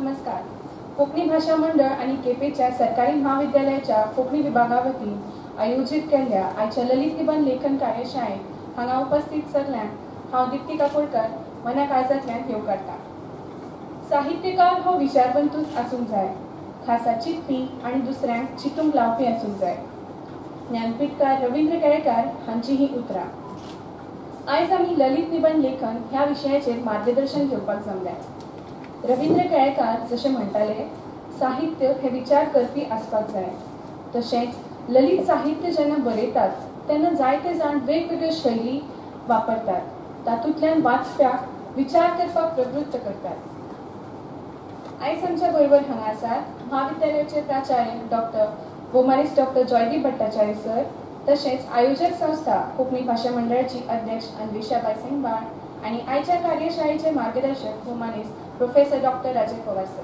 नमस्कार. कोंकणी भाशा मंडळ आनी केपेंच्या सरकारी म्हाविद्यालयाच्या कोंकणी विभागा वतीन आयोजीत केल्ल्या आयच्या ललित निबंद लेखन कार्यशाळेंत हांगा उपस्थित सगल्यांक हांव दीप्ती काकोडकर मना काळजांतल्यान येवकारता. साहित्यकार हो विचारवंतूच आसूंक जाय, खासा चिंतपी आनी दुसऱ्यांक चिंतूंक लावपी आसूंक जाय. ज्ञानपीठकार रवींद्र केळेकार हांची ही उतरां. आयज आमी ललित निबंद लेखन ह्या विशयाचेर मार्गदर्शन घेवपाक जमल्यात. रवींद्र केळेकार जशें म्हणटाले, साहित्य हे विचार करपी आसपाक जाय. तशेंच ललित साहित्य जेन्ना बरयतात तेन्ना जायते जाण वेगवेगळ्यो शैली वापरतात, तातूंतल्यान वाचप्याक विचार करपाक प्रवृत्त करतात. आयज आमच्या बरोबर हांगा आसात म्हाविद्यालयाचे प्राचार्य डॉक्टर भोवमानेस्त डॉक्टर जयदीप भट्टाचार्य सर, तशेंच आयोजक संस्था कोंकणी भाशा मंडळाची अध्यक्ष अन्वेषाबाय सिंगबाळ आनी आयच्या कार्यशाळेचे मार्गदर्शक भोवमानेस्त professor doctor Rajay Pawar sir.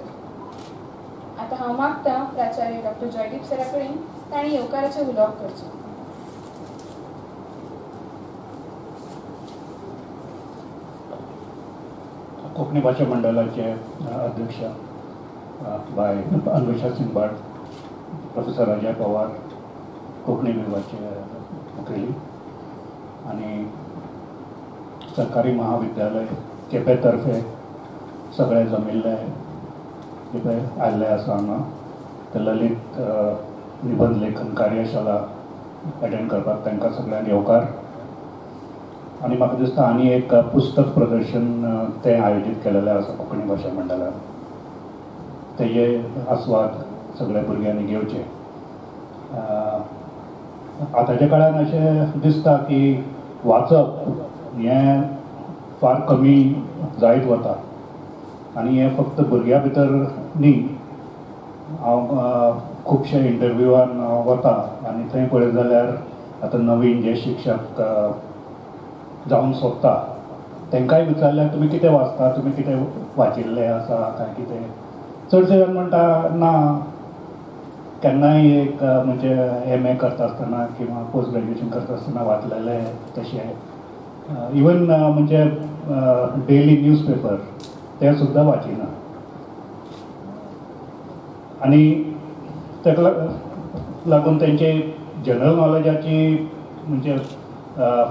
आतां हांव मागता प्राचार्य डॉक्टर जयदीप सरा कडेन तांणी येवकाराचें उलोवप करचें. कोंकणी भाशा मंडळाचे अध्यक्ष बाय अन्वेषा सिंगबाळ, प्रोफेसर अजय पवार, कोंकणी विभागाचे मुखेली आनी सरकारी महाविद्यालय केपें तर्फे सगळे जमिल्ले केपें आयिल्ले आसा हांगा ते ललित निबंद लेखन कार्यशाळा अटेंड करपाक तांकां सगळ्यांक येवकार. आनी म्हाका दिसता आनी एक पुस्तक प्रदर्शन तें आयोजीत केलेलें आसा कोंकणी भाशा मंडळान, तेजे आस्वाद सगळ्या भुरग्यांनी घेवचे. आतांच्या काळान अशें दिसता की वाचप हें फार कमी जायत वता आनी हें फक्त भुरग्यां भितर न्ही. हांव खुबशे इंटरव्यूआन वता आनी थंय पळयत जाल्यार आतां नवीन जे शिक्षक जावन सोदता तांकांय विचारल्यार तुमी कितें वाचता, तुमी कितें वाचिल्लें आसा काय कितें, चडशे जाण म्हणटा ना, केन्नाय एक म्हणजे एम ए करता आसतना किंवा पोस्ट ग्रॅज्युएशन करता आसतना वाचलेलें तशें. इवन म्हणजे डेली न्यूजपेपर तें सुद्दां वाचिना. आनी ताका लागून तेंचे जनरल नॉलेजाची म्हणजे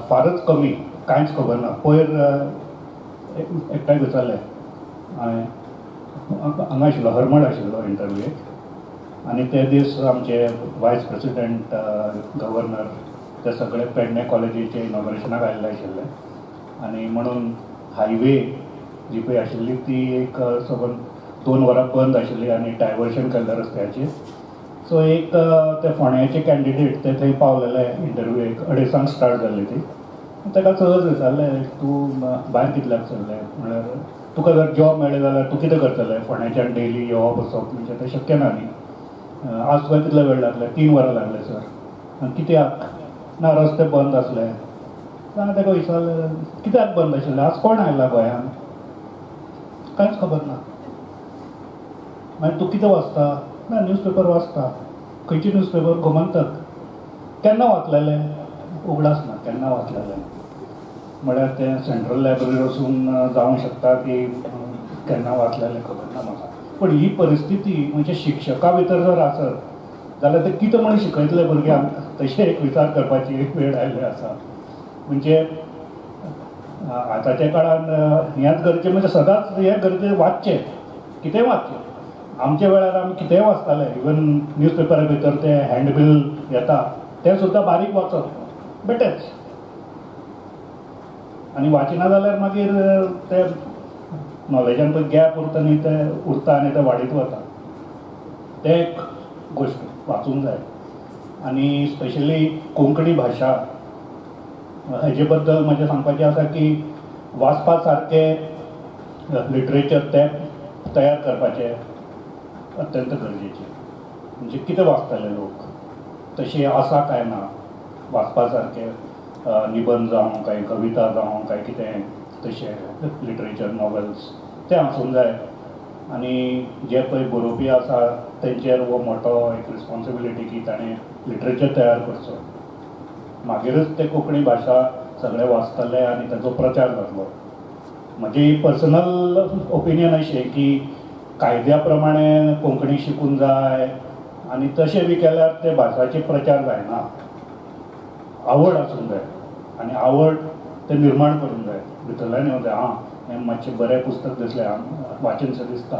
फारच कमी, कांयच खबर ना. पयर एकट्याक विचारलें हांवें, हांगा आशिल्लो हरमळ आशिल्लो इंटरव्यूक, आनी ते दीस आमचे वायस प्रेसिडेंट, गव्हर्नर ते सगळे पेडणे कॉलेजीचे इनॉग्रेशनाक आयिल्ले आशिल्ले आनी म्हणून हायवे जी पळय आशिल्ली ती एक सबंद 2 वरां बंद आशिल्ली आनी डायवर्शन केल्लें रस्त्याचेर. सो एक ते फोंड्याचे कॅन्डिडेट ते थंय पावलेले इंटरव्यू एक 2:30 स्टार्ट जाल्ली ती. ताका सहज विचारलें, तूं भायर कितल्याक चल्लें, म्हळ्यार तुका जर जॉब मेळ्ळें जाल्यार तूं कितें करतलें, फोंड्याच्यान डेली येवप वचप म्हणजे तें शक्य ना न्ही, आज तुका कितले वेळ लागले, 3 वरां लागले सर. आनी कित्याक ना, रस्ते बंद आसले. हांवें ताका विचारलें कित्याक बंद आशिल्ले, आज कोण आयला गोंयांत, कांयच खबर ना. मागीर तूं कितें वाचता, ना न्यूजपेपर वाचता. खंयची न्यूजपेपर, गोमंतक. केन्ना वाचलेलें, उगडास ना केन्ना वाचलेलें. म्हळ्यार तें सेंट्रल लायब्ररीर वचून जावंक शकता की केन्ना वाचलेलें खबर ना म्हाका. पूण ही परिस्थिती म्हणजे शिक्षका भितर जर आसत जाल्यार ते कितें म्हणून शिकयतले भुरग्यांक, तशें एक विचार करपाची एक वेळ आयिल्ली आसा. म्हणजे आतांच्या काळान हेंच गरजेचें, म्हणजे सदांच हें गरजेचें वाचचें, कितेंय वाचचें. आमच्या वेळार आमी कितेंय वाचताले, इवन न्यूजपेपरा भितर तें हँडबील येता तें सुद्दां बारीक वाचप बेटेच. आनी वाचिना जाल्यार मागीर ते नॉलेजान पळय गॅप उरता न्ही, तें उरता आनी तें वाडीत वता. तें एक गोश्ट वाचूंक जाय. आनी स्पेशली कोंकणी भाशा हेजे बद्दल म्हजें सांगपाचें आसा की वाचपा सारकें लिटरेचर तें तयार करपाचें अत्यंत गरजेचें. म्हणजे कितें वाचतले लोक, तशें आसा काय ना वाचपा सारकें निबंद जावं काय कविता जावं काय कितें तशें लिटरेचर नॉवेल्स तें आसूंक जाय. आनी जे पळय बरोवपी आसा तेंचेर हो मोठो एक रिस्पोन्सिबिलिटी की ताणें लिटरेचर तयार करचो, मागीरच ते कोंकणी भाशा सगळे वाचतले आनी ताचो प्रचार जातलो. म्हजी पर्सनल ओपिनियन अशें की कायद्या प्रमाणे कोंकणी शिकूंक जाय आनी तशें बी केल्यार ते भासाचे प्रचार जायना. आवड आसूंक जाय आनी आवड ते निर्माण करूंक जाय, भितरल्यान येवंक जाय. आं हें मातशें बरें पुस्तक दिसलें, वाचनशें दिसता,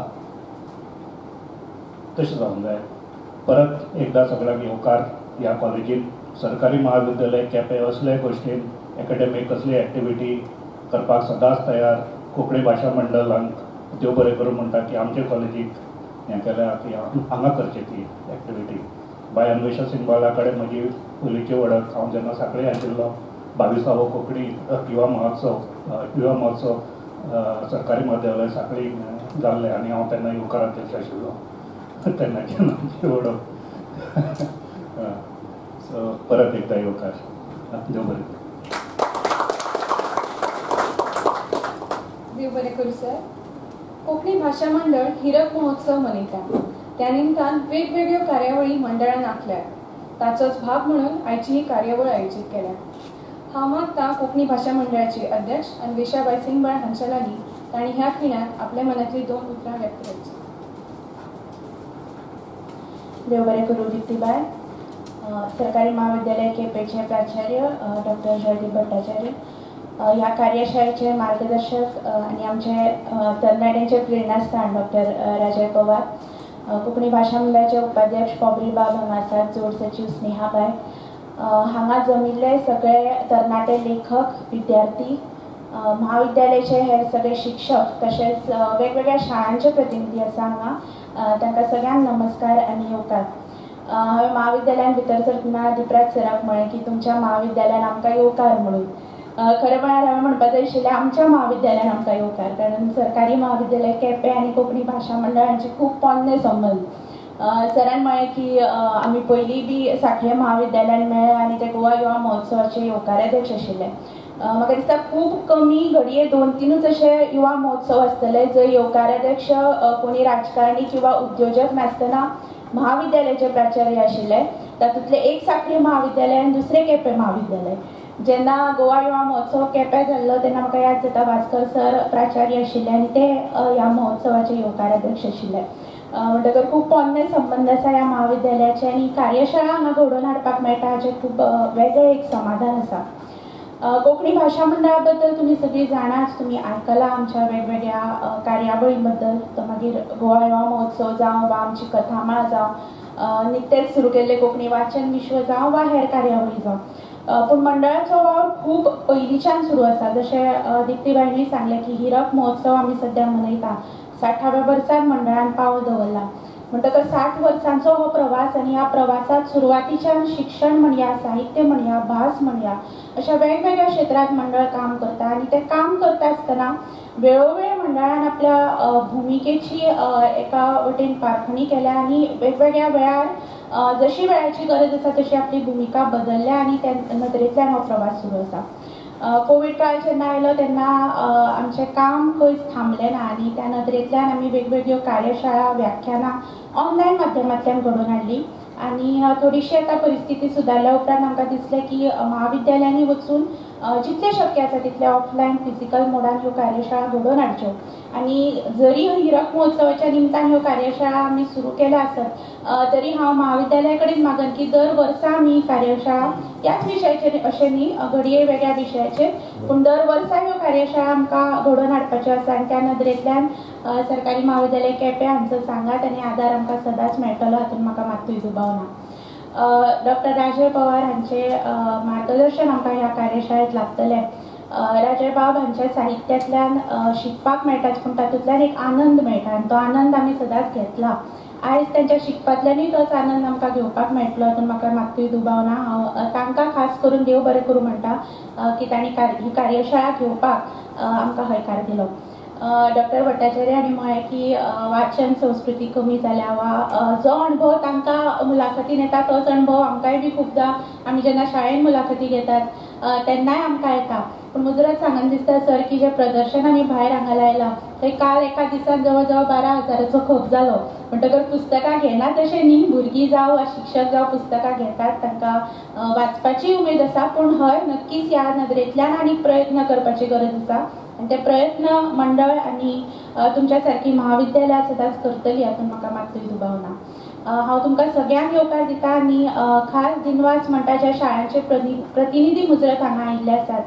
तशें जावंक जाय. परत एकदां सगळ्यांक येवकार. ह्या कॉलेजीन सरकारी महाविद्यालय केपें असले गोश्टीन एकाडेमीक कसली एक्टिविटी करपाक सदांच तयार. कोंकणी भाशा मंडळांक देव बरें करूं म्हणटा की आमचे कॉलेजीक हें केल्या की हांगा करची ती एक्टिविटी. बाय अन्वेषा सिंगबाळा कडेन म्हजी पयलींची वळख. हांव जेन्ना सांखळे आशिल्लो 22वो कोंकणी युवा महोत्सव सरकारी महाविद्यालय सांखळी जाल्लें आनी हांव तेन्ना येवकार अध्यक्ष आशिल्लो, तेन्नाच्यान आमची वळख. सो परत एकदां येवकार. देव बरें करूं. देव बरें करूं सर. कोंकणी भाशा मंडळ हिरक महोत्सव मनयता. त्या निमतान वेगवेगळ्यो कार्यावळी मंडळान आंखल्यात. ताचोच भाग म्हणून आयची ही कार्यावळ आयोजीत केल्या. हांव मागता कोंकणी भाशा मंडळाचे अध्यक्ष अन्वेषाबाय सिंगबाळ हांच्या लागीं तांणी ह्या खिणाक आपल्या मनांतली 2 उतरां व्यक्त करची. देव बरें करूं दीप्तीबाय. सरकारी महाविद्यालय केपेंचे प्राचार्य डॉक्टर जयदीप भट्टाचार्य, ह्या कार्यशाळेचे मार्गदर्शक आनी आमचे तरणाट्यांचे प्रेरणास्थान डॉक्टर राजय पवार, कोंकणी भाशा मंडळाचे उपाध्यक्ष पॉब्री बाब हांगा आसात, जोड सचीव स्नेहाबाय, हांगा जमिल्ले सगळे तरणाटे लेखक, विद्यार्थी, महाविद्यालयाचे हेर सगळे शिक्षक, तशेंच वेगवेगळ्या शाळांचे प्रतिनिधी आसा हांगा, तांकां सगळ्यांक नमस्कार आनी येवकार. हांवें महाविद्यालयान भितर सरतना दीपराज सराक म्हळें की तुमच्या महाविद्यालयान आमकां येवकार म्हणून. खरें म्हळ्यार हांवें म्हणपाक जाय आशिल्लें आमच्या महाविद्यालयान आमकां येवकार, कारण सरकारी महाविद्यालय केपें आनी कोंकणी भाशा मंडळ हांचे खूब पोन्ने संबंद. सरान म्हळें की आमी पयलीं बी सांखळे महाविद्यालयान मेळ्ळे आनी ते गोवा युवा महोत्सवाचे येवकाराध्यक्ष आशिल्ले. म्हाका दिसता खूब कमी घडये 2-3 अशे युवा महोत्सव आसतले जंय येवकाराध्यक्ष कोणी राजकारणी किंवा उद्योजक नासतना महाविद्यालयाचे प्राचार्य आशिल्ले. तातूंतले एक सांखळी महाविद्यालय आनी दुसरें केपें महाविद्यालय. जेन्ना गोवा युवा महोत्सव केप्यां जाल्लो तेन्ना म्हाका याद जाता भास्कर सर प्राचार्य आशिल्ले आनी ते ह्या महोत्सवाचे येवकाराध्यक्ष आशिल्ले. म्हणटकर खूब पोन्ने संबंद आसा ह्या महाविद्यालयाचे आनी कार्यशाळा हांगा घडोवन हाडपाक मेळटा हाचें खूब वेगळें एक समाधान आसा. कोंकणी भाशा मंडळा बद्दल तुमी सगळीं जाणाच, तुमी आयकलां आमच्या वेगवेगळ्या कार्यावळी बद्दल, तो मागीर गोवा युवा महोत्सव जावं वा आमची कथामाळ जावं, निकतेच सुरू केल्लें कोंकणी वाचन विश्व जावं वा हेर कार्यावळी जावं. पूण मंडळाचो वावर खूब पयलींच्यान सुरू आसा. जशें दीप्तीबायनूय सांगलें की हिरक महोत्सव आमी सद्या मनयता, 60व्या वर्सान मंडळान पावल दवरलां. म्हणटकर 60 वर्सांचो हो प्रवास आनी ह्या प्रवासांत सुरवातीच्यान शिक्षण म्हणया, साहित्य म्हणया, भास म्हणया, अशा वेगवेगळ्या क्षेत्रांत मंडळ काम करता आनी तें काम करता आसतना वेळोवेळ मंडळान आपल्या भुमिकेची एका वटेन पारखणी केल्या आनी वेगवेगळ्या वेळार जशी वेळाची गरज आसा तशी आपली भुमिका बदलल्या आनी त्या नदरेंतल्यान हो प्रवास सुरू आसा. कोवीड काळ जेन्ना आयलो तेन्ना आमचें काम खंयच थांबलें ना आनी त्या नदरेंतल्यान आमी वेगवेगळ्यो कार्यशाळा, व्याख्यानां ऑनलायन माध्यमांतल्यान घडोवन हाडली आनी थोडीशी आतां परिस्थिती सुदारल्या उपरांत आमकां दिसलें की महाविद्यालयांनी वचून जितलें शक्य आसा तितलें ऑफलायन फिजिकल मोडान ह्यो कार्यशाळा घडोवन हाडच्यो आनी जरी हिरक महोत्सवाच्या निमतान ह्यो कार्यशाळा आमी सुरू केल्या आसत तरी हांव महाविद्यालया कडेन मागन की दर वर्सा आमी कार्यशाळा त्याच विशयाचेर अशें न्ही, घडये वेगळ्या विशयाचेर, पूण दर वर्सा ह्यो कार्यशाळा आमकां घडोवन हाडपाच्यो आसा आनी त्या नदरेंतल्यान सरकारी महाविद्यालय केपें हांचो सांगात आनी आदार आमकां सदांच मेळटलो हातूंत म्हाका मात्तूय दुबाव ना. डॉक्टर राजय पवार हांचे मार्गदर्शन आमकां ह्या कार्यशाळेंत लाभतलें. राजय बाब हांच्या साहित्यांतल्यान शिकपाक मेळटाच पूण तातूंतल्यान एक आनंद मेळटा आनी तो आनंद आमी सदांच घेतला. आयज तांच्या शिकपांतल्यानूय तोच आनंद आमकां घेवपाक मेळटलो हातूंत म्हाका मात्तूय दुबाव ना. हांव तांकां खास करून देव बरें करूं म्हणटा की तांणी ही कार्यशाळा घेवपाक आमकां हयकार दिलो. डॉक्टर भट्टाचार्य हांणी म्हळें की वाचन संस्कृती कमी जाल्या वा जो अणभव तांकां मुलाखतीन येता तोच अणभव आमकांय बी खुबदां आमी जेन्ना शाळेन मुलाखती घेतात तेन्नाय आमकां येता. पूण मुजरत सांगन दिसता सर की जें प्रदर्शन आमी भायर हांगा लायलां थंय काल एका दिसान जवळ जवळ 12,000चो खप जालो. म्हणटकर पुस्तकां घेनात अशें न्ही, भुरगीं जावं वा शिक्षक जावं पुस्तकां घेतात, तांकां वाचपाची उमेद आसा, पूण हय नक्कीच ह्या नदरेंतल्यान आनी प्रयत्न करपाची गरज आसा आनी ते प्रयत्न मंडळ आनी तुमच्या सारकी महाविद्यालयां सदांच करतली हातूंत म्हाका मात्तूय दुबाव ना. हांव तुमकां सगळ्यांक येवकार दिता आनी खास दिनवास म्हणटा ज्या शाळांचे प्रतिनिधी मुजरत हांगा आयिल्ले आसात.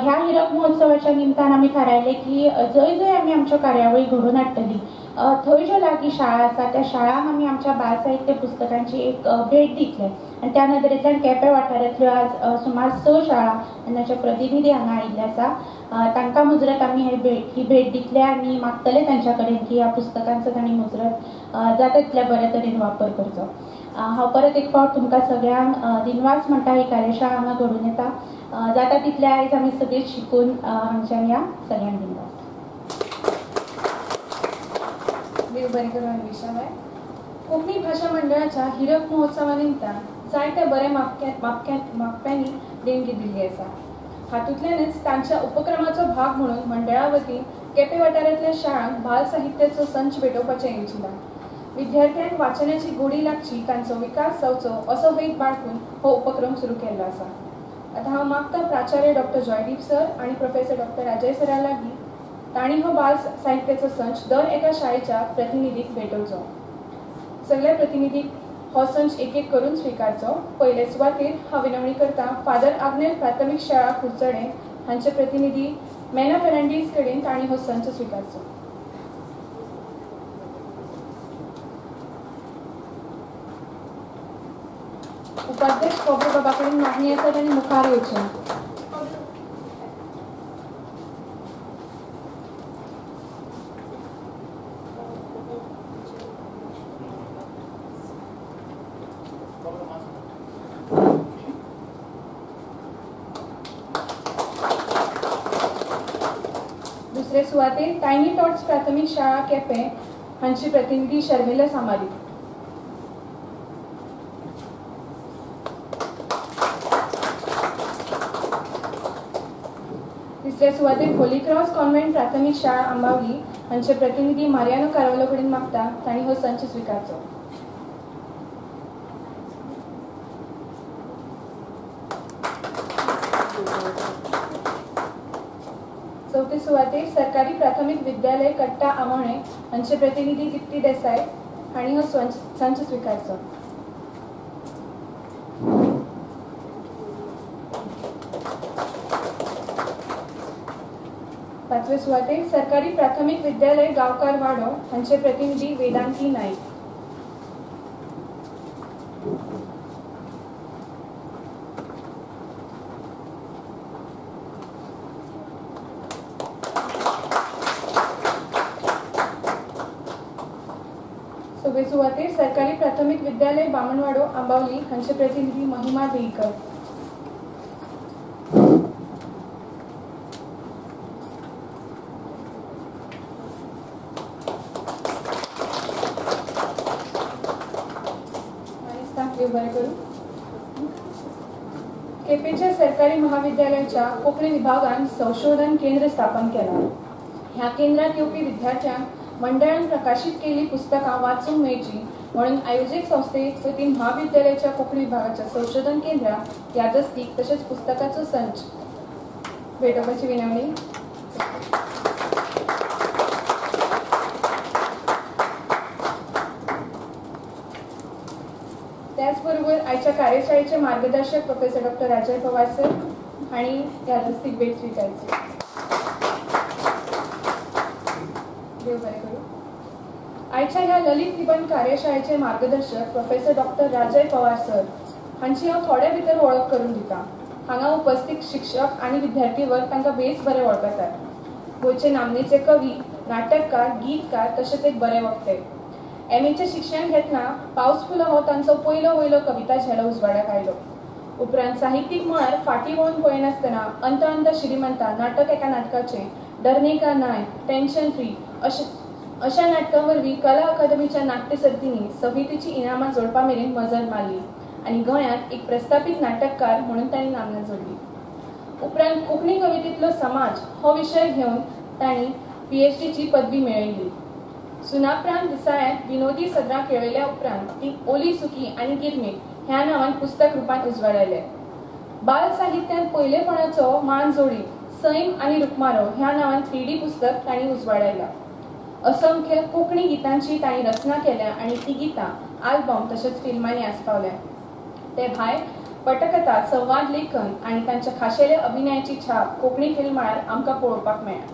ह्या हिरक महोत्सवाच्या निमतान आमी थारायलें की जंय जंय आमी आमच्यो कार्यावळी घडोवन हाडटली थंय ज्यो लागीं शाळा आसा त्या शाळांक आमी आमच्या बाल साहित्य पुस्तकांची एक भेट दितले आनी त्या नदरेंतल्यान केपें वाठारांतल्यो आज सुमार 6 शाळा आनी ताचे प्रतिनिधी हांगा आयिल्ले आसा. तांकां मुजरत आमी ही भेट दितले आनी मागतले तांच्या कडेन की ह्या पुस्तकांचो तांणी मुजरत जाता तितल्या बरे तरेन वापर करचो. हांव परत एक फावट तुमकां सगळ्यांक दिनवास म्हणटा ही कार्यशाळा हांगा घडून येता. जाता तितले आयज आमी सगळीं शिकून हांगच्यान ह्या सगळ्यांक दिनवास. देव बरें करूं अन्वेषाबाय. कोंकणी भाशा मंडळाच्या हिरक महोत्सवा निमतान जायते बरे मागप्यांनी देणगी दिल्ली आसा. हातूंतल्यानच तांच्या उपक्रमाचो भाग म्हणून मंडळा वतीन केपें वाठारांतल्या शाळांक बाल साहित्याचो संच भेटोवपाचें येवजिलां. विद्यार्थ्यांक वाचनाची गोडी लागची, तांचो विकास जावचो असो हेत बाळगून हो उपक्रम सुरू केल्लो आसा. आतां हांव मागता प्राचार्य डॉक्टर जयदीप सर आनी प्रोफेसर डॉक्टर राजय सरा लागीं तांणी हो बाल साहित्याचो संच दर एका शाळेच्या प्रतिनिधीक भेटोवचो. सगळ्या प्रतिनिधीक हो संच एक एक करून स्विकारचो. पयले सुवातेर हांव विनवणी करता फादर आग्नेल प्राथमीक शाळा कुडचडें हांचे प्रतिनिधी मेना फेर्नांडीस कडेन तांणी हो संच स्विकारचो. उपाध्यक्ष कोबरे बाबा कडेन मागणी आसा तांणी मुखार येवचें. दुसरे सुवातेर टायनी टॉट्स प्राथमीक शाळा केपें हांची प्रतिनिधी शर्मिला सामारी. तिसऱ्या सुवातेर होली क्रॉस कॉन्व्हेंट प्राथमीक शाळा आंबावली हांचे प्रतिनिधी मारियानो कारवालो कडेन मागता तांणी हो संच स्विकारचो. चवथे सुवातेर सरकारी प्राथमीक विद्यालय कट्टा आमोणे हांचे प्रतिनिधी दीप्ती देसाय हांणी हो संच स्विकारचो. पांचवे सुवातेर सरकारी प्राथमीक विद्यालय गांवकार वाडो हांचे प्रतिनिधी वेदांती नाईक. सवे सुवातेर सरकारी प्राथमीक विद्यालय बामणवाडो आंबावली हांचे प्रतिनिधी महिमा देईकर. केपेंच्या सरकारी महाविद्यालयाच्या कोंकणी विभागान संशोधन केंद्र स्थापन केलां. ह्या केंद्रात येवपी विद्यार्थ्यांक मंडळान प्रकाशीत केल्ली पुस्तकां वाचूंक मेळची म्हणून आयोजक संस्थे वतीन महाविद्यालयाच्या कोंकणी विभागाच्या संशोधन केंद्राक यादस्तीक तशेंच पुस्तकाचो संच भेटोवपाची विनवणी. त्याचबरोबर आयच्या कार्यशाळेचे मार्गदर्शक professor doctor Rajay Pawar sir हांणी यादस्तीक भेट स्विकारची. देव बरें करूं. आयच्या ह्या ललित निबंध कार्यशाळेचे मार्गदर्शक professor doctor Rajay Pawar sir हांची हांव थोड्या भितर वळख करून दिता. हांगा उपस्थित शिक्षक आनी विद्यार्थी वर्ग तांकां बेस बरे वळखतात. गोंयचे नामनेचे कवी, नाटककार, गीतकार तशेंच एक बरे वक्ते. एमएचें शिक्षण घेतना पावस फुलां हो तांचो पयलो वयलो कविता झेलो उजवाडाक आयलो. उपरांत साहित्यीक मळार फाटीं वळून पळयनासतना अंत अंत श्रीमंता नाटक एका नाटकाचें, डरने का नाय, टेन्शन फ्री अशा नाटकां वरवीं कला अकादमीच्या नाट्य सर्तींनी संहितेची इनामां जोडपा मेरेन मजल मारली आनी गोंयांत एक प्रस्थापीत नाटककार म्हणून तांणी नामना जोडली. उपरांत कोंकणी कवितेंतलो समाज हो विशय घेवन तांणी PhDची पदवी मेळयली. सुनापरांत दिसाळ्यांत विनोदी सदरां खेळयल्या उपरांत ती ओली सुकी आनी गिरमीट ह्या नांवान पुस्तक रुपान उजवाडायलें. बाल साहित्यांत पयलेपणाचो मान जोडीत सैम आनी रुकमारो ह्या नांवान 3D पुस्तक तांणी उजवाडायलां. असंख्य कोंकणी गितांची तांणी रचना केल्या आनी ती गितां आल्बम तशेंच फिल्मांनी आस्पावल्या. ते भायर पटकथा, संवाद लेखन आनी तांच्या खाशेल्या अभिनयाची छाप कोंकणी फिल्म मळार आमकां पळोवपाक मेळ्ळा.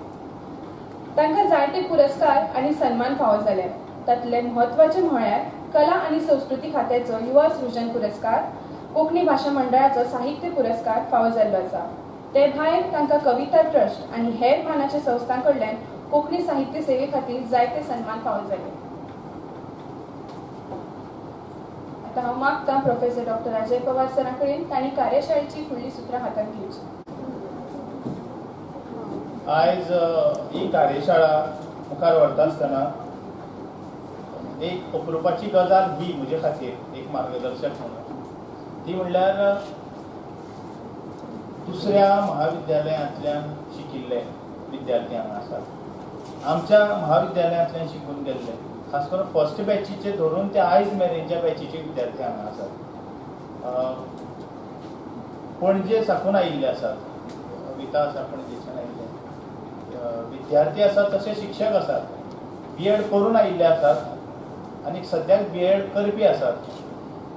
तांकां जायते पुरस्कार आनी सन्मान फावो जाले. तातले म्हत्वाचे म्हळ्यार कला आनी संस्कृती खात्याचो युवा सृजन पुरस्कार, कोंकणी भाशा मंडळाचो साहित्य पुरस्कार फावो जाल्लो आसा. ते भायर तांकां कविता ट्रस्ट आनी हेर मानाच्या संस्थां कडल्यान कोंकणी साहित्य सेवे खातीर जायते सन्मान फावो जाले. आतां हांव मागतां प्रोफेसर डॉक्टर अजय पवार सरां कडेन तांणी कार्यशाळेची फुडली सुत्रां हातांत घेवची. आयज ही कार्यशाळा मुखार व्हरता आसतना एक अप्रुपाची गजाल ही म्हजे खातीर एक मार्गदर्शक म्हणून, ती म्हणल्यार दुसऱ्या महाविद्यालयांतल्यान शिकिल्ले विद्यार्थी हांगा आसात. आमच्या महाविद्यालयांतल्यान शिकून गेल्ले, खास करून फर्स्ट बॅचीचे धरून ते आयज मेरेनच्या बॅचीचे विद्यार्थी हांगा आसात. पणजे साकून आयिल्ले आसात, विता आसा पणजेच्यान आयिल्ले विद्यार्थी आसात, तशे शिक्षक आसात, बी एड करून आयिल्ले आसात आनी सद्याक बी एड करपी आसात,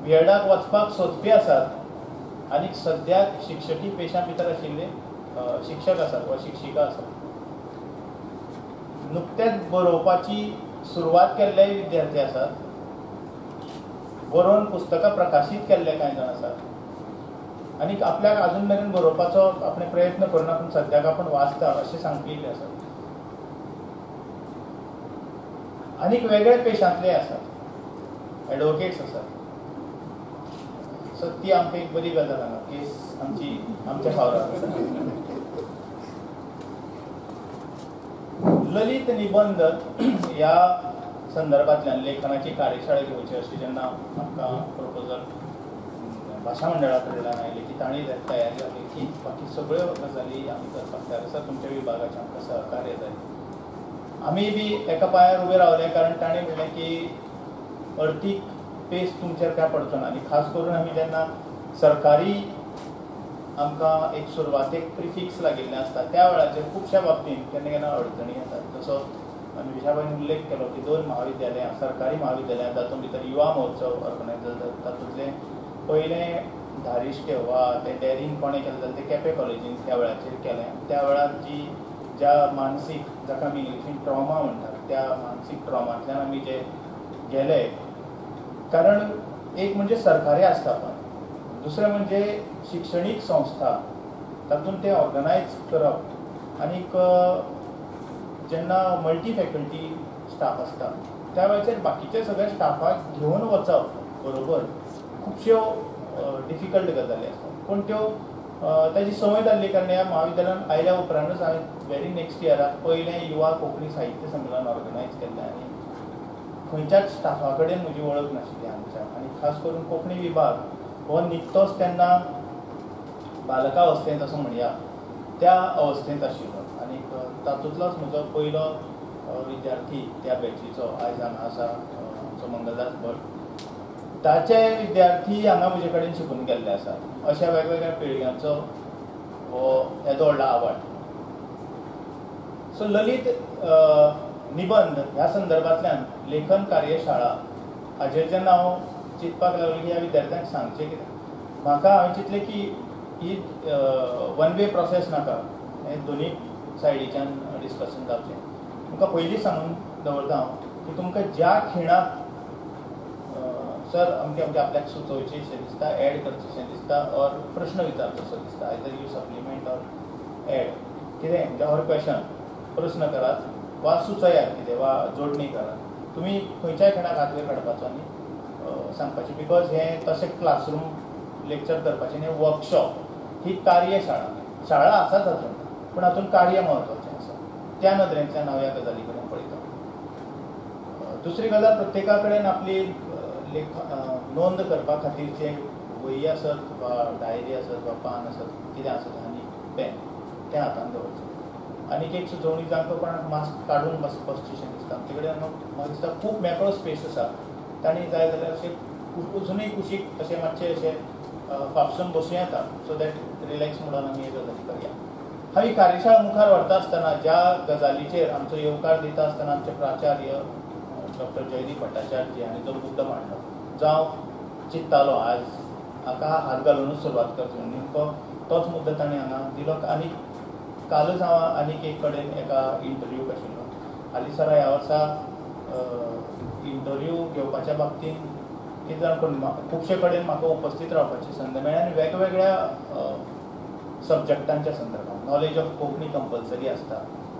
बी एडाक वचपाक सोदपी आसात आनी सद्याक शिक्षकी पेशा भितर आशिल्ले शिक्षक आसात वा शिक्षिका आसात. नुकतेच बरोवपाची सुरवात केल्लेय विद्यार्थी आसात, बरोवन पुस्तकां प्रकाशीत केल्ले कांय जाण आसात आनी आपल्याक आजून मेरेन बरोवपाचो आपणे प्रयत्न करुना पूण सद्याक आपूण वाचता अशें सांगपी आसात. आनीक वेगळे पेशांतले आसात, एडवोकेट्स आसात. सो ती आमकां एक बरी गजाल हांगा केस आमची आमच्या फावरार आसा. ललित निबंद ह्या संदर्भांतल्यान लेखनाची कार्यशाळा घेवची अशी जेन्ना आमकां प्रपोजल भाशा मंडळा कडल्यान आयलें की तांणी तयारी जाली की बाकी सगळ्यो गजाली आमी करपाक तयार आसा, तुमच्या विभागाचें आमकां सहकार्य जाय. आमी बी एका पांयार उबे रावले कारण तांणी म्हणलें की अर्थीक पेस तुमचेर काय पडचो ना. आनी खास करून आमी जेन्ना सरकारी आमकां एक सुरवातेक प्रिफिक्स लागिल्लें आसता त्या वेळाचेर खुबश्या बाबतींत केन्ना केन्ना अडचणी येतात. जसो अनुविशाबाईन उल्लेख केलो की दोन महाविद्यालयां, सरकारी महाविद्यालयां, तातूंत भितर युवा महोत्सव ऑर्गनायज जाता, तातूंतलें पयलें धारिश्ट्य वा तें डॅरींग कोणें केलें जाल्यार तें केपें कॉलेजीन त्या वेळाचेर केलें. त्या वेळार जी ज्या मानसीक, जाका आमी इंग्लिशीन ट्रॉमा म्हणटात, त्या मानसीक ट्रॉमांतल्यान आमी जे गेले, कारण एक म्हणजे सरकारी आस्थापन, दुसरें म्हणजे शिक्षणीक संस्था, तातूंत तें ऑर्गनायज करप आनीक जेन्ना मल्टी फॅकल्टी स्टाफ आसता त्या वेळाचेर बाकीचे सगळे स्टाफाक घेवन वचप बरोबर खुबश्यो डिफिकल्ट गजाली आसतात. पूण त्यो ताजी संवय जाल्ली कारण ह्या महाविद्यालयान आयल्या उपरांतूच हांवें व्हेरी नेक्स्ट इयराक पयलें युवा कोंकणी साहित्य संमेलन ऑर्गनायज केल्लें आनी खंयच्याच स्टाफा कडेन म्हजी वळख नाशिल्ली आमच्या, आनी खास करून कोंकणी विभाग हो निकतोच तेन्ना बालकावस्थेंत असो म्हणया त्या अवस्थेंत आशिल्लो आनी तातूंतलोच म्हजो पयलो विद्यार्थी त्या बॅचीचो आयज हांगा आसा, आमचो मंगलदास भट. ताचे विद्यार्थी हांगा म्हजे कडेन शिकून गेल्ले आसात. अशा वेगवेगळ्या पिळग्यांचो हो येदो व्हडलो आवाड. सो ललित निबंद ह्या संदर्भांतल्यान लेखन कार्यशाळा हाजेर जेन्ना हांव चिंतपाक लागलो की ह्या विद्यार्थ्यांक सांगचें कितें, म्हाका हांवें चिंतलें की ही वन वे प्रोसेस नाका, हें दोनूय सायडीच्यान डिस्कशन जावचें. तुमकां पयलीं सांगून दवरता हांव की तुमकां ज्या खिणाक सर अमकें अमकें आपल्याक सुचोवचें शें दिसता, एड करचें शें दिसता, ऑर प्रश्न विचारचो सो दिसता, either you supplement or add कितें म्हणजे ऑर क्वेशन प्रस्न करात वा सुचयात कितें वा जोडणी करात, तुमी खंयच्याय खिणाक हात वयर काडपाचो आनी सांगपाचें. Because हें तशें क्लासरूम लेक्चर करपाचें न्ही, वर्कशॉप ही कार्यशाळा, शाळा आसाच हातूंत पूण हातूंत कार्य म्हत्वाचें आसा. त्या नदरेंतल्यान हांव ह्या गजाली कडेन पळयतां. दुसरी गजाल, प्रत्येका कडेन आपली लेख नोंद करपा खातीरचे वही आसत वा डायरी आसत वा पान आसत कितें आसत आनी पेन तें हातान दवरचें. आनीक एक सुचोवणी, जांकां कोणाक मास्क काडून बसचें दिसता, आमचे कडेन म्हाका दिसता खूब मेकळो स्पेस आसा, तांणी जाय जाल्यार अशें अजुनूय कुशीक अशें मातशें अशें फापसून बसूं येता, सो that relax म्हणून आमी हे गजाली करया. हांव ही कार्यशाळा मुखार व्हरता आसतना ज्या गजालीचेर आमचो येवकार दिता आसतना आमचे प्राचार्य डॉक्टर जयदीप भट्टाचार्य हांणी जो मुद्दो मांडलो, जो हांव चिंत्तालो आज हाका हात घालुनूच सुरवात करची, नेमको तोच मुद्दो ताणें हांगा दिलो. आनी कालूच हांव आनीक एक कडेन एका इंटरव्यूक आशिल्लो. हालीं सरा ह्या वर्सा इंटरव्यू घेवपाच्या बाबतींत कितें जाण करून खुबशे कडेन म्हाका उपस्थीत रावपाची संद मेळ्ळी आनी वेगवेगळ्या सब्जॅक्टांच्या संदर्भात नॉलेज ऑफ कोंकणी कंपल्सरी आसता,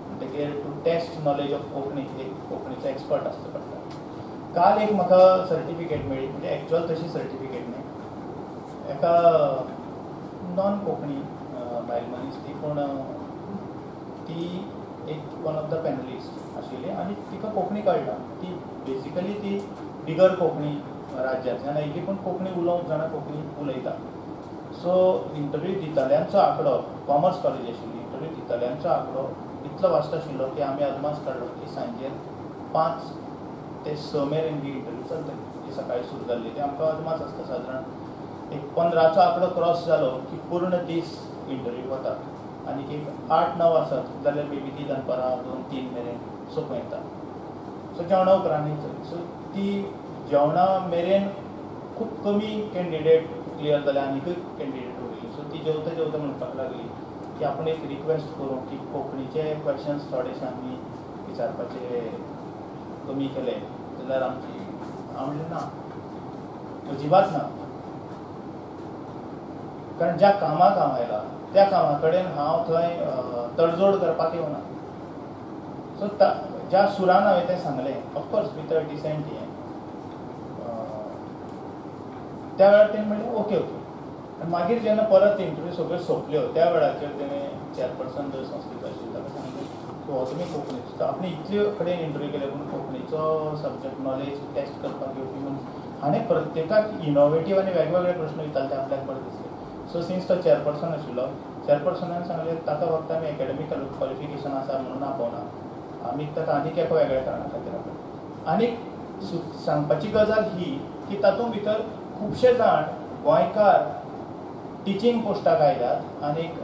म्हणटकीर to test knowledge of Konkani एक कोंकणीचो एक्सपर्ट आसचो पडटा. काल एक म्हाका सर्टिफिकेट मेळ्ळी, म्हणजे एक्चुअल तशी सर्टिफिकेट न्ही, एका नॉन कोंकणी बायल मनीस ती, पूण ती एक वन ऑफ the panellist आशिल्ली आनी तिका कोंकणी कळटा. ती बेसिकली ती बिगर कोंकणी राज्यांतल्यान आयिल्ली, पूण कोंकणी उलोवंक जाणा, कोंकणी उलयता. सो इंटरव्यू दितल्यांचो आंकडो, कॉमर्स कॉलेज आशिल्ली, इंटरव्यू दितल्यांचो आंकडो इतलो वास्ट आशिल्लो की आमी अदमास काडलो की सांजेर 5 ते 6 मेरेन ही इंटरव्यू चलतली. जी सकाळी सुरू जाल्ली ती आमकां अदमास आसता, सादारण एक 15चो आंकडो क्रॉस जालो की पूर्ण दीस इंटरव्यू वता आनी एक 8-9 आसत जाल्यार मे बी ती दनपारां 2-3 मेरेन सोंपोवं येता. सो जेवणा उपरांतूय चली. सो ती जेवणा मेरेन खूब कमी कॅन्डिडेट क्लियर जाले, आनीकूय कॅन्डिडेट उरली. सो ती जेवता जेवता म्हणपाक लागली की आपूण एक रिक्वेस्ट करूं की कोंकणीचे क्वेशन्स थोडेशे आमी विचारपाचे कमी केले जाल्यार आमची. हांव म्हणलें ना, अजिबात ना, कारण ज्या कामाक हांव आयला त्या कामा कडेन हांव थंय तडजोड करपाक येवना. सो ज्या सुरान हांवें तें सांगलें, of course with a decent हें, त्या वेळार तेणें म्हणलें ओके ओके. आनी मागीर जेन्ना परत इंटरव्यू सगळ्यो सोंपल्यो त्या वेळाचेर तेणें चॅरपर्सन जो संस्थेचो आशिल्लो ताका सांगलें की हो तुमी कोंकणीचो, आपणे इतले कडेन इंटरव्यू केले पूण कोंकणीचो सब्जॅक्ट नॉलेज टेस्ट करपाक येवपी मनीस हाणें प्रत्येकाक इनोवेटीव आनी वेगवेगळे प्रश्न विचारले ते आपल्याक बरें दिसले. सो सिन्स तो चॅरपर्सन आशिल्लो, चॅरपर्सनान सांगलें ताका फक्त आमी एकेडमीक क्वॉलिफिकेशन आसा म्हणून आपोवना, आमी ताका आनीक एका वेगळ्या कारणा खातीर आपयता. आनीक सांगपाची गजाल ही की तातूंत भितर खुबशे जाण गोंयकार टिचींग पोस्टाक आयल्यात आनीक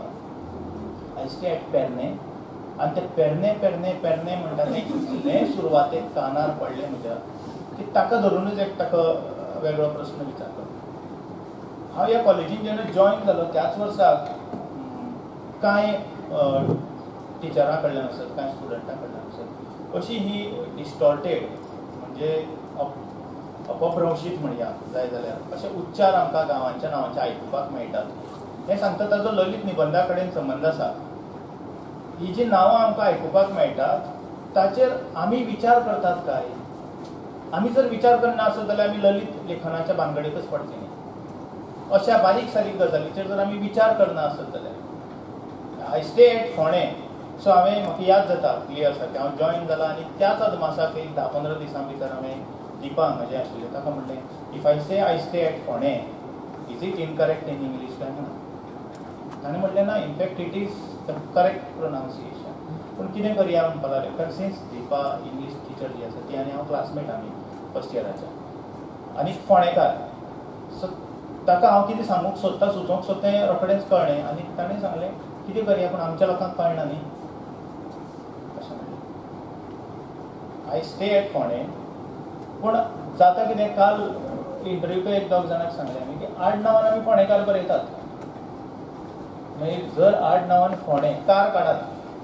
I stay at Pernem, आनी ते पेरणे पेरणे पेरणे म्हणटा तें इतलें सुरवातेक कानार पडलें म्हज्या की ताका धरुनूच एक ताका वेगळो प्रस्न विचारलो. हांव ह्या कॉलेजीन जेन्ना जॉयन जालो त्याच वर्साक कांय टिचरां कडल्यान आसत, कांय स्टुडंटां कडल्यान आसत, अशी ही डिस्टॉर्टेड म्हणजे अपभ्रंशीत म्हणया जाय जाल्यार अशे उच्चार आमकां गांवांच्या नांवांचे आयकुपाक मेळटात. हें सांगता ताजो ललित निबंधा कडेन संबंद आसा. ही जी नांवां आमकां आयकुपाक मेळटात ताचेर आमी विचार करतात काय? आमी जर विचार करना आसत जाल्यार आमी ललित लेखनाच्या भानगडीकच पडचे न्ही. अशा बारीक सारीक गजालीचेर जर आमी विचार करना आसत जाल्यार, I stay at Ponda, so हांवें म्हाका याद जाता क्लियर सारकें हांव जॉयन जाला आनी त्याच अदमासाक एक 10-15 दिसां भितर हांवें दीपा हांगा जें आशिल्लें ताका म्हणलें, if I say I stay at Ponda is it incorrect in English काय म्हणून. ताणें म्हणलें ना, in fact it is the correct pronunciation. पूण कितें करया म्हणपाक लागलें, कारण सिन्स दीपा इंग्लीश टिचर जी आसा ती आनी हांव क्लासमेट आमी फर्स्ट इयराच्या आनी फोंडेकार, सो ताका हांव कितें सांगूंक सोदता सुचोवंक सोदता तें रोखडेंच कळ्ळें आनी ताणें सांगलें कितें करया पूण आमच्या लोकांक कळना न्ही अशें म्हणलें. I stay at फोंडें, पूण जाता कितें, काल इंटरव्यूक एक दोग जाणांक सांगलें आमी की आडनांवान आमी फोंडेकार बरयतात. मागीर जर आडनांवान फोंडें कार काडात,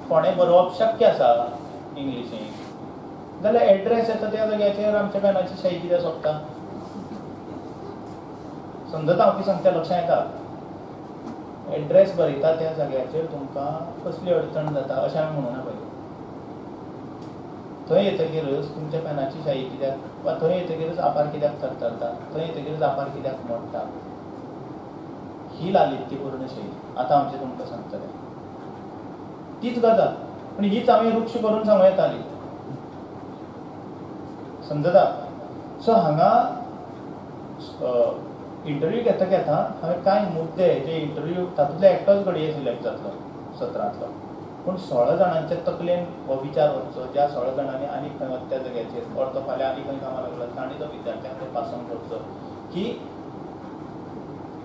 फोंडें बरोवप शक्य आसा इंग्लिशीन जाल्यार एड्रेस येता त्या जाग्याचेर आमच्या पेनाची शाही कित्याक सोंपता? समजता हांव कितें सांगता, लक्षांत येता? एड्रेस बरयता त्या जाग्याचेर तुमकां कसली अडचण जाता अशें आमी म्हणुना पयलीं. थंय येतकीरच तुमच्या पेनाची शाही कित्याक, वा थंय येतकीरच आपार कित्याक थरथरता, थंय येतकीरच आपार कित्याक मोडटा, ही लालित्यपूर्ण शैली आतां आमचें तुमकां सांगतलें तीच गजाल, पूण हीच आमी रुक्ष करून सांगूं येताली, समजता? सो हांगा इंटरव्यू घेता घेता हांवें कांय मुद्दे जे इंटरव्यू तातूंतले एकटोच घडये सिलेक्ट जातलो 17तलो, पूण 16 जाणांच्या तकलेन हो विचार वचचो, ज्या 16 जाणांनी आनी खंय वता त्या जाग्याचेर or तो फाल्यां आनी खंय कामाक लागला तांणी तो विद्यार्थ्यां कडेन पास ऑन करचो की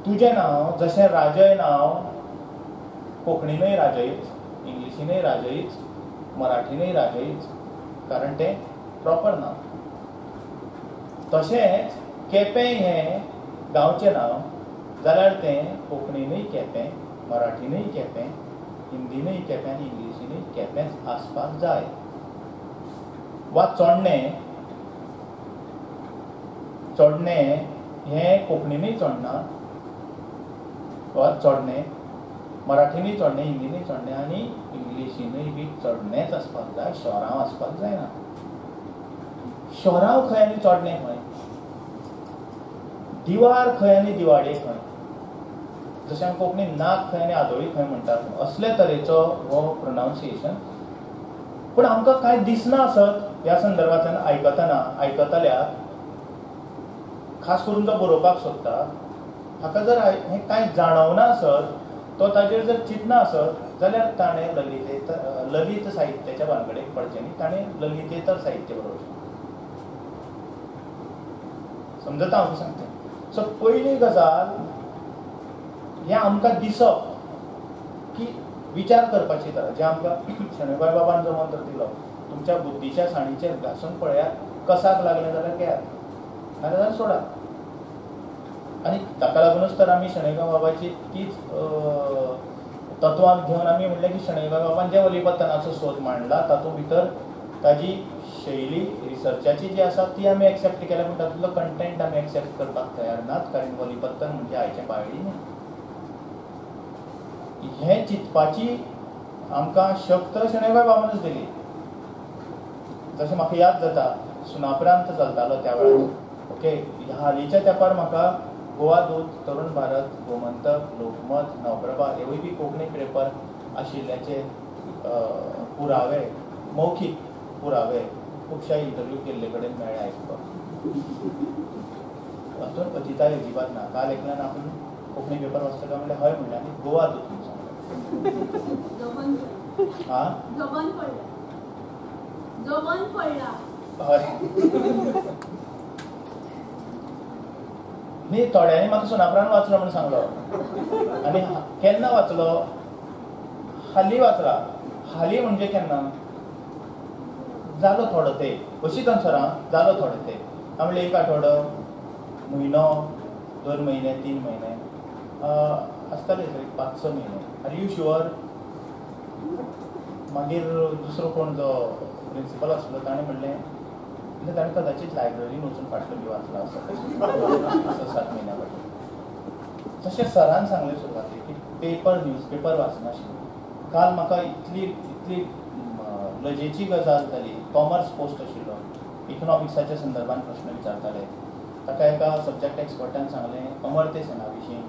तुजें नांव जशें राजय नांव कोंकणीनूय राजयच, इंग्लिशीनय राजयीच, मराठीनय राजयीच, कारण तें प्रॉपर नांव. तशेंच केपें हें गांवचें नांव जाल्यार तें कोंकणीनय केपें, मराठीनय केपें, हिंदीनय केपें आनी इंग्लिशीनय केपेंच आसपाक जाय. वा चोडणें, चोडणें हें कोंकणीनय चोडणा वा चोडणें, मराठीनय चोडणें, हिंदीनय चोडणें आनी इंग्लिशीनय बी चोडणेंच आसपाक जाय, शोरांव आसपाक जायना. शोरांव खंय आनी चोडणें खंय, दिवार खंय आनी दिवाडे खंय, जशें आमी कोंकणी नाक खंय आनी आदोळी खंय म्हणटात, असले तरेचो हो प्रोनावन्सिएशन. पूण आमकां कांय दिसना आसत ह्या संदर्भांतल्यान आयकतना, आयकतल्याक खास करून जो बरोवपाक सोदता हाका जर हें कांय जाणवना आसत, तो ताजेर जर चिंतना आसत जाल्यार ताणें ललितेतर ललित साहित्याच्या भानगडेक पडचें न्ही, ताणें ललितेतर साहित्य बरोवचें. समजता हांव सांगता. सो पयली गजाल हें आमकां दिसप की विचार करपाची तरा, जें आमकां शणै गोंयबाबान जो मंत्र दिलो, तुमच्या बुद्धीच्या साणीचेर घासून पळयात, कसाक लागलें जाल्यार घेयात, नाजाल्यार सोडात. आनी ताका लागूनच तर आमी शणै गोंयबाबाची तीच तत्वां घेवन आमी म्हणलें की शणै गोंयबाबान जे वलिपत्तनाचो सोद मांडला तातूंत भितर ताजी शैली रिसर्चाची जी आसा ती आमी एक्सेप्ट केल्या, पूण तातूंतलो कंटेंट आमी एक्सेप्ट करपाक तयार नात, कारण वलिपत्तन म्हणजे आयचें पाळी न्ही. हें चिंतपाची आमकां शक्त शणै गोंयबाबानूच दिली. जशें म्हाका याद जाता सुनापरांत चलतालो त्या वेळार, ओके, हालींच्या तेंपार म्हाका गोवा दूत, तरुण भारत, गोमंतक, लोकमत, नवप्रभा हेवूय बी कोंकणी पेपर आशिल्ल्याचे पुरावे, मौखीक पुरावे खुबश्या इंटरव्यू केल्ले कडेन मेळ्ळे आयकपाक. हातूंत अतिताय अजिबात ना. काल एकल्यान आपूण कोंकणी पेपर वाचता काय म्हणलें हय म्हणलें, आनी गोवा दूत म्हणून सांगलें. हां, हय न्ही, थोड्यांनी म्हाका सुनापरांत वाचलो म्हूण सांगलो. आनी केन्ना वाचलो? हालीं वाचला. हालीं म्हणजे केन्ना? जालो थोडो ते, अशी आन्सर आं, जालो थोडो ते. हांव म्हणलें एक आठवडो, म्हयनो, 2 म्हयने, 3 म्हयने आसताले सर, एक 5-6 म्हयने. Are you sure? मागीर दुसरो कोण जो प्रिंसिपल आसलो ताणें म्हणलें, म्हणजे ताणें कदाचीत लायब्ररीन वचून फाटलो बी वाचला आसत 6-7 म्हयन्या फाटल्यान. तशें सरान सांगलें सुरवातेक की पेपर, न्यूजपेपर वाचनाशिल्लें. काल म्हाका इतली इतली लजेची गजाल जाली. कॉमर्स पोस्ट आशिल्लो, इकनॉमिक्साच्या संदर्भान प्रश्न विचारताले. ताका एका सब्जॅक्ट एक्सपर्टान सांगलें अमर्त्य सेना विशीं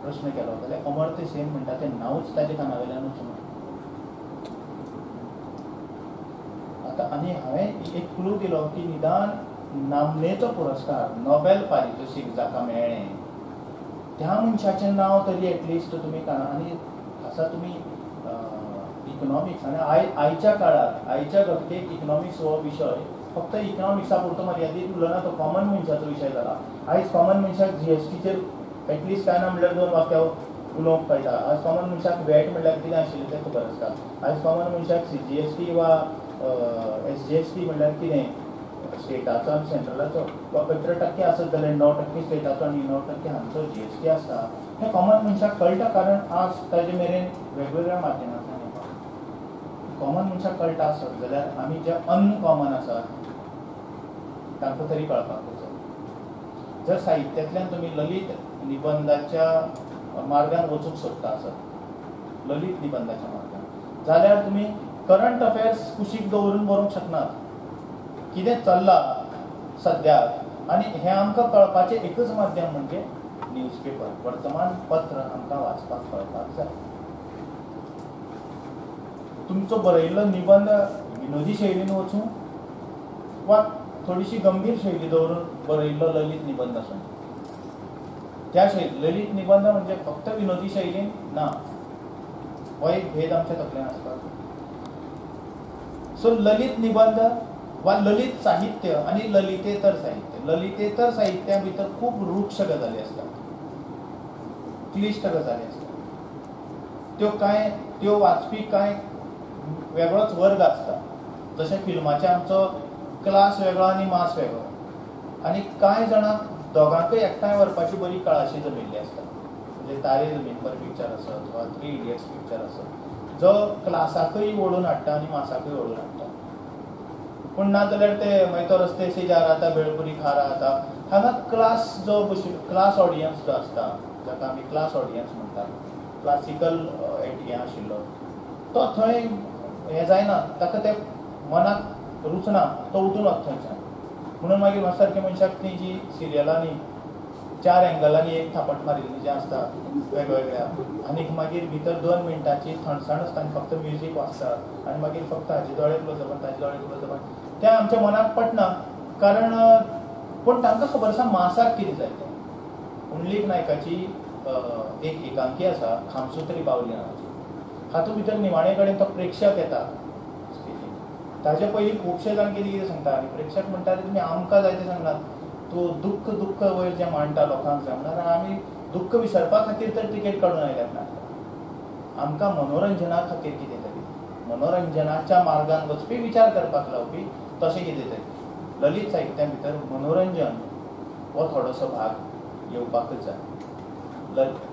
प्रश्न केलो जाल्यार अमर्त्य सेन म्हणटा तें नांवूच ताच्या काना वयल्यान वचूंक. आतां आनी हांवें एक क्लू दिलो की निदान नामनेचो पुरस्कार नोबेल पारितोशीक जाका मेळ्ळें त्या मनशाचें नांव तरी एटलिस्ट तुमी काना. आनी खासा तुमी इकनॉमिक्स आनी आयच्या काळार, आयच्या घटकेक इकनॉमिक्स हो विशय फक्त इकनॉमिक्सा पुरतो मर्यादीत उरलो ना, तो कॉमन मनशाचो विशय जाला. आयज कॉमन मनशाक जीएसटीचेर एटलिस्ट कांय ना म्हणल्यार 2 वाक्यां उलोवंक कळटा. आयज कॉमन मनशाक वॅट म्हणल्यार कितें आशिल्लें तें खबर आसता. आयज कॉमन मनशाक सीजीएसटी वा एसजीएसटी म्हणल्यार कितें, स्टेटाचो आनी सेंट्रलाचो वा 18% आसत जाल्यार 9% स्टेटाचो आनी 9% हांचो जीएसटी आसता, हें कॉमन मनशाक कळटा. कारण आज ताजे मेरेन वेगवेगळ्या माध्यमांतल्यान कॉमन मनशाक कळटा आसत जाल्यार आमी जे अनकॉमन आसात तांकां तरी कळपाक जाय. जर साहित्यांतल्यान तुमी ललित निबंदाच्या मार्गान वचूंक सोदता आसत, ललित निबंदाच्या मार्गान, जाल्यार तुमी करंट अफेर्स कुशीक दवरून बरोवंक शकनात. कितें चल्लां सद्याक आनी हें आमकां कळपाचें एकच माध्यम म्हणजे न्यूजपेपर, वर्तमानपत्र आमकां वाचपाक कळपाक जाय. तुमचो बरयल्लो निबंद विनोदी शैलीन वचूं वा थोडीशी गंभीर शैली दवरून बरयल्लो ललित निबंद आसूं, त्या शैली ललित निबंद म्हणजे फक्त विनोदी शैलीन ना, हो एक भेद आमच्या तकलेन आसपाक जाय. सो ललित निबंद वा ललित साहित्य आनी ललितेतर साहित्य, ललितेतर साहित्या भितर खूब रुक्ष गजाली आसतात, क्लिश्ट गजाली आसतात. त्यो कांय त्यो वाचपी कांय वेगळोच वर्ग आसता. जशें फिल्माचे आमचो क्लास वेगळो आनी मास वेगळो, आनी कांय जाणांक दोगांकय एकठांय व्हरपाची बरी कळाशी जमिल्ली आसता. म्हणजे तारे जमीन पर पिक्चर आसत वा थ्री इडियट्स पिक्चर आसत, जो क्लासाकय ओडून हाडटा आनी मासाकय ओडून हाडटा. पूण ना जाल्यार ते मागीर तो रस्ते से जा रहा था भेळपुरी खा रहा था, हांगा क्लास जो क्लास ऑडियन्स जो आसता, जाका आमी क्लास ऑडियन्स म्हणटात, क्लासिकल हें आशिल्लो तो थंय हें जायना, ताका तें मनाक रुचना, तो उठून वता थंयच्यान. म्हणून मागीर म्हाज्या सारक्या मनशाक ती जी सिरियलांनी 4 एंगलांनी एक थापट मारिल्ली जें आसता वेगवेगळ्या, आनीक मागीर भितर 2 मिनटांची थंडसाण आसता आनी फक्त म्युजीक वाजता आनी मागीर फक्त हाजे दोळे क्लोज जावन ताजे दोळे क्लोज जावन, तें आमच्या मनाक पटना. कारण पूण तांकां खबर आसा मासाक कितें जाय तें. पुंडलीक नायकाची एक एकांकी आसा खामसुत्री बावली नांवाची, हातूंत भितर निमाणे कडेन तो प्रेक्षक येता स्टेजीर, ताजे पयलीं खुबशे जाण कितें कितें सांगता आनी प्रेक्षक म्हणटा तुमी आमकां जाय तें सांगनात, तूं दुख्ख दुख्ख वयर जें मांडटा लोकांक जाय म्हणल्यार आमी दुख्ख विसरपा खातीर तर तिकेट काडून आयल्यात नाटकां, आमकां मनोरंजना खातीर कितें तरी मनोरंजनाच्या मार्गान वचपी विचार करपाक लावपी तशें कितें तरी. ललित साहित्या भितर मनोरंजन हो थोडोसो भाग येवपाकच जाय.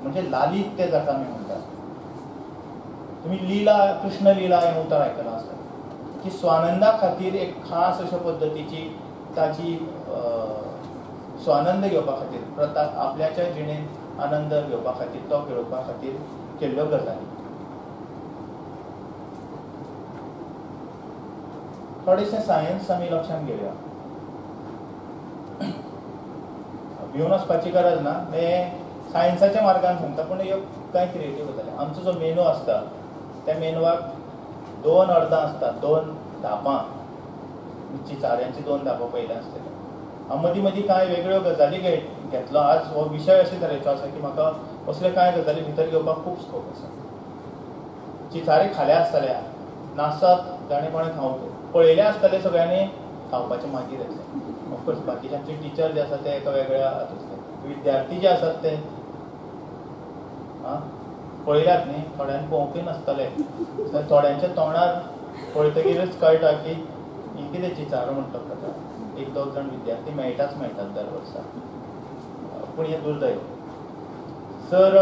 म्हणजे लालित्य जाका आमी म्हणटात, तुमी लिला कृष्ण लिला हें उतर आयकलां आसतलें की स्वानंदा खातीर एक खास अशा पद्दतीची ताची स्वानंद घेवपा खातीर, प्रता आपल्याच्या जिणेंत आनंद घेवपा खातीर तो खेळोवपा खातीर केल्ल्यो गजाली. थोडेशें सायन्स आमी लक्षांत घेवया, भिवन वचपाची गरज ना, हें सायन्साच्या मार्गान सांगता, पूण ह्यो कांय क्रिएटीव गजाली. आमचो जो मेनू आसता त्या मेनवाक 2 अर्दां आसता, 2 धापां, चिचाऱ्यांची 2 धापां पयलीं आसतल्यो. हांव मदीं मदीं कांय वेगळ्यो गजाली घेतलो. आज हो विशय अशे तरेचो आसा की म्हाका असले कांय गजाली भितर घेवपाक खूब स्कोप आसा. चिचारे खाल्या आसतल्या, नासत जाणें कोणें खावंक पळयलें आसतलें सगळ्यांनी, खावपाचें मागीर येतलें. ऑफकोर्स बाकीचे आमचे टिचर जे आसा ते एका वेगळ्या हातूंतले, विद्यार्थी जे आसात ते आं पळयल्यात न्ही, थोड्यांनी पळोवंकय नासतले, थोड्यांच्या तोंडार पळयतकीरच कळटा की ही कितें चिचारो म्हणटा प्रकार. 1-2 जाण विद्यार्थी मेळटाच मेळटात दर वर्सा, पूण हें दुर्दैव. सर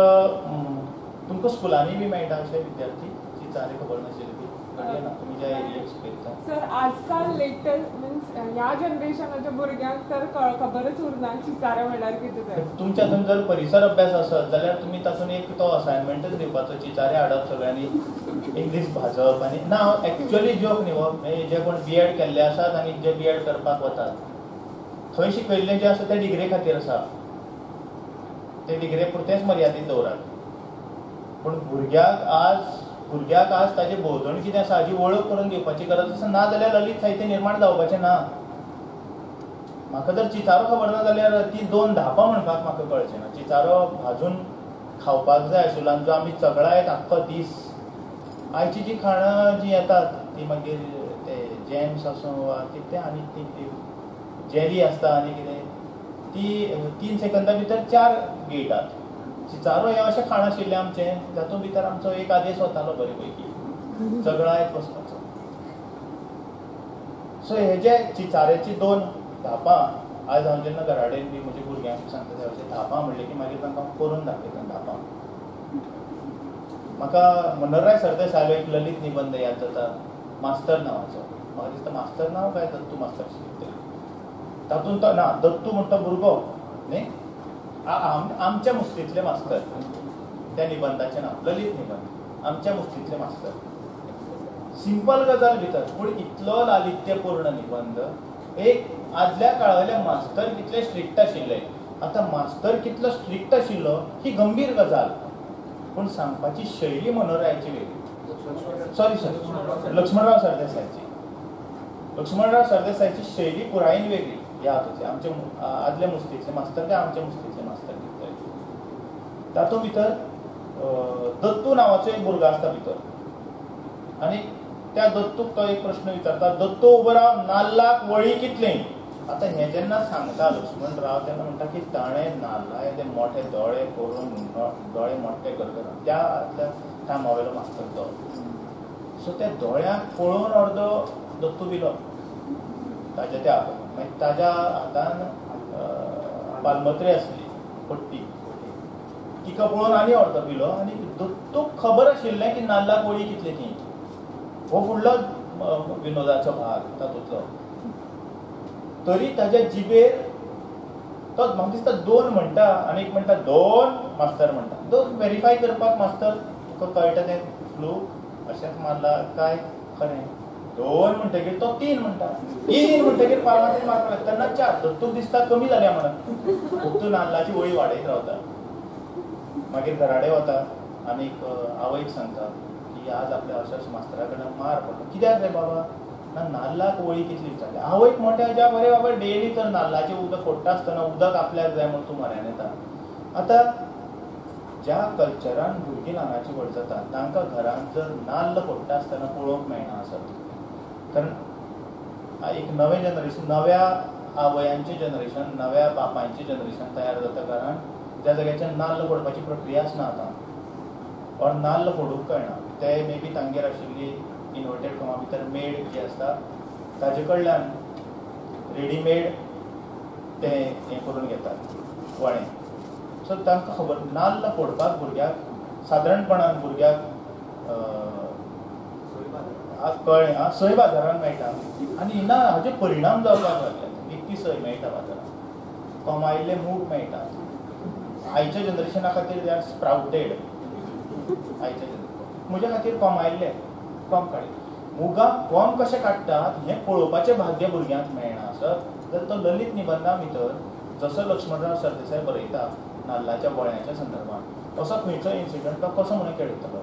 तुमकां स्कुलांनी बी मेळटा अशे विद्यार्थी चिचारे खबर नाशिल्ले बी घडये ना तुमी ज्या एरियेक शिकयता? सर आजकाल लेटस्ट मिन्स ह्या जनरेशनाच्या भुरग्यांक तर खबरच उरना चिचारे म्हणल्यार कितें तें. तुमच्या हातून जर परिसर अभ्यास आसत जाल्यार तुमी तातूंत एक तो असायनमेंटच दिवपाचो, चिचारे हाडप सगळ्यांनी, एक दीस भाजप. आनी ना एक्चुअली जोक न्ही हो, जे कोण बी एड केल्ले आसात आनी जे बी एड करपाक वतात थंय शिकयल्लें जें आसा तें डिग्री खातीर आसा, ते डिग्री पुरतेंच मर्यादीत दवरात. पूण भुरग्याक आज ताजे भोंवतणी कितें आसा हाजी वळख करून घेवपाची गरज आसा, ना जाल्यार ललित साहित्य निर्माण जावपाचें ना. म्हाका जर चिचारो खबर ना जाल्यार ती 2 धापां म्हणपाक म्हाका कळचें ना. चिचारो भाजून खावपाक जाय आशिल्लो आनी जो आमी चगळायत आख्खो दीस. आयची जी खाणां जीं येतात ती मागीर ते जॅम्स आसूं वा कितें आनी ती जेली आसता आनी कितें, ती 3 सेकंदा भितर 4 गिळटात. चिचारो हें अशें खाण आशिल्लें आमचें जातूंत भितर आमचो एक आदेश वतालो बरे पैकी चगळायत वचपाचो. सो हे जे चिचाऱ्याची 2 धापां आज हांव जेन्ना घरा कडेन बी म्हज्या भुरग्यांक सांगता तें धापां म्हणलें की मागीर तांकां करून दाखयता धापां. म्हाका मनोहरराय सरदेसायालो एक ललित निबंद याद जाता, मास्तर नांवाचो. म्हाका दिसता मास्तर नांव काय दत्तू मास्तर आशिल्लें तातूंत तो ना दत्तू म्हणटा भुरगो न्ही, आमच्या मुस्तींतले मास्तर, त्या निबंदाचें नांव ललित निबंद, आमच्या मुस्तींतले मास्तर. सिंपल गजाल भितर पूण इतलो लालित्यपूर्ण निबंद. एक आदल्या काळावयले मास्तर कितले स्ट्रिक्ट आशिल्ले, आतां मास्तर कितलो स्ट्रिक्ट आशिल्लो ही गंभीर गजाल, पूण सांगपाची शैली मनोहररायाची वेगळी. सॉरी सॉरी लक्ष्मणराव सरदेसायाची, लक्ष्मणराव सरदेसायाची शैली पुरायेन वेगळी. ह्या हातूंतले आमचे आदले मुस्तींतले मास्तर काय आमच्या मुस्तींतले मास्तर कितें तातूंत भितर दत्तू नांवाचो एक भुरगो आसता भितर आनी त्या दत्तूक तो एक प्रश्न विचारता, दत्तू उबो राव, नाल्लाक वळी कितली? आतां हें जेन्ना सांगता लक्ष्मणराव तेन्ना म्हणटा की ताणें नाल्ला ते मोठे दोळे करून दोळे मोठे करतना त्या आदल्या कामावेलो मास्तर तो. सो त्या दोळ्यांक पळोवन अर्दो दत्तू भिलो ताज्या त्या, मागीर ताज्या हातान पालमत्री आसली पट्टी, तिका पळोवन आनी अर्दो पिलो. आनी दत्तूक खबर आशिल्लें की नाल्लाक वळी कितली ती. हो फुडलो विनोदाचो भाग तातूंतलो. तरी ताज्या जिबेर तो म्हाका दिसता दोन म्हणटा आनी एक म्हणटा दोन, मास्तर म्हणटा दोन. वेरीफाय करपाक मास्तर तुका कळटा तें फ्लू अशेंच मारला काय खरें. दोन म्हणटगीर तो तीन म्हणटा, तीन म्हणटगीर पालमात्री मारपाक तेन्ना चार. दत्तूक दिसता कमी जाल्या म्हणून, दत्तू नाल्लाची वळी वाडयत रावता. मागीर घराडे वता आनीक आवयक सांगता की आज आपल्या अशाच मास्तरा कडल्यान मार पडलो. कित्याक रे बाबा? ना नाल्लाक वळी कितली विचारली. आवयक मोठ्या ज्या बरे बाबा डेली तर नाल्लाचें उदक फोडटा आसतना उदक आपल्याक जाय म्हूण तूं म्हऱ्यान येता. आतां ज्या कल्चरान भुरगीं ल्हानाची व्हड जाता तांकां घरांत जर नाल्ल फोडटा आसतना पळोवंक मेळना आसत, कारण एक नवें जनरेशन, नव्या आवयांचें जनरेशन, नव्या बापायचें जनरेशन तयार जाता घरान, ज्या जाग्याचेर नाल्ल फोडपाची प्रक्रिया आसना आतां, ऑर नाल्ल फोडूंक कळना. ते मे बी तांगेर आशिल्ली इन्वर्टेड कॉमा भितर मेड जी आसता ताजे कडल्यान रेडीमेड ते हें करून घेतात वळें. सो तांकां खबर नाल्ल फोडपाक भुरग्याक सादारणपणान भुरग्याक कळ्ळें आं, सय बाजारान मेळटा. आनी ना हाजे परिणाम जावपाक लागले. इतकी सय मेळटा बाजारान, कमायल्ले मूग मेळटा. आयच्या जनरेशना खातीर they are sprouted. आयच्या जनरेशन म्हज्या खातीर कमायल्ले कोम काडी मुगाक कोम कशें काडटात हें पळोवपाचें भाग्य भुरग्यांक मेळना आसत जर तो ललित निबंधा भितर जसो लक्ष्मणराव सरदेसाय बरयता नाल्लाच्या वळ्यांच्या संदर्भात असो खंयचो इन्सिडंट तो कसो म्हणून खेळयतलो.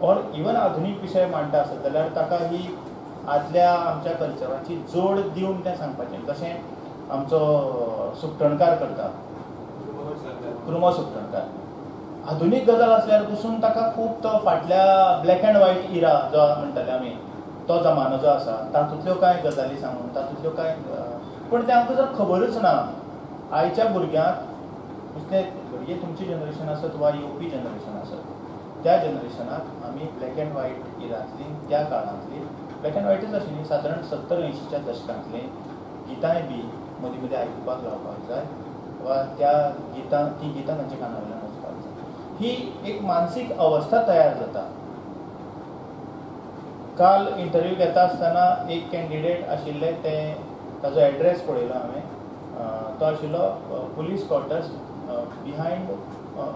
ऑर इवन आधुनीक विशय मांडटा आसत जाल्यार ताका ही आदल्या आमच्या कल्चराची जोड दिवन तें सांगपाचें. जशें आमचो सुकटणकार करता, कृमो सुकटणकार, आधुनीक गजाल आसल्यार पसून ताका खूब तो फाटल्या ब्लॅक एंड व्हायट इरा जो म्हणटाले आमी तो जमानो जो आसा तातूंतल्यो कांय गजाली सांगून तातूंतल्यो कांय, पूण तें आमकां जर खबरूच ना आयच्या भुरग्यांक, इतलें घडये तुमची जनरेशन आसत वा येवपी जनरेशन आसत, त्या जनरेशनाक आमी ब्लॅक एंड व्हायट इरांतली त्या काळांतली ब्लॅक एंड व्हायटच आशिल्ली सादारण 70-80च्या दशकांतली गितांय बी मदीं मदीं आयकुपाक लावपाक जाय वा त्या गितां ती गितां तांच्या काना वयल्यान वचपाक जाय. ही एक मानसीक अवस्था तयार जाता. काल इंटरव्यू घेता आसतना एक कॅन्डिडेट आशिल्ले, ते ताजो एड्रेस पळयलो हांवें, तो आशिल्लो police quarters behind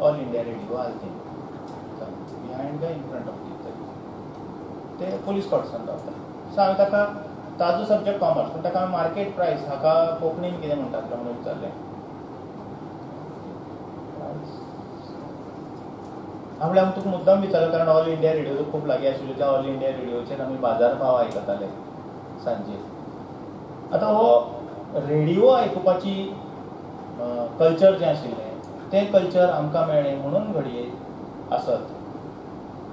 All India Radio Altinho, behind काय इन फ्रंट ऑफ ते पोलीस क्वॉर्टर्सान रावता. सो हांवें ताका ताजो सब्जॅक्ट कॉमर्स, पूण ताका हांवें मार्केट प्रायस हाका कोंकणीन कितें म्हणटात म्हणून विचारलें. आपल्या हांव तुका मुद्दाम विचारलो कारण ऑल इंडिया रेडियो खूब लागीं आशिल्लो, त्या ऑल इंडिया रेडियोचेर आमी बाजार भाव आयकताले सांजे. आतां हो रेडियो आयकुपाची कल्चर जें आशिल्लें तें कल्चर आमकां मेळ्ळें म्हणून घडये आसत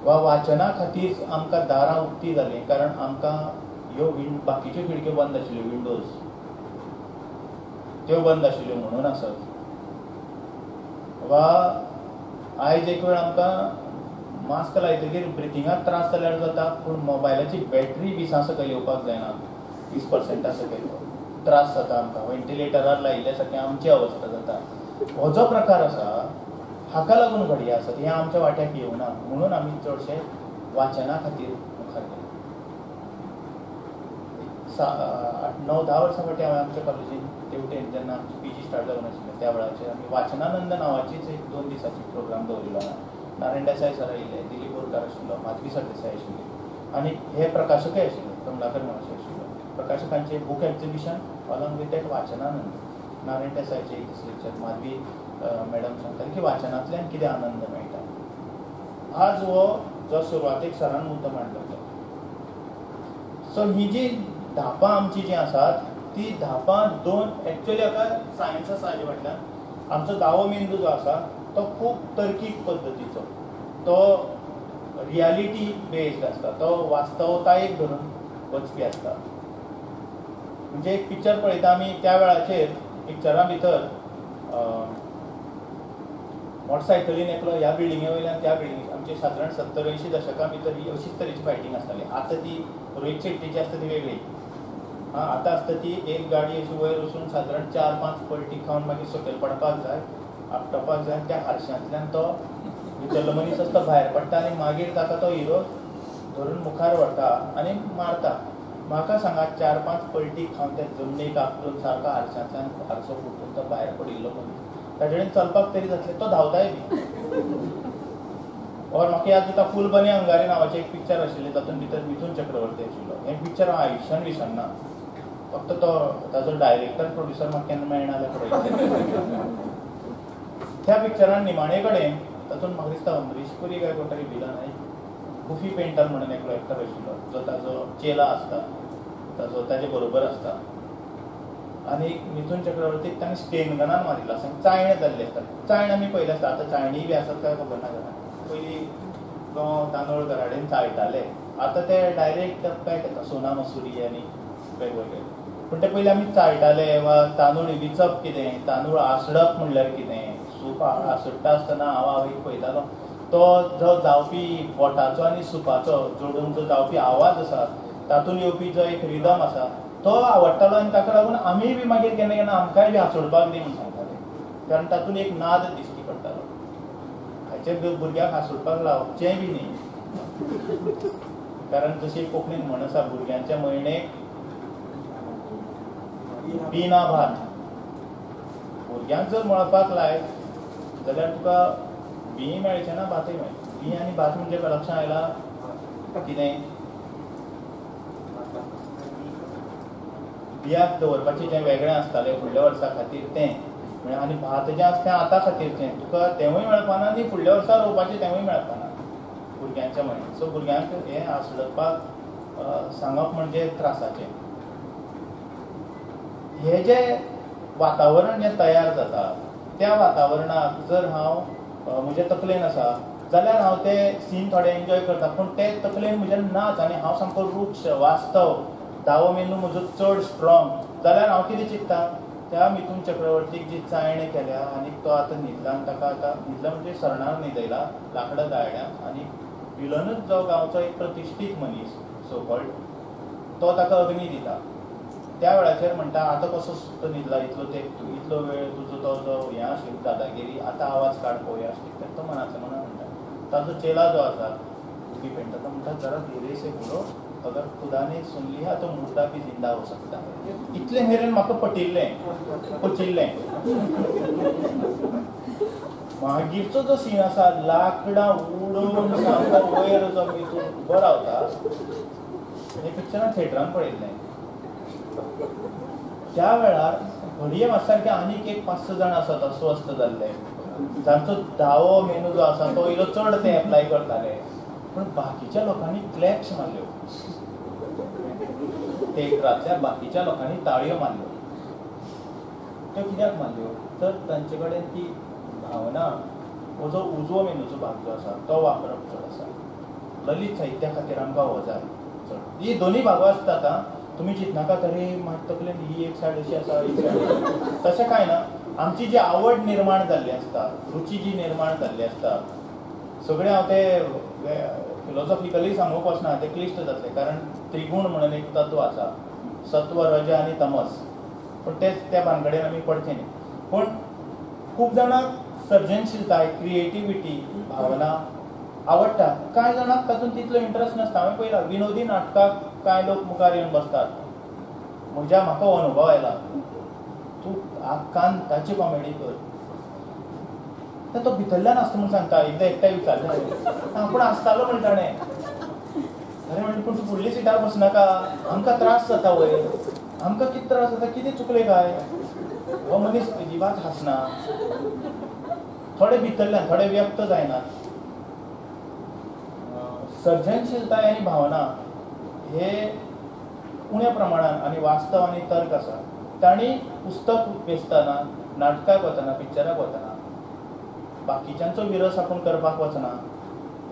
वा वाचना खातीर आमकां दारां उक्ती जालीं, कारण आमकां ह्यो बाकीच्यो खिडक्यो बंद आशिल्ल्यो, विंडोज त्यो बंद आशिल्ल्यो म्हणून आसत वा आयज एक वेळ आमकां मास्क लायतकीर ब्रिथिंगाक त्रास जाल्यार जाता, पूण मोबायलाची बॅटरी 20 सकयल येवपाक जायना, 20% सकयल त्रास जाता आमकां, व्हेंटिलेटरार लायिल्ल्या सारकी आमची अवस्था जाता. हो जो प्रकार आसा हाका लागून घडये आसत हें आमच्या वाट्याक येवना म्हणून आमी चडशे वाचना खातीर मुखार गेले. 8-9-10 वर्सां फाटीं हांवें आमच्या कॉलेजीन तेवटेन जेन्ना आमची पीजी स्टार्ट जावन आशिल्लें त्या वेळाचेर आमी वाचनानंद नांवाचीच एक 2 दिसाची प्रोग्राम दवरिल्लो. नारायण देसाय सर आयिल्ले, दिलीप बोरकार आशिल्लो, माधवी सरदेसाय आशिल्ले आनी हे प्रकाशकय आशिल्ले, कमलाकर महाशय आशिल्लो. प्रकाशकांचे book exhibition along with that Vachananand, Narayan देसायचे एक दीस लेक्चर, माधवी मॅडम सांगताले की वाचनांतल्यान कितें आनंद मेळटा. आज हो जो सुरवातेक सरान मुद्दो मांडलो तो, सो ही जी धापां आमची जी आसात ती धापां दोन एक्चुअली हाका सायन्स आसा हाजे फाटल्यान. आमचो दावो मेंदू जो आसा तो खूब तर्कीक पद्दतीचो, तो रियालिटी बेस्ड आसता, तो वास्तवतायेक धरून वचपी आसता. म्हणजे एक पिक्चर पळयता आमी त्या वेळाचेर पिक्चरा भितर मोटरसायकलीन एकलो ह्या बिल्डिंगे वयल्यान त्या बिल्डिंगे, आमचे सादारण 70-80 दशकां भितर ही अशीच तरेची फायटींग आसताली. आतां ती रोहित शेट्टीची आसता ती वेगळी. आं, आतां आसता ती एक गाडी अशी वयर वचून सादारण 4-5 पलटी खावन मागीर सकयल पडपाक जाय, आपटपाक जाय, त्या हारशांतल्यान तो भितरलो मनीस आसता भायर पडटा आनी मागीर ताका तो हिरो धरून मुखार व्हरता आनी मारता. म्हाका सांगा, 4-5 पलटी खावन त्या जमनीक आपटून सारको हारशांतल्यान हारसो फुटून तो भायर पडिल्लो मनीस ताजे कडेन चलपाक तरी जातलें, तो धांवताय बी. और म्हाका याद जाता फूल बने अंगारे नांवाचें एक पिक्चर आशिल्लें, तातूंत भितर मिथून चक्रवर्ती आशिल्लो. हें पिक्चर हांव आयुश्यान विसरना. फक्त तो ताजो डायरेक्टर प्रोड्युसर म्हाका केन्ना मेळना जाल्यार पळयतलें. त्या पिक्चरान निमाणे कडेन तातूंत म्हाका दिसता अमरीश पुरी काय कोण तरी विलन, गुफी पेंटर म्हणून एकलो एक्टर आशिल्लो जो ताजो चेला आसता, ताजो ताजे बरोबर आसता. आनी मिथून चक्रवर्तीक ताणें स्टेन गनान मारिल्लो आसा, चायणे जाल्ले आसता. चायण आमी पळयले आसता, आतां चायणीय बी आसात काय खबर ना. घरान पयलीं गंव तांदूळ घराडेन चाळटाले, आतां ते डायरेक्ट पॅक येता सोना मसुरी आनी वेगवेगळे. पूण ते पयलीं आमी चाळटाले वा तांदूळ विचप कितें, तांदूळ आसडप म्हणल्यार कितें, सूप आसडटा आसतना हांव आवयक पळयतालो, तो जो जावपी बोटाचो आनी सुपाचो जोडून जो जावपी आवाज आसा, तातूंत येवपी जो एक रिदम आसा तो आवडटालो. आनी ताका लागून आमीय बी मागीर केन्ना केन्ना आमकांय बी हांसोडपाक दी म्हूण सांगताले, कारण तातूंत एक नाद दिश्टी पडटालो. हाचे भुरग्यांक हांसोडपाक लावचेंय बी न्ही, कारण जशी कोंकणीन म्हण आसा, भुरग्यांच्या म्हयनेक बी ना भात. भुरग्यांक जर मळपाक लायत जाल्यार तुका बीं मेळचें ना, भातय मेळचें. बीं आनी भात म्हणजे लक्षां आयला कितें? बियाक दवरपाचें जें वेगळें आसतालें फुडल्या वर्सा खातीर तें, म्हळ्यार आनी भात जें आसता तें आतां खातीरचें, तुका तेंवूय मेळपाना आनी फुडल्या वर्सा रोवपाचें तेंवूय मेळपाना भुरग्यांच्या म्हयन्याक. सो भुरग्यांक हें आसडपाक सांगप म्हणजे त्रासाचें. हें जें वातावरण जें तयार जाता त्या वातावरणाक जर हांव म्हजे तकलेन आसा जाल्यार हांव ते सीन थोडे एन्जॉय करता, पूण ते तकलेन म्हज्या नाच आनी हांव सामको रुक्ष वास्तव दावो मेंदू म्हजो चड स्ट्रॉंग जाल्यार हांव कितें चिंत्ता, त्या मिथून चक्रवर्तीक जी चायणे केल्या आनी तो आतां न्हिदला आनी ताका आतां न्हिदला म्हणजे सरणार न्हिदयला लाकडां दाळ्या आनी विलनूच जो गांवचो एक प्रतिश्ठीत मनीस सो कॉल्ड तो ताका अग्नी दिता. त्या वेळाचेर म्हणटा आतां कसो तो न्हिदला, इतलो ते इतलो वेळ तुजो तो जो हें आशिल्लो दादागिरी, आतां आवाज काड पळोवया तर तो मनांतल्या मनान म्हणटा. ताजो चेला जो आसा गुफी पेंटर तो म्हणटा जरा धीरे से बोलो, अगर खुदा ने सुन लिया तो मुर्दा भी जिंदा हो सकता है. इतले मेरेन म्हाका पटिल्लें पचिल्लें. मागीरचो जो सीन आसा लाकडां उडोवन सामको वयर जो मिथून उबो रावता, हें पिक्चरान थिएटरान पळयल्लें. त्या वेळार घडये म्हाका सारके आनीक एक 5-6 जाण आसात अस्वस्थ जाल्ले, जांचो दावो मेनू जो आसा तो इल्लो चड ते एप्लाय करताले, पूण बाकीच्या लोकांनी क्लॅप्स मारल्यो, थिएटरांतल्या बाकीच्या लोकांनी ताळयो मारल्यो. त्यो कित्याक मारल्यो तर तांचे कडेन ती भावना हो जो उजवो मेंदूचो भाग जो आसा तो वापरप चड आसा. ललित साहित्या खातीर आमकां हो जाय चड. ही दोनूय भागां आसतात. तुमी चिंतनाका तरी म्हाका तकलेन ही एक सायड अशी आसा एक सायड, तशें कांय ना. आमची जी आवड निर्माण जाल्ली आसता, रुची जी निर्माण जाल्ली आसता, सगळें हांव ते फिलोसॉफिकली सांगूंक वचना, तें क्लिश्ट जातलें, कारण त्रिगूण म्हणून एक तत्व आसा, सत्व रज आनी तमस, पूण तेच त्या भानगडेन आमी पडचें न्ही. पूण खूब जाणांक सर्जनशीलताय, क्रिएटिविटी, भावना आवडटा, कांय जाणांक तातूंत तितलो इंट्रस्ट नासता. हांवें पळयला विनोदी नाटकाक कांय लोक मुखार येवन बसतात. म्हज्या म्हाका हो अनुभव आयला, तूं आक्कान ताची कॉमेडी कर, तो भितरल्यान आसता म्हूण सांगता. एकदां एकट्या विचारलें हांवें, पूण आसतालो म्हण ताणें. अरे म्हणलें, पूण तूं फुडल्या सिटार बसनाका, आमकां त्रास जाता वयर, आमकां कितें त्रास जाता, कितें चुकलें काय? हो मनीस अजिबात हांसना, थोडे भितरल्यान, थोडे व्यक्त जायनात. सर्जनशीलताय आनी भावना हे उण्या प्रमाणान आनी वास्तव आनी तर्क आसा. तांणी पुस्तक वेचतना, नाटकाक वतना, पिक्चराक वतना बाकीच्यांचो विरस आपूण करपाक वचना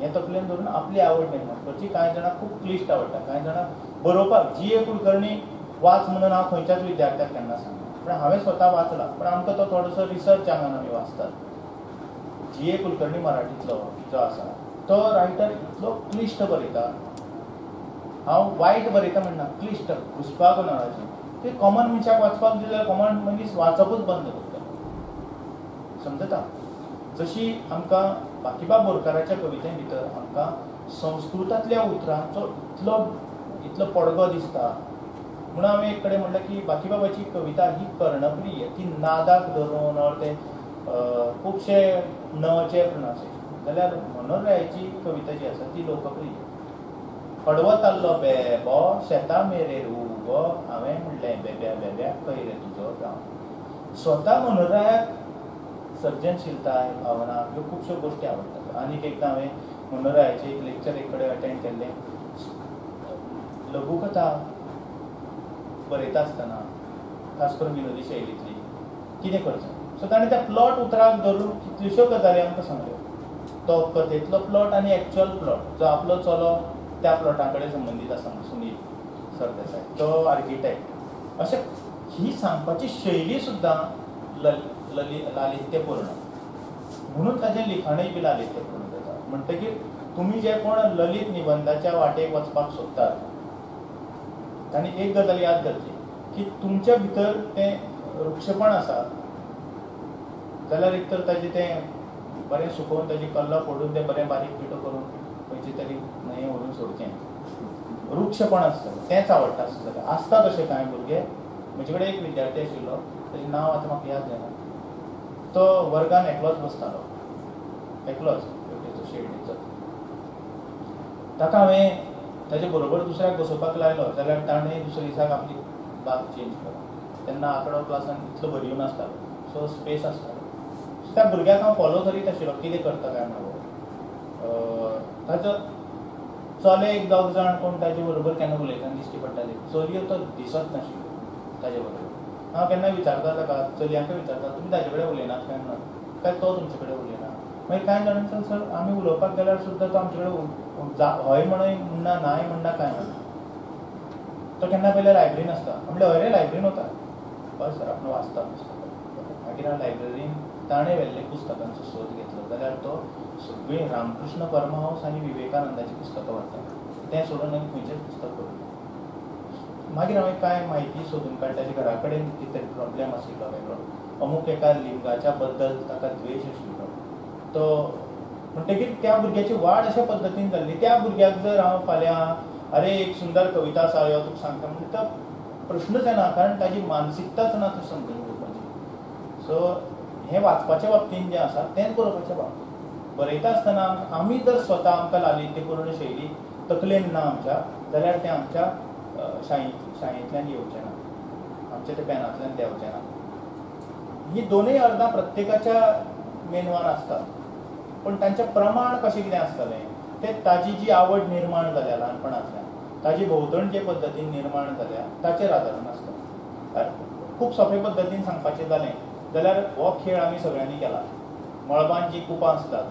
हें तकलेन धरून आपली आवड निर्माण करची. कांय जाणांक खूब क्लिश्ट आवडटा, कांय जाणांक बरोवपाक. जी ए कुलकर्णी वाच म्हणून हांव खंयच्याच विद्यार्थ्याक केन्ना सांगना, पूण हांवें स्वता वाचला, पूण आमकां तो थोडोसो रिसर्च आंगान आमी वाचतात. जी ए कुलकर्णी मराठींतलो जो आसा तो रायटर इतलो क्लिश्ट बरयता, हांव वायट बरयता म्हणना, क्लिश्ट घुसपाक गोंदळाचें ते कॉमन मनशाक वाचपाक दिल्यार कॉमन मनीस वाचपूच बंद करता. समजता? जशी आमकां बाकीबाब बोरकाराच्या कविते भितर आमकां संस्कृतांतल्या उतरांचो इतलो इतलो पडगो दिसता म्हणून हांवें एक कडेन म्हणलें की बाकीबाबाची कविता ही कर्णप्रिय, ती नादाक धरून ऑर ते खुबशे नचे प्रोनाउंसिएशन. जाल्यार मनोहररायाची कविता जी आसा ती लोकप्रिय. कडवत आसलो बेबो शेता मेरेर उबो, हांवें म्हणलें बेब्या बेब्या खंय रे तुजो गांव. स्वता मनोहररायाक सर्जनशीलताय, भावना ह्यो खुबश्यो गोश्टी आवडटात. आनीक एकदां हांवें मनोहररायाचें एक लेक्चर एक कडेन अटेंड केल्लें. लघुकथा बरयता आसतना खास करून विनोदी शैलींतली कितें करचें, सो ताणें त्या प्लॉट उतराक धरून कितल्योश्यो गजाली आमकां सांगल्यो. तो कथेंतलो प्लॉट आनी एक्चुअल प्लॉट जो आपलो चलो त्या प्लॉटा कडेन संबंदीत आसा, सुनील सरदेसाय तो आर्किटेक्ट, अशें ही सांगपाची शैली सुद्दां लालित्यपूर्ण, म्हणून ताचें लिखाणूय बी लालित्यपूर्ण जाता. म्हणटकीर तुमी जे कोण ललित निबंदाच्या वाटेक वचपाक सोदतात तांणी एक गजाल याद करची की तुमच्या भितर तें वृक्षपण आसा जाल्यार एक तर ताजें तें बरें सुकोवन ताजी कल्लां फोडून तें बरें बारीक पिठो करून खंयचे तरी न्हंये व्हरून सोडचें. वृक्षपण आसता तेंच आवडटा आसता जाल्यार आसता तशें कांय भुरगे. म्हजे कडेन एक विद्यार्थी आशिल्लो, ताजें नांव आतां म्हाका याद जायना, तो वर्गान एकलोच बसतालो, एकलोच हेवटेचो शेडणीचो. ताका हांवें ताजे बरोबर दुसऱ्याक बसोवपाक लायलो जाल्यार ताणें दुसऱ्या दिसाक आपली बाग चेंज केलो. तेन्ना आंकडो क्लासान इतलो भरिल्लो नासतालो, सो स्पेस आसतालो. सो त्या भुरग्याक हांव फॉलो करीत आशिल्लो कितें करता काय म्हणून. ताजो चले एक दोग जाण कोण ताजे बरोबर केन्ना उलयतना दिश्टी पडटाले, चलयो तो दिसत नाशिल्ल्यो ताजे बरोबर. हांव केन्ना विचारता ताका, चलयांकय विचारता, तुमी ताजे कडेन उलयनात काय म्हणून, काय तो तुमचे कडेन उलयना. मागीर कांय जाणांक सांग सर आमी उलोवपाक गेल्यार सुद्दां तो आमचे कडेन हय म्हणून म्हणना, नाय म्हणना, काय म्हणना. तो केन्ना पयलीं लायब्ररीन आसता. म्हणलें हय रे लायब्ररीन वता. हय सर आपण वाचता पुस्तकां. मागीर हांव लायब्ररीन ताणें व्हेल्ले पुस्तकांचो सोद घेतलो जाल्यार तो सगळीं रामकृष्ण परमहंस आनी विवेकानंदाचीं पुस्तकां व्हरता, तें सोडून आनी खंयचेंच पुस्तक बरोवना. मागीर हांवें कांय म्हायती सोदून काडली, ताच्या घरा कडेन कितें तरी प्रॉब्लेम आशिल्लो वेगळो, अमूक एका लिंगाच्या बद्दल ताका द्वेश आशिल्लो तो. म्हणटकीर त्या भुरग्याची वाड अशा पद्दतीन जाल्ली. त्या भुरग्याक जर हांव फाल्यां अरे एक सुंदर कविता आसा ह्यो तुका सांगता म्हणजे तो प्रश्नच येना, कारण ताजी मानसिकताच ना तो समजून घेवपाची. सो हें वाचपाच्या बाबतींत जें आसा तेंच बरोवपाच्या बाबतींत. बरयता आसतना आमी जर स्वता आमकां लालित्यपूर्ण शैली तकलेन ना आमच्या जाल्यार तें आमच्या शायेंतल्यान येवचें ना, आमच्या त्या पेनांतल्यान देंवचें ना. ही दोनूय अर्दां प्रत्येकाच्या मेनवार आसतात, पूण तांचें प्रमाण कशें कितें आसतलें तें ताजी जी आवड निर्माण जाल्या ल्हानपणांतल्यान, ताजी भोंवतण जे पद्दतीन निर्माण जाल्या ताचेर आदारून आसता. खूब सोंपे पद्दतीन सांगपाचें जालें जाल्यार हो खेळ आमी सगळ्यांनी केला. मळबान जीं कुपां आसतात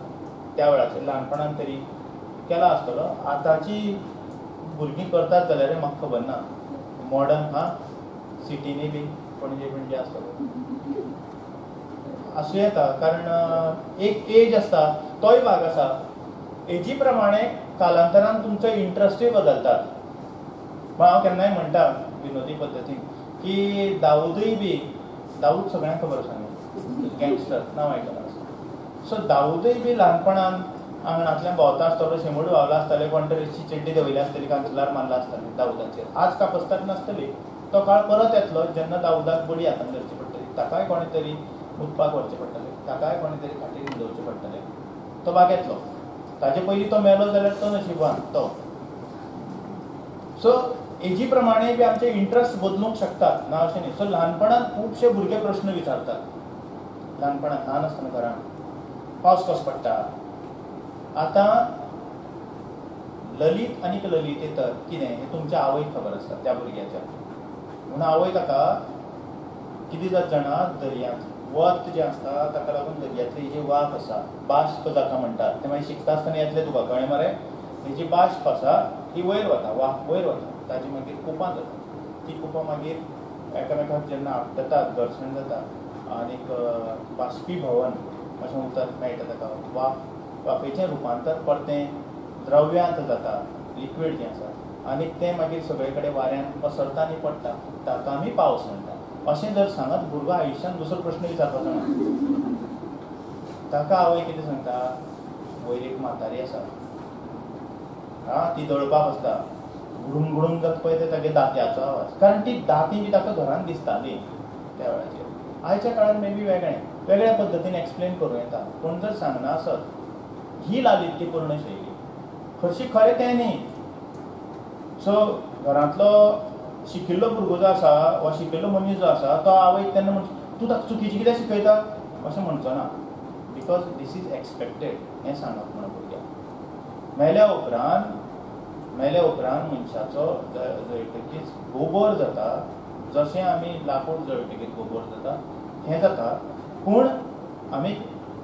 त्या वेळाचेर ल्हानपणान तरी केला आसतलो. आतांची भुरगीं करतात जाल्यार म्हाका खबर ना, मॉडर्न हा सिटीनी बी पणजे बिणजे आसतलो आसूं येता, कारण एक एज आसता तोय भाग आसा. एजी प्रमाणे कालांतरान तुमचो इंट्रस्टूय बदलतात. पूण हांव केन्नाय म्हणटा विनोदी पद्दतीन की दाऊदूय बी, दाऊद सगळ्यांक खबर आसा न्ही, गँगस्टर नांव आयकलां आसा. सो दाऊदूय बी ल्हानपणान आंगणांतल्यान भोंवता आसतलो, शेंबूड व्हांवला आसतलें, कोण तरी चेड्डी देंवयली आसतली, कांचलार मारला आसतलें दाऊदाचेर. आज कापस्तार नासतली, तो काळ परत येतलो जेन्ना दाऊदाक बडी हातान धरची पडटली, ताकाय कोणें तरी मुतपाक व्हरचें पडटलें, ताकाय कोणें तरी खाटीर न्हिदोवचें पडटलें, तो भाग येतलो. ताजे पयलीं तो मेलो जाल्यार तो नशिबान तो. सो एजी प्रमाणे बी आमचे इंट्रस्ट बदलूंक शकतात ना अशें न्ही. सो ल्हानपणांत खुबशे भुरगे प्रश्न विचारतात. ल्हानपणांत ल्हान आसतना घरान पावस कसो पडटा, आतां ललित आनी ललितेतर कितें हें तुमच्या आवयक खबर आसता त्या भुरग्याच्या. म्हणून आवय ताका कितें जाता जाणा, दर्यांत वत जें आसता ताका लागून दर्यांतली जी वाफ आसा, बाश्प जाका म्हणटात, तें मागीर शिकता आसतना येतलें तुका, कळ्ळें मरे? ही जी बाश्प आसा ही वयर वता, वाफ वयर वता, ताजी मागीर कुपां जाता, ती कुपां मागीर एकामेकाक जेन्ना आपटतात, घर्शण जाता आनीक बाश्पीभवन अशें उतर मेळटा ताका, वाफ वाफेचें रुपांतर परतें द्रव्यांत जाता, लिक्वीड जें आसा, आनी तें मागीर सगळे कडेन वाऱ्यान पसरता आनी पडटा, ताका आमी पावस म्हणटा. अशें जर सांगत भुरगो आयुश्यान दुसरो प्रश्न विचारपाचो ना. ताका आवय कितें सांगता, वयर एक म्हातारी आसा, आं ती दळपाक आसता, गुडूम गुडूम जाता पळय ते तागे दांत्याचो आवाज, कारण ती दांती बी ताका घरान दिसताली त्या वेळाचेर. आयच्या काळार मे बी वेगळें वेगळ्या पद्दतीन एक्सप्लेन करूं येता, पूण जर सांगना आसत ही लालित्यपूर्ण शैली हरशीं खरें तें न्ही. सो घरांतलो शिकिल्लो भुरगो जो आसा वा शिकिल्लो मनीस जो आसा तो आवयक तेन्ना म्हणटा तूं ताका चुकीचें कित्याक शिकयता अशें म्हणचो ना, because this is expected. हें सांगप म्हणून भुरग्याक मेल्या उपरांत मनशाचो जळटकीच गोबोर जाता, जशें आमी लाकूड जळटकीच गोबोर जाता हें जाता, पूण आमी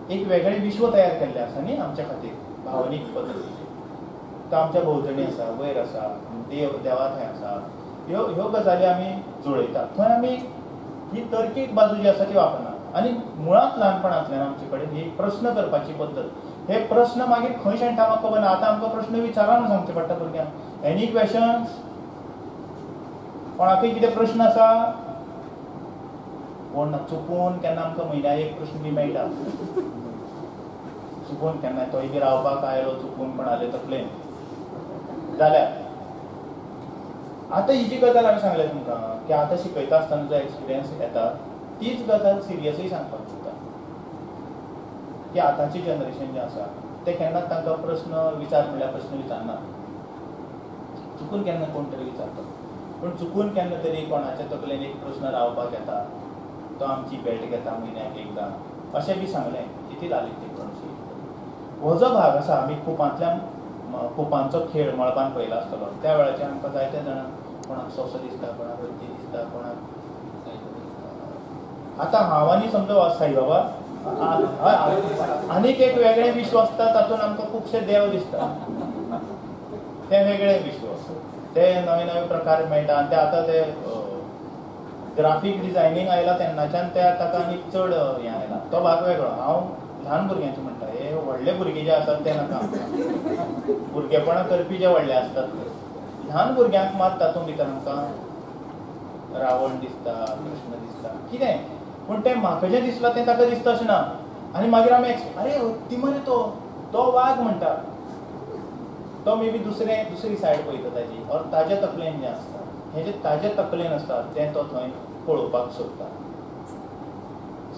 एक वेगळें विश्व तयार केल्लें आसा न्ही आमच्या खातीर भावनीक पद्दतीचेर. तो आमच्या भोंवतणी आसा, वयर आसा, देव देवा थंय आसा, ह्यो ह्यो गजाली आमी जुळयतात. थंय आमी ही तर्कीक बाजू जी आसा ती वापरना. आनी मुळांत ल्हानपणांतल्यान आमचे कडेन ही प्रस्न करपाची पद्दत, हे प्रस्न मागीर खंय शेणटा म्हाका खबर ना. आतां आमकां प्रस्न विचारा म्हणून सांगचें पडटा भुरग्यांक. एनी क्वेशन्स, कोणाकय कितें प्रस्न आसा? कोण ना, चुकून केन्ना आमकां म्हयन्याक एक प्रस्न बी मेळटा, चुकून केन्ना तोय बी रावपाक आयलो चुकून कोणाले तकलेन जाल्यार. आतां ही जी गजाल हांवें सांगल्या तुमकां की आतां शिकयता आसतना जो एक्सपिरियन्स येता तीच गजाल सिरियसूय सांगपाक सोदता की आतांचें जनरेशन जें आसा तें केन्नाच तांकां प्रस्न विचार म्हणल्यार प्रस्न विचारना, चुकून केन्ना कोण तरी विचारता, पूण चुकून केन्ना तरी कोणाच्या तकलेन एक प्रस्न रावपाक येता, तो आमची भेट घेता म्हयन्याक एकदां अशें बी सांगलें की ती लालित्यपूर्ण शैली. हो जो भाग आसा आमी कुपांतल्यान कुपांचो खेळ मळबान पळयला आसतलो. त्या वेळाचेर आमकां जायते जाणां कोणाक सोंसो दिसता, कोणाक हत्ती दिसता, कोणाक आतां हांव आनी समजा साईबाबा आनीक एक वेगळें विश्व आसता, तातूंत आमकां खुबशे देव दिसता, तें वेगळें विश्व, ते नवे नवे प्रकार मेळटा. आनी ते आतां ते ग्राफीक डिजायनींग आयलां तेन्नाच्यान ते ताका आनीक चड हें आयलां, तो भाग वेगळो. हांव ल्हान भुरग्यांचें म्हणटा, हे व्हडले भुरगे जे आसात ते नाका, भुरगेपणां करपी जे व्हडले आसतात ते. ल्हान भुरग्यांक मात तातूंत भितर आमकां रावण दिसता, कृष्ण दिसता, कितें, पूण तें म्हाका जें दिसलां तें ताका दिसता अशें ना. आनी मागीर आमी अरे हत्ती मरे तो, तो वाग म्हणटा, तो मे बी दुसरी सायड पळयता ताजी, ऑर ताज्या तकलेन जें आसता हें जें ताज्या तकलेन आसता तें तो थंय पळोवपाक सोदता.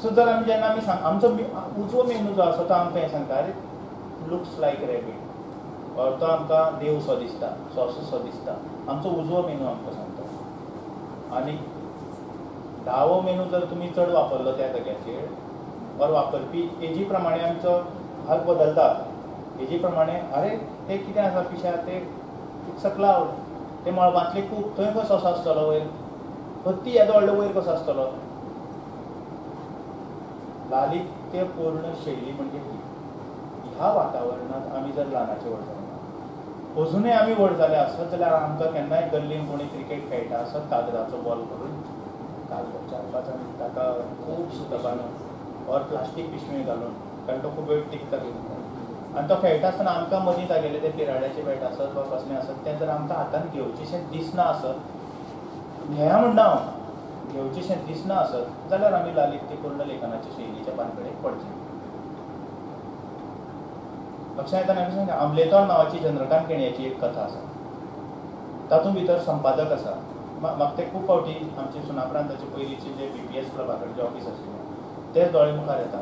सो जर आमी जेन्ना आमी सांग आमचो उजवो मेंदू जो आसा तो आमकां हें सांगता, अरे लुक्स लायक रॅबीट, ऑर तो आमकां देव सो दिसता, सोंसो सो दिसता, आमचो उजवो मेंदू आमकां सांगता. आनी दावो मेनू जर तुमी चड वापरलो त्या जाग्याचेर, ऑर वापरपी एजी प्रमाणे आमचो भाग बदलता, एजी प्रमाणे अरे तें कितें आसा पिशा, तें it's a cloud, तें मळबांतलें कूप, थंय कसो असो आसतलो वयर, हत्ती येदो व्हडलो वयर कसो आसतलो. लालित्यपूर्ण शैली म्हणजे ही. ह्या वातावरणांत आमी जर ल्हानाचे व्हड जाले, अजुनूय आमी व्हड जाले आसत जाल्यार आमकां केन्नाय गल्लीन कोणी क्रिकेट खेळटा आसत कागदाचो बॉल करून कागद 4-5 आमी ताका खूब सुतां बांदून ऑर प्लास्टीक पिशवी घालून, कारण तो खूब वेळ टिकता. आनी तो खेळटा आसतना आमकां मदीं तागेले ते पिराड्याचे बॅट आसत वा कसलें आसत तें जर आमकां हातान घेवचेंशें दिसना आसत, घेया म्हणटा हांव, घेवचेंशें दिसना आसत जाल्यार आमी लालित्यपूर्ण लेखनाच्या शैलीच्या पानकडेक पडचें. लक्षांत येता न्ही? सांगता आमलेतोर नांवाची चंद्रकांत केणयाची एक कथा आसा, तातूंत भितर संपादक आसा. म्हाका ते खूब फावटी आमचे सुनाप्रांताचे पयलींचे जे BPS क्लबा कडेन जे ऑफीस आशिल्लें तेच दोळे मुखार येता.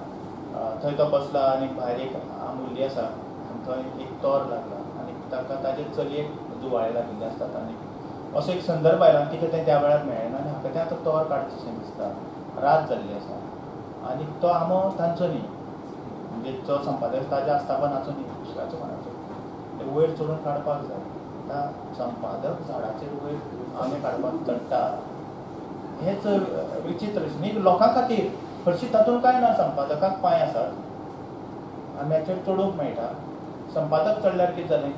थंय तो बसला आनी भायर एक आमुल्ली आसा आनी थंय एक तोर लागला आनी ताका ताजे चलयेक जुवाळे लागिल्ले आसतात आनी असो एक संदर्भ आयला आनी तिका तें त्या वेळार मेळ्ळें ना आनी हाका तें आतां तोर काडचेंशें दिसता, रात जाल्ली आसा आनी तो आंबो तांचो न्ही, म्हणजे जो संपादक ताज्या आस्थापनाचो न्ही, दुसऱ्याचो कोणाचो, ते वयर चडून काडपाक जाय. आतां संपादक झाडाचेर वयर आंबे काडपाक चडटा हेंच विचित्र न्ही लोकां खातीर. हरशीं तातूंत कांय ना, संपादकाक पांय आसात, आंब्याचेर चडूंक मेळटा, संपादक चडल्यार कितें जालें?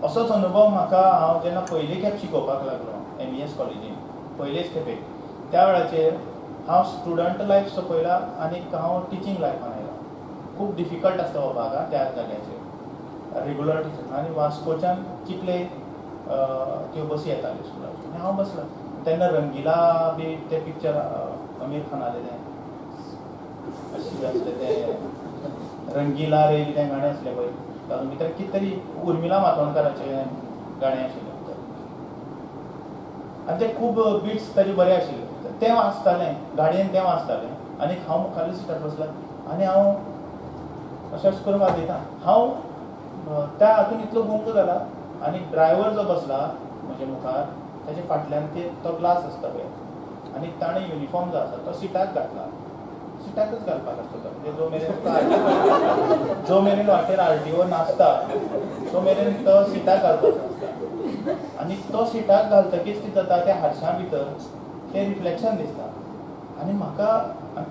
असोच अनुभव म्हाका हांव जेन्ना पयली खेप शिकोवपाक लागलो MES कॉलेजीन पयलेच खेपेक, त्या वेळाचेर हांव स्टुडंट लायफ सोंपयला आनी हांव टिचींग लायफान आयला. खूब डिफिकल्ट आसता हो भाग त्या जाग्याचेर रेगुलर टिचर. आनी वास्कोच्यान चिखले त्यो बसी येताल्यो स्कुलाच्यो आनी हांव बसला तेन्ना रंगीला बी तें पिक्चर अमीर खानालें तें अशें आसलें तें रंगीला रे बी तें गाणें आसलें पळय, तातूंत भितर कितें तरी उर्मिला मातोंडकाराचें गाणें आशिल्लें आनी ते खूब बिट्स ताजे बरे आशिल्ले. तें वाचतालें गाडयेन, तें वाचतालें आनी हांव मुखारल्या सिटार बसला आनी हांव अशें अशें करून वाजयता. हांव त्या हातून इतलो गुंग जाला आनी ड्रायव्हर जो बसला म्हजे मुखार ताजे फाटल्यान ते तो ग्लास आसता पळय आनी ताणें युनिफॉर्म जो आसा तो सिटाक घातला, सिटाकच घालपाक आसता तो, म्हणजे जो मेरेन वाटेर RTO नासता तो मेरेन तो सिटाक घालपाचो आसता. आनी तो सिटाक घालतकीच कितें जाता त्या हारशां भितर तें रिफ्लेक्शन दिसता आनी म्हाका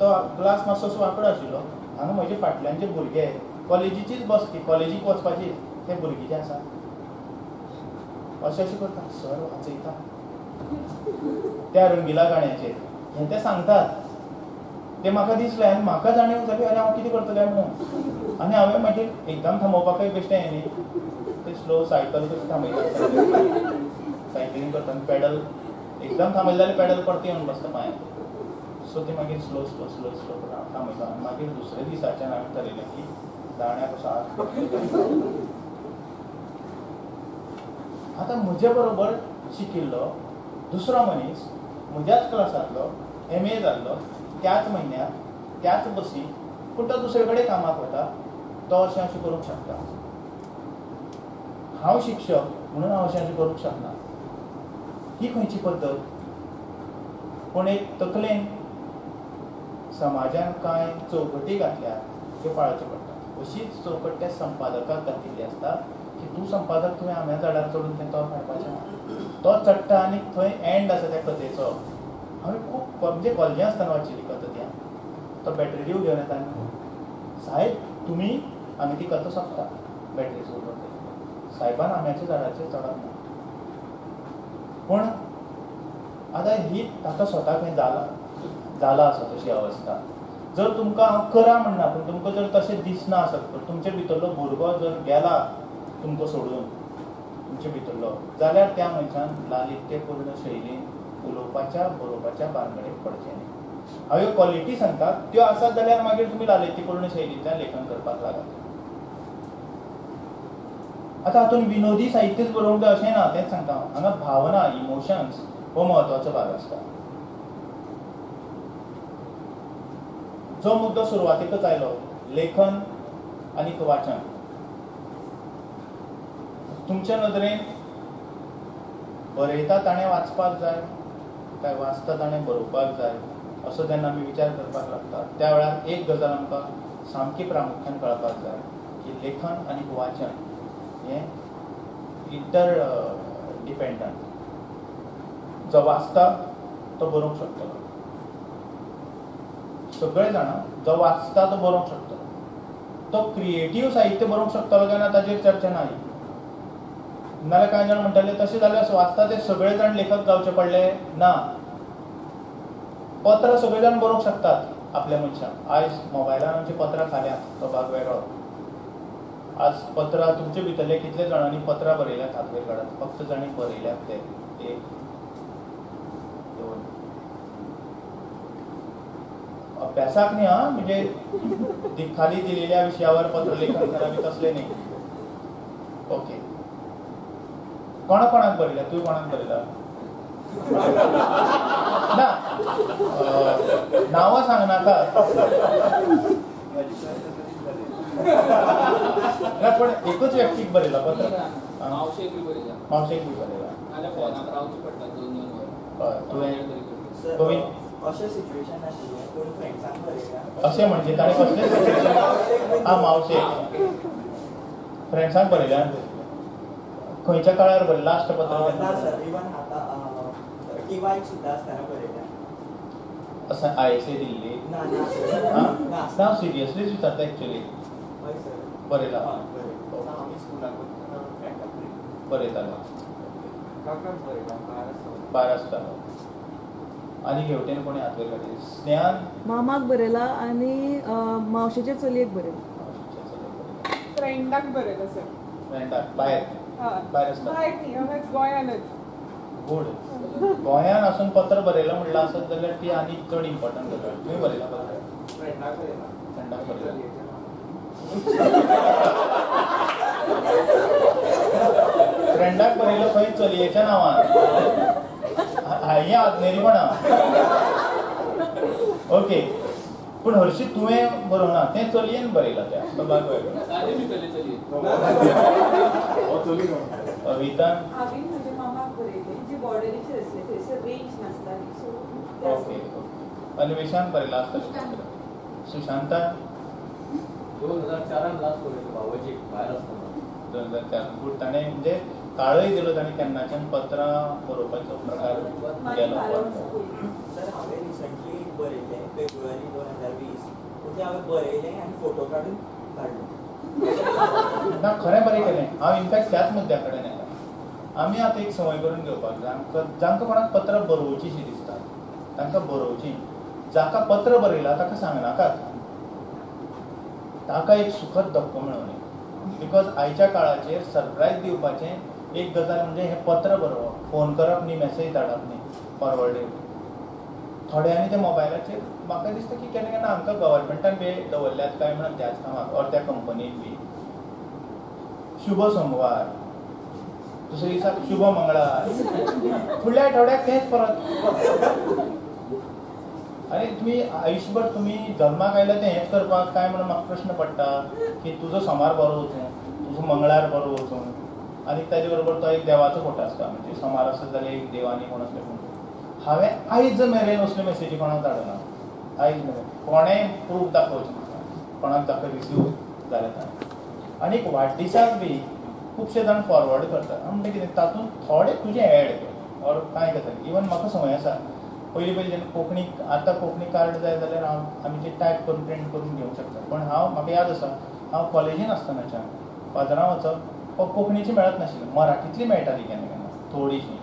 तो ग्लास मातसो असो वांकडो आशिल्लो, हांगा म्हजे फाटल्यान जे भुरगे कॉलेजीचीच बस ती कॉलेजीक वचपाची ते भुरगे जे आसा अशें अशें करता, सर वाचयता त्या रंगीला गाण्याचेर हें ते सांगतात तें म्हाका दिसलें आनी म्हाका जाणीव जाली अरे हांव कितें करतलें काय म्हणून. आनी हांवें मागीर एकदम थांबोवपाकय बेश्टें हें न्ही, ते स्लो सायकल कशी थांबयता सायकलींग करतना पेडल एकदम थांबयलें जाल्यार पेडल परतें येवन बसता पांयांत, सो ती मागीर स्लो स्लो स्लो स्लो करून हांव थांबयलो. आनी मागीर दुसऱ्या दिसाच्यान हांवें थरयलें की दाण्याक असो हात. आतां म्हजे बरोबर शिकिल्लो दुसरो मनीस म्हज्याच क्लासांतलो MA जाल्लो त्याच म्हयन्याक त्याच बसी, पूण तो दुसरे कडेन कामाक वता, तो अशें अशें करूंक शकता. हांव शिक्षक म्हणून हांव अशें अशें करूंक शकना, ही खंयची पद्दत? पूण एक तकलेन समाजान कांय चौकटी घातल्या त्यो पाळच्यो पडटा. अशीच चौकट त्या संपादकाक घातिल्ली आसता की तूं संपादक, तुवें आंब्या झाडार चडून तें तोर काडपाचें ना, तो चडटा आनी थंय एंड आसा त्या कथेचो. हांवें खूब म्हणजे कॉलेजीन आसतना वाचिल्ली कथा ती, तो बॅटरी घेवन येता आनी साहेब तुमी आनी ती कथा सोंपता बॅटरी उलोवन, साहेबान आंब्याच्या झाडाचेर चडप ना. पूण आतां ही ताका स्वताक हें जाला आसा तशी अवस्था. जर तुमकां हांव करा म्हणना, पूण तुमकां जर तशें दिसना आसत, पण तुमचे भितरलो भुरगो जर गेला तुमकां सोडून तुमचे भितरलो, जाल्यार त्या मनशान लालित्यपूर्ण शैलीन उलोवपाच्या बरोवपाच्या बांगडेक पडचें न्ही. हांव ह्यो क्वॉलिटी सांगता त्यो आसात जाल्यार मागीर तुमी लालित्यपूर्ण शैलींतल्यान लेखन करपाक लागात. आतां हातूंत विनोदी साहित्यच बरोवंक जाय अशें ना, तेंच सांगता हांव. हांगा भावना इमोशन्स हो म्हत्वाचो भाग आसता. जो मुद्दो सुरवातेकच आयलो लेखन आनी वाचन, तुमच्या नदरेन बरयता ताणें वाचपाक जाय काय वाचता ताणें बरोवपाक जाय असो जेन्ना आमी विचार करपाक लागता त्या वेळार एक गजाल आमकां सामकी प्रामुख्यान कळपाक जाय की लेखन आनी वाचन हें इंटर डिपेंडंट. जो वाचता तो बरोवंक शकतलो, सगळे जाणां जो वाचता तो बरोवंक शकतलो, तो क्रिएटीव साहित्य बरोवंक शकतलो काय ना ताचेर चर्चा ना. नाल्यार कांय जाण म्हणटाले तशें जाल्यार वाचता ते सगळे जाण लेखक जावचे पडले ना. पत्रां सगळे जाण बरोवंक शकतात आपल्या मनशाक, आयज मोबायलान आमची पत्रां खाल्यात तो भाग वेगळो. आज पत्रां तुमचे भितरले कितले जाणांनी पत्रां बरयल्यात हात वयर काडात, फक्त जांणी बरयल्यात ते एक दोन अभ्यासाक न्ही हा, म्हणजे खाली दिलेल्या विशयावर पत्रलेखन करा बी तसलें न्ही. ओके, कोणा कोणाक बरयला? तुवें कोणाक बरयला? ना नांवां सांगनाका ना, पण एकूच व्यक्तीक बरयला पत्र. मावशेक बी बरयला, मावशेक बी बरयला. हय, तुवें गोविंद अशें सिच्युएशन आशिल्लें कोण फ्रेंड्सांक बरयला अशें म्हणजे ताणें कसलें सिच्युएशन? आं, मावशेक फ्रेंड्सांक बरयला. खंयच्या काळार बरयला? लास्ट पत्र ना सर, इवन आतां टीवायक सुद्दां आसतना बरयला. असं ISA दिल्ली ना? ना, ना, सिरियसलीच विचारता एक्चुअली. हय सर, बरयला. बरयतालो 12 आसतालो. आनी हेवटेन कोणी हात वयर काडली? स्नेहान मामाक बरयला आनी मावशेचे चलयेक बरयला. फ्रेंडाक बरयलां सर. फ्रेंडाक भायर? हय, भायर आसता. भायर न्ही, हांगाच गोंयानच. गूड. गोंयान आसून पत्र बरयलां म्हणल्यार आसत जाल्यार ती आनी चड इम्पॉर्टंट गजाल. तुवें बरयलां पत्र? फ्रेंडाक बरयलां. फ्रेंडाक बरयलां. फ्रेंडाक बरयलो खंय? चलयेच्या नांवान. हें आजनेरीपणा. ओके, पूण हरशीं तुवें बरोवना, तें चलयेन बरयलां. तें अवितान हांवें म्हज्या मामाक बरयलें, जे बॉर्डरीचेर आसले, थंयसर रेंज नासताली. सो ओके, अन्वेषान बरयलां आसतलें. सुशांतान 2004 लास्ट बरयलें, भावोजीक भायर आसतना. 2004. गुड. ताणें म्हणजे काळय दिलो, ताणें केन्नाच्यान पत्रां बरोवपाचो प्रकार गेलो. सर हांवें रिसंटली बरयलें फेब्रुवारी 2020, पूण तें हांवें बरयलें आनी फोटो काडून धाडलो. ना, खरें बरें केलें. हांव इनफॅक्ट त्याच मुद्द्या कडेन येता. आमी आतां एक संवय करून घेवपाक जाय. जांकां कोणाक पत्रां बरोवचीं शीं दिसता तांकां बरोवचीं. जाका पत्र बरयलां ताका सांगनाकात, ताका एक सुखद धक्को मेळोवनी. Because आयच्या काळाचेर सरप्रायज दिवपाचें एक गजाल म्हणजे हें पत्र बरोवप, फोन करप न्ही, मॅसेज धाडप न्ही, फॉरवर्डेड. थोड्यांनी ते मोबायलाचेर म्हाका दिसता की केन्ना केन्ना आमकां गव्हर्मेंटान बी दवरल्यात काय म्हणून त्याच कामाक, ऑर त्या कंपनीन बी. शुभ सोमवार, दुसरे दिसा शुभ मंगळार, फुडल्या आठवड्याक तेंच परत. आनी तुमी आयुश्यभर तुमी जल्माक आयल्या तें हेंच करपाक काय म्हणून म्हाका प्रश्न पडटा की तुजो सोमार बरो वचूं, तुजो मंगळार बरो वचूं. आनी ताजे बरोबर तो एक देवाचो फोटो आसता, म्हणजे सोमार आसत जाल्यार एक देव आनी कोण आसले कोण. हांवें आयज मेरेन असल्यो मेसेजी कोणाक धाडना, आयज मेरेन कोणेंय प्रूफ दाखोवचें म्हाका, कोणाक दाखय रिसीव जालें ताणें. आनी वाडदिसाक बी खुबशे जाण फॉरवर्ड करतात. हांव म्हणटा कितें, तातूंत थोडें तुजें एड कर ऑर कांय गजाली. इवन म्हाका संवय आसा, पयलीं पयलीं जेन्ना कोंकणी, आतां कोंकणी कार्ड जाय जाल्यार हांव आमी तें टायप करून प्रिंट करून घेवंक शकता. पूण हांव, म्हाका याद आसा, हांव कॉलेजीन आसतनाच्यान बाजारां वचप, कोंकणीची मेळत नाशिल्ली, मराठींतली मेळटाली केन्ना केन्ना थोडीशी,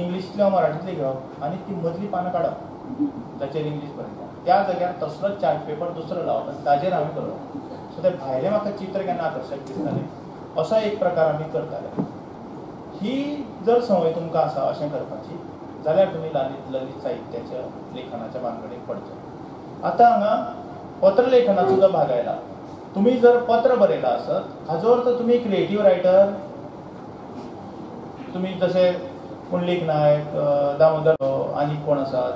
इंग्लिशींतली वा मराठींतली घेवप आनी ती मदलीं पानां काडप जाचेर इंग्लीश बरयता त्या जाग्यार तसलोच चार्ट पेपर दुसरो लावप आनी ताजेर हांवें बरोवप. सो तें भायलें म्हाका चित्र केन्ना आकर्शक दिसतालें. असो एक प्रकार आमी करताले. ही जर संवय तुमकां आसा अशें करपाची जाल्यार तुमी ललित साहित्याच्या लेखनाच्या भानगडीक पडचे. आतां हांगा पत्रलेखनाचो जो भाग आयला, तुमी जर पत्र बरयलां आसत हाजो अर्थ तुमी क्रिएटीव रायटर. तुमी जशे पुंडलीक नायक, दामोदर, आनी कोण आसात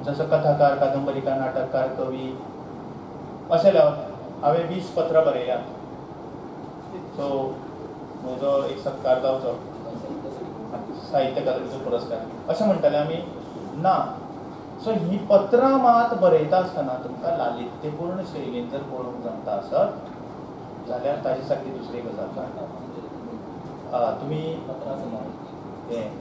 जसो कथाकार, कादंबरीकार, नाटककार, कवी अशें लेवल हांवें 20 पत्रां बरयल्यात. सो म्हजो एक सत्कार जावचो, साहित्य अकादमीचो पुरस्कार अशें म्हणटाले आमी. ना, सो ही पत्रां मात बरयता आसतना तुमकां लालित्यपूर्ण शैलीन जर पळोवंक जमता आसत जाल्यार ताजे सारकी दुसरी गजाल ना. तुमी हें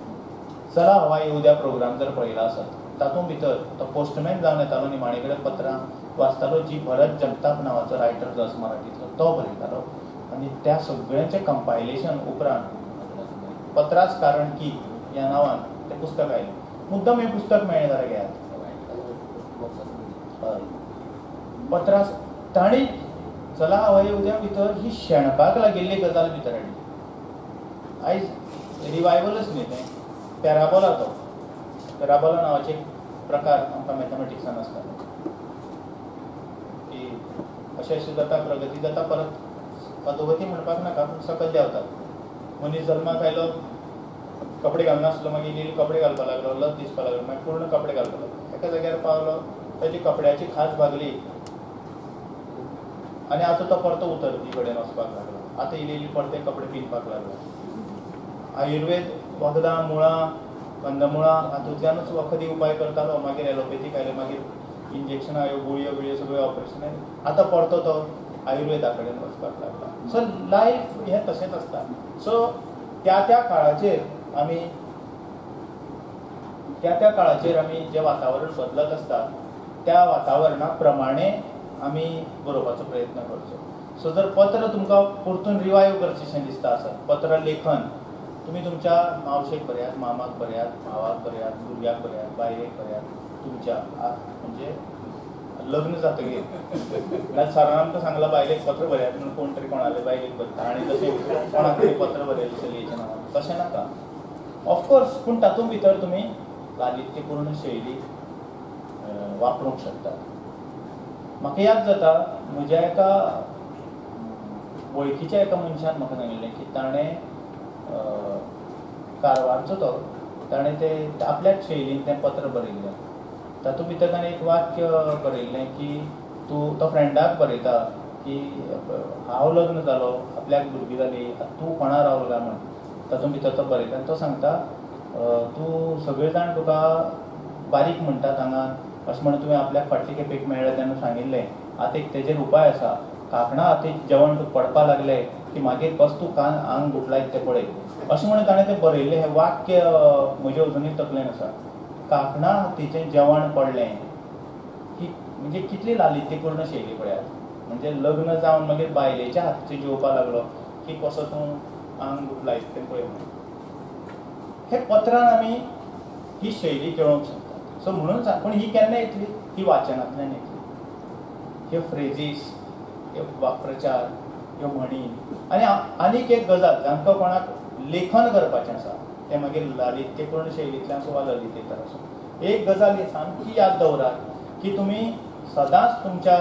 चला हवा येवं द्या प्रोग्राम जर पळयला आसत तातूंत भितर तो पोस्टमॅन जावन येतालो, निमाणे कडेन पत्रां वाचतालो, जी भरत जगताप नांवाचो रायटर जो आसा मराठींतलो तो बरयतालो. आनी त्या सगळ्यांचें कंपायलेशन उपरांत पत्रास कारण की ह्या नांवान तें पुस्तक आयलें. मुद्दम हें पुस्तक मेळ्ळें जाल्यार घेयात. हय, पत्रास तांणी चला हवा येवं द्या भितर ही शेणपाक लागिल्ली गजाल भितर हाडली. आयज रिवायवलच न्ही तें, पॅराबोला. तो पॅराबोला नांवाचे प्रकार आमकां मॅथमॅटिक्सान आसता की अशें अशें जाता, प्रगती जाता, परत अधोगती म्हणपाक नाका पूण सकयल देंवतात. मनीस जल्माक आयलो, कपडे घालनासलो, मागीर इल्ले कपडे घालपाक लागलो, लज दिसपाक लागलो, मागीर पूर्ण कपडे घालपाक लागलो. एका जाग्यार पावलो, ताची कपड्याची खाज भागली आनी आतां तो परतो उतरती कडेन वचपाक लागलो. आतां इल्ले इल्ले परते कपडे पिंदपाक लागलो. आयुर्वेद वखदां, मुळां, कंदमुळां हातूंतल्यानूच वखदी उपाय करतालो. मागीर एलोपॅथीक आयले, मागीर इंजेक्शनां आयो, गुळयो बिळयो सगळ्यो ऑपरेशन आयलें. आतां परतो तो आयुर्वेदा कडेन वचपाक लागला. सो लायफ हें तशेंच आसता. सो त्या त्या काळाचेर आमी त्या त्या काळाचेर आमी जें वातावरण बदलत आसता त्या वातावरणा प्रमाणे आमी बरोवपाचो प्रयत्न करचो. सो जर पत्र तुमकां परतून रिवायव करचेंशें दिसता आसत, पत्र लेखन तुमी तुमच्या मावशेक बरयात, मामाक बरयात, भावाक बरयात, भुरग्याक बरयात, बायलेक बरयात, तुमच्या म्हणजे लग्न जातकीर ना सरान आमकां सांगलां बायलेक पत्र बरयात म्हणून कोण तरी कोणाले बायलेक बरयता आनी तशें कोणाक तरी पत्र बरयलें चलयेच्या नांवान, तशें नाका ऑफकोर्स. पूण तातूंत भितर तुमी लालित्यपूर्ण शैली वापरूंक शकतात. म्हाका याद जाता म्हज्या एका वळखीच्या एका मनशान म्हाका सांगिल्लें की ताणें कारवारचो तो ताणें ते आपल्याच शैलीन तें पत्र बरयल्लें. तातूंत भितर ताणें एक वाक्य बरयल्लें की तूं तो फ्रेंडाक बरयता की हांव लग्न जालो, आपल्याक भुरगीं जाली, तूं कोणा रावलो काय म्हूण. तातूंत भितर तो बरयता आनी तो सांगता तूं सगळे जाण तुका बारीक म्हणटात हांगा अशें म्हणून तुवें आपल्याक फाटले खेपेक मेळ्ळें तेन्ना सांगिल्लें. आतां एक तेजेर उपाय आसा, कांकणां हातीक जेवण तुका पडपा लागलें की मागीर कस तूं कान आंग गुटलायत तें पळय अशें म्हणून ताणें तें बरयल्लें. हें वाक्य म्हजे अजुनूय तकलेन आसा. कांकणां हातीचें जेवण पडलें ही म्हणजे कितली लालित्यपूर्ण शैली पळयात. म्हणजे लग्न जावन मागीर बायलेच्या हातचें जेवपाक लागलो की कसो तूं आंग गुटलायत तें पळय म्हणून. हे पत्रान आमी ही शैली केळोवंक शकतात. सो म्हणून पूण ही केन्ना येतली, ही वाचनांतल्यान येतली. ह्यो फ्रेजीस, ह्यो वाक्प्रचार, ह्यो म्हणी. आनी आनीक एक गजाल, जांकां कोणाक लेखन करपाचें आसा तें मागीर लालित्यपूर्ण शैलींतल्यान आसूं वा ललितेतर आसूं, एक गजाल ही सामकी याद दवरात की तुमी सदांच तुमच्या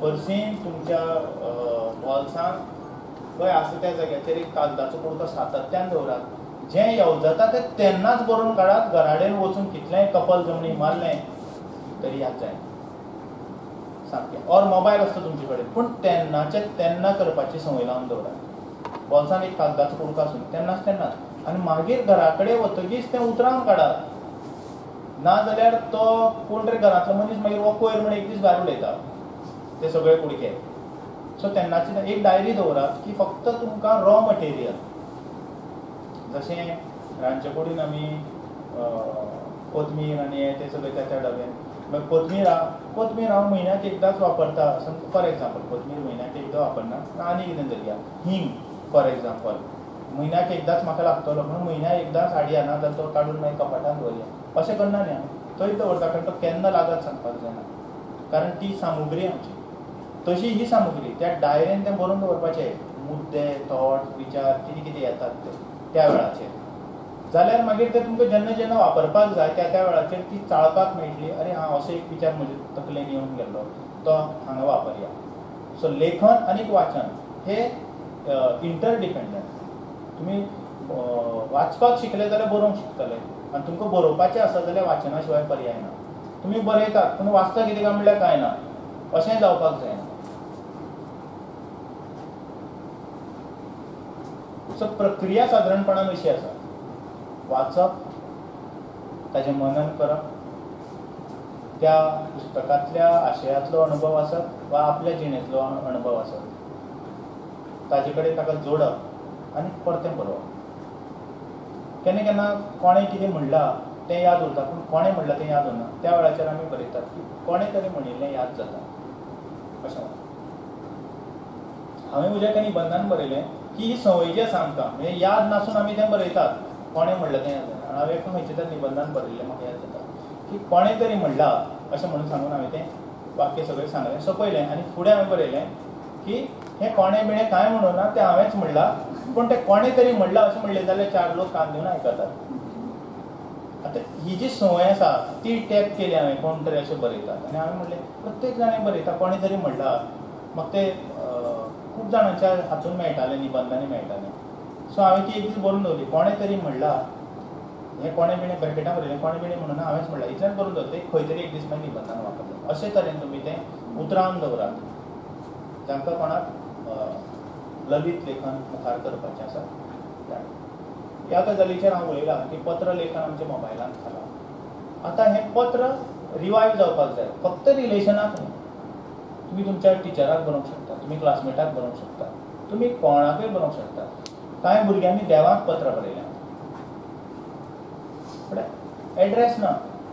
पर्सीन, तुमच्या बॉल्सान खंय आसा त्या जाग्याचेर एक कागदाचो कुडको सातत्यान दवरात. जें येवजता तें तेन्नाच बरोवन काडात. घराडेन वचून कितलेंय कपल जमणी मारलें तरी याद जायना सामकें. ऑर मोबायल आसता तुमचे कडेन, पूण तेन्नाचें तेन्ना करपाची संवय लावन दवरात. बॉल्सान एक कागदाचो कुडको आसूं तेन्नाच तेन्नाच, आनी मागीर घरा कडेन वतगीच तें उतरावन काडात. ना जाल्यार तो कोण तरी घरांतलो मनीस मागीर हो कोयर म्हण एक दीस भायर उडयता ते सगळे कुडके. सो तेन्नाचे एक डायरी दवरात की फक्त तुमकां रॉ मटेरियल, जशें रांदचे कुडीन आमी कोथमीर आनी हें तें सगळें त्या त्या डब्यान, मागीर कोथमीर कोथमीर हांव म्हयन्याक एकदांच वापरता. फॉर एग्जाम्पल कोथमीर म्हयन्याक एकदां वापरना, आनी कितें धरया हिंग फॉर एग्जाम्पल म्हयन्याक एकदांच म्हाका लागतलो म्हणून म्हयन्याक एकदांच हाडया, ना जाल्यार तो काडून मागीर कपाटान दवरया अशें करना न्ही हांव, थंयच दवरता कारण तो केन्ना लागत सांगपाक जायना, कारण ती सामुग्री आमची. तशी ही सामुग्री त्या डायरेन तें बरोवन दवरपाचें, मुद्दे, थॉट, विचार कितें कितें येतात ते त्या वेळाचेर. जाल्यार मागीर ते तुमकां जेन्ना जेन्ना वापरपाक जाय त्या त्या वेळाचेर ती चाळपाक मेळटली. अरे हां, असो एक विचार म्हजे तकलेन येवन गेल्लो तो हांगा वापरया. सो लेखन आनी वाचन हे इंटरडिपेंडंट. तुमी वाचपाक शिकले जाल्यार बरोवंक शिकतले, आनी तुमकां बरोवपाचें आसा जाल्यार वाचना शिवाय पर्याय ना. तुमी बरयतात पूण वाचता कितें काय म्हणल्यार कांय ना, अशें जावपाक जायना. सो प्रक्रिया सादारणपणान अशी आसा, वाचप, ताजें मनन करप, त्या पुस्तकांतल्या आशयांतलो अणभव आसत वा आपल्या जिणेंतलो अणभव आसत ताजे कडेन ताका जोडप आनी परतें बरोवप. केन्ना केन्ना कोणें कितें म्हणलां तें याद उरता, पूण कोणें म्हणलां तें याद उरना. त्या वेळाचेर आमी बरयतात की कोणें तरी म्हणिल्लें याद जाता अशें. हांवें म्हज्या एका निबंधान बरयलें की ही संवय जी आसा आमकां, म्हणजे याद नासून आमी तें बरयतात, कोणें म्हणलां तें याद जाता. हांवें एका खंयच्या तरी निबंधान बरयल्लें, म्हाका याद जाता की कोणें तरी म्हणलां अशें म्हणून सांगून हांवें तें वाक्य सगळें सांगलें, सोंपयलें. आनी फुडें हांवें बरयलें की हें कोणें बिणें कांय म्हणूं ना, तें हांवेंच म्हणलां, पूण तें कोणें तरी म्हणलां अशें म्हणलें जाल्यार चार लोक कान दिवन आयकतात. आतां ही जी संवय आसा ती टॅप केली हांवें, कोण तरी अशें बरयतात आनी हांवें म्हणलें प्रत्येक जाणें बरयता कोणें तरी म्हणलां, म्हाका तें खूब जाणांच्या हातून मेळटालें, निबंधांनी मेळटालें. सो हांवें ती एक दीस बरोवन दवरली, कोणें तरी म्हणलां, हें कोणें बिणें ब्रॅकेटान बरयलें, कोणें बिणें म्हणून हांवेंच म्हणलां, इतल्यान बरोवन दवरलें, खंय तरी एक दीस मागीर निबंधान वापरलें. अशे तरेन तुमी तें उतरावन दवरात. जांकां कोणाक ललित लेखन मुखार करपाचें आसा. ह्या गजालीचेर हांव उलयलां की पत्र लेखन आमच्या मोबायलान जालां. आतां हें पत्र रिवायव जावपाक जाय, फक्त रिलेशनाक न्हय. तुमी तुमच्या टिचराक बरोवंक शकता, तुमी क्लासमेटाक बरोवंक शकता, तुमी कोणाकूय बरोवंक शकता. कांय भुरग्यांनी देवाक पत्र बरयलें, पूण एड्रेस ना.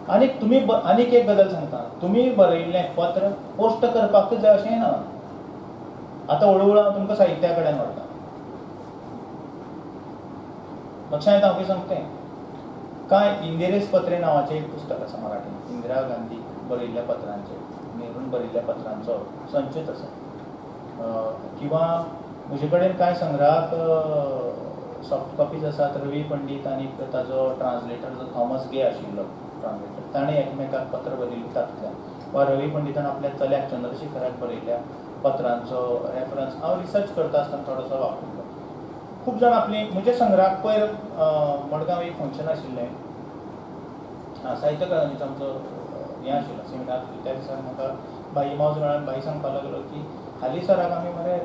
आनीक तुमी आनीक एक गजाल सांगता, तुमी बरयल्लें पत्र पोस्ट करपाकूच जाय अशें ना. आतां हळू हळू हांव तुमकां साहित्या कडेन व्हरता. लक्षांत येता हांव कितें सांगता तें? कांय इंदिरेश पत्रे नांवाचें एक पुस्तक आसा मराठीन, इंदिरा गांधी बरयल्ल्या पत्रांचेर, नेरून म्हणून बरयल्ल्या पत्रांचो संचूच आसा. किंवा म्हजे कडेन कांय संग्रहाक सॉफ्ट कॉपीज आसात. रवी पंडीत आनी ताजो ट्रान्सलेटर जो थॉमस गे आशिल्लो ट्रान्सलेटर, ताणें एकमेकाक पत्र बरयल्लें तातूंतल्यान, वा रवी पंडितान आपल्या चल्याक चंद्रशेखराक बरयल्ल्या पत्रांचो रेफरन्स हांव रिसर्च करता आसतना थोडोसो वापरिल्लो. खूब जाण आपली म्हज्या संग्रहाक पयर मडगांव एक फंक्शन आशिल्लें, साहित्य अकादमीचो आमचो हें आशिल्लो सेमिनार. त्या दिसा म्हाका भाई मावज मेळ्ळा, भाई सांगपाक लागलो की हालीं सराक आमी मरे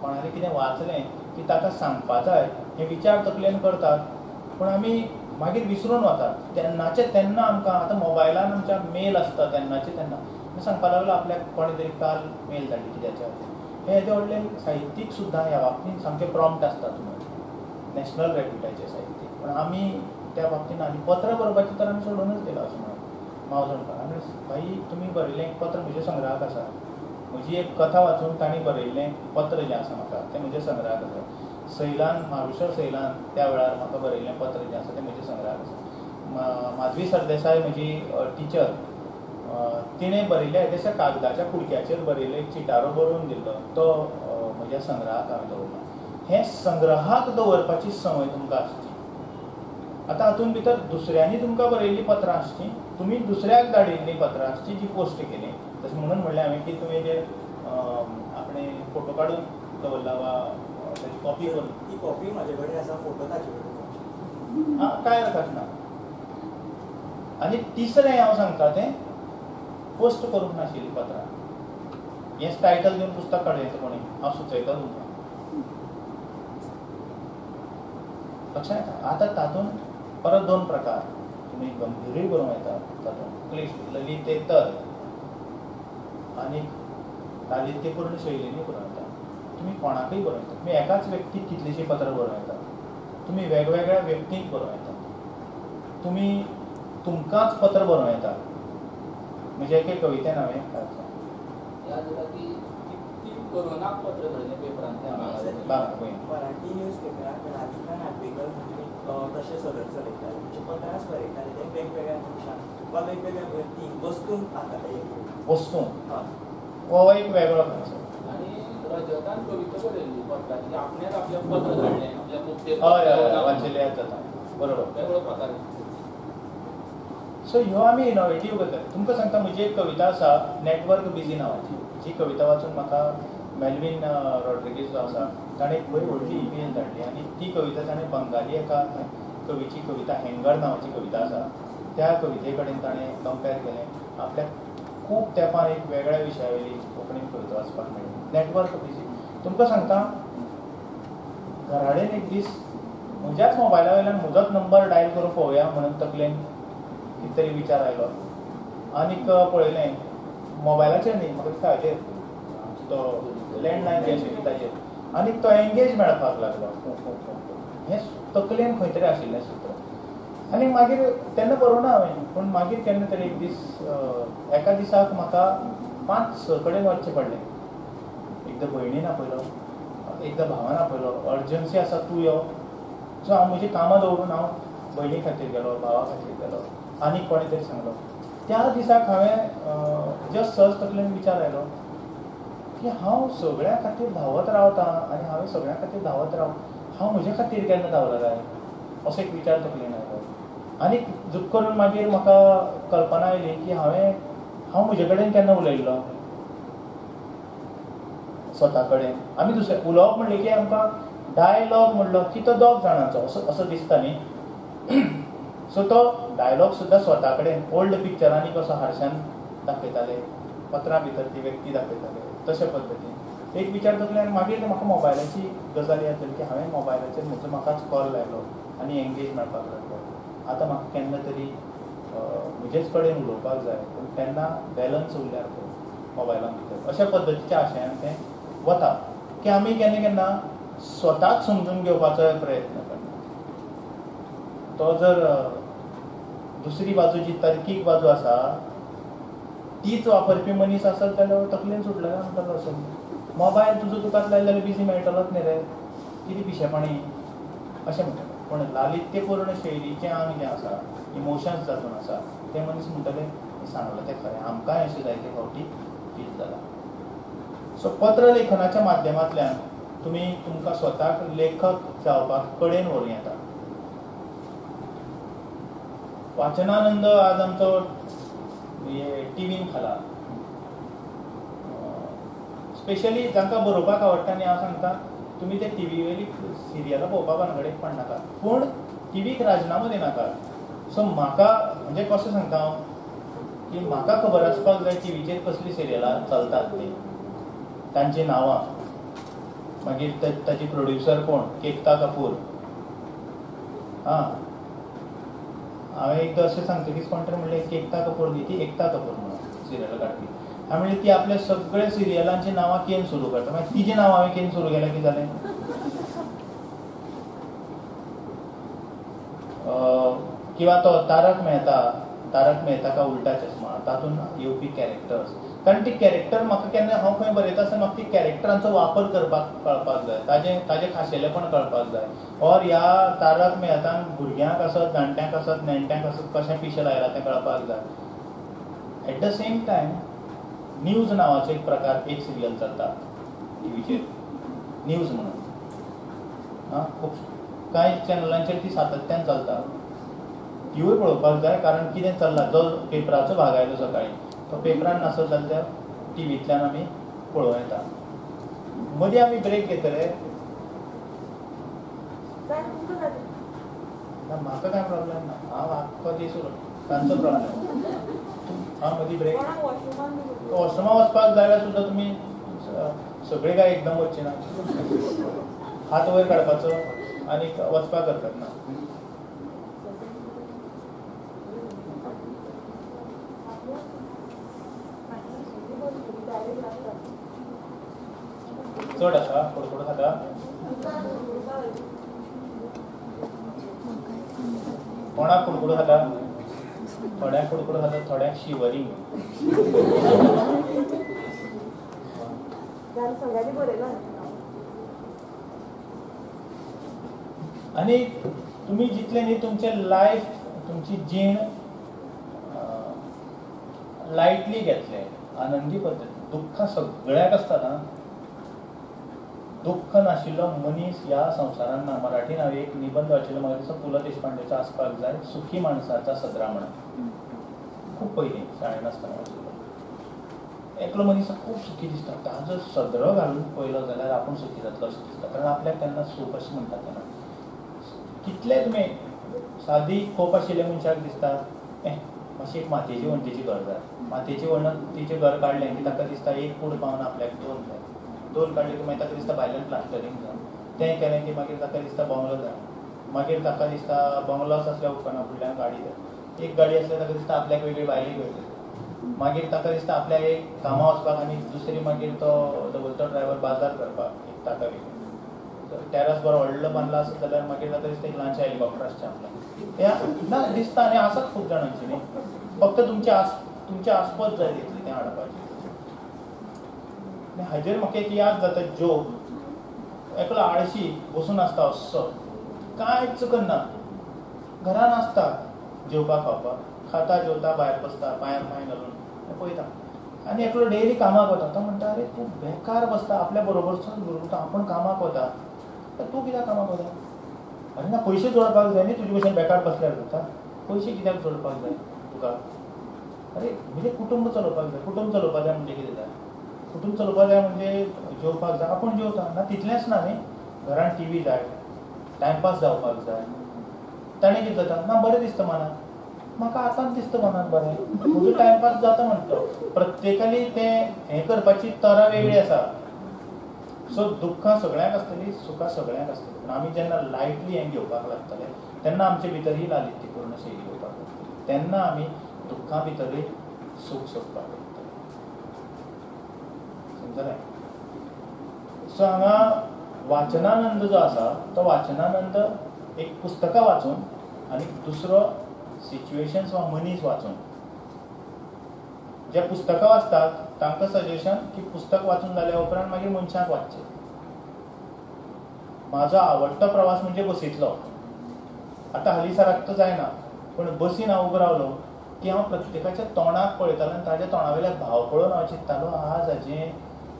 कोणालें कितें वाचलें की ताका सांगपा जाय हे विचार तकलेन करतात, पूण आमी मागीर विसरून वतात. तेन्नाचे तेन्ना आमकां आतां मोबायलान आमच्या मेल आसता, तेन्नाचे तेन्ना मी सांगपाक लागलो आपल्याक कोणें तरी काल मेल धाडली कित्याच्या खातीर. हे येदे व्हडले साहित्यीक सुद्दां ह्या बाबतींत सामके प्रॉम्प्ट आसतात, तुमी नॅशनल रेप्युटाचे साहित्यीक, पूण आमी त्या बाबतींत आनी पत्रां बरोवपाचें तर आमी सोडूनच दिलां अशें म्हणून मावजो म्हणटा. आनी भाई तुमी बरयल्लें एक पत्र म्हज्या संग्रहाक आसा, म्हजी एक कथा वाचून तांणी बरयल्लें पत्र जें आसा म्हाका तें म्हज्या संग्रहाक आसा. सैलान, म्हावेश्वर सैलान त्या वेळार म्हाका बरयल्लें पत्र जें आसा तें म्हज्या संग्रहाक आसा. माधवी सरदेसाय म्हजी टिचर, तिणें बरयल्ल्या येदेशा कागदाच्या कुडक्याचेर बरयल्ले एक चिटारो बरोवन दिल्लो तो म्हज्या संग्रहाक हांवें दवरला. हें संग्रहाक दवरपाची संवय तुमकां आसची. आतां हातूंत भितर दुसऱ्यांनी तुमकां बरयल्लीं पत्रां आसचीं, तुमी दुसऱ्याक धाडिल्लीं पत्रां आसचीं जीं पोस्ट केलीं. तशें म्हणून म्हणलें हांवें की तुवें जे आपणें फोटो काडून दवरला वा ताची कॉपी करून, ती कॉपी म्हजे कडेन आसा, फोटो ताचे कडेन. आं, कांय हरकत ना. आनी तिसरें हांव सांगता तें पोस्ट करूंक नाशिल्लीं पत्रां. हें टायटल दिवन पुस्तक काडूं येता कोणी, हांव सुचयता तुमकां. लक्षांत येता? आतां तातूंत परत दोन प्रकार, तुमी गंभीरूय बरोवं येता तातूंत, क्लिश्ट ललितेतर आनी लालित्यपूर्ण शैलीनूय बरोवं येता. तुमी कोणाकूय बरोवं येता, तुमी एकाच व्यक्तीक कितलींशीं पत्रां बरोवं येता, तुमी वेगवेगळ्या व्यक्तींक बरोवं येता, तुमी तुमकांच पत्र बरोवं येता. म्हज्या एके कवितेन हांवें याद जाता की ती कोरोनाक पत्र बरयलें पेपरांतल्यान, मराठी न्यूज पेपराक राधिका नागवेकर म्हणून तशें सगळें चलयताले, म्हणजे पत्रांच बरयताले ते वेगवेगळ्या मनशांक वा वेगवेगळ्या व्यक्तींक वस्तूंक आतां वस्तूंक हो एक वेगळो कॉन्सेप्ट. आनी रजतान कविता बरयल्ली पत्राची, आपणेच आपल्या पत्र धाडलें आपल्या मुक्ते, हय हय वाचिल्लें याद जाता, बरोबर, वेगळो प्रकार. सो ह्यो आमी इनोवेटीव करतात. तुमकां सांगता म्हजी एक कविता आसा नॅटवर्क बिजी नांवाची, जी कविता वाचून म्हाका मेलवीन रॉड्रिगीज जो आसा ताणें एक बरी व्हडली इमेल धाडली आनी ती कविता ताणें बंगाली एका कवीची कविता हँगर नांवाची कविता आसा त्या कविते कडेन ताणें कंपेर केलें. आपल्याक खूब तेंपान एक वेगळ्या विशया वयली कोंकणीन कविता वाचपाक मेळ्ळी. नॅटवर्क बिजी तुमकां सांगता, घराडेन एक दीस म्हज्याच मोबायला वयल्यान म्हजोच नंबर डायल करून पळोवया म्हणून तकलेन कितें तरी विचार आयलो आनीक पळयलें मोबायलाचेर न्ही, म्हाका दिसता हाजेर तो लँडलायन जे आशिल्ली ताजेर, आनी तो एंगेज मेळपाक लागलो. हें तकलेन खंय तरी आशिल्लें सूत्र. आनी मागीर तेन्ना बरोवना हांवें, पूण मागीर केन्ना तरी एक दीस एका दिसाक म्हाका 5-6 कडेन वचचें पडलें. एकदां भयणीन आपयलो, एकदां भावान आपयलो, अर्जन्सी आसा तूं यो. सो हांव म्हजी कामां दवरून हांव भयणी खातीर गेलो, भावा खातीर गेलो, आनी कोणें तरी सांगलो. त्या दिसाक हांवें जस्ट सहज तकलेन विचार आयलो की हांव सगळ्यां खातीर धांवत रावतां आनी हांवें सगळ्यां खातीर धांवत राव, हांव म्हजे खातीर केन्ना धांवला काय, असो एक विचार तकलेन आयलो. आनी झूक करून मागीर म्हाका कल्पना आयली की हांव म्हजे कडेन केन्ना उलयल्लो स्वता कडेन. आमी दुसरें उलोवप म्हणलें की आमकां डायलॉग म्हणलो की तो दोग जाणांचो असो असो दिसता न्ही. सो तो डायलॉग सुद्दां स्वता कडेन ओल्ड पिक्चरांनी कसो हारशान दाखयताले, पत्रां भितर ती व्यक्ती दाखयताले, तशे पद्दतीन एक विचार तकल्यान मागीर म्हाका मोबायलाची गजाल याद जाली की हांवें मोबायलाचेर म्हजो म्हाकाच कॉल लायलो आनी एंगेज मेळपाक लागलो. आतां म्हाका केन्ना तरी म्हजेच कडेन उलोवपाक जाय, पूण तेन्ना बॅलन्स उरल्यार पळय मोबायला भितर. अशा पद्दतीच्या आशयान तें वता की आमी केन्ना केन्ना स्वताक समजून घेवपाचो प्रयत्न करता. तो जर दुसरी बाजू जी तार्कीक बाजू आसा तीच वापरपी मनीस आसत जाल्यार तकलेन सुटलो काय म्हणटलो असो मोबायल तुजो तुकाच लायलो जाल्यार बिजी मेळटलोच न्ही रे, कितें पिशेपणी अशें म्हणटले. पूण लालित्यपूर्ण शैलीचें आंग जें आसा, इमोशन्स जातून आसा, ते मनीस म्हणटले सांगलां तें खरें, आमकांय अशें जायते फावटी फील जाला. सो पत्र लेखनाच्या माध्यमांतल्यान तुमी तुमकां स्वताक लेखक जावपाक कडेन व्हरूं येता. वाचनानंद आज आमचो टिवीन खाला, स्पेशली जांकां बरोवपाक आवडटा न्ही, हांव सांगता तुमी ते टिवी वयली सिरियलां पळोवपा भानगडेक पडनाका, पूण टिवीक राजिनामो दिनाका. सो म्हाका म्हणजे कशें सांगता हांव की म्हाका खबर आसपाक जाय टिवीचेर कसलीं सिरियलां चलतात तीं, तांचीं नांवां, मागीर ताची प्रोड्युसर कोण, केकता कपूर. हां, हांवें एकदां अशें सांगतकीच कोण तरी म्हणलें केकता कपूर न्ही, ती एकता कपूर म्हणून सिरियल काडपी. हांवें म्हणलें ती आपल्या सगळ्या सिरियलांची नांवां केन सुरू करता, मागीर तिजें नांव हांवें केन सुरू केलें की जालें. किंवा तो तारक मेहता, तारक मेहता का उल्टा चश्मा, तातूंत येवपी कॅरेक्टर्स, कारण ती कॅरेक्टर म्हाका केन्ना हांव खंय बरयता आसतना म्हाका ती कॅरेक्टरांचो वापर करपाक कळपाक जाय, ताजें खाशेलेपण कळपाक जाय. ऑर ह्या तारक मेहतान भुरग्यांक आसत, जाणट्यांक आसत, नेणट्यांक आसत, कशें पिशें लायलां तें कळपाक जाय. At the same time news नांवाचो एक प्रकार, एक सिरियल चलता टिवीचेर, न्यूज म्हणून. हां, खूब कांय चॅनलांचेर ती सातत्यान चलता, तिवूय पळोवपाक जाय. कारण कितें चल्लां, जो पेपराचो भाग आयलो सकाळीं तो पेपरान नासत जाल्यार टिवींतल्यान आमी पळोवं येता. मदीं आमी ब्रेक घेतले ना, म्हाका कांय प्रॉब्लेम ना, हांव आख्खो दीस उरलो, तांचो प्रॉब्लेम. हांव मदीं ब्रेक वॉशरुमा वचपाक जाय जाल्यार सुद्दां तुमी सगळे काय एकदम वचचे ना, हात वयर काडपाचो आनी वचपाक हरकत ना. चड आसा कोडकोड खाता, कोणाक कुडकुडो खाता, थोड्यांक कुडकुडो खाता, थोड्यांक शिवरींग. आनी तुमी जितले न्ही तुमचें लायफ, तुमची जीण लायटली घेतले, आनंदी पद्दतीन. दुख्खां सगळ्याक आसतात. आं, दुख्ख नाशिल्लो मनीस ह्या संवसारांत ना. मराठीन हांवें एक निबंद वाचिल्लो, म्हाका दिसता पु ल देशपांडेचो आसपाक जाय, सुखी माणसाचा सदरा म्हणून. खूब पयलीं शाळेंत आसतना वाचिल्लो. एकलो मनीस खूब सुखी दिसता, ताजो सदरो घालून पळयलो जाल्यार आपूण सुखी जातलो अशें दिसता, कारण आपल्याक तेन्ना सूख अशें म्हणटा तेन्ना. कितले तुमी सादी खोप आशिल्ल्या मनशाक दिसता मातशी एक मातयेची वण्टीची घर जाय, मातयेची वण्टीचें घर काडलें की ताका दिसता एक कूड पावन आपल्याक दोन जाय, दोन काडले की मागीर ताका दिसता भायल्यान प्लास्टरींग जाय, तें केलें की मागीर ताका दिसता बंगलो जाय, मागीर ताका दिसता बंगलोच आसल्यार उपकारना, फुडल्यान गाडी जाय, एक गाडी आसल्यार ताका दिसता आपल्याक वेगळी बायलेक वेगळी, मागीर ताका दिसता आपल्याक एक कामां वचपाक आनी दुसरी मागीर तो दवरतो ड्रायव्हर बाजार करपाक एक ताका वेगळी, टॅरस बरो व्हडलो बांदला आसत जाल्यार मागीर ताका दिसता एक ल्हानशें हेलिकॉप्टर आसचें आपल्याक. हें ना दिसता आनी आसत खूब जाणांची न्ही, फक्त तुमचे आस्पत जाय तितली तें हाडपाची. हाजेर म्हाका एक याद जाता, जोक. एकलो आळशी बसून आसता असो, कांयच करना, घरान आसता, जेवपाक खावपाक खाता, जेवता, भायर बसता, पांयार पांय घालून पळयता. आनी एकलो डेली कामाक वता, तो म्हणटा अरे तूं बेकार बसता, आपल्या बरोबरचोच भुरगो, आपूण कामाक वता, तूं कित्याक कामाक वता? अरे ना, पयशे जोडपाक जाय न्ही, तुजे भशेन बेकार बसल्यार जाता, पयशे कित्याक जोडपाक जाय तुका? अरे म्हणजे कुटुंब चलोवपाक जाय, कुटुंब चलोवपाक जाय म्हणजे कितें जाय? कुटुंब चलोवपाक जाय म्हणजे जेवपाक जाय, आपूण जेवता ना तितलेंच ना न्ही, घरान टिवी जाय, टायमपास जावपाक जाय. ताणें कितें जाता ना, बरें दिसता मनाक, म्हाका आतांच दिसता मनाक बरें, म्हजो टायमपास जाता म्हणटा. प्रत्येकाली तें हें करपाची तरा वेगळी आसा. सो दुख्खां सगळ्यांक आसतली, सुखां सगळ्यांक आसतली, पूण आमी जेन्ना लायटली हें घेवपाक लागतले तेन्ना आमचे भितर ही लालित्यपूर्ण शैली येवपाक लागतली, तेन्ना आमी दुख्खां भितरूय सूख सोदपाक लागतले. समजलें? सो हांगा वाचनानंद जो आसा तो वाचनानंद एक पुस्तकां वाचून आनी दुसरो सिच्युएशन्स वा मनीस वाचून. जे पुस्तकां वाचतात तांकां सजेशन की पुस्तक वाचून जाल्या उपरांत मागीर मनशाक वाचचें. म्हाजो आवडटो प्रवास म्हणजे बसींतलो. आतां हालींसराक तो जायना, पूण बसीन हांव उबो रावलो की हांव प्रत्येकाच्या तोंडाक पळयतालो आनी ताज्या तोंडा वयल्या भाव पळोवन हांव चिंत्तालो आज हाजें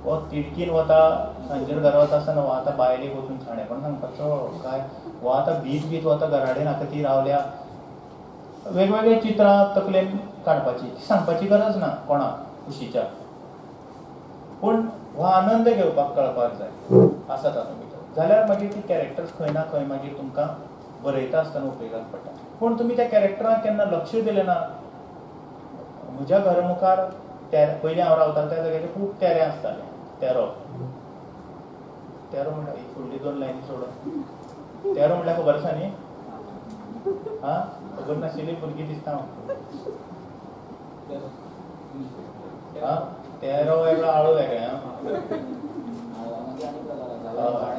हो तिडकीन वता सांजेर घरा वता आसतना हो आतां बायलेक वचून शाणेपण सांगपाचो काय, हो आतां भीत भीत वता घराडेन आतां ती रावल्या. वेगवेगळी चित्रां तकलेन काडपाची, ती सांगपाची गरज ना कोणाक कुशीच्या, पूण हो आनंद घेवपाक कळपाक जाय आसा तातूंत भितर, जाल्यार मागीर ती कॅरेक्टर्स खंय ना खंय मागीर तुमकां बरयता आसतना उपयोगाक पडटा. पूण तुमी त्या कॅरेक्टराक केन्ना लक्ष दिलें ना. म्हज्या घरा मुखार पयलीं हांव रावतालो त्या जाग्याचेर खूब तेरे आसताले. तेरो तेरो म्हणल्यार फुडली दोन लायनी सोडून तेरो म्हणल्यार खबर आसा न्ही? आं, खबर नाशिल्ली भुरगीं दिसता म्हाका. आं, तेरो वेगळो आळू वेगळें,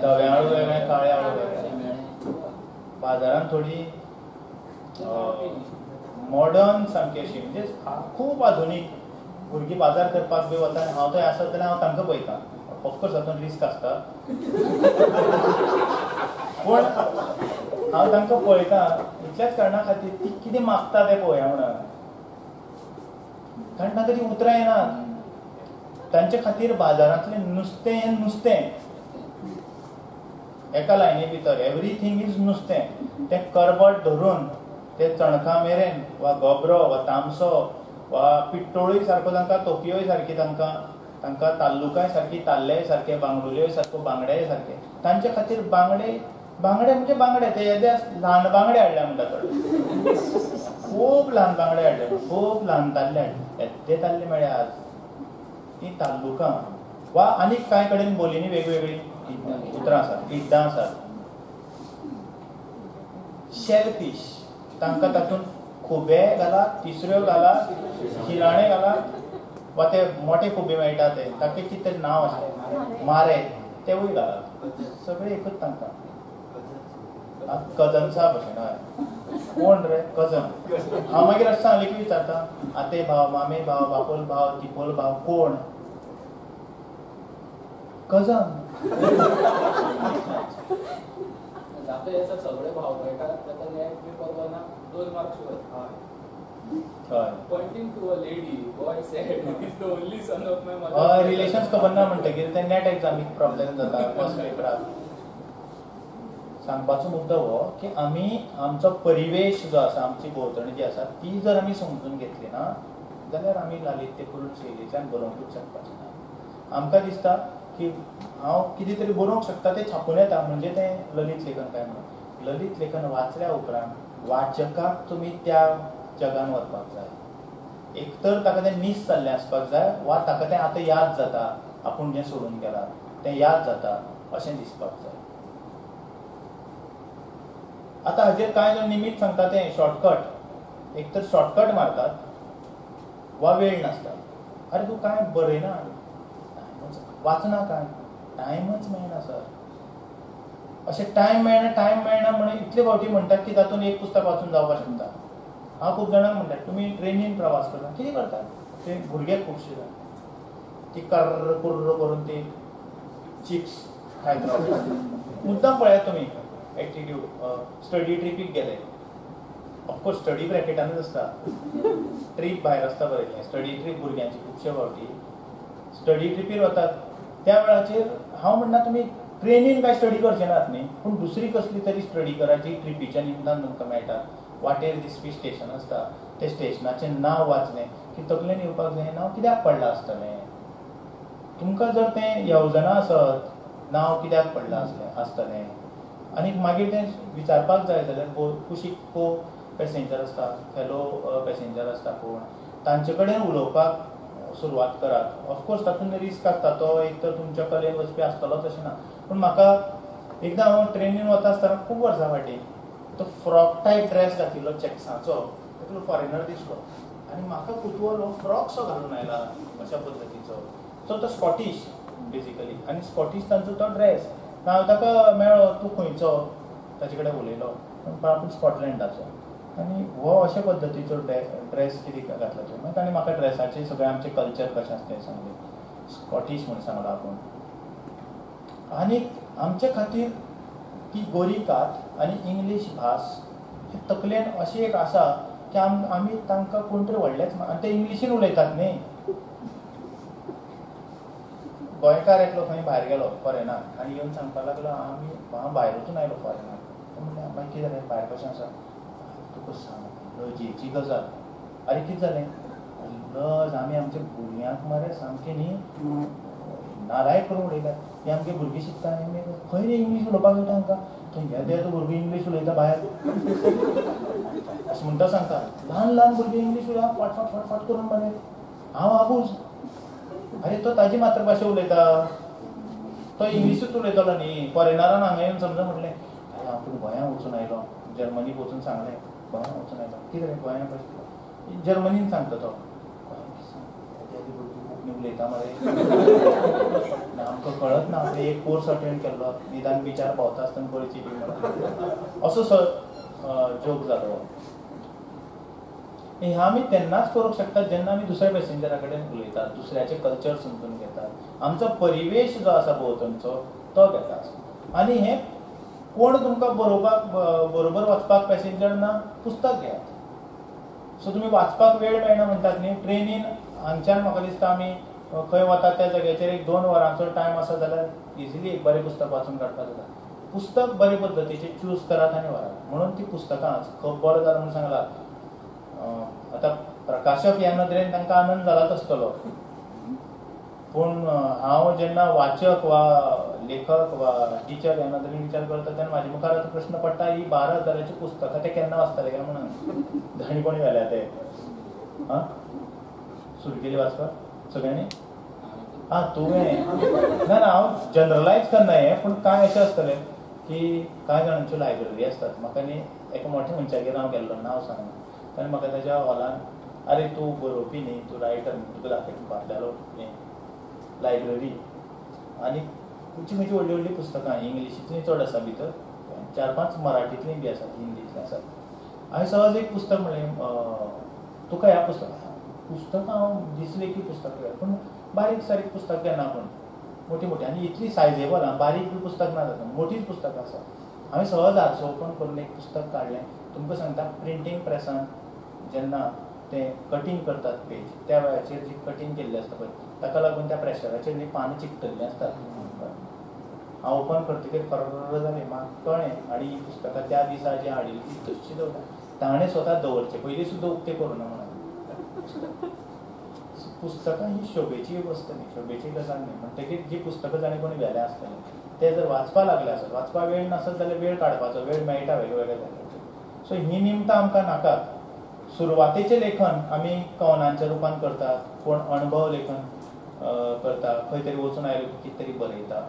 धवे आळू वेगळें, काळे आळू वेगळें. बाजारान थोडी मॉडर्न सामकी अशी म्हणजे खूब आधुनीक भुरगीं बाजार करपाक बी वता आनी हांव थंय आसत जाल्यार हांव तांकां पळयता. ऑफकोर्स तातूंत रिस्क आसता, पूण हांव तांकां पळयता इतल्याच कारणा खातीर ती कितें मागता तें पळोवया म्हणून, कारण तांकां ती उतरां येनात. तांचे खातीर बाजारांतलें नुस्तें हें नुस्तें, एका लायनी भितर एवरीथींग is नुस्तें. तें करबट धरून ते चणका मेरेन वा गोबरो वा तामसो वा पिट्टोळूय सारको तांकां, तोपयोय सारकी तांकां, तांकां ताल्लुकाय सारकी, ताल्लेय सारके, बांगडुल्योय सारको, बांगडेय सारके. तांचे खातीर बांगडे बांगडे म्हणजे बांगडे, ते येदे ल्हान बांगडे हाडले म्हणटा थोडे, खूब ल्हान बांगडे हाडले, खूब ल्हान ताल्ले हाडले, येदे ताल्ले मेळ्ळे आज. ती ताल्लुकां वा आनीक कांय कडेन बोलींनी वेगवेगळीं उतरां आसात, इड्डां आसात. शेल फीश तांकां तातूंत खुबे घालात, तिसऱ्यो घालात, शिराणे घालात, वा ते मोठे खुबे मेळटा ते ताका कितें तरी नांव आसता, मारे, तेवूय घालात, सगळे एकूच तांकां. कजन्सा भशेन. हय, कोण रे कजन? हांव मागीर अशें सांगलें की विचारता, आते भाव, मामे भाव, बापोल भाव, तिपोल भाव, कोण? कजन. सगळे भाव मेळटा ताका नेट पेपर वना 2 मार्क्स वता. Pointing to a lady, boy said, he is the only son of my mother. हय, रिलेशन्स खबर ना म्हणटकीर ते नेट एग्जामीक प्रॉब्लेम जाता फर्स्ट पेपराक. सांगपाचो मुद्दो हो की आमी आमचो परिवेश जो आसा, आमची भोंवतणी जी आसा ती जर आमी समजून घेतली ना जाल्यार आमी लालित्यपूर्ण शैलींतल्यान बरोवंकूच शकपाचें ना. आमकां दिसता की हांव कितें तरी बरोवंक शकता तें छापून येता म्हणजे तें ललित लेखन काय म्हणून. ललित लेखन वाचल्या उपरांत वाचकाक तुमी त्या जगान व्हरपाक जाय. एक तर ताका तें मीस जाल्लें आसपाक जाय वा ताका तें आतां याद जाता, आपूण जें सोडून गेलां तें याद जाता अशें दिसपाक जाय. आतां हाजेर कांय जाण निमीत सांगता तें शॉर्टकट, एक तर शॉर्टकट मारतात वा वेळ नासता. अरे तूं कांय बरयना, वाचना, कांय टायमच मेळना सर. अशें टायम मेळना टायम मेळना म्हणून इतले फावटी म्हणटात की तातूंत एक पुस्तक वाचून जावपाक शकता. हांव खूब जाणांक म्हणटा तुमी ट्रेनीन प्रवास करता, कितें करता? ते भुरगे खुबशे जाण ती कर्र कुर्र करून ती चिप्स खायत रावतात. मुद्दाम पळयात तुमी एटिट्यूड. स्टडी ट्रिपीक गेले, ऑफकोर्स स्टडी ब्रॅकेटानूच आसता, ट्रीप भायर आसता बरयलें. स्टडी ट्रीप भुरग्यांची खुबशे फावटी स्टडी ट्रिपीर वतात त्या वेळाचेर हांव म्हणना तुमी ट्रेनीन काय स्टडी करचे नात न्ही, पूण दुसरी कसली तरी स्टडी करा जी ट्रिपीच्या निमतान तुमकां मेळटा. वाटेर दिसपी स्टेशन आसता, ते स्टेशनाचें नांव वाचलें की तकलेन येवपाक जाय नांव कित्याक पडलां आसतलें. तुमकां जर तें येवजना आसत नांव कित्याक पडलां आसलें आसतलें आनी मागीर तें विचारपाक जाय जाल्यार कुशीक को पॅसेंजर आसता, फेलो पॅसेंजर आसता कोण, तांचे कडेन उलोवपाक सुरवात करात. ऑफकोर्स तातूंत रिस्क आसता, तो एक तर तुमच्या कलेन वचपी आसतलोच अशें ना. पूण म्हाका एकदां हांव ट्रेनीन वता आसतना खूब वर्सां फाटीं तो फ्रॉक टायप ड्रेस घातिल्लो चॅक्साचो एकलो फॉरेनर दिसलो आनी म्हाका कुतूहल हो फ्रॉक सो घालून आयला अशा पद्दतीचो. सो तो स्कॉटीश बेजिकली आनी स्कॉटीश तांचो तो ड्रेस. हांव ताका मेळ्ळो, तूं खंयचो, ताचे कडेन उलयलो, पण आपूण स्कॉटलंडाचो आनी हो अशे पद्दतीचो ड्रेस कितें घातला तुवें. मागीर ताणें म्हाका ड्रेसाचे सगळें आमचें कल्चर कशें आसता तें सांगलें, स्कॉटीश म्हूण सांगलां आपूण. आनी आमचे खातीर ती गोरी कात आनी इंग्लीश भास हे तकलेन अशी एक आसा की की आमी तांकां कोण तरी व्हडलेच आनी ते इंग्लिशीन उलयतात न्ही. गोंयकार एकलो खंय भायर गेलो फॉरेनाक आनी येवन सांगपाक लागलो आमी हांव भायर वचून आयलो फॉरेनाक. म्हणलें मागीर कितें जालें भायर कशें आसा? तुका सांग लजेची गजाल. आरे कितें जालें? लज आमी आमच्या भुरग्यांक मरे सामकें न्ही नालायक करून उडयल्या. ती आमगे भुरगीं शिकता आनी खंय रे इंग्लीश उलोवपाक मेळटा तांकां? थंय येदे येदो भुरगो इंग्लीश उलयता भायर अशें म्हणटा सांगता. ल्हान ल्हान भुरगीं इंग्लीश उलयता फाट फाट फाट फाट करून मरे. हांव आबूज. अरे तो ताजी मातृभाशा उलयता, तो इंग्लिशूच उलयतलो न्ही. फॉरेनरान हांगा येवन समजा म्हटलें अरे हांव पूण गोंयांत वचून आयलो, जर्मनीक वचून सांगलें गोंयांत वचून आयलो. कितें रे गोंयांत कशें? जर्मनीन सांगता तो गोंयांत कोंकणी उलयता मरे आमकां कळत ना. आपणें एक कोर्स अटेंड केल्लो निदान विचार भोंवता आसतना कळची बी म्हणून असो सो जोक जालो. हें आमी तेन्नाच करूंक शकतात जेन्ना आमी दुसऱ्या पॅसेंजरा कडेन उलयतात, दुसऱ्याचें कल्चर समजून घेतात, आमचो परिवेश जो आसा भोंवतणचो तो घेता. आनी हें कोण तुमकां बरोवपाक बरोबर वचपाक पॅसेंजर ना, पुस्तक घेयात. सो तुमी वाचपाक वेळ मेळना म्हणटात न्ही, ट्रेनीन हांगच्यान म्हाका दिसता आमी खंय वतात त्या जाग्याचेर एक 2 वरांचो टायम आसा जाल्यार इजिली एक बरें पुस्तक वाचून काडपाक जाता. पुस्तक बरे पद्दतीचें चूज करात आनी व्हरात. म्हणून ती पुस्तकां खूब बरें जालां म्हूण सांगलां. आतां प्रकाशक ह्या नदरेन तांकां आनंद जालाच आसतलो, पूण हांव जेन्ना वाचक वा लेखक वा टिचर ह्या नदरेन विचार करता तेन्ना म्हाजे मुखार आतां प्रश्न पडटा ही 12,000 पुस्तकां ते केन्ना वाचतले काय म्हणून. जाणी कोणी व्हेल्या ते आं सुरू केली वाचपाक सगळ्यांनी? आं तुवें ना ना हांव जनरलायज करना हें, पूण कांय अशें आसतलें की कांय जाणांच्यो लायब्ररी आसतात. म्हाका न्ही एका मोठ्या मनशागेर हांव गेल्लो, नांव सांगना, ताणें म्हाका ताज्या हॉलान अरे तूं बरोवपी न्ही, तूं रायटर न्ही, तुका दाखयता बाटल्यालो न्ही लायब्ररी आनी खंयची खंयची व्हडलीं व्हडलीं पुस्तकां इंग्लिशींतलीं चड आसा भितर, 4-5 मराठींतलीं बी आसात, हिंदींतलीं आसात. हांवें सहज एक पुस्तक म्हणलें तुका ह्या पुस्तकां हांव दिसलें की पुस्तक घेता, पूण बारीक सारीक पुस्तक घेना, पूण मोटी मोटी आनी इतली सायजेबल आं, बारीक बी पुस्तक ना जाता, मोटीच पुस्तकां आसा. हांवें सहज हारसो ओपन करून एक पुस्तक काडलें. तुमकां सांगता प्रिंटींग प्रेसान जेन्ना ते कटींग करतात पेज त्या वेळाचेर जी कटींग केल्ली आसता पळय ताका लागून त्या प्रेशराचेर न्ही पानां चिकटल्लीं आसतात. हांव ओपन करतकीर खर्र जालें, म्हाका कळ्ळें आनी ही पुस्तकां त्या दिसा जी हाडिल्ली ती तश्शी दवरता. ताणें स्वता दवरचें पयलीं सुद्दां उक्तें करूं ना म्हणून. पुस्तकां ही शोभेची वस्त न्ही, शोभेची गजाल न्ही. म्हणटकीर जी पुस्तकां जाणें कोणी व्हेल्या आसतलें ते जर वाचपाक लागले आसत, वाचपाक वेळ नासत जाल्यार वेळ काडपाचो, वेळ मेळटा वेगवेगळ्या जाग्याचेर. सो ही निमतां आमकां नाकात. सुरवातेचें लेखन आमी कवनांच्या रुपान करतात, कोण अणभव लेखन करता, खंय तरी वचून आयलो की कितें तरी बरयता.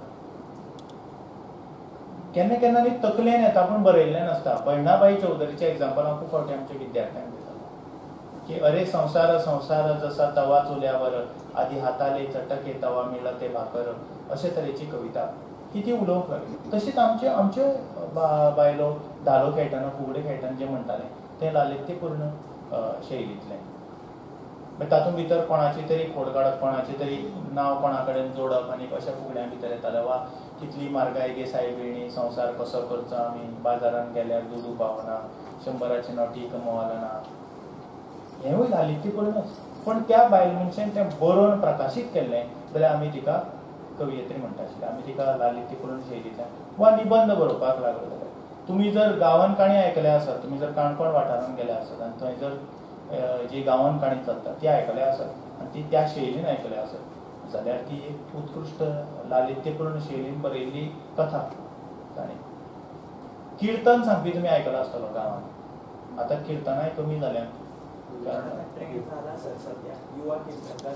केन्ना केन्ना न्ही तकलेन येता पूण बरयल्लें नासता. बहिणाबाई चौधरीचें एग्जाम्पल हांव खूब फावटी आमच्या विद्यार्थ्यांक दिता की अरे संवसार संवसार जसा तवा चुल्यावर आदी हाताले चटके तवा मिळते भाकर, अशे तरेची कविता ही ती उलोवंक लागली. तशीच आमचे आमचे बायलो धालो खेळटना फुगडी खेळटना जें म्हणटालें तें लालित्यपूर्ण शैलींतलें. मागीर तातूंत भितर कोणाची तरी खोड काडप, कोणाचें तरी नांव कोणा कडेन जोडप आनी अशा फुगड्यां भितर येतालें. वा कितली म्हारगाय गे सायबिणी, संवसार कसो करचो आमी, बाजारांत गेल्यार दुडू पावना, 100 नोटी कमवालना, हेंवूय लालित्यपूर्णच. पूण त्या बायल मनशेन तें बरोवन प्रकाशीत केल्लें जाल्यार आमी तिका कवियत्री म्हणटा आशिल्ले, आमी तिका लालित्यपूर्ण शैलींतल्यान वा निबंद बरोवपाक लागलो जाल्यार. तुमी जर गांवान काणी आयकल्या आसत, तुमी जर काणकोण वाठारांत गेले आसत आनी थंय जर जी गांवान काणी चलता ती आयकल्या आसत आनी ती त्या शैलीन आयकल्या आसत जाल्यार ती एक उत्कृश्ट लालित्यपूर्ण शैलीन बरयल्ली कथा काणी. किर्तन सांगपी तुमी आयकला आसतलो गांवांत, आतां किर्तनाय कमी जाल्यात. युवा कीर्तनकार,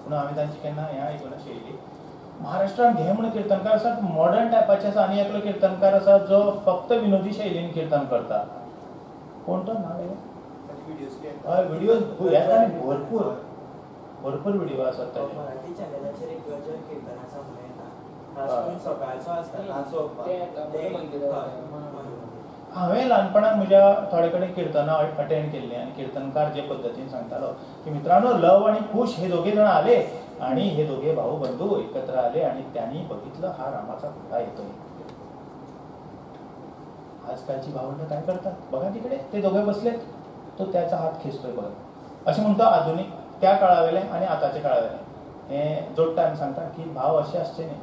पूण हांवें तांची केन्ना हें आयकुना शैली. महाराष्ट्रान घे म्हूण कीर्तनकार आसात मॉडर्न टायपाचे आसा, आनी एकलो कीर्तनकार आसा जो फक्त विनोदी शैलीन कीर्तन करता. कोण तो नांव? हय, व्हिडियोज येता न्ही, भरपूर भरपूर व्हिडियो आसात ताचे. मराठी चॅनलाचेर एक गजर कीर्तन आसा म्हणून येता, खास करून सकाळचो आसता नाचोवपाक. हांवें ल्हानपणान म्हज्या थोडे कडेन किर्तनां अटेंड केल्लीं आनी किर्तनकार जे पद्दतीन सांगतालो की मित्रांनो लव आणि कुश हे दोघे जण आले आणि हे दोघे भाऊ बंधू एकत्र आले आणि त्यांनी बघितलं हा रामाचा घोडा येतोय. आजकालची भावंडं काय करतात बघा, तिकडे ते दोघे बसलेत, तो त्याचा हात खेचतोय बघा, अशें म्हणटा. आधुनीक त्या काळा वेलें आनी आतांच्या काळा वेलें हें जोडटा आनी सांगता की भाव अशें आसचे न्ही,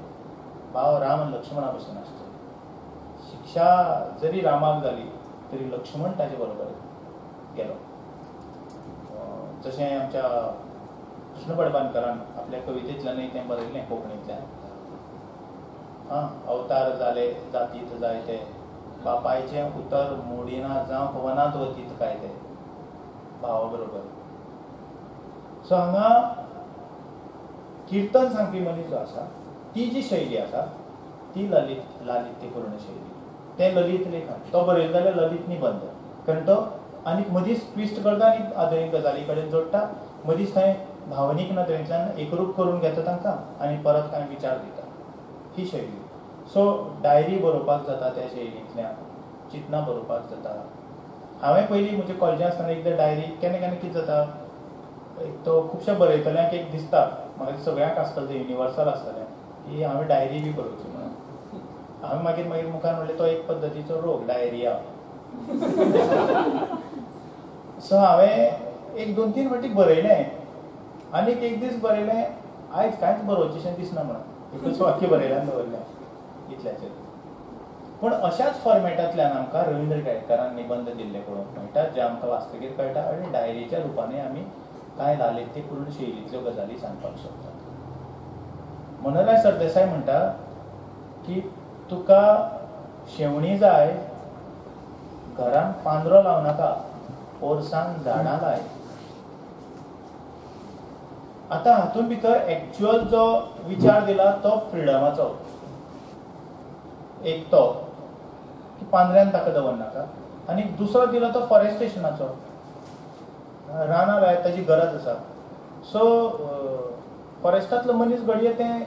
भाव राम आनी लक्ष्मणा भशेन आसचे. शिक्षा जरी रामाक जाली तरी लक्ष्मण ताजे बरोबर गेलो. जशें आमच्या कृष्ण पडबानकरान आपल्या कवितेंतल्यानूय तें बरयलें कोंकणींतल्यान, आं अवतार जाले जातीत जायते, बापायचें उतर मोडिना जावंक वनांत वतीत काय ते, भावा बरोबर. सो हांगा किर्तन सांगपी मनीस जो आसा ती जी शैली आसा ती ललित लालित्यपूर्ण शैली, तें ललित लेखन. तो बरयलो जाल्यार ललित निबंद, कारण तो आनी मदींच ट्विस्ट करता आनी आधुनीक गजाली कडेन जोडटा, मदींच थंय भावनीक नदरेंतल्यान एकरूप करून घेता तांकां आनी परत कांय विचार दिता, ही शैली. सो डायरी बरोवपाक जाता त्या शैलींतल्यान, चिंतनां बरोवपाक जाता. हांवें पयलीं म्हजे कॉलेजीन आसतना एकदां डायरी केन्ना केन्ना कितें जाता, एक तो खुबश्या बरयतल्यांक एक दिसता, म्हाका सगळ्यांक आसतलें तें युनिवर्सल आसतलें की हांवें डायरी बी बरोवची म्हणून. हांवें मागीर मागीर मुखार म्हणलें तो एक पद्दतीचो रोग डायरिया. सो हांवें एक 2-3 फावटी बरयलें आनीक एक दीस बरयलें आयज कांयच बरोवचेंशें दिसना म्हणून, एकूच वाक्य बरयलें आनी दवरलें इतल्याचेर. पूण अशाच फॉर्मेटांतल्यान आमकां रवींद्र केळेकारान निबंद दिल्ले पळोवंक मेळटा, जे आमकां वाचतकीर कळटा आनी डायरीच्या रुपानूय आमी कांय लालित्यपूर्ण शैलींतल्यो गजाली सांगपाक शकतात. मनोहरराय सरदेसाय म्हणटा की तुका शेवणी जाय, घरान पांदरो लावं नाका, पोरसान झाडां लाय. आतां हातूंत भितर एक्चुअल जो विचार दिला तो फ्रिडमाचो, एक तो की पांदऱ्यान ताका दवरनाका, आनी दुसरो दिला तो फॉरेस्टेशनाचो, रानां लाय ताजी गरज आसा. सो फॉरेस्टांतलो मनीस घडये तें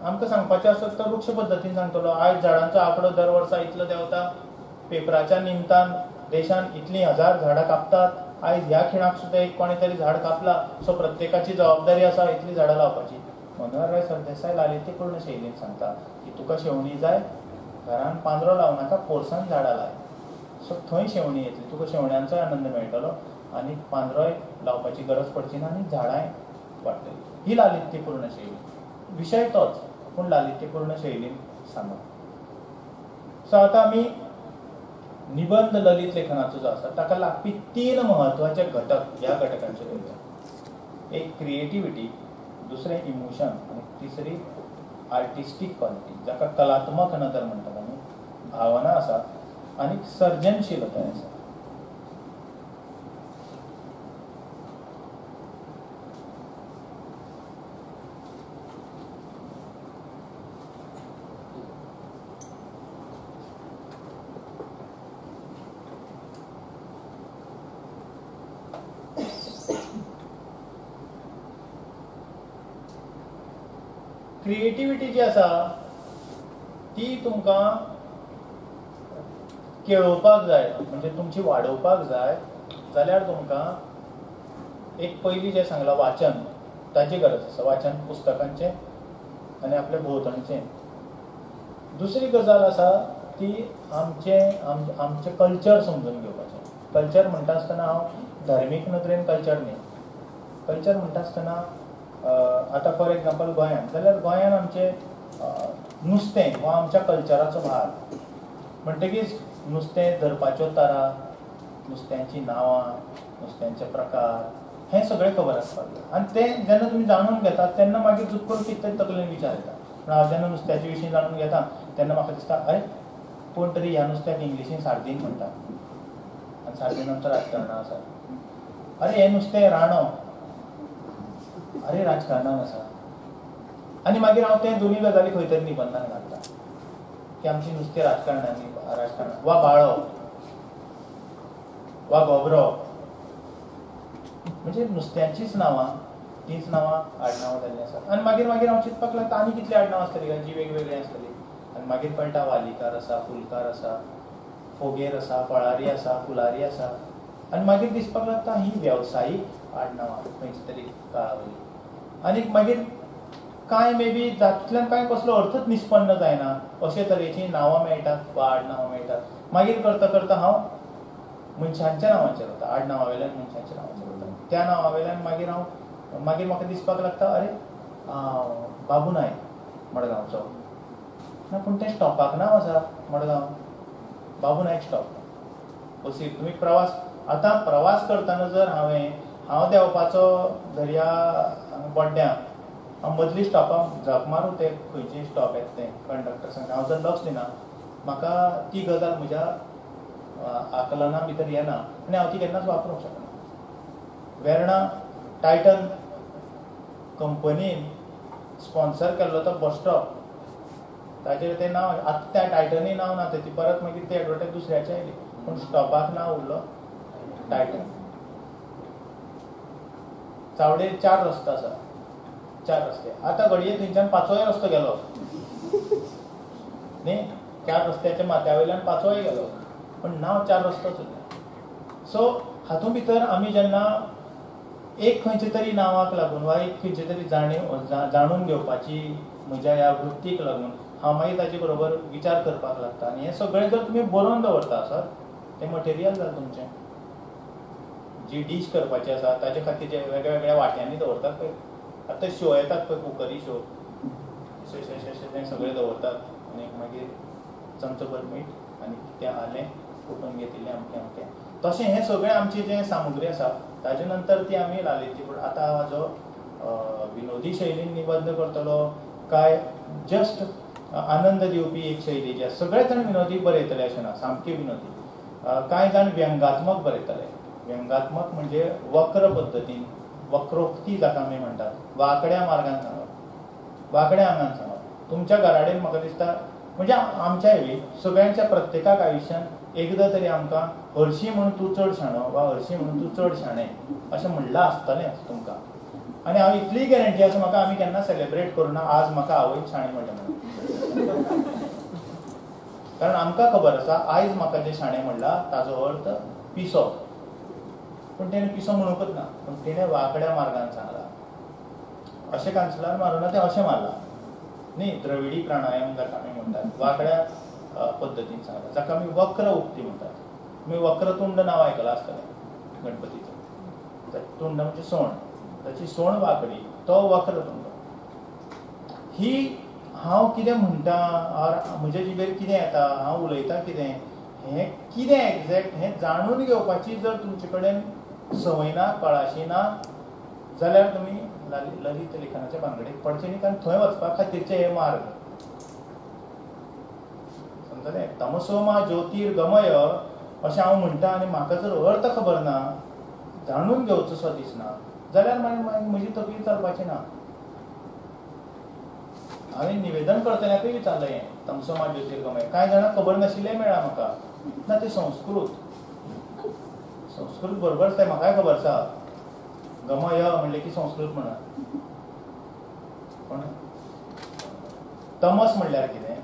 आमकां सांगपाचें आसत तर वृक्ष पद्दतीन सांगतलो, आयज झाडांचो आंकडो दर वर्सा इतलो देंवता, पेपराच्या निमतान देशान इतलीं 1000 झाडां कापतात, आयज ह्या खिणाक सुद्दां एक कोणें तरी झाड कापला, सो प्रत्येकाची जबाबदारी आसा इतलीं झाडां लावपाची. मनोहरराय सरदेसाय लालित्यपूर्ण शैलीन सांगता की तुका शेवणी जाय, घरान पांदरो लावं नाका, पोरसान झाडां लाय. सो थंय शेवणी येतली, तुका शेवण्यांचोय आनंद मेळटलो आनी पांदरोय लावपाची गरज पडची ना आनी झाडांय वाडटली. ही लालित्यपूर्ण शैली, विशय तोच पूण लालित्यपूर्ण शैलीन सांगप. सो आतां आमी निबंद ललित लेखनाचो जो आसा ताका लागपी 3 म्हत्वाचे घटक ह्या घटकांचेर वयता. एक क्रिएटिविटी, दुसरें इमोशन आनी तिसरी आर्टिस्टीक क्वॉलिटी, जाका कलात्मक नदर म्हणटात आमी, भावना आसा आनी सर्जनशीलताय आसा. क्रिएटिविटी जी आसा ती तुमकां केळोवपाक जाय, म्हणजे तुमची वाडोवपाक जाय जाल्यार तुमकां एक पयलीं जें सांगलां वाचन, ताची गरज आसा, वाचन पुस्तकांचें आनी आपल्या भोंवतणचें. दुसरी गजाल आसा ती आमचें आमचें कल्चर समजून घेवपाचें. कल्चर म्हणटा आसतना हांव धार्मीक नदरेन कल्चर न्ही, कल्चर म्हणटा आसतना आतां फॉर एग्जाम्पल गोंयांत जाल्यार गोंयांत आमचें नुस्तें हो आमच्या कल्चराचो भाग, म्हणटकीच नुस्तें धरपाच्यो तरा, नुस्त्यांचीं नांवां, नुस्त्यांचे प्रकार, हें सगळें खबर आसपाक जाय. आनी तें जेन्ना तुमी जाणून घेतात तेन्ना मागीर चुकून कितें तरी तकलेन विचार येता. पूण हांव जेन्ना नुस्त्याचे विशीं जाणून घेता तेन्ना म्हाका दिसता अरे कोण तरी ह्या नुस्त्याक इंग्लिशीन सार्दीन म्हणटा आनी सार्दीन आमचो राजकारणां आसा, अरे हें नुस्तें राणो, अरे राजकारणान आसा. आनी मागीर हांव तें दोनूय गजाली खंय तरी निबंदान घालता की आमची नुस्तें राजकारणांनी राजकारण वा बाळो वा गोबरो, म्हणजे नुस्त्यांचीच नांवां, तींच नांवां आडनांवां जाल्लीं आसात. आनी मागीर मागीर हांव चिंतपाक लागता आनी कितलीं आडनांवां आसतलीं काय जी वेगवेगळीं आसतलीं. आनी मागीर कळटा वालीकार आसा, फुलकार आसा, फोगेर आसा, फळारी आसा, फुलारी आसा. आनी मागीर दिसपाक लागता ही वेवसायीक आडनांवां खंयची तरी काळावयली. आनी मागीर कांय मे बी जातूंतल्यान कांय कसलो अर्थच निष्पन्न जायना अशे तरेचीं नांवां मेळटात वा आडनांवां मेळटात. मागीर करता करता हांव मनशांच्या नांवाचेर वता, आड नांवा वयल्यान मनशांच्या नांवाचेर वता. त्या नांवा वयल्यान मागीर हांव मागीर म्हाका दिसपाक लागता अरे बाबू नायक मडगांवचो ना, पूण तें स्टॉपाक नांव आसा मडगांव, बाबू नायक स्टॉप. बसीर तुमी प्रवास आतां प्रवास करतना जर हांव देंवपाचो दर्या बोड्ड्यां हांव मदली स्टॉपां झक मारूं ते खंयचे स्टॉप येता तें कंडक्टर सांगता, हांव जर लक्ष दिना म्हाका ती गजाल म्हज्या आकलना भितर येना आनी हांव ती केन्नाच वापरूंक शकना. वेर्णा टायटन कंपनीन स्पॉन्सर केल्लो तो बस स्टॉप, ताजेर तें नांव आतां त्या टायटनूय नांव ना, ती परत मागीर ती एडवर्टायज दुसऱ्याचे आयली, पूण स्टॉपाक नांव उरलो टायटन. चावडेर 4 रस्तो आसा, 4 रस्ते. आतां घडये थंयच्यान 5वोय रस्तो गेलो न्ही, 4 रस्त्याच्या माथ्या वयल्यान 5वोय गेलो, पूण नांव 4 रस्तोच उरलें. सो हातूंत भितर आमी जेन्ना एक खंयचे तरी नांवाक लागून वा एक खंयचे तरी जाणीव जाणून घेवपाची म्हज्या ह्या वृत्तीक लागून हांव मागीर ताजे बरोबर विचार करपाक लागता. आनी हें सगळें जर तुमी बरोवन दवरता आसत तें मटेरियल जालें तुमचें. जी डीश करपाची आसा ताजे खातीर जे वेगळ्या वेगळ्या वाट्यांनी दवरतात पळय, आतां शो येतात पळय कुकरी शो, अशें तें सगळें दवरतात आनी मागीर चमचोभर मीठ आनी तें आलें कुटून घेतिल्लें अमकें अमकें, तशें हें सगळें आमचें जें सामुग्री आसा ताजे नंतर ती आमी लालित्य. पूण आतां म्हजो विनोदी शैलीन निबंद करतलो काय जस्ट आनंद दिवपी एक शैली जी आसा, सगळे जाण विनोदी बरयतले अशें ना, सामके विनोदी, कांय जाण व्यंगात्मक बरयतले. व्यंगात्मक म्हणजे वक्र पद्दतीन, वक्रोक्ती जाका आमी म्हणटात, वांकड्या मार्गान सांगप, वांकड्या आंगान सांगप. तुमच्या घराडेन म्हाका दिसता म्हणजे आमच्या बी सगळ्यांच्या प्रत्येकाक आयुश्यांत एकदां तरी आमकां हरशीं म्हणून तूं चड शाणो वा हरशीं म्हणून तूं चड शाणें अशें म्हणलां आसतलेंच तुमकां. आनी हांव इतली गॅरंटी आसा म्हाका आमी केन्ना सेलेब्रेट करूं ना आज म्हाका आवयन शाणें म्हणलें म्हणून, कारण आमकां खबर आसा आयज म्हाका जें शाणें म्हणलां ताजो अर्थ पिसो, पूण तेणें पिसो म्हणूंकच ना, पूण तेणें वांकड्या मार्गान सांगलां. अशें कांसलार मारूं ना, तें अशें मारलां न्ही, द्रविडी प्राणायाम जाका आमी म्हणटात, वांकड्या पद्दतीन सांगलां, जाका आमी वक्र उक्ती म्हणटात. तुमी वक्रतुंड नांव आयकलां आसतलें गणपतीचें, तुंड म्हणजे सोंड, ताची सोंड वांकडी, तो वक्रतुंड. ही हांव कितें म्हणटा ऑर म्हज्या जिबेर कितें येता, हांव उलयतां कितें, हें कितें एग्जॅक्ट हें जाणून घेवपाची जर तुमचे कडेन संवय ना, कळाशी ना, जाल्यार तुमी ललित लेखनाच्या भानगडीक पडचे न्ही, कारण थंय वचपा खातीरचे हे मार्ग. समजलें? तमसो मा ज्योतिर्गमय अशें हांव म्हणटा आनी म्हाका जर अर्थ खबर ना, जाणून घेवचो सो दिसना, जाल्यार मागीर म्हजी तकली चलपाची ना. हांवें निवेदन करतल्याकूय विचारलें हें तमसो मा ज्योतिर्गमय, कांय जाणांक खबर नाशिल्लें मेळ्ळां म्हाका ना, तें संस्कृत, संस्कृत बरोबर तें म्हाकाय खबर आसा, गमय म्हणलें की संस्कृत म्हणा. कोण तमस म्हणल्यार कितें,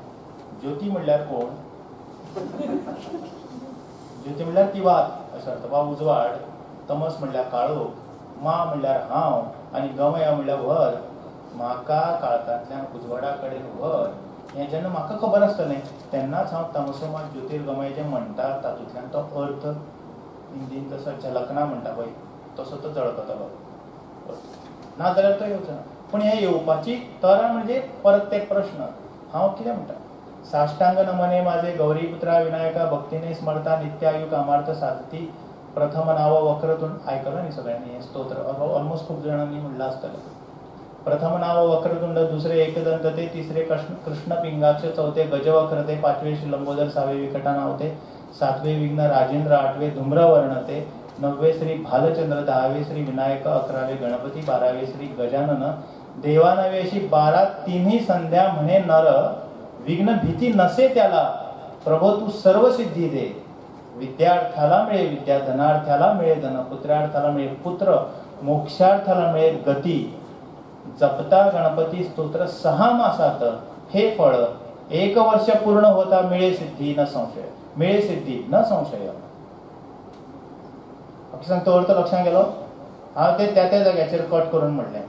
ज्योती म्हणल्यार कोण, ज्योती म्हणल्यार ती वात अशें अर्थ वा उजवाड, तमस म्हणल्यार काळोख, मा म्हणल्यार हांव आनी गमय म्हणल्यार व्हर, म्हाका काळखांतल्यान उजवाडा कडेन व्हर. हें जेन्ना म्हाका खबर आसतलें तेन्नाच हांव तमसो मा ज्योतिर्गमय जें म्हणटा तातूंतल्यान तो अर्थ हिंदीन जसो झलकना म्हणटा पळय तसो तो झळकतलो, ना जाल्यार तो येवचो ना. पूण हें येवपाची तरा म्हणजे परत ते प्रश्न हांव कितें म्हणटा, साष्टांग नमने माझे गौरी पुत्रा विनायका भक्तीने स्मरता नित्यायु कामार्थ साधती प्रथम नाव वक्रतुंड. आयकलां न्ही सगळ्यांनी हें स्तोत्र, ऑलमोस्ट खूब जाणांनी म्हणलां आसतलें. प्रथम नाव वक्रतुंड, दुसरे एकदंत ते, तिसरे कृष्ण पिंगाक्ष, चौथे गजवक्रते, पाचवे श्री लंबोदर, सहावे विकटा नावते, सातवे विघ्न राजेंद्र, आठवे धूम्रवर्णते, नववे श्री भालचंद्र, दहावे श्री विनायक, अकरावे गणपती, बारावे श्री गजानन. देवानवे अशी 12 तिन्ही संध्या म्हणे नर, विघ्न भीती नसे त्याला, प्रभो तू सर्व सिद्धी दे. विद्यार्थ्याला मिळे विद्या, धनार्थ्याला मिळे धन, पुत्रार्थाला मिळे पुत्र, मोक्षार्थाला मिळे गती. जपता गणपती स्तोत्र 6 मासात हे फळ, 1 वर्ष पूर्ण होता मिळे सिद्धी न संशय, मिळे सिद्धी न संशय. सांगतो अर्थ लक्षांत गेलो? हांव ते त्या त्या जाग्याचेर कट करून म्हणलें.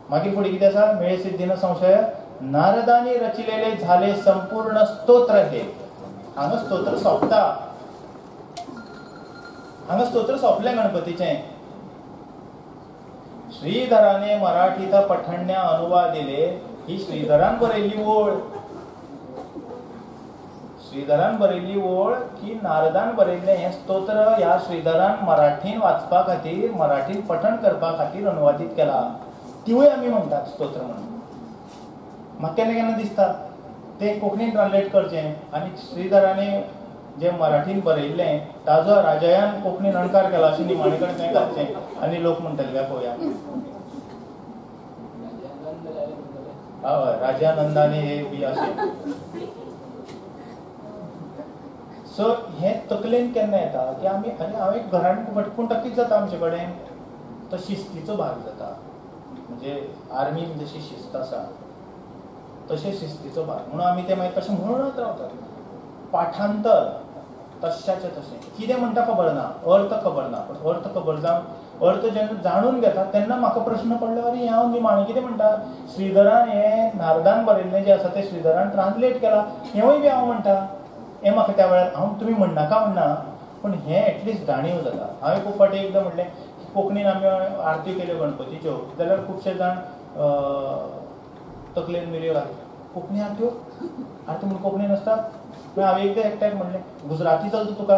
मागीर फुडें कितें आसा, मिळे सिद्धी न संशय. नारदानी रचिलेले झाले संपूर्ण स्तोत्र हे. हांगा स्तोत्र सोंपता, हांगा स्तोत्र सोंपलें गणपतीचें. श्रीधराने मराठीत पठण्या अनुवादिले ही श्रीधरान बरयल्ली ओळ. श्रीधरान बरयल्ली ओळ की नारदान बरयल्लें हें स्तोत्र ह्या श्रीधरान मराठीन वाचपा खातीर, मराठीन पठण करपा खातीर अनुवादीत केला. तिवूय आमी म्हणटात स्तोत्र म्हणून. म्हाका केन्ना केन्ना दिसता तें कोंकणीन ट्रान्सलेट करचें आनी श्रीधराने जें मराठीन बरयल्लें ताजो राजयान कोंकणीन अणकार केला अशें निमाणे कडेन तें घालचें आनी लोक म्हणटले काय पळोवया. हय, राजानंदाने हे बी अशें. सो हें तकलेन केन्ना येता की आमी, आनी हांव एक घरान पूण कितें जाता आमचे कडेन तो शिस्तीचो भाग जाता. म्हणजे आर्मीन जशी शिस्त आसा तशें शिस्तीचो भाग म्हणून आमी ते मागीर तशें म्हणत रावतात. पाठांतर तश्याचें तशें, कितें म्हणटा खबर ना, अर्थ खबर ना, पण अर्थ खबर जावन अर्थ जेन्ना जाणून घेता तेन्ना म्हाका प्रश्न पडलो, अरे हांव निमाणें कितें म्हणटा, श्रीधरान हें नारदान बरयल्लें जें आसा तें श्रीधरान ट्रान्सलेट केलां हेंवूय बी हांव म्हणटा. हें म्हाका त्या वेळार हांव तुमी म्हणनाका म्हणना, पूण हें एटलिस्ट जाणीव जाता. हांवें खूब फावटी एकदां म्हणलें कोंकणीन आमी आरत्यो केल्यो गणपतीच्यो जाल्यार खुबशे जाण तकलेन मिरयो घालता, कोंकणी आरत्यो, आरती म्हूण कोंकणीन आसता. हांवें एकदां एकट्याक म्हणलें गुजराती चलता तुका,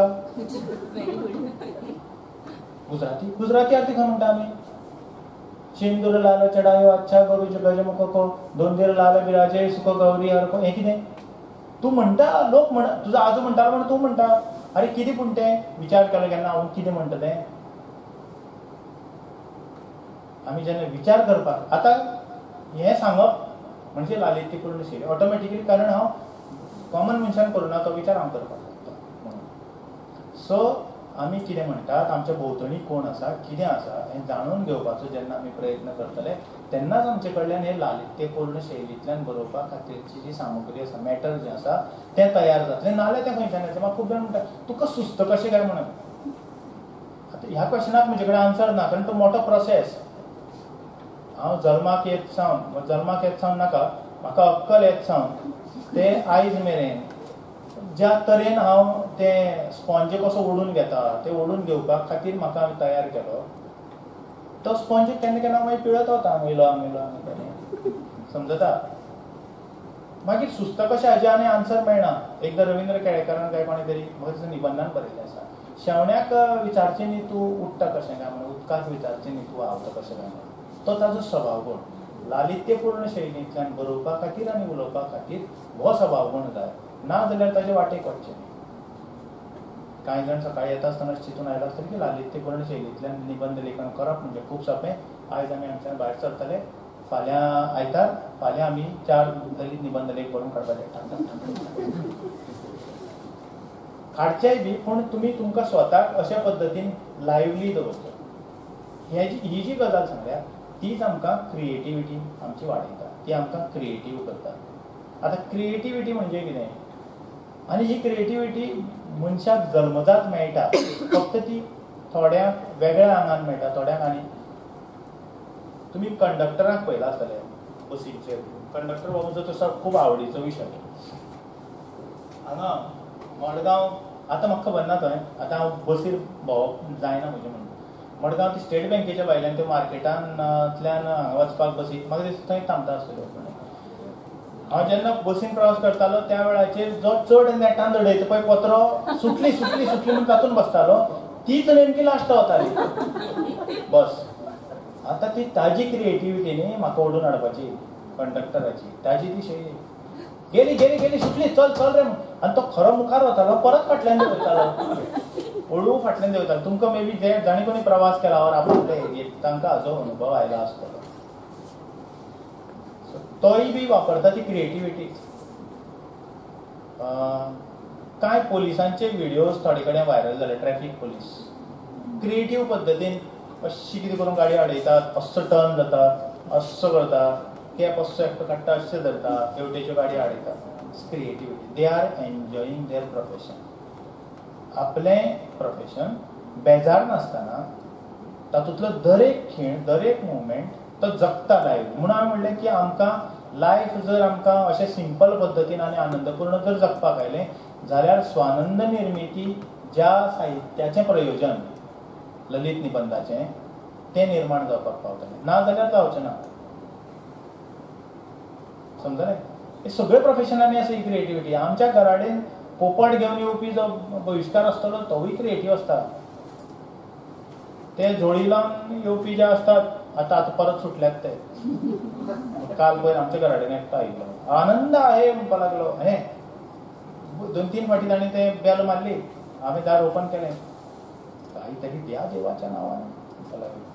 गुजराती गुजराती आरती खंय म्हणटा आमी. शेंदूर लाल चढायो अच्छा गौरी गजमुख को दोंदीर लाल बिराजे सुख गौरी हर को, हें कितें तूं म्हणटा, लोक म्हण, तुजो आजो म्हणटालो म्हण तूं म्हणटा. अरे कितें पूण तें विचार केलो केन्ना हांव कितें म्हणटा तें. आमी जेन्ना विचार करपाक आतां हें सांगप म्हणजे लालित्यपूर्ण शैली ऑटोमॅटिकली, कारण हांव कॉमन मनशान करूं ना तो विचार हांव करपाक लागता म्हणून. सो आमी कितें म्हणटात, आमच्या भोंवतणी कोण आसा, कितें आसा हें जाणून घेवपाचो जेन्ना आमी प्रयत्न करतले तेन्नाच आमचे कडल्यान हें लालित्यपूर्ण शैलींतल्यान बरोवपा खातीरची जी सामुग्री आसा, मॅटर जें आसा तें तयार जातलें. नाजाल्यार तें खंयच्यान येतलें. म्हाका खूब जाण म्हणटा तुका सुचता कशें काय म्हणून. आतां ह्या क्वेश्चनाक म्हजे कडेन आन्सर ना, कारण तो मोठो प्रोसेस. हांव जल्माक येत सावन, जल्माक येत सावन नाका, म्हाका अक्कल येत सावन ते आयज मेरेन ज्या तरेन हांव तें स्पॉन्ज कसो ओडून घेता तें ओडून घेवपा खातीर म्हाका हांवें तयार केलो. तो स्पॉन्ज केन्ना केन्ना मागीर पिळत वता, हांगा येयलो हांगा येयलो हांगा येयलो, समजता. मागीर सुचता कशें हाजें आनी आन्सर मेळना. एकदां रविंद्र केळेकारान काय कोणें तरी म्हाका दिसता निबंदान बरयल्लें आसा, शेवण्याक विचारचें न्ही तूं उडटा कशें काय म्हणून, उदकाक विचारचें न्ही तूं व्हांवता कशें काय म्हणून. तो ताजो स्वभाव गुण. लालित्यपूर्ण शैलींतल्यान बरोवपा खातीर आनी उलोवपा खातीर हो स्वभाव गुण जाय, ना जाल्यार ताजे वाटेक वचचें न्ही. कांय जाण सकाळी येता आसतना चिंतून आयला आसतलें की लालित्यपूर्ण शैलींतल्यान निबंद लेखन करप म्हणजे खूब सोंपें. आयज आमी हांगच्यान भायर सरतले, फाल्यां आयतार, फाल्यां आमी 4 दलीत निबंद लेख बरोवन काडपाचे काडचेय बी, पूण तुमी तुमकां स्वताक अशा पद्दतीन लायवली दवरचो. ही जी गजाल सांगल्या तीच आमकां क्रिएटिविटी आमची वाडयता, ती आमकां क्रिएटीव करता. आतां क्रिएटिविटी म्हणजे कितें, आनी ही क्रिएटिविटी मनशाक जल्मजात मेळटा, फक्त ती थोड्यांक वेगळ्या आंगान मेळटा, थोड्यांक. आनी तुमी कंडक्टराक पळयला आसतलें बसीचेर, कंडक्टर बाबूचो तसो खूब आवडीचो विशय. हांगा मडगांव, आतां म्हाका खबर ना थंय, आतां हांव बसीर भोंवप जायना म्हजें म्हणून, मडगांव ती स्टेट बँकेच्या भायल्यान ते मार्केटांतल्यान हांगा वचपाक बसी म्हाका दिसता थंय थांबता आसतल्यो. हांव जेन्ना बसीन प्रवास करतालो त्या वेळाचेर जो चड नेटान दडयता पळय पत्रो, सुटली सुटली सुटली म्हणून तातूंत बसतालो, तीच नेमकी लास्ट वताली बस. आतां ती ताजी क्रिएटिविटी न्ही म्हाका ओडून हाडपाची कंडक्टराची, ताजी ती शैली. गेली गेली गेली सुटली, चल चल रे. आनी तो खरो मुखार वतालो, परत फाटल्यान देंवतालो, हळू फाटल्यान देंवतालो. तुमकां मे बी जे जाणी कोणी प्रवास केला वर आपले एरियेत तांकां हाजो अनुभव आयला आसतलो. तोय बी वापरता ती क्रिएटिविटीच. कांय पोलिसांचे व्हिडियोज थोडे कडेन व्हायरल जाले, ट्रॅफीक पोलीस क्रिएटीव पद्दतीन अशी कितें करून गाडी आडयतात, अस्सो टर्न जाता, अस्सो करता, कॅप अस्सो एकटो काडटा, अशें धरता, हेवटेच्यो गाडी आडयता. It's creativity. They are enjoying their profession. आपलें प्रोफेशन बेजार नासतना तातूंतलो दरेक खीण, दरेक मुवमेंट तो जगता लायफ. म्हणून हांवें म्हणलें की आमकां लायफ जर आमकां अशें सिंपल पद्दतीन आनी आनंदपूर्ण जर जगपाक आयलें जाल्यार स्वानंद निर्मिती ज्या साहित्याचें प्रयोजन ललित निबंधाचें तें निर्माण जावपाक पावतलें, ना जाल्यार जावचें ना. समजलें? हे सगळे प्रोफेशनांनी आसा ही क्रिएटिविटी. आमच्या घराडेन पोपट घेवन येवपी जो बहिश्कार आसतलो तोवूय क्रिएटीव आसता. ते झोळी लावन येवपी जे आसतात आतां आतां परत सुटल्यात ते. काल पयर आमच्या घराडेन एकटो आयिल्लो, आनंद आहे म्हणपाक लागलो. हें 2-3 फावटी ताणें ते बेल मारली, हांवें दार ओपन केलें, कांय तरी द्या देवाच्या नांवान म्हणपाक लागलो.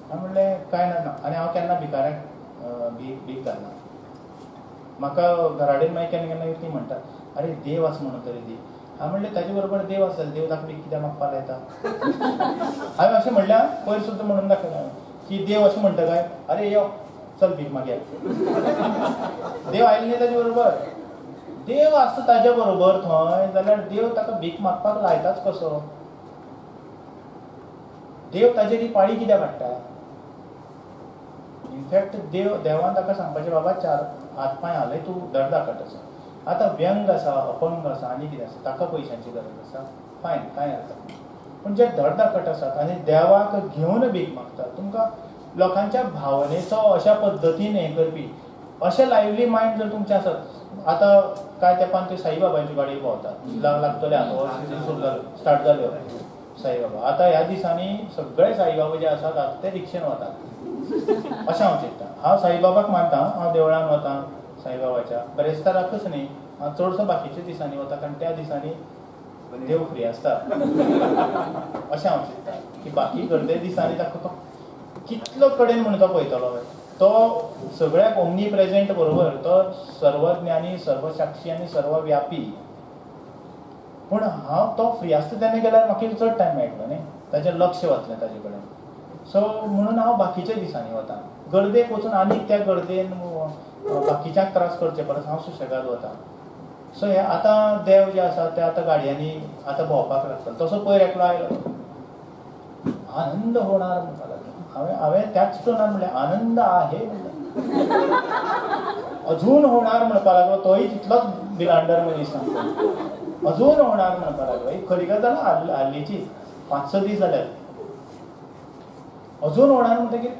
हांवें म्हणलें कांय ना. आनी हांव केन्ना भिकाऱ्यांक भीक घालना. म्हाका घराडेन मागीर केन्ना केन्ना ती म्हणटात, अरे देव आसा म्हणून तरी दी. हांवें म्हणलें ताजे बरोबर देव आसा, देव ताका भीक कित्याक मागपाक लायता? हांवें अशें म्हणल्यार पयर सुद्दां म्हणून दाखयलें हांवें की देव अशें म्हणटा काय, अरे यो चल भीक मागया. देव आयले न्ही ताजे बरोबर, देव आसता ताजे बरोबर थंय जाल्यार देव ताका भीक मागपाक लायताच कसो? देव ताजेर ही पाळी कित्याक हाडटा? इनफॅक्ट देव देवान ताका सांगपाचें, बाबा 4 हात पांय हालय, तूं धडधाकट आसा. आतां व्यंग आसा, अपंग आसा आनी कितें आसा, ताका पयशांची गरज आसा, फायन, कांय हरकत ना. पूण जे धडधाकट आसात आनी देवाक घेवन भीक मागतात, तुमकां लोकांच्या भावनेचो अशा पद्दतीन हें करपी अशें लायवली मायंड जर तुमचें आसत. आतां कांय तेंपान त्यो साईबाबांच्यो गाडयो भोंवतात, लागतले आतां हो सिजन सुरू जालो, स्टार्ट जाल्यो साईबाबा. आतां ह्या दिसांनी सगळे साईबाबा जे आसात आतां ते रिक्षेन वतात अशें हांव चिंत्ता. हांव साईबाबाक मानता, हांव देवळान वतां साईबाबाच्या, बिरेस्ताराकच न्ही, हांव चडसो बाकीच्या दिसांनी वता, कारण त्या दिसांनी देव फ्री आसता अशें हांव चिंत्ता. की बाकी गर्दे दिसांनी ताका कितलो कडेन म्हूण तो पळयतलो, तो सगळ्याक ओमनी प्रेजेंट बरोबर, तो सर्वज्ञानी, सर्वसाक्षी आनी सर्वव्यापी. पूण हांव तो फ्री आसता तेन्ना गेल्यार म्हाका चड टायम मेळटलो न्ही, ताचें लक्ष वतलें ताजे कडेन. सो म्हणून हांव बाकीच्या दिसांनी वता. गर्देक वचून आनीक त्या गर्देन बाकीच्यांक त्रास करचे परस हांव सुशेगाद वता. सो हे आतां देव जे आसा ते आतां गाडयांनी आतां भोंवपाक लागता. तसो पयर एकलो आयलो, आनंद होणार म्हणपाक लागलो. हांवें त्याच टोनान म्हणलें आनंद आहे म्हणलें, अजून होणार म्हणपाक लागलो. तोय तितलोच बिलांडर मनीस सांगता, अजून होणार म्हणपाक लागलो. ही खरी गजाल हालींची 5-6 दीस जाल्यात. अजून होणार म्हणटकीर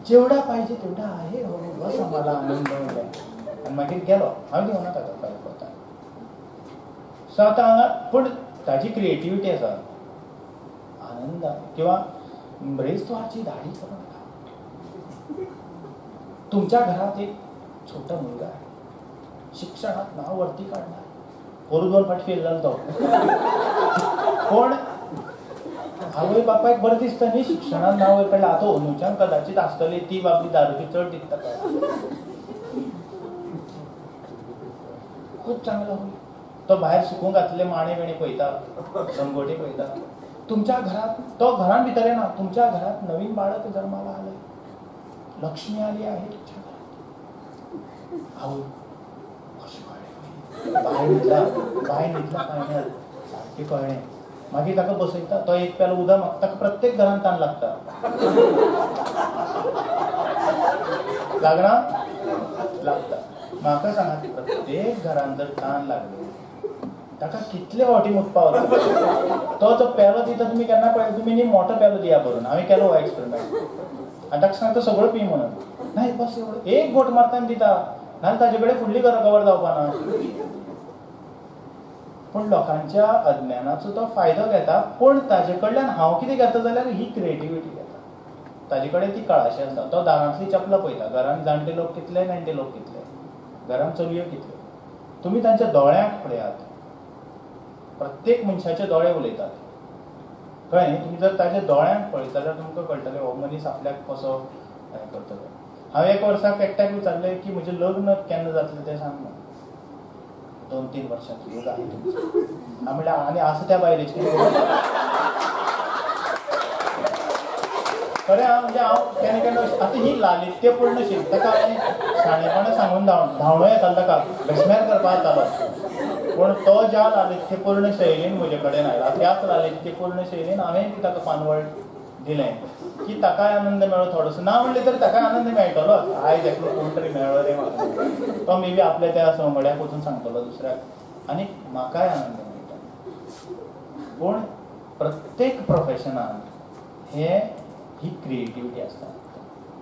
जेवढा पाहिजे तेवढा आहे हो, बस आम्हाला आनंद म्हणलें. आनी मागीर गेलो, हांवें घेवना ताका फायल वता. सो आतां हांगा पूण ताजी क्रिएटिविटी आसा, आनंद किंवा ब्रेस्तवारची दाढी करू नका. तुमच्या घरात एक छोटा मुलगा आहे, शिक्षणात नाव वरती काढणार, पोरू 2 फाट फेल जालो तो, पण आवय बापायक बरें दिसता न्ही शिक्षणात नाव वयर काडलें. आतां अंदूच्यान कदाचीत आसतली ती बाबली दारूची चड दिसता, खूब चांगलो होईल. तो भायर सुकूंक घातले माणे बिणे पळयता, लंगोटी पळयता. तुमच्या घरात तो घरान भितर येना, तुमच्या घरात नवीन बाळक जन्माला आलंय, लक्ष्मी आली आहे तुमच्या घरात. आवय कशें कळ्ळें? बाय न्हिदला, बाय न्हिदला पाण्यात सारकें कळ्ळें. मागीर ताका बसयता, तो एक पेलो उदक मागता, ताका प्रत्येक घरान तान लागता, लागना लागता. म्हाका सांगात, प्रत्येक घरान जर तान लागले ताका कितले फावटी मुतपा वता. तो जो पेलो दिता तुमी केन्ना पळयता, तुमी न्ही मोठो पेलो दिया भरून. हांवें केलो हो एक्सपेरिमेंट आनी ताका सांगता सगळो पी म्हणून, नाही बस एवढं एक घोट मारता आनी दिता, नाजाल्यार ताजे कडेन फुडली घरां कवर जावपा ना. पूण लोकांच्या अज्ञानाचो तो फायदो घेता. पूण ताजे कडल्यान हांव कितें घेता जाल्यार ही क्रिएटिविटी घेता. ताजे कडेन ती कळाशी आसता. तो दारांतली चपलां पळयता, घरान जाणटे लोक कितले, नेणटे लोक कितले, घरान चलयो कितल्यो. तुमी तांच्या दोळ्यांक पळयात, प्रत्येक मनशाचे दोळे उलयतात, कळ्ळें न्ही? तुमी जर ताच्या दोळ्यांक पळयत जाल्यार तुमकां कळटलें हो मनीस आपल्याक कसो हें करतलो. हांवें एक वर्साक एकट्याक विचारलें की म्हजें लग्न केन्ना जातलें तें सांग म्हणून. 2-3 वर्षांत योग आहे तुमचं. हांवें म्हणलें आनी आसा त्या बायलेचें खरें. हांव म्हणजे हांव केन्ना केन्ना आतां ही लालित्यपूर्ण शील ताका हांवें शाणेपणां सांगून धांवणो येतालो ताका, बेसमेर करपाक जातालो. पूण तो ज्या लालित्यपूर्ण शैलीन म्हजे कडेन आयला त्याच लालित्यपूर्ण शैलीन हांवें ताका पानवळ दिलें की ताकाय आनंद मेळ्ळो थोडोसो. ना म्हणलें तरी ताकाय आनंद मेळटलो, आयज एकलो कोण तरी मेळ्ळो रे म्हाका, तो मे बी आपल्या त्या संवगड्याक वचून सांगतलो दुसऱ्याक, आनी म्हाकाय आनंद मेळ्ळो. पूण प्रत्येक प्रोफेशनान हे ही क्रिएटिविटी आसता.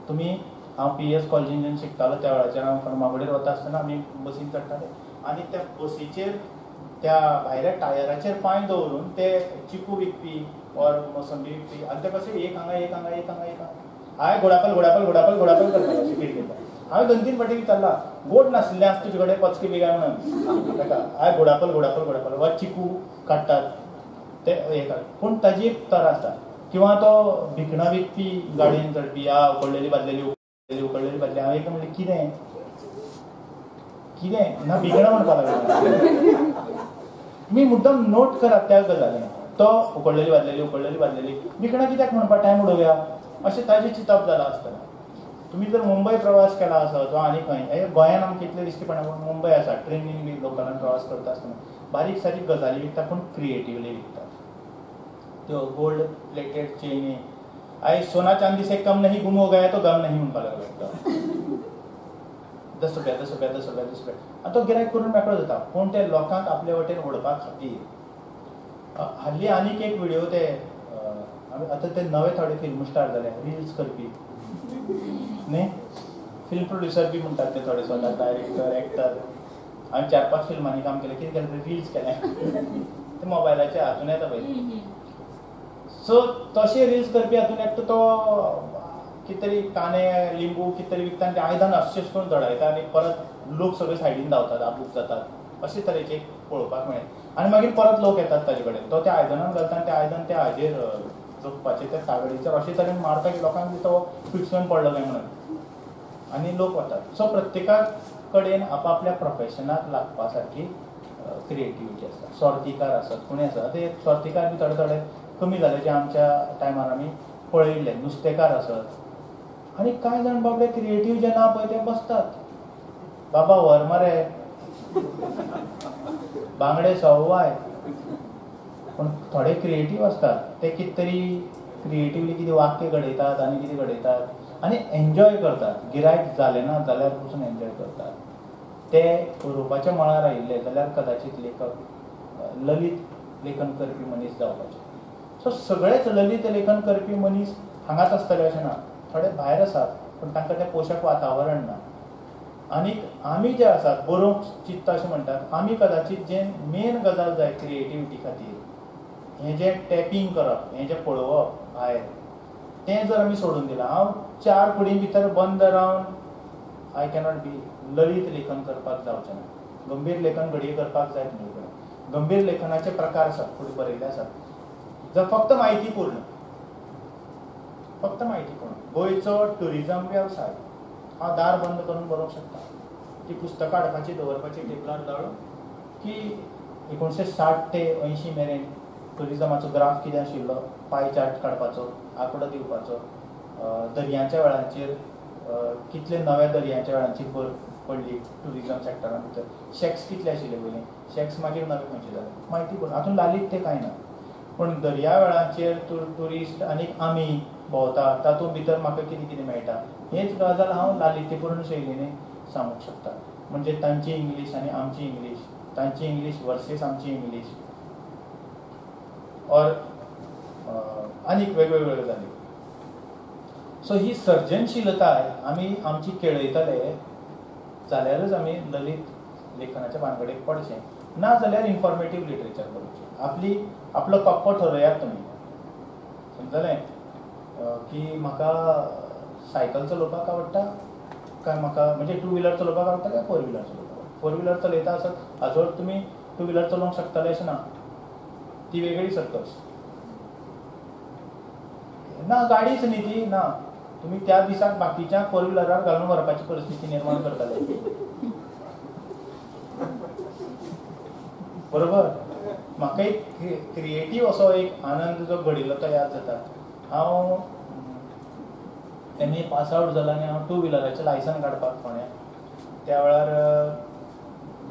तुमी हांव पी एस कॉलेजीन जेन्ना शिकतालो त्या वेळाचेर हांव फर्मागुडीर वता आसतना आमी बसीन चडटाले आनी त्या बसीचेर त्या भायल्या टायराचेर पांय दवरून ते चिकू विकपी ऑर मोसंबी विकपी आनी ते कशे एक हांगा एक हांगा एक हांगा एक हांगा हांवें गोडापल गोडापल गोडापल गोडापल करपाचें अशें खिडकेंतल्यान. हांवें 2-3 फावटी विचारला गोड नाशिल्लें आसा तुजे कडेन पचके बी काय म्हणून ताका. हांवें गोडापल गोडापल गोडापल वा चिकू काडटात ते हे काड, पूण ताजी एक तरा आसता. किंवा तो भिकणां विकपी गाडयेन चडपी आ उकडलेली बादलेली उकडलेली उकडलेली बादली. हांवें एकदां म्हणलें कितें कितें ना भिकणां म्हणपाक लागलो. मी मुद्दम नोट करात त्या गजालींक, तो उकडलेली बादलेली उकडलेली बादलेली भिकणां कित्याक म्हणपाक टायम उडोवया अशें ताजें चिंतप जालां आसतलें. तुमी जर मुंबय प्रवास केला आसत वा आनी खंय, गोंयान आमकां इतलें दिश्टी पडना पूण मुंबय आसा ट्रेनीन बी लोकलान प्रवास करता आसतना बारीक सारीक गजाली विकता पूण क्रिएटिवली विकतात. त्यो गोल्ड प्लेटेड चेनी आयज सोना चांदी से कम नहीं गुम हो गया तो गम नहीं म्हणपाक लागलो. 10 रुपया 10 रुपया 10 रुपया 10 रुपया आनी तो गिरायक करून मेकळो जाता. पूण ते लोकांक आपले वटेन ओडपा खातीर हाल्ली आनीक एक व्हिडियो ते आतां ते नवे थोडे फिल्म स्टार जाले रिल्स करपी न्ही, फिल्म प्रोड्युसर बी म्हणटात ते थोडे स्वता डायरेक्टर एक्टर. हांवें 4-5 फिल्मांनी काम केलें, कितें केलें रिल्स केलें ते मोबायलाच्या हातून येता पळय. सो तशे रिल्स करपी हातून एकटो तो कितें तरी कांदे लिंबू कितें तरी विकता आनी ते आयदन अशेंच करून धडायता आनी परत लोक सगळे सायडीन धांवतात आबूक जातात अशे तरेचे पळोवपाक मेळ्ळें. आनी मागीर परत लोक येतात ताजे कडेन, तो त्या आयदनान घालता आनी तें आयदन त्या हाजेर जोखपाचेर त्या तागडीचेर अशे तरेन मारता की लोकांक दिसता हो फिक्सन पडलो काय म्हणून आनी लोक वतात. सो प्रत्येका कडेन आपापल्या प्रोफेशनाक लागपा सारकी क्रिएटिविटी आसता. सोर्तीकार आसत कोणी आसत, आतां सोर्तीकार बी थोडे थोडे कमी जाले जे आमच्या टायमार आमी पळयिल्ले, नुस्तेकार आसत आनी कांय जाण बाबडे क्रिएटीव जे ना पळय ते बसतात, बाबा व्हर मरे बांगडे सवाय. पूण थोडे क्रिएटीव आसतात ते कितें तरी क्रिएटिवली कितें वाक्य घडयतात आनी कितें घडयतात आनी एन्जॉय करतात. गिरायक जालें ना जाल्यार पसून एन्जॉय करतात. ते बरोवपाच्या मळार आयिल्ले जाल्यार कदाचीत लेखक ललित लेखन करपी मनीस जावपाचे. सो सगळेच ललित लेखन करपी मनीस हांगाच आसतले अशें ना, थोडे भायर आसात पूण तांकां तें पोशक वातावरण ना. आनीक आमी जे आसात बरोवंक चित्ता अशें म्हणटात आमी कदाचीत जे मेन गजाल जाय क्रिएटिविटी खातीर हें जें टॅपींग करप हें जें पळोवप भायर तें जर आमी सोडून दिलां, हांव 4 कुडीं भितर बंद रावन I cannot बी ललित लेखन करपाक जावचें ना. गंभीर लेखन घडये करपाक जाय तुमचे कडेन, गंभीर लेखनाचे प्रकार आसात फुडें बरयल्ले आसात, जर फक्त म्हायतीपूर्ण फक्त म्हायतीपूर्ण गोंयचो ट्युरिजम वेवसाय हांव दार बंद करून बरोवंक शकता, ती पुस्तकां हाडपाची दवरपाची टेबलार दाळून की 1960 ते 80 मेरेन ट्युरिजमाचो ग्राफ कितें आशिल्लो, पाय चार्ट काडपाचो, आंकडो दिवपाचो, दर्यांच्या वेळांचेर कितले नव्या दर्यांच्या वेळांची भर पडली ट्युरिजम सेक्टरा भितर, शॅक्स कितले आशिल्ले पयलीं, शॅक्स मागीर नवे खंयचे जाले, म्हायती हातूंत लालित्य कांय ना. पूण दर्या वेळांचेर ट्युरिस्ट आनी आमी भोंवता तातूंत भितर म्हाका कितें कितें मेळटा हेच गजाल हांव लालित्यपूर्ण शैलीने सांगूंक शकता. म्हणजे तांची इंग्लीश आनी आमची इंग्लीश, तांची इंग्लीश वर्सीस आमची इंग्लीश ऑर आनीक वेगवेगळ्यो गजाली. सो ही सर्जनशीलताय आमी आमची केळयतले जाल्यारच आमी ललित लेखनाच्या भानगडेक पडचें, ना जाल्यार इन्फॉर्मेटीव लिटरेचर बरोवचें. आपली आपलो कप्पो ठरयात तुमी, समजलें की म्हाका सायकल चलोवपाक आवडटा काय म्हाका म्हणजे टू व्हिलर चलोवपाक आवडटा काय फोर व्हिलर चलोवपाक. फोर व्हिलर चलयता आसत हाजो अर्थ तुमी टू व्हिलर चलोवंक शकतले अशें ना, ती वेगळी सर्कस ना, गाडीच न्ही ती ना, तुमी त्या दिसाक बाकीच्या फोर व्हिलरार घालून व्हरपाची परिस्थिती निर्माण करतले, बरोबर. म्हाका एक क्रिएटीव असो एक आनंद जो घडिल्लो तो याद जाता. हांव एम ए पास आवट जालो आनी हांव टू व्हिलराचें लायसन काडपाक फोंड्यां, त्या वेळार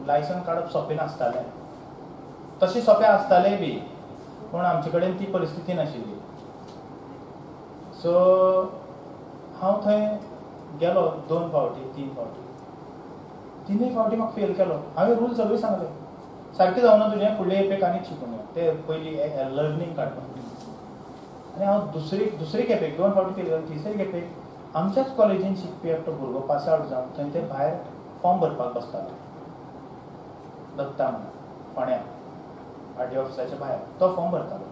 लायसन काडप सोंपें नासतालें, तशें सोंपें आसतालें बी पूण आमचे कडेन ती परिस्थिती नाशिल्ली. सो हांव थंय गेलो 2 फावटी 3 फावटी, तिनूय फावटी म्हाका फेल केलो. हांवें रूल सगळे सांगले, सारकें जावना तुजें फुडले खेपेक आनीक शिकून यो, ते पयलीं लर्नींग काडपाक. आनी हांव दुसरे खेपेक 2 फावटी फेल जालो. तिसरे खेपेक आमच्याच कॉलेजीन शिकपी एकटो भुरगो पास आवट जावन थंय ते भायर फॉर्म भरपाक बसतालो, दत्ता म्हणून, फोंड्या आर टी ऑफिसाच्या भायर तो फॉर्म भरतालो.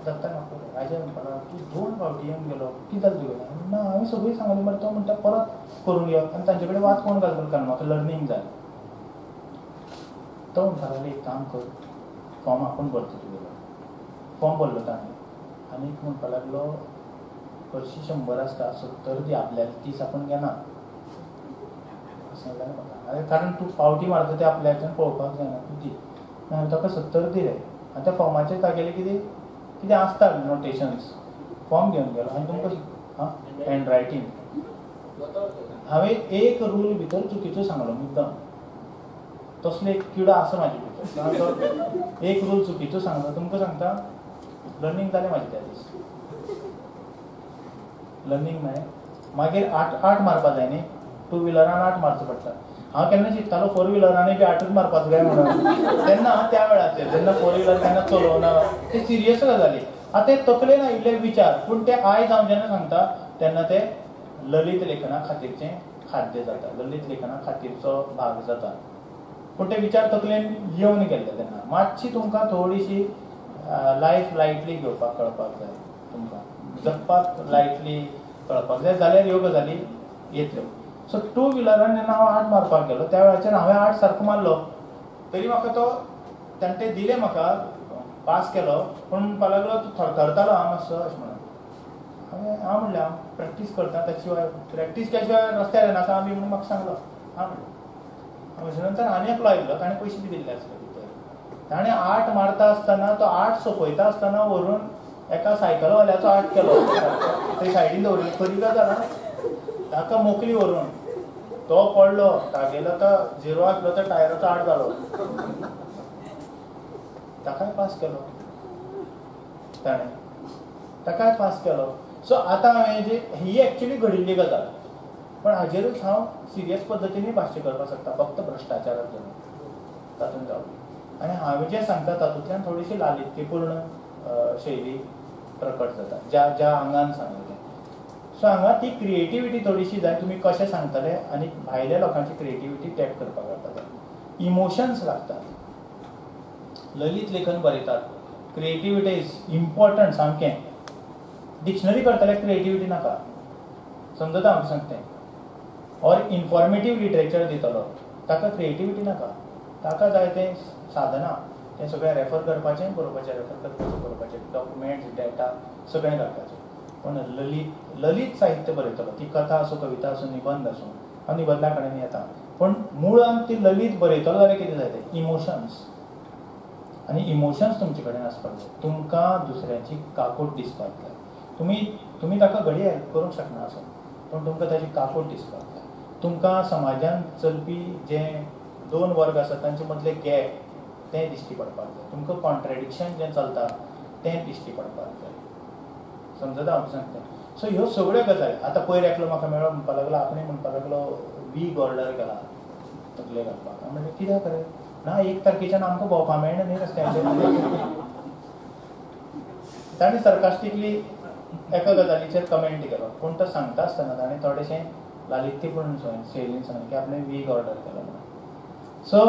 दत्ता म्हाका राजा म्हणपाक लागलो, तूं 2 फावटी येवन गेलो, कितें जालें तुगेलें? ना हांवें सगळीं सांगलें मरे. तो म्हणटा परत करून यो. आनी तांचे कडेन वाद कोण घालपाक कारण म्हाका लर्नींग जाय. तो म्हणपाक लागलो एक काम कर, फॉर्म आपूण भरता तुगेलो. फॉर्म भरलो ताणें आनी म्हणपाक लागलो हरशीं 100 आसता, 70 दी आपल्याक, 30 आपूण घेना अशें म्हणलें म्हाका. अरे कारण तूं पावटी मारता तें आपल्याच्यान पळोवपाक जायना, तूं दी. हांवें ताका 70 दिले आनी त्या फॉर्माचेर तागेलें कितें कितें आसता नोटेशन्स, फॉर्म घेवन गेलो. आनी तुमकां आं हँड रायटींग हांवें एक रूल भितर चुकीचो सांगलो मुद्दम, तसलो एक किडो आसा म्हाजे भितर, एक रूल चुकीचो सांगलो. तुमकां सांगता लर्नींग जालें म्हाजें त्या दीस, लर्नींग मेळ्ळें. मागीर 8 मारपा जाय न्ही, 2 व्हिलरान 8 मारचो पडटा. हांव केन्ना चिंततालो 4 व्हिलरानय बी 8च मारपाचो काय म्हणून, तेन्ना त्या वेळाचेर जेन्ना 4 व्हिलर केन्ना चलोवना ते सिरियस गजाली. आतां ते तकलेन आयिल्ले विचार, पूण ते आयज हांव जेन्ना सांगता तेन्ना ते ललित लेखना खातीरचें खाद्य जाता, ललित लेखना खातीरचो भाग जाता. पूण ते विचार तकलेन येवन गेल्ले तेन्ना मातशी तुमकां थोडीशी लायफ लायटली घेवपाक कळपाक जाय, तुमकां जगपाक लायटली कळपाक जाय, जाल्यार ह्यो गजाली येतल्यो. सो 2 व्हिलरान जेन्ना हांव 8 मारपाक गेलो त्या वेळाचेर हांवें 8 सारको मारलो, तरी म्हाका तो ताणें ते दिले, म्हाका पास केलो. पूण म्हणपाक लागलो तूं थरथरतालो हांव मातसो अशें म्हणून. हांवें हांव म्हणलें हांव प्रॅक्टीस करता, त्या शिवाय प्रॅक्टीस केल्या शिवाय रस्त्यार येनाका आमी म्हणून म्हाका सांगलो. हांव म्हणलें म्हजे नंतर आनी एकलो आयिल्लो, ताणें पयशे बी दिल्ले आसले भितर. ताणें 8 मारता आसतना तो 8 सोंपयता आसतना व्हरून एका सायकलवाल्याचो 8 केलो, थंय सायडीन दवरिल्लो. खरी गजाल आं, ताका मोकली व्हरून तो पडलो, तागेलो तो 0 आसलो तर टायराचो 8 जालो, ताकाय पास केलो ताणें, ताकाय पास केलो. सो आतां हांवें जे ही एक्चुली घडिल्ली गजाल, पण हाजेरूच हांव सिरियस पद्दतीन भाश्य करपाक शकता, फक्त भ्रश्टाचाराक धरून तातूंत जावपी. आनी हांवें जें सांगता तातूंतल्यान थोडीशी लालित्यपूर्ण शैली प्रकट जाता, ज्या ज्या आंगान सांगलें तें. सो हांगा ती क्रिएटिविटी थोडीशी जाय, तुमी कशें सांगतले आनी भायल्या लोकांची क्रिएटिविटी टॅप करपाक जाता. इमोशन्स लागतात, ललित लेखन बरयतात, क्रिएटिविटी is important सामकें. डिक्शनरी करतले क्रिएटिविटी नाका, समजता हांव सांगता. ऑर इन्फॉर्मेटीव लिटरेचर दितलो ताका क्रिएटिविटी नाका, ताका जाय तें साधना, तें सगळें रेफर करपाचें बरोवपाचें, रेफर करपाचें बरोवपाचें, डॉक्युमेंट्स डेटा सगळें घालपाचें. पूण ललित ललित साहित्य बरयतलो, ती कथा आसूं, कविता आसूं, निबंद आसूं, हांव निबंदा कडेन येता, पूण मुळांत ती ललित बरयतलो जाल्यार कितें जाय तें इमोशन्स. आनी इमोशन्स तुमचे कडेन आसपाक जाय, तुमकां दुसऱ्याची काकूट दिसपाक जाय. तुमी ताका घडये हेल्प करूंक शकना आसत, पूण तुमकां ताची काकूट दिसपाक जाय. तुमकां समाजान चलपी जे 2 वर्ग आसात तांचे मदले गॅप तें दिश्टी पडपाक जाय, तुमकां कॉन्ट्रेडिक्शन जें चलता तें दिश्टी पडपाक जाय. समजता हांव सांगता. सो ह्यो सगळ्यो गजाली आतां पयर एकलो म्हाका मेळ्ळो, म्हणपाक लागलो आपणें म्हणपाक लागलो वीग ऑर्डर केला तकले घालपाक. हांवें म्हणलें कित्याक रे? ना 1 तारखेच्यान आमकां भोंवपा मेळना न्ही रस्त्याचेर. ताणें सरकास्टिकली एका गजालीचेर कमेंट केलो, पूण तो सांगता आसतना ताणें थोडेशें लालित्यपूर्ण शैलीन सांगलें की आपणें वीग ऑर्डर केलो म्हणून. सो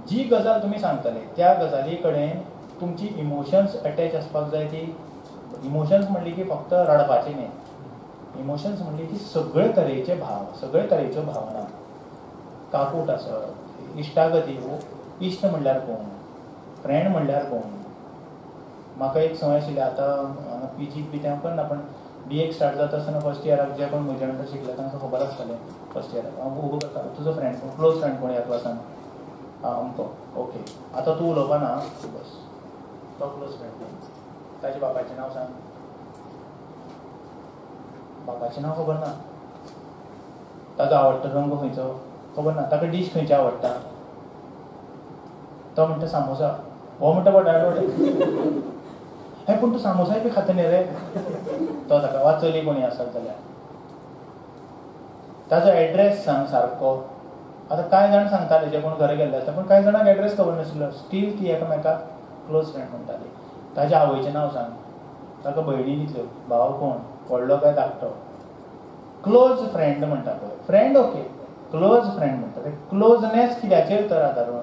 जी गजाल तुमी सांगतले त्या गजाली कडेन तुमची इमोशन्स अटॅच आसपाक जाय. ती इमोशन्स म्हणली की फक्त रडपाचें न्ही, इमोशन्स म्हणली की सगळे तरेचे भाव, सगळे तरेच्यो भावना, काकूट आसत, इश्टागती, इश्ट म्हणल्यार कोण, फ्रेंड म्हणल्यार कोण. म्हाका एक संवय आशिल्ली, आतां हांगा पीजीक बी तें करना, पण बी एक स्टार्ट जाता आसतना फर्स्ट इयराक जे कोण म्हज्या वांगडा शिकले तांकां खबर आसतालें. फर्स्ट इयराक हांव उबो करतालो, तुजो फ्रेंड कोण, क्लोज फ्रेंड कोण ह्या क्लासान? आं अमको, ओके, आतां तूं उलोवपा ना, बस तो क्लोज फ्रेंड. ताच्या बापायचें नांव सांग. बापायचें नांव खबर ना, ताजो आवडटो रंग खंयचो खबर ना, ताका डीश खंयची आवडटा, तो म्हणटा सामोसा, हो म्हणटा बटाटवडे. हे पूण तूं सामोसाय बी खाता न्ही रे? तो ताका वा चली कोणी आसत जाल्यार ताजो एड्रेस सांग सारको, आतां कांय जाण सांगताले जे कोण घरा गेल्ले आसता, पूण कांय जाणांक एड्रेस खबर नाशिल्लो, स्टील ती एकामेकाक क्लोज फ्रेंड म्हणटाली. ताज्या आवयचें नांव सांग, ताका भयणी कितल्यो, भाव कोण, व्हडलो काय धाकटो, क्लोज फ्रेंड म्हणटा पळय, फ्रेंड ओके, क्लोज फ्रेंड म्हणटा. ते क्लोजनेस कित्याचेर तर आदारून,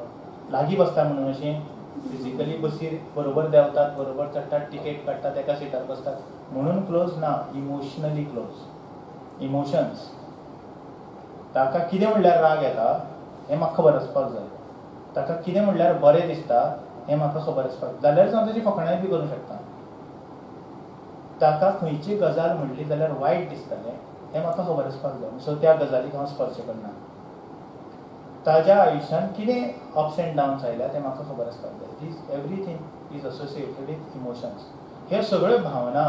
लागीं बसता म्हणून अशें फिजिकली बसीर बरोबर देंवतात, बरोबर चडटात, टिकेट काडटात, एका सिटार बसतात म्हणून क्लोज ना, इमोशनली क्लोज, इमोशन्स. ताका कितें म्हणल्यार राग येता हें म्हाका खबर आसपाक जाय, ताका कितें म्हणल्यार बरें दिसता हें म्हाका खबर आसपाक जाय, जाल्यारच हांव ताची फकाणाय बी करूंक शकता. ताका खंयची गजाल म्हणली जाल्यार वायट दिसतलें हें म्हाका खबर आसपाक जाय, सो त्या गजालीक हांव स्पर्श करना. ताज्या आयुश्यांत कितें अप्स एंड डावन्स आयल्या तें म्हाका खबर आसपाक जाय. These everything is associated with emotions. हे सगळ्यो भावना,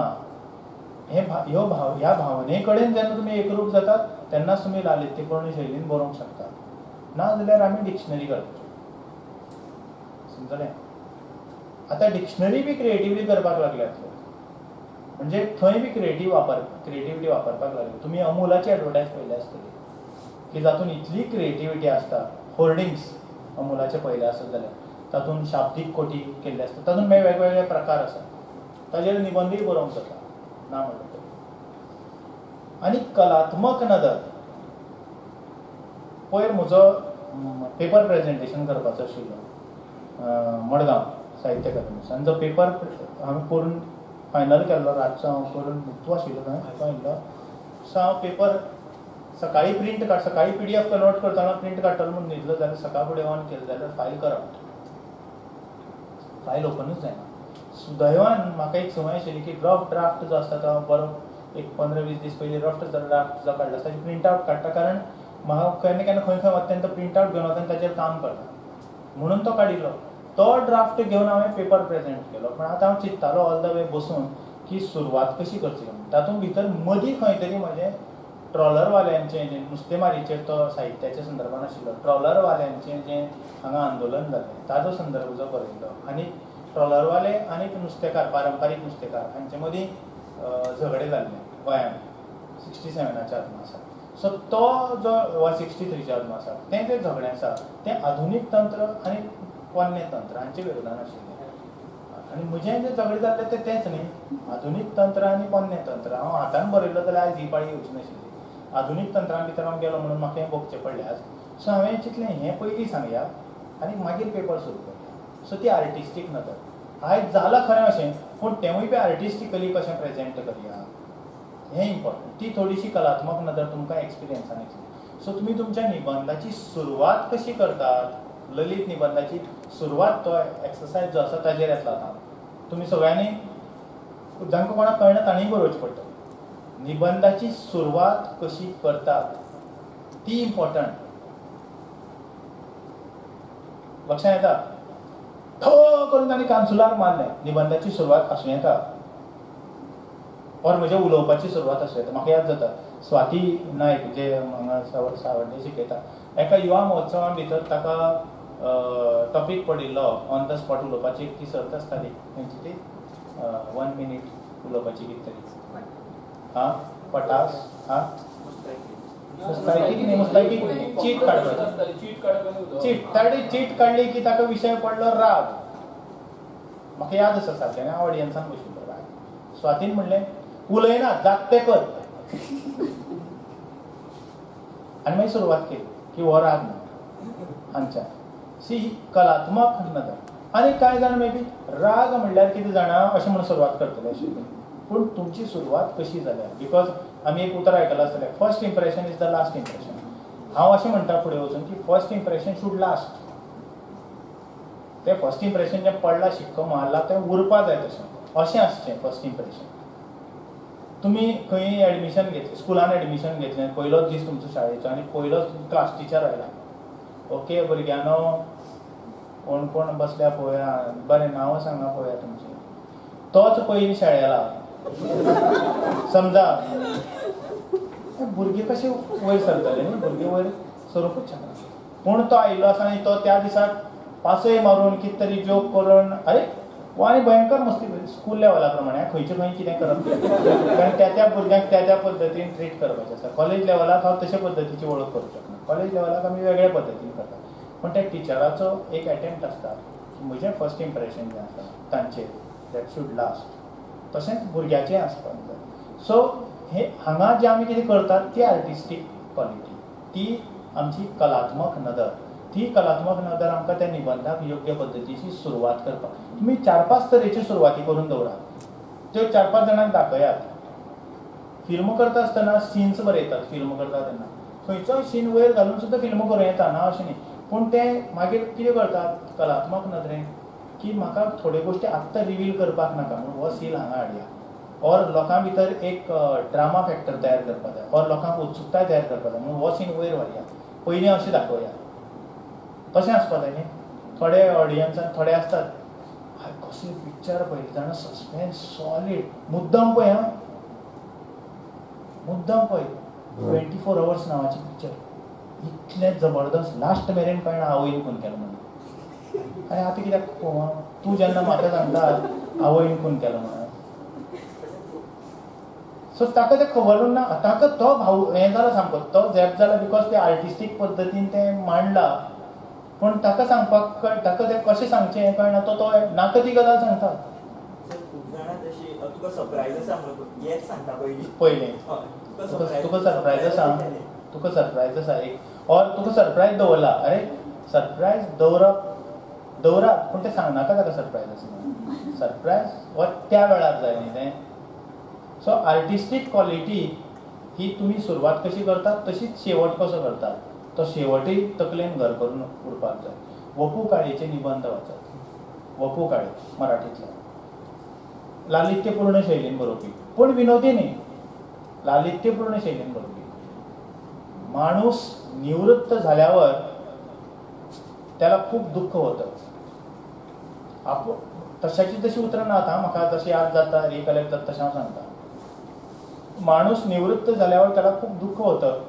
हे ह्यो भाव ह्या भावने कडेन जेन्ना तुमी एकरूप जातात तेन्नाच तुमी लालित्यपूर्ण शैलीन बरोवंक शकता, ना जाल्यार आमी डिक्शनरी करपाची. समजलें? आतां डिक्शनरी बी क्रिएटिवली करपाक लागल्यात लोक, म्हणजे थंय बी क्रिएटिविटी वापरपाक लागले. तुमी अमुलाची एडवर्टायज पळयल्या आसतली की जातून इतली क्रिएटिविटी आसता. होर्डिंग्स अमुलाचे पळयले आसत जाल्यार तातूंत शाब्दीक कोटी केल्ले आसता, तातूंत मागीर वेगवेगळे प्रकार आसात, ताजेर निबंदूय बरोवंक जाता ना म्हणटा तरी. आनी कलात्मक नदर, पयर म्हजो पेपर प्रेजेंटेशन करपाचो आशिल्लो मडगांव साहित्य अकादमी, आनी जो पेपर हांवें करून फायनल केल्लो रातचो, हांव करून तूं आशिल्लो थंय, तूं आयिल्लो. सो हांव पेपर सकाळीं प्रिंट काड, सकाळीं PDF convert करतना प्रिंट काडटलो म्हूण न्हिदलो जाल्यार सकाळ फुडें ऑन केलें जाल्यार फायल करप्ट, फायल ओपनूच जायना. सुदैवान म्हाका एक संवय आशिल्ली की रफ ड्राफ्ट जो आसता तो हांव बरो एक 15-20 दीस पयलीं रफ ड्राफ्ट जो काडलो आसता ताची प्रिंट आवट काडटा, कारण म्हाका केन्ना केन्ना खंय खंय वता तेन्ना तो प्रिंट आवट घेवन वता आनी ताचेर काम करता म्हणून तो काडिल्लो. तो ड्राफ्ट घेवन हांवें पेपर प्रेजेंट केलो. पूण आतां हांव चिंत्तालो ऑल the वे बसून की सुरवात कशी करची म्हणून. तातूंत भितर मदीं खंय तरी म्हजें ट्रॉलरवाल्यांचें जें नुस्तेमारीचेर तो साहित्याच्या संदर्भान आशिल्लो, ट्रॉलरवाल्यांचें जें हांगा आंदोलन जालें ताजो संदर्भ जो बरयल्लो, आनी ट्रॉलरवाले आनी नुस्तेकार, पारंपारीक नुस्तेकार हांचे मदीं झगडें जाल्लें गोंयांत 67च्या अदमासाक. सो तो जो वा 63च्या अदमासाक तें जें झगडें आसा तें आधुनीक तंत्र आनी पोन्नें तंत्र हांचे विरोधान आशिल्लें. आनी म्हजें जें झगडें जाल्लें तें तेंच न्ही, आधुनीक तंत्र आनी पोन्नें तंत्र. हांव हातान बरयल्लो जाल्यार आयज ही पाळी येवची नाशिल्ली. आधुनीक तंत्रां भितर हांव गेलो म्हणून म्हाका हें भोगचें पडलें आज. सो हांवें चिंतलें हें पयलीं सांगया आनी मागीर पेपर सुरू करया. सो ती आर्टिस्टीक नदर आयज जालां खरें अशें, पूण तेंवूय बी आर्टिस्टिकली कशें प्रेजेंट करया हें इम्पॉर्टंट. ती थोडीशी कलात्मक नदर तुमकां एक्सपिरियन्सान येतली. सो तुमी तुमच्या निबंदाची सुरवात कशी करतात, ललित निबंदाची सुरवात, तो एक्सरसायज जो आसा ताजेर येतलो. आतां तुमी सगळ्यांनी जांकां कोणाक कळना तांणी बरोवचें पडटलें. निबंदाची सुरवात कशी करतात ती इम्पॉर्टंट. लक्षांत येता? ठो करून तांणी कानसुलार मारलें. निबंदाची सुरवात आसूं येता और म्हज्या उलोवपाची सुरवात आसूं येता. म्हाका याद जाता स्वाती नायक जे हांगा सावर्डे शिकयता, एका युवा महोत्सवा भितर ताका टॉपीक पडिल्लो ऑन the spot उलोवपाची एक ती सर्त आसताली खंयची ती 1 मिनीट उलोवपाची कितें तरी, हां पटास, हां मुस्तायकी न्ही, मुस्तायकी चीट काडपाची, चीट ताणी चीट काडली की ताका विशय पडलो राग. म्हाका याद आसा सारकें, हांव ऑडियन्सान बशिल्लो. राग. स्वातीन म्हणलें उलयना जागते कर, आनी मागीर सुरवात केली की हो राग न्हय हांच्या. सी ही कलात्मक नदर. आनी कांय जाण मे बी राग म्हणल्यार कितें जाणा अशें म्हणून सुरवात करतले आशिल्ले, पूण तुमची सुरवात कशी जाल्या, because आमी एक उतर आयकलां आसतलें, first impression is the last impression. हांव अशें म्हणटा फुडें वचून की फर्स्ट इम्प्रेशन should last. तें फर्स्ट इम्प्रेशन जें पडलां, शिक्को मारला, तें उरपा जाय तशें, अशें आसचें फर्स्ट इम्प्रेशन. तुमी खंय एडमिशन घेतलें, स्कुलान एडमिशन घेतलें, पयलोच दीस तुमचो शाळेचो आनी पयलोच क्लास टिचर आयला, ओके भुरग्यांनो कोण कोण बसल्या पळोवया, बरें नांवां सांगा पळोवया तुमचीं. तोच पयलीं शाळेला समजा भुरगीं कशें वयर सरतले न्ही, भुरगीं वयर सरूंकूच शकना. पूण तो आयिल्लो आसा आनी तो त्या दिसाक पासय मारून कितें तरी जोक करून, अरे वो आनी भयंकर मस्ती स्कूल लेवला प्रमाणे खंयचे खंय कितें करप, कारण त्या त्या भुरग्यांक त्या त्या पद्दतीन ट्रीट करपाचें आसा. कॉलेज लेवलाक हांव तशे पद्दतीची वळख करूंक शकना. कॉलेज लेवलाक आमी वेगळे पद्दतीन करतात, पूण त्या टिचराचो एक एटेम्प्ट आसता की म्हजें फर्स्ट इम्प्रेशन जें आसा तांचेर that should last. तशेंच भुरग्याचें आसपाक जाय. सो हे हांगा जें आमी कितें करतात ती आर्टिस्टीक क्वॉलिटी, ती आमची कलात्मक नदर, ती कलात्मक नदर आमकां त्या निबंधाक योग्य पद्दतीची सुरवात करपाक. तुमी 4-5 तरेच्यो सुरवाती करून दवरात, त्यो 4-5 जाणांक दाखयात. फिल्म करता आसतना सीन्स बरयतात, फिल्म करता तेन्ना खंयचोय सीन वयर घालून सुद्दां फिल्म करूं येता, ना अशें न्ही, पूण तें मागीर कितें करतात कलात्मक नदरेन की म्हाका थोड्यो गोश्टी आत्तां रिवील करपाक नाका म्हणून हो सीन हांगा हाडया, ऑर लोकां भितर एक ड्रामा फॅक्टर तयार करपाक जाय, ऑर लोकांक उत्सुकताय तयार करपाक जाय म्हणून हो सीन वयर व्हरया, पयलीं अशें दाखोवया. तशें आसपाक जाय न्ही. थोडे ऑडियन्सान थोडे आसतात कसलें पिक्चर पळयलें जाणा, सस्पेन्स सॉलीड, मुद्दम पळय, आं मुद्दम पळय, 24 आवर्स नांवाचें पिक्चर इतलें जबरदस्त, लास्ट मेरेन कळना आवयन खून केलो म्हणून. आनी आतां कित्याक पळोवं तूं जेन्ना म्हाका सांगता आवयन खून केलो म्हणून, सो ताका तें खबर ना, ताका तो भाव हें जाला सामको, तो झॅप जाला because ते आर्टिस्टीक पद्दतीन तें मांडलां, पूण ताका सांगपाक ताका तें कशें सांगचें हें कळना, तो तो नाका ती गजाल सांगता. खूब जाणां तशी तुका सरप्रायज आसा म्हणून हेंच सांगता पयलीं, पयलें तुका सरप्रायज आसा, तुका सरप्रायज आसा एक, ऑर तुका सरप्रायज दवरला. अरे सरप्रायज दवरप दवरात, पूण तें सांगनाका ताका सरप्रायज आसा म्हणून. सरप्रायज हो त्या वेळार जाय न्ही तें. सो आर्टिस्टीक क्वॉलिटी ही तुमी सुरवात कशी करतात तशीच शेवट कसो करतात, तो शेवटय तकलेन घर करून उरपाक जाय. वपू काळेचे निबंद वाचात, वपू काळे मराठींतलो, लालित्यपूर्ण शैलीन बरोवपी, पूण विनोदी न्ही, लालित्यपूर्ण शैलीन बरोवपी. माणूस निवृत्त झाल्यावर त्याला खूप दुःख होतं. आप तशाची तशी उतरां ना, आतां म्हाका तशी याद जाता, रिकलेक्ट जाता तशें हांव सांगता. माणूस निवृत्त झाल्यावर त्याला खूप दुःख होतं.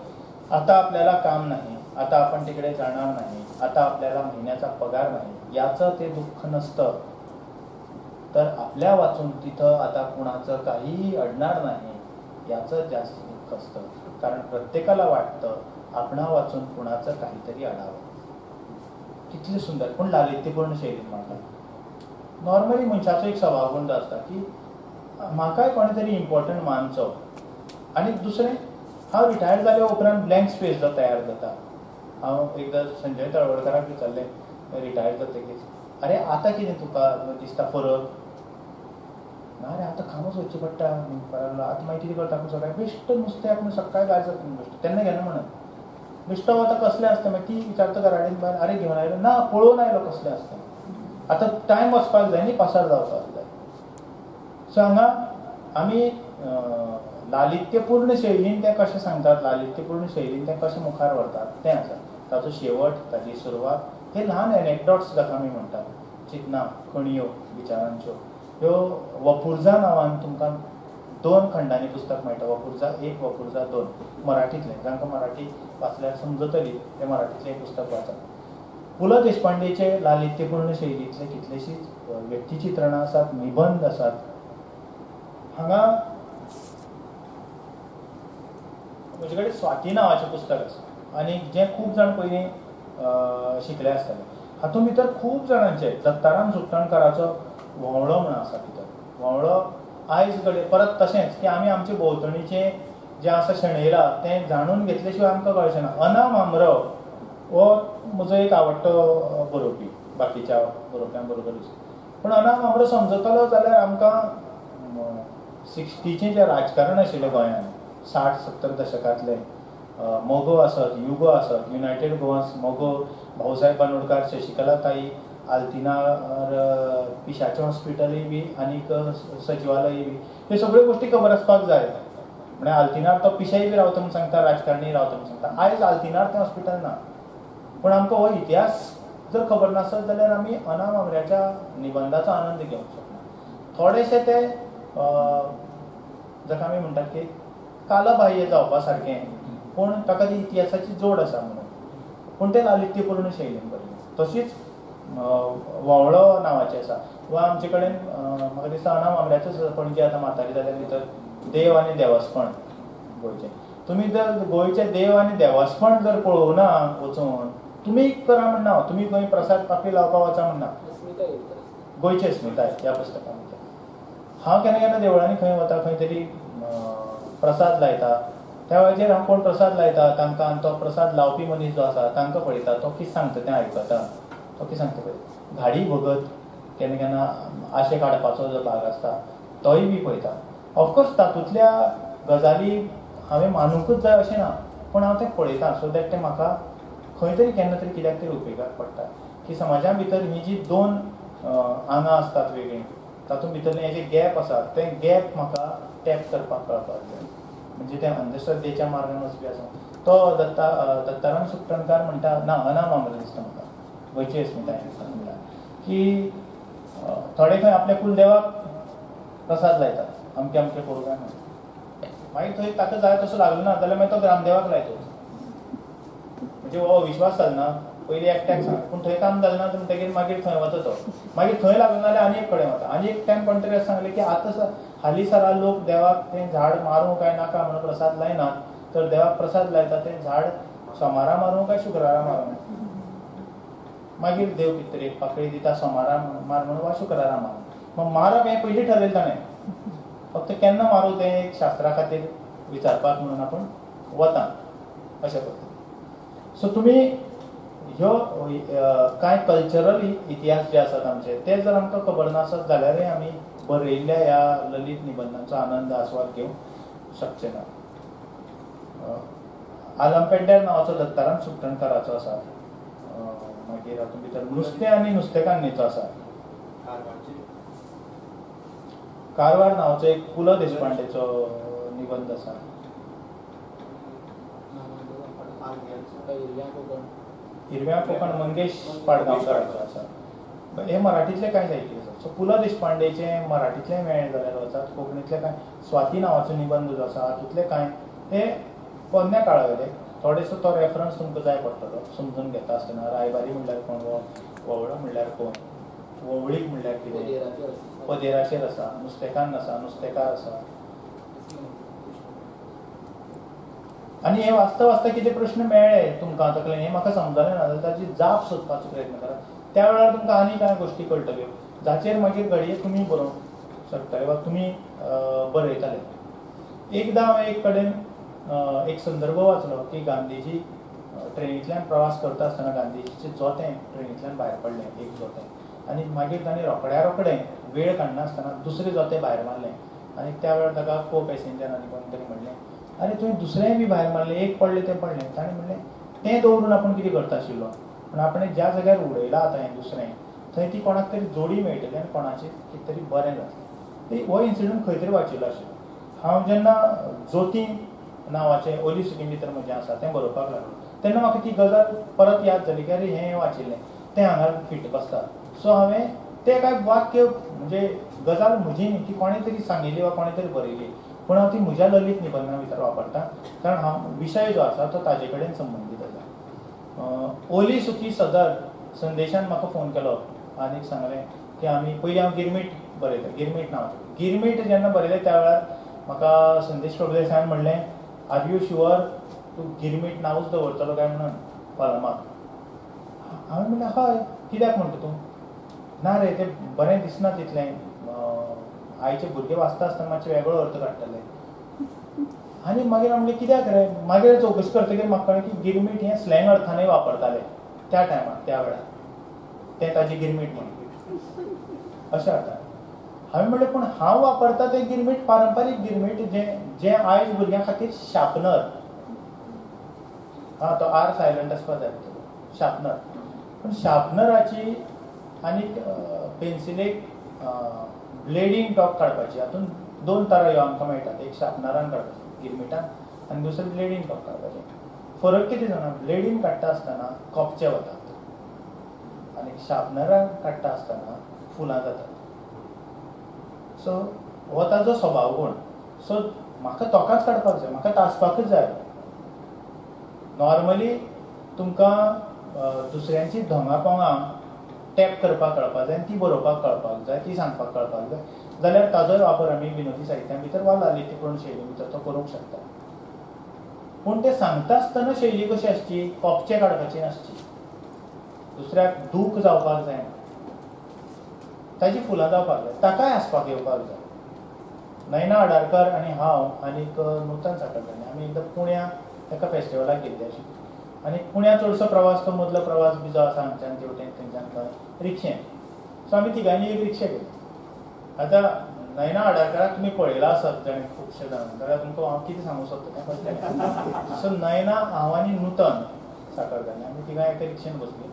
आता आपल्याला काम नाही, आता आपण तिकडे जाणार नाही, आता आपल्याला महिन्याचा पगार नाही, याचं ते दुःख नसतं. तर आपल्या वाचून तिथं आता कुणाचं काहीही अडणार नाही याचं जास्त दुःख असतं. कारण प्रत्येकाला वाटतं आपणा वाचून कुणाचं काहीतरी अडावं. कितलें सुंदर पूण लालित्यपूर्ण शैलीन मांडलां. नॉर्मली मनशाचो एक स्वभाव गुण आसता की म्हाकाय कोणे तरी इम्पॉर्टंट मानचो. आनी दुसरें, हांव रिटायर जाल्या उपरांत ब्लँक स्पेस जो तयार जाता. हांव एकदां संजय तळवडकराक विचारलें रिटायर जातकीच, अरे आतां कितें तुका दिसता फरक? ना रे, आतां कामच वचचें पडटा म्हणपाक लागलो. आतां मागीर कितें करता सकाळीं बेश्ट नुस्त्याक म्हूण सकाळीं भायर सरता बेश्ट, तेन्ना घेना म्हणून बेश्टो आतां कसलें आसता. मागीर ती विचारता घरा कडेन भायर, अरे घेवन आयलो ना, पळोवन आयलो कसलें आसता. आतां टायम वचपाक जाय न्ही, पासार जावपाक जाय. सो हांगा आमी लालित्यपूर्ण शैलीन तें कशें सांगतात, लालित्यपूर्ण शैलीन तें कशें मुखार व्हरतात तें आसा. ताचो शेवट, ताची सुरवात, हे ल्हान एनेक्डॉट्स जाका आमी म्हणटात, चिंतना, कणयो विचारांच्यो, ह्यो वपुर्जा नांवान तुमकां 2 खंडांनी पुस्तक मेळटा. वपुर्जा 1, वपुर्जा 2, मराठींतलें. जांकां मराठी वाचल्यार समजतली तें मराठींतलें पुस्तक वाचात. पु ल देशपांडेचे लालित्यपूर्ण शैलींतले कितलेशीच व्यक्तिचित्रणां आसात, निबंद आसात. हांगा म्हजे कडेन स्वाती नांवाचें पुस्तक आसा आनी जें खूब जाण पयलीं शिकले आसतले. हातूंत भितर खूब जाणांचे, दत्ताराम सुखटणकाराचो व्होंवळो म्हणून आसा भितर. व्होंवळो आयज कडेन परत तशेंच की आमी आमचे भोंवतणीचें जें आसा शेणयलां तें जाणून घेतले शिवाय आमकां कळचें ना. अना म्हांबरो हो म्हजो एक आवडटो बरोवपी बाकीच्या बरोवप्यां बरोबरूच. पूण अना म्हांबरो समजतलो जाल्यार आमकां 60चें जें राजकारण आशिल्लें गोंयांत 60-70 दशकांतलें, मगो आसत, युगो आसत, युनायटेड गोवास, मगो, भाऊसाहेब बांदोडकार, शशिकला ताई, आल्तिनार पिशाचें हॉस्पिटलूय बी आनीक सचिवालय बी, ह्यो सगळ्यो गोश्टी खबर आसपाक जाय. म्हळ्यार आल्तिनार तो पिशेय बी रावता म्हूण सांगता, राजकारणी रावता म्हूण सांगता. आयज आल्तिनार तें हॉस्पिटल ना, पूण आमकां हो इतिहास जर खबर नासत जाल्यार आमी अना म्हांबऱ्याच्या निबंदाचो आनंद घेवंक शकना. थोडेशे ते जाका आमी म्हणटात की कालबाह्य जावपा सारकें, पूण ताका ती इतिहासाची जोड आसा म्हणून, पूण तें लालित्यपूर्ण शैलीन बरयलें. तशीच व्होंवळो नांवाचें आसा वा आमचे कडेन म्हाका दिसता अना म्हांबऱ्याचोच पणजे आतां म्हातारी जाल्या भितर देव आनी देवस्पण गोंयचें. तुमी जर गोंयचे देव आनी देवस्पण जर पळोवना वचून, तुमी करा म्हणना, तुमी खंय प्रसाद पापी लावपाक वचा म्हणना. गोंयची अस्मिताय ह्या पुस्तकां भितर हांव केन्ना केन्ना देवळांनी खंय वता, खंय तरी प्रसाद लायता, त्या वेळाचेर हांव कोण प्रसाद लायता तांकां आनी तो प्रसाद लावपी मनीस जो आसा तांकां पळयता, तो कितें सांगता तें आयकता, तो कितें सांगता पळयता. घाडी भगत केन्ना केन्ना आशे काडपाचो जो भाग आसता तोय बी पळयता. ऑफकोर्स तातूंतल्या गजाली हांवें मानुंकूच जाय अशें ना, पूण हांव तें पळयता सो that तें म्हाका खंय तरी केन्ना तरी कित्याक तरी उपेगाक पडटा. की समाजा भितर ही जी दोन आंगां आसतात वेगळीं, तातूंत भितरलें हें जें गॅप आसा तें गॅप म्हाका टॅप करपाक कळपाक जाय. म्हणजे तें अंधश्रद्धेच्या मार्गान वचपी आसा तो दत्ताराम सुखटणकार म्हणटा, ना अना मामले दिसता म्हाका गोंयची अस्मिताय म्हणटा की थोडे खंय आपल्या कुलदेवाक प्रसाद लायतात अमके अमके करूं काय म्हणून, मागीर थंय ताका जाय तसो लागलो ना जाल्यार मागीर तो ग्रामदेवाक लायतो. म्हणजे हो अविश्वास जालना, पयलीं एकट्याक सांग, पूण थंय काम जालें ना म्हणटकीर मागीर थंय वता तो, मागीर थंय लागलो ना जाल्यार आनी एक कडेन वता. आनी एक टायम कोण तरी अशें सांगलें की आतां हालीं सरा लोक देवाक तें झाड मारूं काय नाका म्हणून प्रसाद लायनात, तर देवाक प्रसाद लायता तें झाड सोमारा मारूं काय शुक्रारा मारूं, मागीर देव कितें तरी एक पाकळी दिता सोमारा मार म्हणून वा शुक्रारा मार. मग मारप हें पयलीं ठरयलें ताणें, फक्त केन्ना मारूं तें एक शास्त्रा खातीर विचारपाक म्हणून आपूण वता अशें पद्दतीन. सो तुमी ह्यो कांय कल्चरल इतिहास जे आसात आमचे ते जर आमकां खबर नासत जाल्यारय आमी बरयल्ल्या ह्या ललित निबंधांचो आनंद आस्वाद घेवंक शकचे ना. आलमपेड्ड्यार नांवाचो दत्ताराम सुखटणकाराचो आसा, मागीर हातूंत भितर नुस्तें आनी नुस्तेकान्नीचो आसा, कारवार नांवाचो एक पु ल देशपांडेचो निबंध आसा, हिरव्या कोंकण मंगेश पाडगांवकाराचो आसा. हे मराठींतले कांय साहित्य आसा. सो पु ल देशपांडेचें मराठींतलें मेळ्ळें जाल्यार वचात, कोंकणींतले कांय स्वाती नांवाचो निबंध जो आसा हातूंतले कांय हे पोन्न्या काळा वयले थोडेसो तो रेफरन्स तुमकां जाय पडटलो समजून घेता आसतना. रायबारी म्हणल्यार कोण, वोवळो म्हणल्यार कोण, वोवळीक म्हणल्यार कितें, पदेराचेर आसा, नुस्तेकान्न आसा, नुस्तेकार आसा. आनी हे वाचता वाचता कितें प्रश्न मेळ्ळे तुमकां तकलेन हें म्हाका समजलें ना जाल्यार ताची जाप सोदपाचो प्रयत्न करात. त्या वेळार तुमकां आनी कांय गोश्टी कळटल्यो जाचेर मागीर घडये तुमी बरोवंक शकतले वा तुमी बरयतले. एकदां हांवें एक कडेन एक संदर्भ वाचलो की गांधीजी ट्रेनींतल्यान प्रवास करता आसतना गांधीजीचें जोतें ट्रेनींतल्यान भायर पडलें, एक जोतें, आनी मागीर ताणें रोखड्या रोखडें वेळ काडनासतना दुसरें जोतें भायर मारलें. आनी त्या वेळार ताका को पॅसेंजर आनी कोण तरी म्हणलें, आरे तुवें दुसरेंय बी भायर मारलें, एक पडलें तें पडलें. ताणें म्हणलें तें दवरून आपूण कितें करता आशिल्लो, पूण आपणें ज्या जाग्यार उडयलां आतां हें दुसरें थंय ती कोणाक तरी जोडी मेळटली आनी कोणाचें कितें तरी बरें जातलें. हो इन्सिडंट खंय तरी वाचिल्लो आशिल्लो. हांव जेन्ना जोती नांवाचें ओली सुकी भितर म्हजें आसा तें बरोवपाक लागलो तेन्ना म्हाका ती गजाल परत याद जाली की अरे हें वाचिल्लें तें हांगा फिट बसता. सो हांवें तें कांय वाक्य म्हणजे गजाल म्हजी न्ही, ती कोणें तरी सांगिल्ली वा कोणें तरी बरयली, पूण हांव ती म्हज्या ललित निबंधा भितर वापरता कारण हांव विशय जो आसा तो ताजे कडेन संबंदीत आसा. ओली सुकी सदर संदेशान म्हाका फोन केलो आनी सांगलें की आमी पयलीं हांव गिरमीट बरयता, गिरमीट नांवाचें गिरमीट जेन्ना बरयलें त्या वेळार म्हाका संदेश प्रभुदेसायान म्हणलें, are you sure तूं गिरमीट नांवूच दवरतलो काय म्हणून कॉलमाक? हांवें म्हणलें हय, कित्याक म्हणटा तूं? ना रे तें बरें दिसना तितलें, आयचे भुरगे वाचता आसतना मातशे वेगळो अर्थ काडटले. आनी मागीर हांव म्हणलें कित्याक रे? मागीर चवकशी करतकीर म्हाका कळ्ळें की गिरमीट हें स्लँग अर्थानय वापरताले त्या टायमार, त्या वेळार तें ताजें गिरमीट म्हणून अशें अर्थान. हांवें म्हणलें पूण हांव वापरता तें गिरमीट पारंपारीक गिरमीट जें जें आयज भुरग्यां खातीर शार्पनर, हां तो आर सायलंट आसपा जाय शार्पनर, पूण शार्पनराची आनी पेन्सिलेक ब्लेडीन टॉप काडपाची, हातूंत दोन तरा ह्यो आमकां मेळटात, एक शार्पनरान काडपाचें गिरमिटान आनी दुसरें ब्लेडीन टॉप काडपाचें. फरक कितें जाणा, ब्लेडीन काडटा आसतना कोपचे वतात आनी शार्पनरान काडटा आसतना फुलां जातात. सो हो ताजो स्वभाव गूण. सो म्हाका तोकाच काडपाक जाय, म्हाका तासपाकच जाय. नॉर्मली तुमकां दुसऱ्यांची धोंगां पोंगां टॅप करपाक कळपाक जाय आनी ती बरोवपाक कळपाक जाय, ती सांगपाक कळपाक जाय जाल्यार ताजोय वापर आमी विनोदी साहित्या भितर वा लालित्यपूर्ण शैली भितर तो करूंक शकता. पूण ते सांगता आसतना शैली कशी आसची, कोपचे काडपाची नासची, दुसऱ्याक दूख जावपाक जायना, ताजी फुलां जावपाक जाय, ताकाय हांसपाक येवपाक जाय. नयना आडारकर आनी हांव आनीक नूतन साखरदांडे आमी एकदां पुण्या एका फेस्टिवलाक गेल्ले आशिल्ले आनी पुण्या चडसो प्रवास तो मदलो प्रवास बी जो आसा हांगच्यान तेवटेन थंयच्यान थंय रिक्षेन. सो आमी तिगांनी एक रिक्षा केली. आतां नयना आडारकराक तुमी पळयला आसत जाणें खुबशे जाणां, जाल्यार तुमकां हांव कितें सांगूंक सोदता तें कळटलें. सो नयना, हांव आनी नूतन साखरदांडे आमी तिगां एका रिक्षेन बसली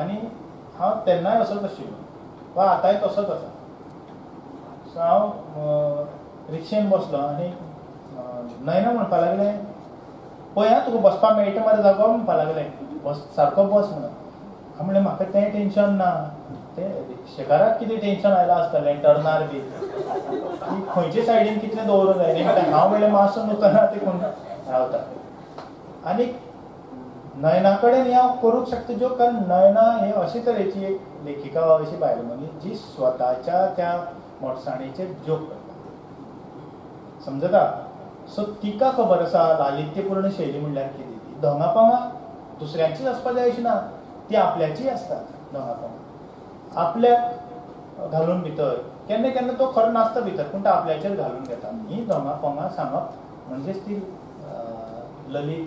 आनी हांव तेन्नाय असोच आशिल्लो वा आतांय तसोच आसा. सो हांव रिक्षेन बसलो आनी नयना म्हणपाक लागलें, पळय आं तुका बसपाक मेळटा मरे जागो, म्हणपाक लागलें, बस सारको बस म्हणून. हांव म्हणलें म्हाका तें टेंशन ना, तें रिक्षेकाराक कितें टेंशन आयलां आसतलें टर्नार बी की खंयचे सायडीन कितलें दवरूंक जाय. हांव म्हणलें मातसो नूतना तेकून रावता. आनी नयना कडेन हांव करूंक शकता ज्यो, कारण नयना हे अशे तरेची एक लेखिका वा अशी बायल मनीस जी स्वताच्या त्या मोटसाणेचेर जोक करता, समजता. सो तिका खबर आसा लालित्यपूर्ण शैली म्हणल्यार कितें ती. धोंगापोंगा दुसऱ्यांचीच आसपाक जाय अशी ना, ती आपल्याचीय आसता. धोंगापोंगा आपल्याक घालून भितर, केन्ना केन्ना तो खरो नासता भितर, पूण तो आपल्याचेर घालून घेता. ही धोंगापोंगा सांगप म्हणजेच ती ललित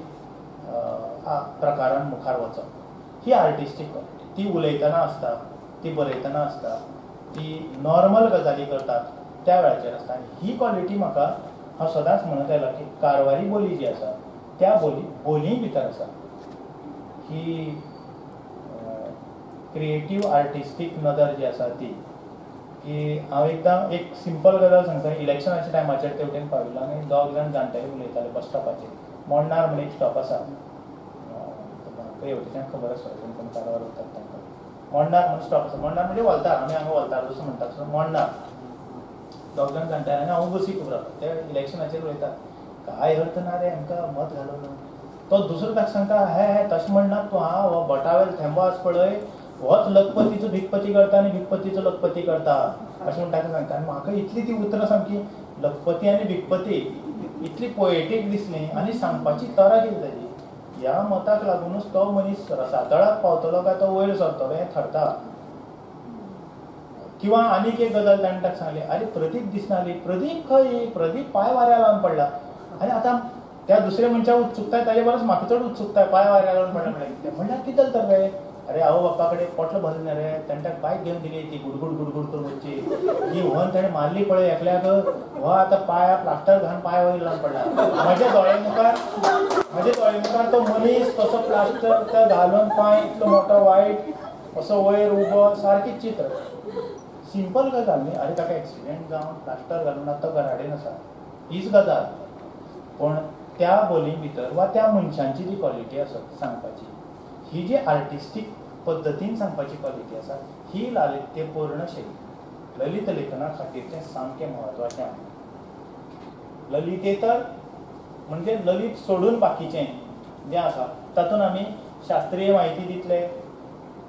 प्रकारान मुखार वचप, ही आर्टिस्टीक क्वॉलिटी. ती उलयतना आसता, ती बरयतना आसता, ती नॉर्मल गजाली करतात त्या वेळाचेर आसता. आनी ही क्वॉलिटी म्हाका हांव सदांच म्हणत आयला की कारवारी बोली जी आसा त्या बोली भितर आसा ही क्रिएटीव आर्टिस्टीक नदर जी आसा ती. की हांव एकदां एक सिंपल गजाल सांगता, इलेक्शनाच्या टायमाचेर तेवटेन पाविल्लो आनी दोग जाण जाणटेले उलयताले बस स्टॉपाचेर. मोडणार म्हण एक स्टॉप आसा, हेवटेच्यान खबर आसा कोण कोण कारवार वतात तांकां. मोडणार म्हण स्टॉप आसा, मोडणार म्हणजे वलतार, आमी हांगा वलतार जसो म्हणटात तसो मोडणार. दोग जाण जाणटेले आनी हांव बसीक उबो रावता, ते इलेक्शनाचेर उलयतात, काय अर्थ ना रे हांकां मत घालून. तो दुसरो ताका सांगता, हे हे तशें म्हणना तूं, आं हो बोटावेल थेंबो आसा पळय होच लखपतीचो भिकपती करता आनी भिकपतीचो लखपती करता अशें म्हण ताका सांगता. आनी म्हाका इतली ती उतरां सामकी लखपती आनी भिकपती इतली पोएटीक दिसली आनी सांगपाची तरा कितें ताजी. ह्या मताक लागुनूच तो मनीस रसातळाक पावतलो काय तो वयर सरतलो हें थरता. किंवा आनीक एक गजाल ताणें ताका सांगली, आरे प्रदीप दिसनाली, प्रदीप खंय, प्रदीप पांय वाऱ्यार लावन पडला. आनी आतां त्या दुसऱ्या मनशाक उत्सुकताय ताजे परस म्हाका चड उत्सुकताय, पांय वाऱ्यार लावन पडला म्हणल्यार कितें, म्हणल्यार कितें जालें तर रे, अरे आवय बाप्पा कडेन पोटलो भरलें ना रे, ताणें ताका बायक घेवन दिली ती गुडगुड गुडगुड करून वचची, ही व्हन ताणें मारली पळय एकल्याक, हो आतां पांया प्लास्टर घालून पांय वयर लावन पडला. म्हज्या दोळे मुखार तो मनीस तसो प्लास्टर घालून पांय इतलो मोटो वायट असो वयर उबो, सारकें चित्र. सिंपल गजाल न्ही, अरे ताका एक्सिडेंट जावन प्लास्टर घालून आतां घराडेन आसा, हीच गजाल. पूण त्या बोली भितर वा त्या मनशांची जी क्वॉलिटी आसत सांगपाची, ही जी आर्टिस्टीक पद्दतीन सांगपाची क्वॉलिटी आसा ही लालित्यपूर्ण शैली ललित लेखना खातीरचें सामकें म्हत्वाचें आसा. ललितेतर म्हणजे ललित सोडून बाकीचें जें आसा तातूंत आमी शास्त्रीय म्हायती दितले,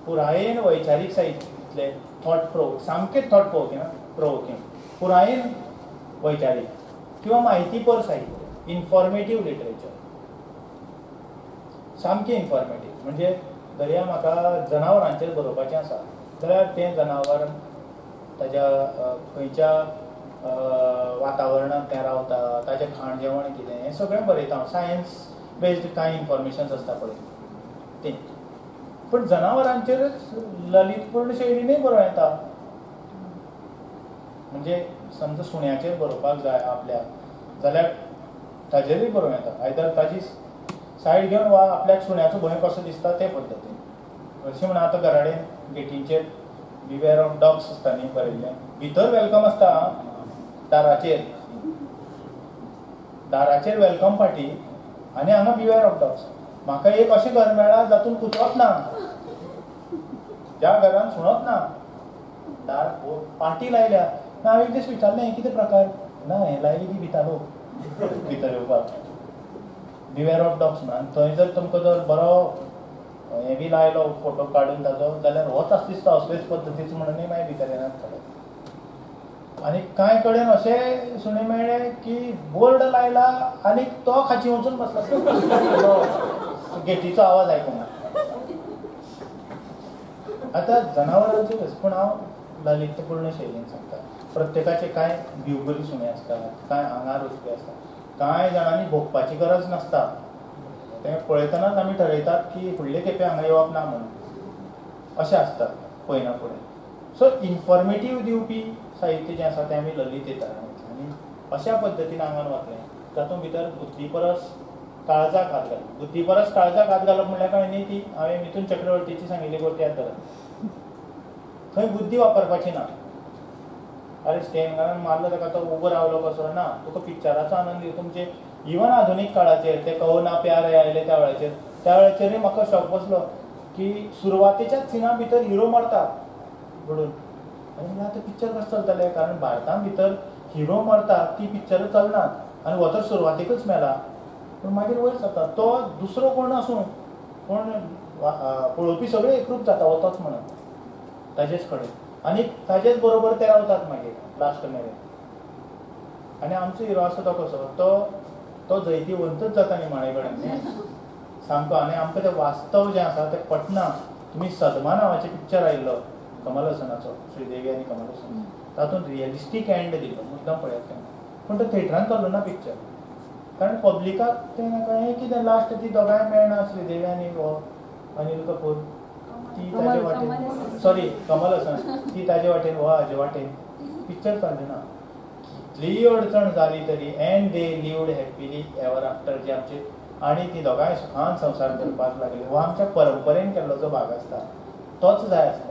पुरायेन वैचारीक साहित्य दितले, थॉट प्रोवोक, सामकें थॉट प्रोवोकिंग, पुरायेन वैचारीक किंवा म्हायतीपर साहित्य, इन्फॉर्मेटीव लिटरेचर, सामकें इन्फॉर्मेटीव. म्हणजे दर्या म्हाका जनावरांचेर बरोवपाचें आसा जाल्यार तें जनावर ताज्या खंयच्या वातावरणांत तें रावता, ताजें खाण जेवण कितें, हें सगळें बरयता हांव. सायन्स बेज्ड कांय इन्फॉर्मेशन्स आसता पळय तें. पूण जनावरांचेरच ललितपूर्ण शैलीनूय बरोवं येता. म्हणजे समजा सुण्याचेर बरोवपाक जाय आपल्याक जाल्यार ताजेरूय बरोवं येता, आयदर ताजी सायड घेवन वा आपल्याक सुण्याचो भंय कसो दिसता ते पद्दतीन. अशें म्हणून आतां घराडेन गेटींचेर बिवेर ऑफ डॉग्स आसता न्ही बरयल्लें, भितर welcome आसता दाराचेर, दाराचेर welcome party आनी हांगा बिवेर ऑफ डॉग्स. म्हाका एक अशें घर मेळ्ळां जातून कुत्रोच ना, ज्या घरान सुणोच ना, दार पार्टी लायल्या ना. हांवें एक दीस विचारलें हें कितें प्रकार, ना हें लायलें की भितालो भितर येवपाक, बिवेर ऑफ डॉग्स म्हणून. थंय जर तुमकां जर बरो हें बी लायलो फोटो काडून ताजो जाल्यार होच आसता दिसता असलेच पद्दतीचो म्हणूनय मागीर भितर येनात थोडे. आनी कांय कडेन अशें सुणे मेळ्ळे की बोर्ड लायला आनी तो खाची वचून बसला गेटीचो आवाज आयकूंक. आतां जनावरांचे पूण हांव ललितपूर्ण शैलीन सांगता. प्रत्येकाचे कांय भिवगरी सुणे आसतात, कांय आंगार वचपी आसता, कांय जाणांनी भोगपाची गरज नासता, तें पळयतनाच आमी ठरयतात की फुडले खेपे हांगा येवप ना म्हणून, अशें आसता पळयना फुडें. सो इन्फॉर्मेटीव दिवपी साहित्य जें आसा तें आमी ललित येता आनी अशा पद्दतीन आंगान वतलें तातूंत भितर बुद्धी परस काळजाक हात घालप. बुद्धी परस काळजाक हात घालप म्हणल्यार काय न्ही, ती हांवें मिथून चक्रवर्तीची सांगिल्ली गोष्ट याद धरप, थंय बुद्धी वापरपाची ना. अरे स्टेनगारान मारलो ताका तो उबो रावलो कसो ना, तुका पिक्चराचो आनंद दिवं. तुमचे इवन आधुनीक काळाचेर ते कहो ना प्यार आयले त्या वेळाचेर, त्या वेळाचेरूय म्हाका शॉक बसलो की सुरवातेच्याच सिना भितर हिरो मरता घडून. आनी आतां पिक्चर कशें चलतलें, कारण भारतां भितर हिरो मरता ती पिक्चरां चलनात आनी हो तर सुरवातेकच मेला. पूण मागीर वयर सरता तो दुसरो कोण आसूं, पूण पळोवपी सगळे एकरूप जाता हो तोच म्हणून ताजेच कडेन आनी ताजेच बरोबर ते रावतात मागीर लास्ट मेरेन. आनी आमचो हिरो आसा तो कसो, तो तो जैतिवंतच जाता निमाणे कडेन सामको. आनी आमकां तें वास्तव जें आसा तें पटना. तुमी सदमा नांवाचें पिक्चर आयिल्लो कमल हसनाचो, श्रीदेवी आनी कमल हसन, तातूंत रियलिस्टीक एंड दिल्लो मुद्दम पळयात केन्ना, पूण तो थेटरान चल्लो ना पिक्चर, कारण पब्लिकाक तें नाका. हें कितें लास्ट ती दोगांय मेळना, श्रीदेवी आनी हो अनिल कपूर, ती ताजे वाटेन, सॉरी कमल हसन, ती ताजे वाटेन हो हाजे वाटेन, पिक्चर चल्लें ना. कितलीय अडचण जाली तरी and they lived happily ever after जे आमचे, आनी ती दोगांय सुखान संवसार करपाक लागली. हो आमच्या परंपरेन केल्लो जो भाग आसता तोच जाय आसता.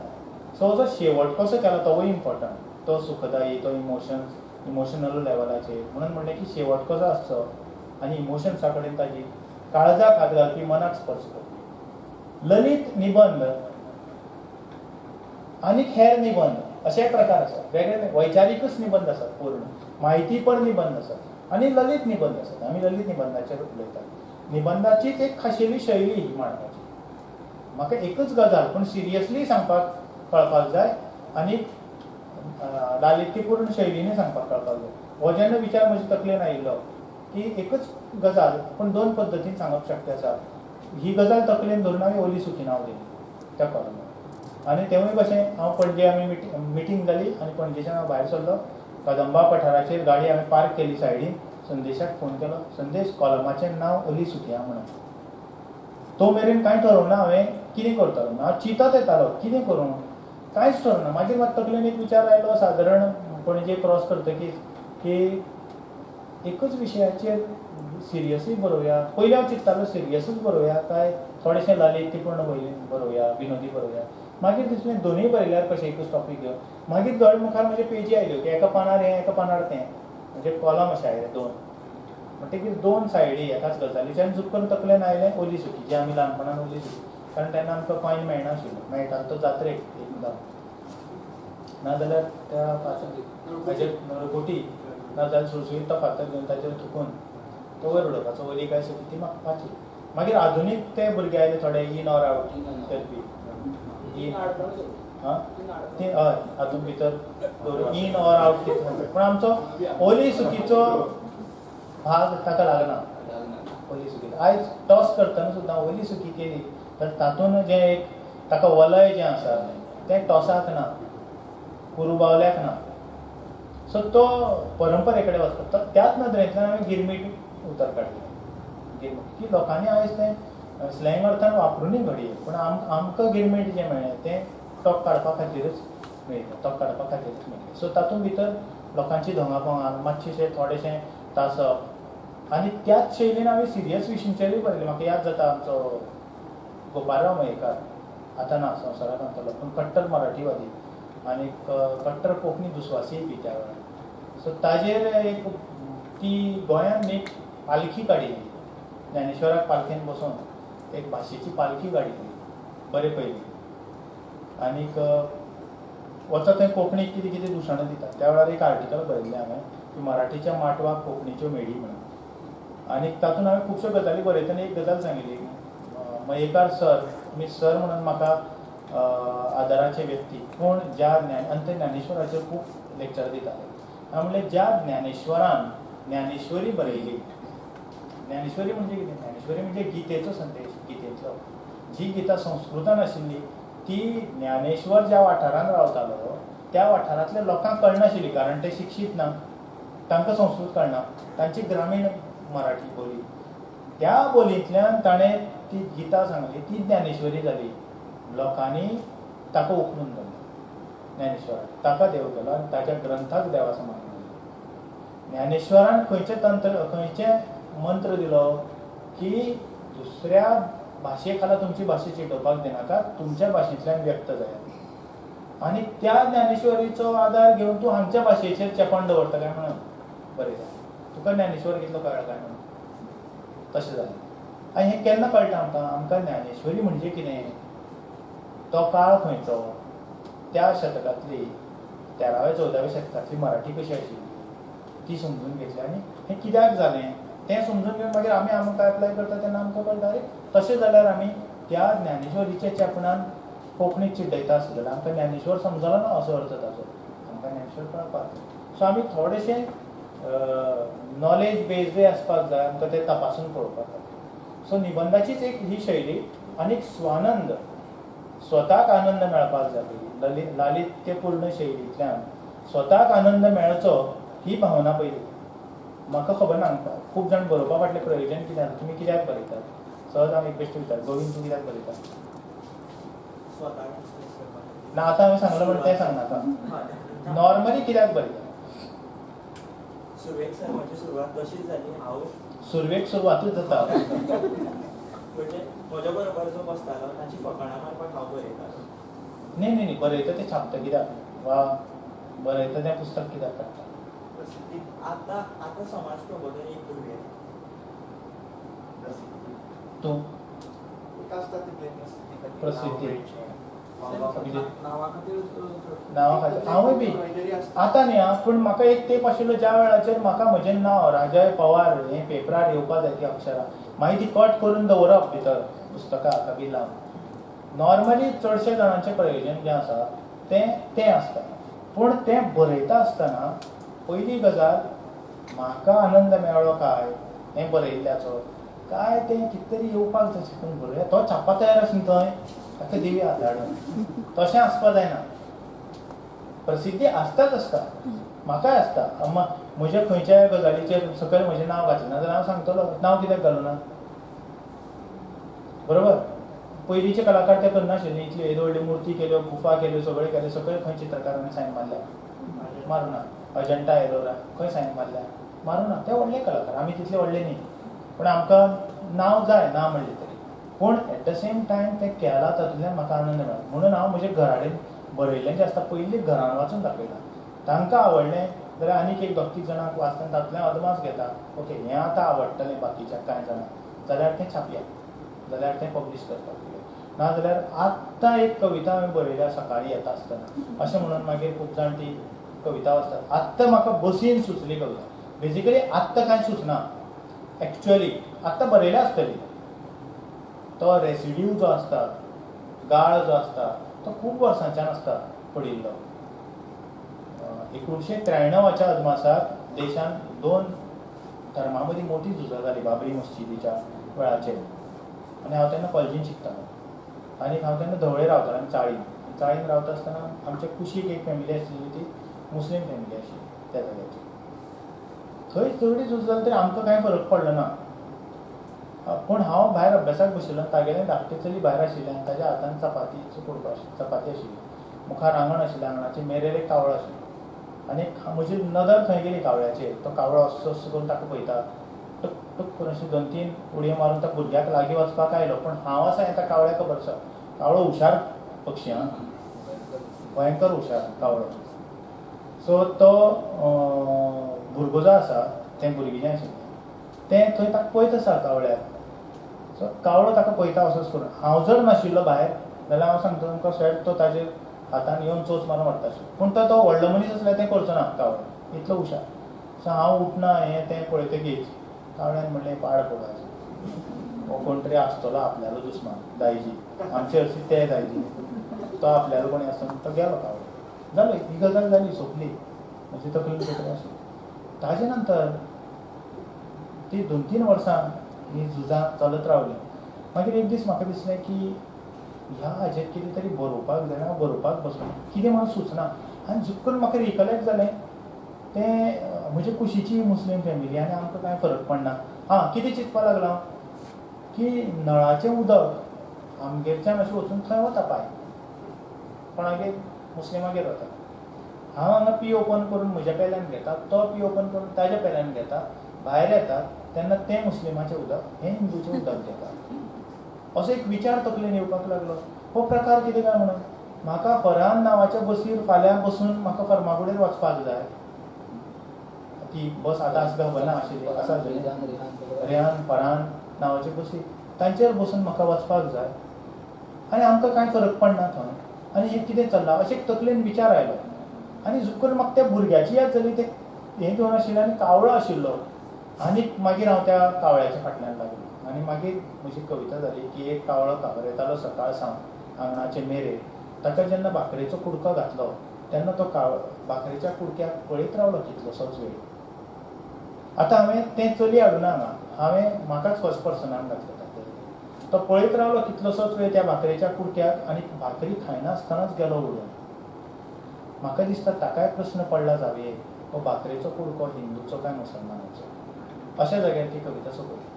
सो जो शेवट कसो केला तोवूय इम्पॉर्टंट, तो सुखदायी, तो इमोशन्स इमोशनल लेवलाचेर. म्हणून म्हणलें की शेवट कसो आसचो आनी इमोशन्सा कडेन ताजी काळजाक हात घालपी, मनाक स्पर्श करपी. ललित निबंद आनी हेर निबंद अशे प्रकार आसात, वेगळे वैचारीकच निबंद आसात, पूर्ण म्हायतीपर निबंद आसात आनी ललित निबंद आसात. आमी ललित निबंदाचेर उलयतात. निबंदाचीच एक खाशेली शैली ही मांडपाची. म्हाका एकच गजाल पूण सिरियसली सांगपाक कळपाक जाय आनी लालित्यपूर्ण शैलीने सांगपाक कळपाक जाय. हो जेन्ना विचार म्हजे तकलेन आयिल्लो की एकच गजाल पूण दोन पद्दतीन सांगप शक्य आसा, ही गजाल तकलेन धरून हांवें ओली सुकी नांव दिलें त्या कॉलमाक. आनी तेवूय कशें, हांव पणजे आमी मिटींग जाली आनी पणजेच्यान हांव भायर सरलो, कदंबा पठाराचेर गाडी हांवें पार्क केली सायडीन, संदेशाक फोन केलो, संदेश कॉलमाचें नांव ओली सुकिया म्हणून. तो मेरेन कांय ठरोवना हांवें कितें करतलो, हांव चिंतत येतालो कितें करूं, कांयच ठरोवना. मागीर म्हाका तकलेन एक विचार आयलो, सादारण पणजे क्रॉस करतकीच की एकच विशयाचेर सिरियसूय बरोवया. पयलीं हांव चिंततालो सिरियसूच बरोवया काय थोडेशें लालित्यपूर्ण बरोवया, विनोदी बरोवया. मागीर दिसलें दोनूय बरयल्यार कशें, एकूच टॉपीक घेवन. मागीर दोळे मुखार म्हजे पेजी आयल्यो की एका पानार हें एका पानार तें, म्हणजे कॉलम अशें आयले दोन, म्हणटकीर दोन सायडी एकाच गजालीच्यान चुकून तकलेन आयलें ओली सुकी, जी आमी ल्हानपणान ओली सुकी, कारण तेन्ना आमकां कॉयन मेळनाशिल्लो, मेळटालो तो जात्रेक एकदां, नाजाल्यार त्या ताजेर नरगोटी नाजाल्यार सुळसुळीत तो फातर घेवन ताजेर थुकून तो वयर उडोवपाचो, ओली काय सुकी ती मागपाची. मागीर आधुनीक ते भुरगे आयले थोडे इन ऑर आवट करपी, इन ती हय हातूंत भितर इन ऑर आवट, पूण आमचो ओली सुकीचो भाग ताका लागना. ओली सुकी आयज टॉस करतना सुद्दां ओली सुकी केली तर तातूंत जें एक ताका वलय जें आसा तें टॉसाक ना, कुरुबावल्याक ना. सो तो परंपरे कडेन वचपाक, त्याच नदरेंतल्यान हांवें गिरमीट उतर काडलें, गिरमीट की लोकांनी आयज तें स्लँग अर्थान वापरूनय घडये, पूण आमकां गिरमीट जें मेळ्ळें तें टोक काडपा खातीरच मेळ्ळें, टोक काडपा खातीरच मेळ्ळें. सो तातूंत भितर लोकांची धोंगापोंगां, मातशें थोडेशें तासप, आनी त्याच शैलीन हांवें सिरियस विशींचेरूय बरयलें. म्हाका याद जाता आमचो गोपालराव मयेकार, आतां ना संवसारांत अंतरलो, पूण कट्टर मराठीवादी आनी कट्टर कोंकणी दुस्वासीय बी त्या वेळार. सो ताजेर एक ती गोंयांत एक पालखी काडिल्ली, ज्ञानेश्वराक पालखेन बसोवन एक भाशेची पालखी काडिल्ली बरे पयलीं, आनीक वचत थंय कोंकणीक कितें कितें दुशणां दिता. त्या वेळार एक आर्टिकल बरयल्लें हांवें की मराठीच्या माटवाक कोंकणीच्यो मेडी म्हणून, आनी तातूंत हांवें खुबश्यो गजाली बरयतना एक गजाल सांगिल्ली, मयेकार सर, तुमी सर म्हणून म्हाका आदराचे व्यक्ती, पूण ज्या अंत ज्ञानेश्वराचेर खूब लेक्चर दिताले. हांवें म्हणलें ज्या ज्ञानेश्वरान ज्ञानेश्वरी बरयली, ज्ञानेश्वरी म्हणजे कितें? ज्ञानेश्वरी म्हणजे गीतेचो संदेश, गीतेंतलो जी गीता संस्कृतान आशिल्ली ती ज्ञानेश्वर ज्या वाठारान रावतालो त्या वाठारांतल्या लोकांक कळनाशिल्ली, कारण ते शिक्षीत ना, तांकां संस्कृत कळना, तांची ग्रामीण मराठी बोली, त्या बोलींतल्यान ताणें ती गीता सांगली, ती ज्ञानेश्वरी जाली. लोकांनी ताका उखलून धरलो ज्ञानेश्वराक, ताका देव केलो आनी ताच्या ग्रंथाक देवा समान मानलो. ज्ञानेश्वरान खंयचें तंत्र, खंयचें मंत्र दिलो की दुसऱ्या भाशे खाला तुमची भाशा चिटोवपाक दिनाका, तुमच्या भाशेंतल्यान व्यक्त जायात. आनी त्या ज्ञानेश्वरीचो आदार घेवन तूं आमच्या भाशेचेर चेपण दवरता काय म्हणून बरयता, तुका ज्ञानेश्वर कितलो कळ्ळा काय म्हणून. तशें जालें. आनी हें केन्ना कळटा आमकां? आमकां ज्ञानेश्वरी म्हणजे कितें, तो काळ खंयचो, त्या शतकांतली 13व्या 14व्या शतकांतली मराठी कशी आशिल्ली ती समजून घेतली आनी हें कित्याक जालें तें समजून घेवन मागीर आमी आमकां एप्लाय करता तेन्ना आमकां कळटा अरे तशें जाल्यार आमी त्या ज्ञानेश्वरीच्या चेपणान कोंकणीक चिड्डयता आसलो जाल्यार आमकां ज्ञानेश्वर समजलो ना असो अर्थ ताचो, आमकां ज्ञानेश्वर कळपाक. सो आमी थोडेशें नॉलेज बेजडूय आसपाक जाय, आमकां तें तपासून पळोवपाक जाय. सो निबंदाचीच एक ही शैली आनी स्वानंद, स्वताक आनंद मेळपाक जाय. लालित्यपूर्ण शैलींतल्यान स्वताक आनंद मेळचो ही भावना पयली. म्हाका खबर ना, खूब जाण बरोवपा फाटलें प्रयोजन कितें आसा, तुमी कित्याक बरयतात? सहज हांव एक बेश्टें विचार, गोविंद तूं कित्याक बरयता? ना आतां हांवें सांगलां म्हणून तें सांगनाका, नॉर्मली कित्याक बरयता? सुरवेक सर म्हजी सुरवात तशीच जाली. हांव सुरवेक सुरवातूच जाता म्हणजे म्हज्या बरोबर जो बसतालो ताची फकाणां मारपाक हांव बरयतालो. न्ही न्ही न्ही, बरयता तें छापता कित्याक वा बरयता तें पुस्तक कित्याक काडटा? प्रसिद्धी आतां आतां समाज प्रबोधन एक धुरवें तूं प्रसिद्धी नांवा खातीर हांवूय बी आतां न्ही आं, पूण म्हाका एक तेंप आशिल्लो ज्या वेळाचेर म्हाका म्हजें नांव राजय पवार हें पेपरार येवपा जाय ती अक्षरां, मागीर ती कट करून दवरप भितर पुस्तकां हाका बी लावन. नॉर्मली चडशे जाणांचें प्रयोजन जें आसा तें तें आसता, पूण तें बरयता आसतना पयली गजाल म्हाका आनंद मेळ्ळो काय हें बरयल्ल्याचो, काय तें कितें तरी येवपाक जाय पूण बरोवया, तो छापा तयार आसा न्ही थंय ताका दिवया हात धाडून, तशें आसपा जायना. प्रसिद्धी आसताच आसता, म्हाकाय आसता. म्हज्या खंयच्याय गजालीचेर सकयल म्हजें नांव घातलें ना जाल्यार हांव सांगतलो नांव कित्याक घालूं ना, बरोबर? पयलींचे कलाकार ते करनाशिल्ले, इतल्यो येद्यो व्हडल्यो मुर्ती केल्यो, गुफा केल्यो, सगळें केलें, सकयल खंय चित्रकारांनी सायन मारल्या? मारूं ना. अजंटा एलोरा खंय सायन मारल्या? मारूं ना. ते व्हडले कलाकार, आमी तितले व्हडले न्ही, पूण आमकां नांव जाय ना म्हणलें तरी. पूण एट the same time तें केलां तातूंतल्यान म्हाका आनंद मेळ्ळो म्हणून हांव म्हज्या घरा कडेन बरयल्लें जें आसता पयलीं घरान वाचून दाखयता, तांकां आवडलें जाल्यार आनीक एक 2-3 जाणांक वाचता, तातूंतल्यान अदमास घेता ओके हें आतां आवडटलें बाकीच्या कांय जाणांक जाल्यार तें छापया, जाल्यार तें पब्लीश करपाक दिवया. ना जाल्यार आत्तां एक कविता हांवें बरयल्या सकाळीं येता आसतना अशें म्हणून मागीर खूब जाण ती कविता वाचतात. आत्तां म्हाका बसीन सुचली कविता, बेजिकली आत्तां कांय सुचना एक्चुअली, आत्तां बरयल्या आसतली, तो रेसिड्यू जो आसता, गाळ जो आसता तो खूब वर्सांच्यान आसता पडिल्लो. 1993च्या अदमासाक देशान 2 धर्मां मदीं मोठी झुजां जाली बाबरी मस्जिदीच्या वेळाचेर, आनी हांव तेन्ना कॉलेजीन शिकतालो आनी हांव तेन्ना धवळे रावतालो आनी चाळीन रावता आसतना आमच्या कुशीक एक फॅमिली आशिल्ली, ती मुस्लीम फॅमिली आशिल्ली त्या जाग्याची. थंय चड झूज जाली तरी आमकां कांय फरक पडलो ना, पूण हांव भायर अभ्यासाक बशिल्लो, तागेलें धाकटें चली भायर आशिल्लें आनी ताज्या हातान चपातीचो कुडको चपाती आशिल्ली, मुखार आंगण आशिल्लें, आंगणाचे मेरेर एक कावळो आशिल्लो आनी म्हजी नदर थंय गेली कावळ्याचेर. तो कावळो असो असो करून ताका पळयता, टुक टुक करून अशें 2-3 उडयो मारून त्या भुरग्याक लागीं वचपाक आयलो, पूण हांव आसा हें त्या कावळ्याक खबर आसा. कावळो हुशार पक्षी आं, भयंकर हुशार कावळो. सो तो भुरगो जो आसा तें भुरगें जें आशिल्लें तें थंय ताका पळयत आसा कावळ्याक. सो कावळो ताका पळयता असोच करून, हांव जर नाशिल्लो भायर जाल्यार हांव सांगता तुमकां शेट तो ताजे हातान येवन चोंच मारून व्हरता आशिल्लो, पूण तो व्हडलो मनीस आसल्यार तें करचो ना कावळो, इतलो हुशार. सो हांव उठना हें तें पळयतकीच कावळ्यान म्हणलें पाड पडपाचें, हो कोण तरी आसतलो आपल्यालो दुस्मान दायजी, आमचे हरशीं ते दायजी, तो आपल्यालो कोणी आसतलो. तो गेलो कावळो, जालो ही गजाल जाली सोंपली. म्हजी तकली भितर आशिल्ली. ताजे नंतर ती 2-3 वर्सां ही झुजां चलत रावली. मागीर एक दीस म्हाका दिसलें की ह्या हाजेर कितें तरी बरोवपाक जाय, हांव बरोवपाक बसलो, कितें म्हणून सुचना. आनी झुक्कून म्हाका रिकलेक्ट जालें तें म्हजे कुशीची मुस्लीम फॅमिली आनी आमकां कांय फरक पडना. हां, कितें चिंतपाक लागलो की नळाचें उदक आमगेरच्यान अशें वचून थंय वता पाय कोणागेर मुस्लिमागेर वता. हांव हांगा पी ओपन करून म्हज्या पेल्यान घेता, तो पी ओपन करून ताज्या पेल्यान घेता, भायर येता तेन्ना तें मुस्लिमाचें उदक हें हिंदूचें उदक घेता. असो एक विचार तकलेन येवपाक लागलो. हो प्रकार कितें काय म्हणून म्हाका फरहान नांवाच्या बसीर फाल्यां बसून म्हाका फर्मागुडेर वचपाक जाय. ती बस आतां आसा खबर ना आशिल्ली, आसा रेहान फरहान नांवाचे बसीर तांचेर बसून म्हाका वचपाक जाय आनी आमकां कांय फरक पडना थंय. आनी हें कितें चल्लां अशें तकलेन विचार आयलो. आनी झुक्कून म्हाका त्या भुरग्याची याद जाली, तें हें घेवन आशिल्लें आनी कावळो आशिल्लो. आनी मागीर हांव त्या कावळ्याच्या फाटल्यान लागलो आनी मागीर म्हजी कविता जाली की एक कावळो कावरेतालो सकाळ सावन आंगणाचे मेरेर, ताका जेन्ना भाकरेचो कुडको घातलो तेन्ना तो कावळो भाकरेच्या कुडक्याक पळयत रावलो कितलोसोच वेळ. आतां हांवें तें चली हाडूना हांगा, हांवें म्हाकाच फर्स्ट पर्सनान घातलें. तो पळयत रावलो कितलोसोच वेळ त्या भाकरेच्या कुडक्याक आनी भाकरी खायनासतनाच गेलो उडून. म्हाका दिसता ताकाय प्रस्न पडला जावये, हो भाकरेचो कुडको हिंदूचो काय मुसलमानाचो. अशा जाग्यार ती कविता सोंपयली.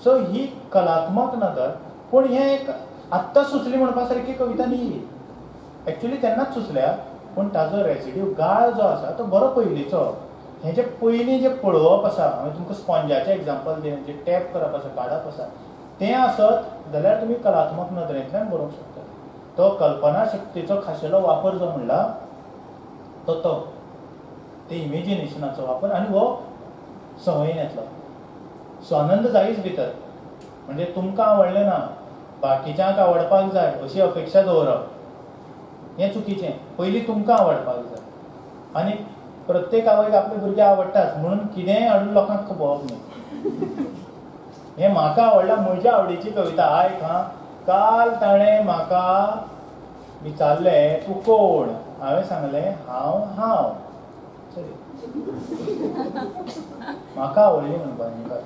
सो ही कलात्मक नदर, पूण हें एक आत्तां सुचली म्हणपा सारकी कविता न्ही, एक्चुली तेन्नाच सुचल्या, पूण ताजो रेसिड्यू गाळ जो आसा तो बरो पयलींचो. हें जें पयलीं जें पळोवप आसा, हांवें तुमकां स्पॉन्जाचें एग्जाम्पल दिलें, जें टॅप करप आसा, काडप आसा, तें आसत जाल्यार तुमी कलात्मक नदरेंतल्यान बरोवंक शकता. तो कल्पना शक्तीचो खाशेलो वापर जो म्हणला तो तो ते इमेजिनेशनाचो वापर आनी हो संवयेन येतलो. स्वानंद जायच भितर, म्हणजे तुमकां आवडलें ना बाकीच्यांक आवडपाक जाय अशी अपेक्षा दवरप हें चुकीचें. पयलीं तुमकां आवडपाक जाय आनी प्रत्येक आवयक आपले भुरगे आवडटाच म्हणून कितेंय हाडून लोकांक खबोवप न्ही. हें म्हाका आवडलां, म्हज्या आवडीची कविता. आयक हां, काल ताणें म्हाका विचारलें तूं कोण, हांवें सांगलें हांव हांव. सरी, म्हाका आवडली म्हणपाक.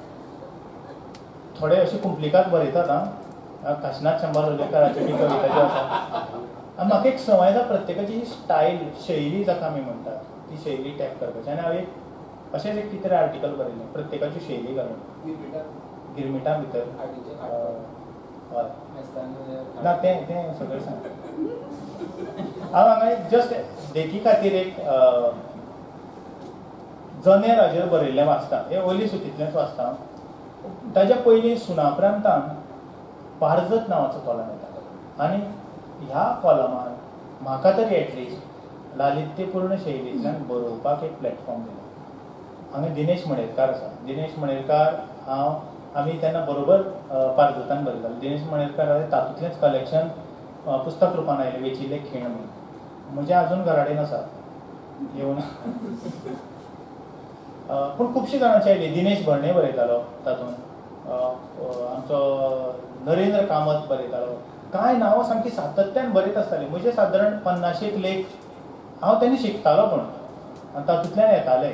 थोडे अशे कुंपलिकात बरयतात आं, काशिनाथ शंबर लोलयेकराची बी कविता ज्यो आसा. आनी म्हाका एक संवय आसा प्रत्येकाची ही स्टायल, शैली जाका आमी म्हणटात ती शैली टॅप करपाची. आनी हांवें एक अशेंच एक कितें आर्टिकल बरयलें प्रत्येकाची शैली घालून गिरमिटा भितर. हय ना, तें तें सगळें सांग. हांव हांगा एक जस्ट देखी खातीर एक जनेर हाजेर बरयल्लें वाचता, हें ओली सुतींतलेंच वाचता. ताज्या पयलीं सुनाप्रांतान पारजत नांवाचो कॉलम येता आनी ह्या कॉलमान म्हाका तरी एटलिस्ट लालित्यपूर्ण शैलींतल्यान बरोवपाक एक प्लॅटफॉर्म दिलो. हांगा दिनेश मणेरकार आसा. दिनेश मणेरकार हांव आमी तेन्ना बरोबर पारजतान बरयताले. दिनेश मणेरकार हांवें तातूंतलेंच कलेक्शन पुस्तक रुपान आयलें, वेचिल्ले खीण म्हणून. म्हजें आजून घराडेन आसा येवन. पूण खुबशीं जाणांची आयली. दिनेश भरणे बरयतालो तातूंत, आमचो नरेंद्र कामत बरयतालो. कांय नांवां सामकी सातत्यान बरयत आसतालीं. म्हजे सादारण 50 लेख हांव तेन्ना शिकतालो, पूण आनी तातूंतल्यान येताले.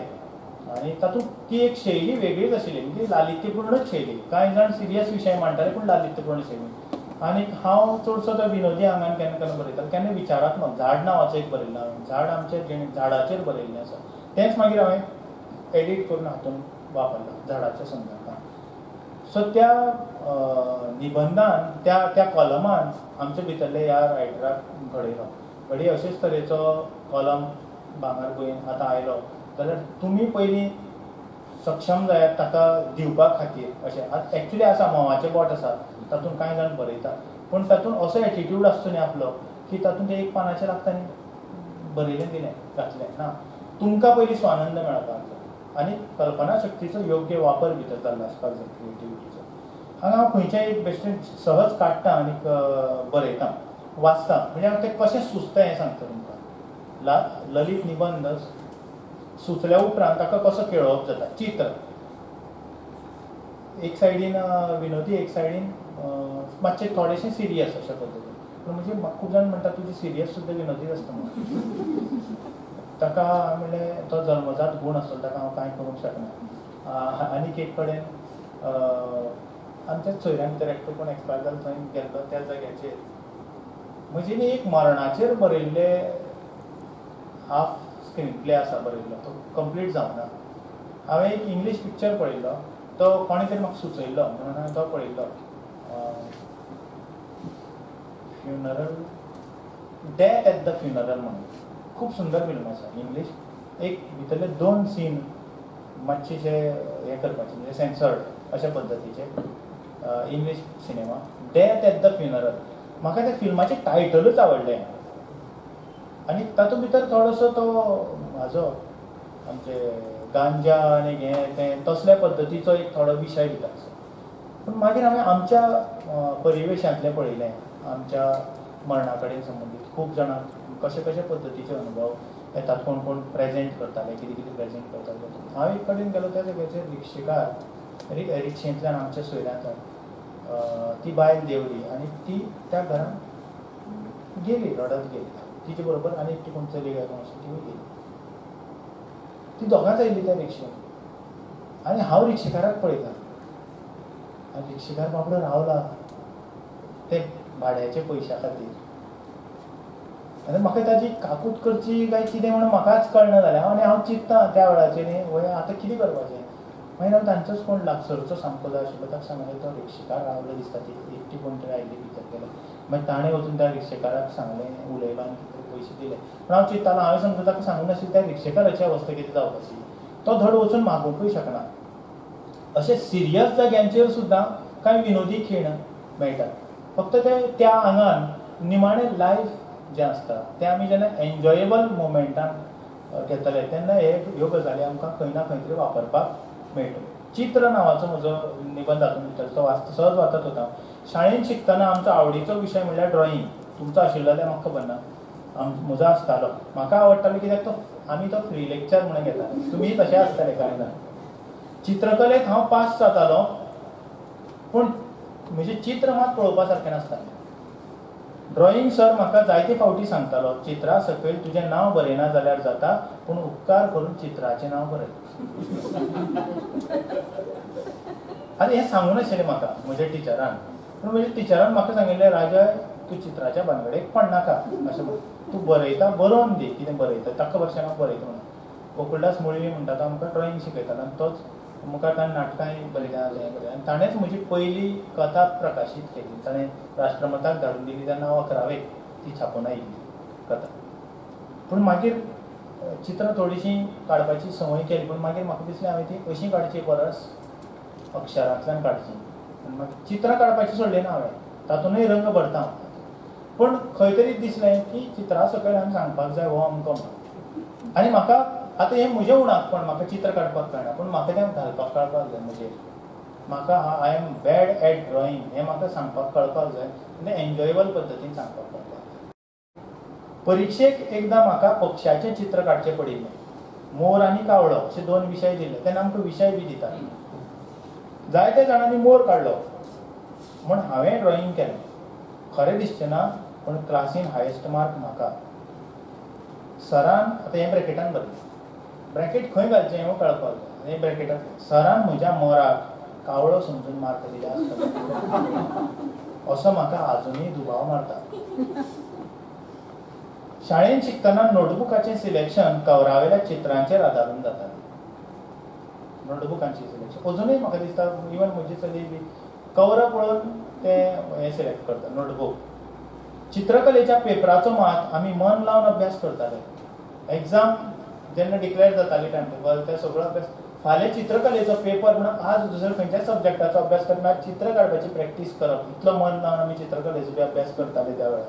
आनी तातूंत ती एक शैली वेगळीच आशिल्ली, म्हणजे लालित्यपूर्णच शैली. कांय जाण सिरियस विशय मांडटाले पूण लालित्यपूर्ण शैली. आनी हांव चडसो तो विनोदी आंगान केन्ना केन्ना बरयतालो, केन्ना विचारात्मक. झाड नांवाचें एक बरयल्लें हांवें, झाड आमच्या जिणेंत झाडाचेर बरयल्लें आसा, तेंच मागीर हांवें एडिट करून हातूंत वापरलां झाडाच्या संदर्भात. सो त्या निबंदान, त्या त्या कॉलमान आमचे भितरले ह्या रायटराक घडयलो. घडये अशेच तरेचो कॉलम भांगरभूंयेन आतां आयलो जाल्यार तुमी पयलीं सक्षम जायात ताका दिवपा खातीर. अशें आतां एक्चुली आसा, म्होंवाचें बोट आसा, तातूंत कांय जाण बरयतात, पूण तातूंत असो एटिट्यूड आसचो न्ही आपलो की तातूंत एक पानाचेर लागता न्ही बरयलें दिलें घातलें ना. तुमकां पयलीं स्वानंद मेळपाक जाय आनी कल्पना शक्तीचो योग्य वापर भितर जाल्लो आसपाक जाय, क्रिएटिविटीचो. हांगा हांव खंयच्याय एक बेश्टें सहज काडटा आनी बरयता, वाचता, म्हणजे हांव तें कशें सुचता हें सांगता तुमकां. ललित निबंद सुचल्या उपरांत ताका कसो खेळोवप जाता. चित्र एक सायडीन विनोदी, एक सायडीन मातशें थोडेशें सिरियस अशा पद्दतीन. पूण म्हणजे खूब जाण म्हणटा तुजी सिरियस सुद्दां विनोदीच आसता म्हणून. ताका म्हणलें तो जल्मजात गूण आसतलो, ताका हांव कांय करूंक शकना. आनीक एक कडेन आमच्या सोयऱ्यां भितर एकटो कोण एक्सपायर जालो थंय गेल्लो, त्या जाग्याचेर म्हजी न्ही एक मरणाचेर बरयल्ले हाफ स्क्रीन प्ले आसा बरयल्लो, तो कंप्लीट जावना. हांवें एक इंग्लीश पिक्चर पळयल्लो, तो कोणें तरी म्हाका सुचयल्लो म्हणून हांवें तो पळयल्लो, Funeral, death at the funeral म्हणून खूब सुंदर फिल्म आसा इंग्लीश. एक भितरले 2 सीन मातशेशे हें करपाचे, म्हणजे सेन्सर्ड अशा पद्दतीचे English cinema, death at the funeral. म्हाका त्या फिल्माचें टायटलूच आवडलें आनी तातूंत भितर थोडोसो तो हाजो आमचे गांजा आनी हें तें तसल्या पद्दतीचो एक थोडो विशय भितर आसा. पूण मागीर हांवें आमच्या परिवेशांतलें पळयलें, आमच्या मरणा कडेन संबंदीत खूब जाणांक कशे कशे पद्दतीचे अनुभव येतात, कोण कोण प्रेजेंट करताले, कितें कितें प्रेजेंट करताले. हांव एक कडेन गेलो त्या जाग्याचेर रिक्षेकार, रिक्षेंतल्यान आमच्या सोयऱ्यांतल्यान ती बायल देंवली आनी ती त्या घरांत गेली, रडत गेली. तिचे बरोबर आनी एकटी कोण चली काय कोण आशिल्ली तिवूय गेली. ती दोगांच आयिल्ली त्या रिक्षेन आनी हांव रिक्षेकाराक पळयता आनी रिक्षेकार बाबडो रावला ते भाड्याचे पयशा खातीर. आनी म्हाका ताजी काकूत करची काय कितें म्हणून म्हाकाच कळना जालें. आनी हांव चिंत्ता त्या वेळाचेर न्ही, वय आतां कितें करपाचें. मागीर हांव तांचोच कोण लागसरचो सामको जाय आशिल्लो ताका सांगलें, तो रिक्षेकार रावलो दिसता, ती एकटी कोण तरी आयिल्ली भितर गेले. मागीर ताणें वचून त्या रिक्षेकाराक सांगलें, उलयलो आनी कितें तरी पयशे दिले. पूण हांव चिंत्तालो, हांवें समजा ताका सांगूंक नाशिल्लें त्या रिक्षेकाराची अवस्था कितें जावपाची, तो धड वचून मागुंकूय शकना. अशे सिरियस जाग्यांचेर सुद्दां कांय विनोदी खीण मेळटात. फक्त ते त्या आंगान निमाणें लायफ जें आसता तें आमी जेन्ना एन्जॉयेबल मोमेंटान घेतले तेन्ना हे ह्यो गजाली आमकां खंय ना खंय तरी वापरपाक मेळटल्यो. चित्र नांवाचो म्हजो निबंद हातूंत भितर, तो वाचता सहज वाचत वता. शाळेंत शिकतना आमचो आवडीचो विशय म्हणल्यार ड्रॉइंग. तुमचो आशिल्लो जाल्यार म्हाका खबर ना, म्हजो आसतालो. म्हाका आवडटालो कित्याक तो आमी तो फ्री लेक्चर म्हणून घेताले. तुमीय तशें आसतले कांय ना. चित्रकलेंत हांव पास जातालो, पूण म्हजें चित्र मात पळोवपा सारकें नासतालें. ड्रॉइंग सर म्हाका जायते फावटी सांगतालो, चित्रा सकयल तुजें नांव बरयना जाल्यार जाता, पूण उपकार करून चित्राचें नांव बरय. आनी हें सांगूं नाशिल्लें म्हाका म्हज्या टिचरान, पूण म्हज्या टिचरान म्हाका सांगिल्लें, राजा तूं चित्राच्या भानगडेक पडनाका, अशें म्हण तूं बरयता बरोवन दी, कितें बरयता ताका भशेन हांव बरयता म्हणून. गोकुळदास मुळवी म्हणटा तो आमकां ड्रॉइंग शिकयतालो आनी तोच मुखार ताणें नाटकांय बरयल्या, हें बरयलें आनी ताणेंच म्हजी पयली कथा प्रकाशीत केली. ताणें राष्ट्रमताक धाडून दिली तेन्ना हांव 11वेक ती छापून आयिल्ली कथा. पूण मागीर चित्रां थोडीशीं काडपाची संवय केली, पूण मागीर म्हाका दिसलें हांवें ती अशीं काडची परस अक्षरांतल्यान काडची. आनी मागीर चित्रां काडपाची सोडली ना हांवें, तातूंतय रंग भरता हांव. पूण खंय तरी दिसलें की चित्रां सकयल आमी सांगपाक जाय हो अमको म्हणून. आनी म्हाका आतां हें म्हजें उणाकपण, म्हाका चित्र काडपाक कळना, पूण म्हाका तें घालपाक कळपाक जाय म्हजेर. म्हाका I am bad at drawing हें म्हाका सांगपाक कळपाक जाय, आनी एन्जॉयेबल पद्दतीन सांगपाक कळपाक जाय. परिक्षेक एकदां म्हाका पक्षाचें चित्र काडचें पडिल्लें, मोर आनी कावळो अशे 2 विशय दिल्ले. तेन्ना आमकां विशय बी दितात. जायते जाणांनी मोर काडलो म्हूण हांवें ड्रॉइंग केलें. खरें दिसचें ना, पूण क्लासीन हायेस्ट मार्क म्हाका. सरान आतां हें ब्रॅकेटान बरयलें, ब्रॅकेट खंय घालचें हें कळपाक जाय. हें ब्रॅकेटान सरान म्हज्या मोराक कावळो समजून मार्क दिले आसतलो असो म्हाका आजुनूय दुबाव मारता. शाळेंत शिकतना नोटबुकाचें सिलेक्शन कवरावेल्या चित्रांचेर आदारून जातालें. नोटबुकांचें सिलेक्शन अजुनूय म्हाका दिसता, इवन म्हजी चली बी कवरां पळोवन ते हें सिलेक्ट करता नोटबूक. चित्रकलेच्या पेपराचो मात आमी मन लावन अभ्यास करताले. एग्जाम जेन्ना डिक्लेअर जाताली टायम टेबल, ते सगळो अभ्यास. फाल्यां चित्रकलेचो पेपर म्हणून आज दुसऱ्या खंयच्याच सब्जॅक्टाचो अभ्यास करना, चित्र काडपाची प्रॅक्टीस करप, इतलो मन लावन आमी चित्रकलेचो बी अभ्यास करताले त्या वेळार.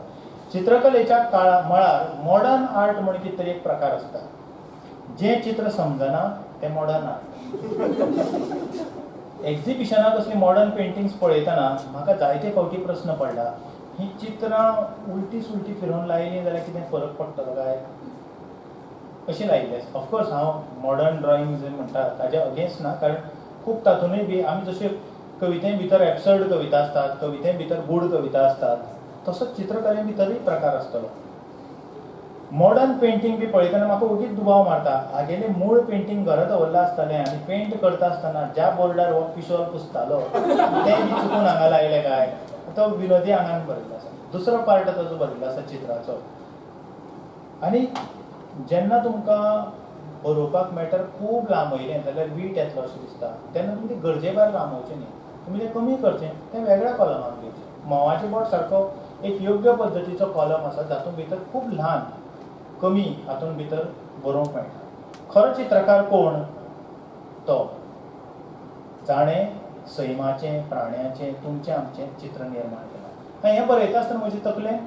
चित्रकलेच्या काळा मळार मॉडर्न आर्ट म्हण कितें तरी एक प्रकार आसता, जें चित्र समजना तें मॉडर्न आर्ट. एक्झिबिशनाक असली मॉडर्न पेंटिंग्स पळयतना म्हाका जायते फावटी प्रस्न पडला, ही चित्रां उलटी सुलटी फिरोवन लायलीं जाल्यार कितें फरक पडटलो काय अशें लायिल्लें. ऑफकोर्स हांव मॉडर्न ड्रॉइंग जे म्हणटा ताज्या अगेन्स्ट ना, कारण खूब तातूंतय बी आमी जशे कविते भितर एब्सर्ड कविता आसतात, कविते भितर गूढ कविता आसतात, तसोच चित्रकले भितरूय प्रकार आसतलो. मॉडर्न पेंटींग बी पळयतना म्हाका ओगीच दुबाव मारता, हागेलें मूळ पेंटींग घरा दवरलां आसतलें आनी पेंट करता आसतना ज्या बोर्डार हो पिशॉल पुसतालो तें बी चुकून हांगा लायलें काय, तो विनोदी आंगान बरयल्लो आसा. दुसरो पार्ट ताजो बरयल्लो आसा चित्राचो. आनी जेन्ना तुमकां बरोवपाक मॅटर खूब लांबयलें जाल्यार वीट येतलो अशें दिसता, तेन्ना तुमी तें गरजे भायर लांबोवचें न्ही, तुमी तें कमी करचें, तें वेगळ्या कॉलमाक दिवचें. म्होंवाचें बोट सारको एक योग्य पद्दतीचो कॉलम आसा जातूंत भितर खूब ल्हान कमी हातूंत भितर बरोवंक मेळटा. खरो चित्रकार कोण? तो जाणें सैमाचें, प्राण्याचें, तुमचें आमचें चित्र निर्माण केलां. हें बरयता आसतना म्हजे तकलेन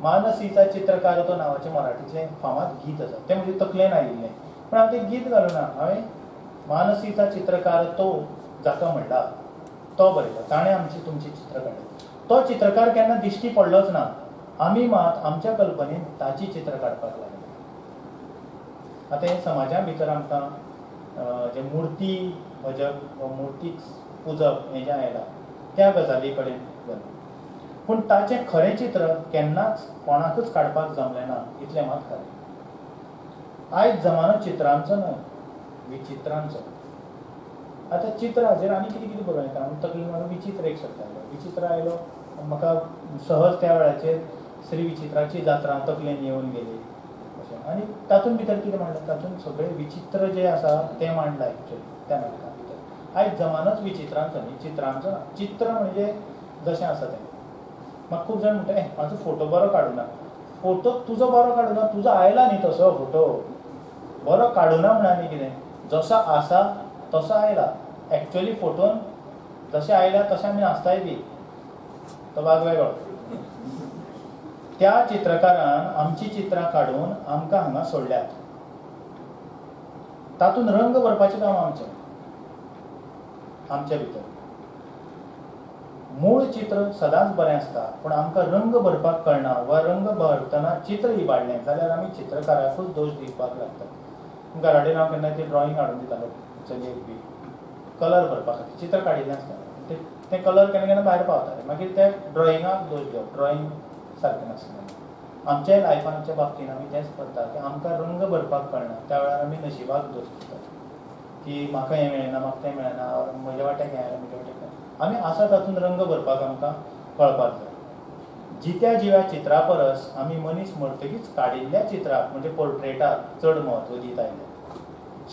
मानसीचा चित्रकार तो नांवाचें मराठीचें फामाद गीत आसा, तें म्हजे तकलेन आयिल्लें, पूण हांवें तें गीत घालूं ना. हांवें मानसीचा चित्रकार तो जाका म्हणला तो बरयला, ताणें आमची तुमची चित्र काडली. तो चित्रकार केन्ना दिश्टी पडलोच ना, आमी मात आमच्या कल्पनेन ताची चित्र काडपाक लागले. आतां हे समाजा भितर आमकां जे मुर्ती भजप वा मुर्ती पुजप हें जें आयलां त्या गजाली कडेन गेलो, पूण ताचें खरें चित्र केन्नाच कोणाकूच काडपाक जमलें ना इतलें मात खरें. आयज जमानो चित्रांचो न्हय, विचित्रांचो. आतां चित्र हाजेर आनी कितें कितें बरोवं येता. तकलेन म्हाका विचित्र एक शब्द आयलो, विचित्र आयलो म्हाका सहज त्या वेळाचेर श्री विचित्राची जात्रा तकलेन येवन गेली अशें. आनी तातूंत भितर कितें मांडलां, तातूंत सगळें विचित्र जें आसा तें मांडलां एक्चुअली त्या नाटका भितर. आयज जमानोच विचित्रांचो न्ही, चित्रांचो ना. चित्र म्हणजे जशें आसा तें. म्हाका खूब जाण म्हणटा, म्हाजो फोटो बरो काडुना. फोटो तुजो बरो काडुना, तुजो आयला न्ही तसो फोटो बरो काडुना म्हणा न्ही कितें, जसो आसा तसो आयला. एक्चुअली फोटोन जशें आयला तशें आमी नासताय बी, तो भाग वेगळो. त्या चित्रकारान आमची चित्रां काडून आमकां हांगा सोडल्यात, तातूंत रंग भरपाचें काम आमचें, आमच्या भितर. मूळ चित्र सदांच बरें आसता, पूण आमकां रंग भरपाक कळना वा रंग भरतना चित्र इबाडलें जाल्यार आमी चित्रकाराकूच दोश दिवपाक लागतात. घरा कडेन हांव केन्ना ती ड्रॉइंग हाडून दितालो चलयेक बी, कलर भरपा खातीर चित्र काडिल्लें आसता, तें कलर केन्ना केन्ना भायर पावताले, मागीर त्या ड्रॉइंगाक दोश दिवप, ड्रॉइंग सारकें नासलें. आमच्या लायफाच्या बाबतींत आमी तेंच करता की आमकां रंग भरपाक कळना, त्या वेळार आमी नशिबाक दोश दितात की म्हाका हें मेळना, म्हाका तें मेळना, म्हज्या वाट्याक हें आयलें, म्हज्या वाट्याक हें. आमी आसा तातूंत रंग भरपाक आमकां कळपाक जाय. जित्या जिव्या चित्रा परस आमी मनीस मरतकीच काडिल्ल्या चित्राक म्हणजे पोर्ट्रेटाक चड म्हत्व दित आयले.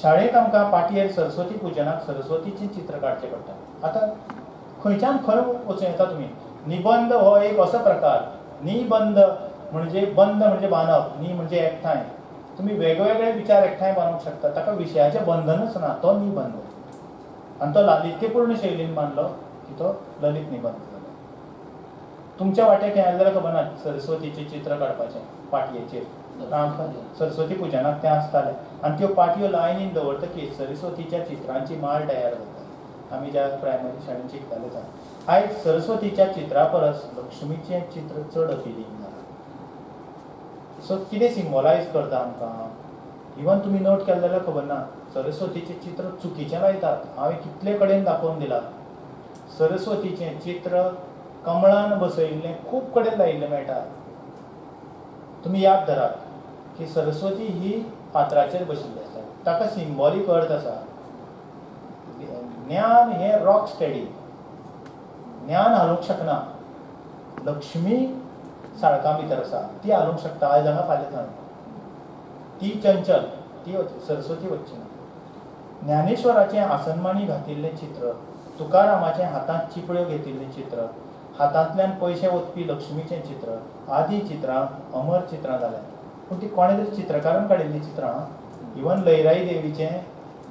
शाळेंत आमकां पाटयेर सरस्वती पुजनाक सरस्वतीचें चित्र काडचें पडटा. आतां खंयच्यान खंय वचूं येता तुमी. निबंद हो एक असो प्रकार, निबंद म्हणजे बंद म्हणजे बांदप, नी म्हणजे एकठांय. तुमी वेगवेगळे विचार एकठांय बांदूंक शकता, ताका विशयाचें बंधनूच ना, तो निबंद. आनी तो लालित्यपूर्ण शैलीन बांदलो की तो ललित निबंद जालो. तुमच्या वाट्याक हें आयलें जाल्यार खबर ना, सरस्वतीचें चित्र काडपाचें पाटयेचेर, सरस्वती पुजनाक तें आसतालें आनी त्यो पाटयो लायनीन दवरतकीच सरस्वतीच्या चित्रांची माळ तयार जाता. आमी ज्या प्रायमरी शाळेंत शिकताले त्या. आयज सरस्वतीच्या चित्रा परस लक्ष्मीचें चित्र चड अपिलींग जालां. सो कितें सिम्बोलायज करता आमकां, इवन तुमी नोट केलें जाल्यार खबर ना, सरस्वतीचें चित्र चुकीचें लायतात. हांवें कितले कडेन दाखोवन दिलां, सरस्वतीचें चित्र कमळान बसयिल्लें खूब कडेन लायिल्लें मेळटा. तुमी याद धरात की सरस्वती ही फातराचेर बशिल्ली आसा, ताका सिम्बॉलीक अर्थ आसा. ज्ञान हें रॉक स्टडी, ज्ञान हालूंक शकना. लक्ष्मी साळकां भितर आसा, ती हालूंक शकता, आयज हांगा फाल्यां थंय. ती चंचल, ती सरस्वती वचची ना. ज्ञानेश्वराचें आसनमानी घातिल्लें चित्र, तुकारामाचें हातांत चिपळ्यो घेतिल्लें चित्र, हातांतल्यान पयशे ओतपी लक्ष्मीचें चित्र आदी चित्रां अमर चित्रां जाल्यात. पूण ती कोणें तरी चित्रकारान काडिल्लीं चित्रां. इवन लयराई देवीचें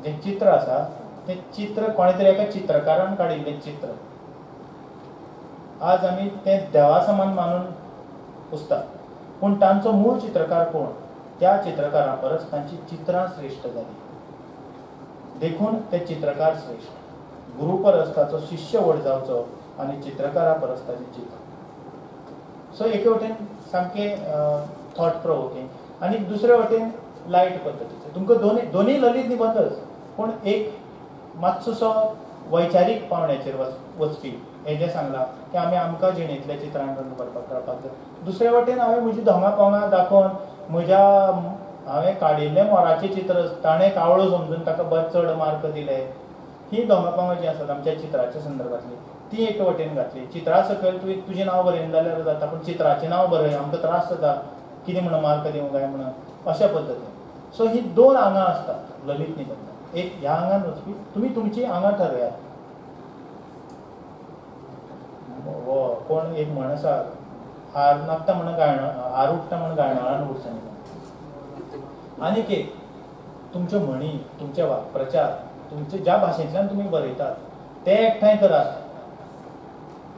जें चित्र आसा तें चित्र कोणें तरी एका चित्रकारान काडिल्लें चित्र. आज आमी तें देवा समान मानून पुजतात, पूण तांचो मूळ चित्रकार कोण, त्या चित्रकारा परस तांची चित्रां श्रेश्ठ जाली, देखून ते चित्रकार श्रेश्ठ. गुरू परस ताचो शिष्य व्हड जावचो आनी चित्रकारा परस ताचें चित्र. सो एके वटेन सामकें थॉट प्रोवोकिंग आनी दुसरे वटेन लायट पद्दतीचें. तुमकां दोनूय ललित निबंदच, पूण एक मातसोसो वैचारीक पावंड्याचेर वचपी हें जें सांगलां की आमी आमकां जिणेंतल्या चित्रां करून बरपाक कळपाक जाय. दुसरे वटेन हांवें म्हजी धोंगा पोंगा दाखोवन म्हज्या हांवें काडिल्लें मोराचें चित्र ताणें कावळो समजून ताका बरें चड मार्क दिले. ही धोंगा पोंगा जी आसात आमच्या चित्राच्या संदर्भांतली ती एके वटेन घातली. चित्रा सकयल तुवें तुजें नांव बरयना जाल्यार जाता, पूण चित्राचें नांव बरय, आमकां त्रास जाता कितें म्हणून मार्क दिवंक जाय म्हणून, अशा पद्दतीन. सो ही दोन आंगां आसतात ललित निबंदान. एक ह्या आंगान वचपी, तुमी तुमची आंगां ठरयात. कोण एक म्हण आसा, हार नाकता म्हणून गायणा, हार उठता म्हणून गायणाळान उरचें न्ही. आनीक एक, तुमच्यो म्हणी, तुमचे वाक्प्रचार, तुमचे ज्या भाशेंतल्यान तुमी बरयतात ते एकठांय करात,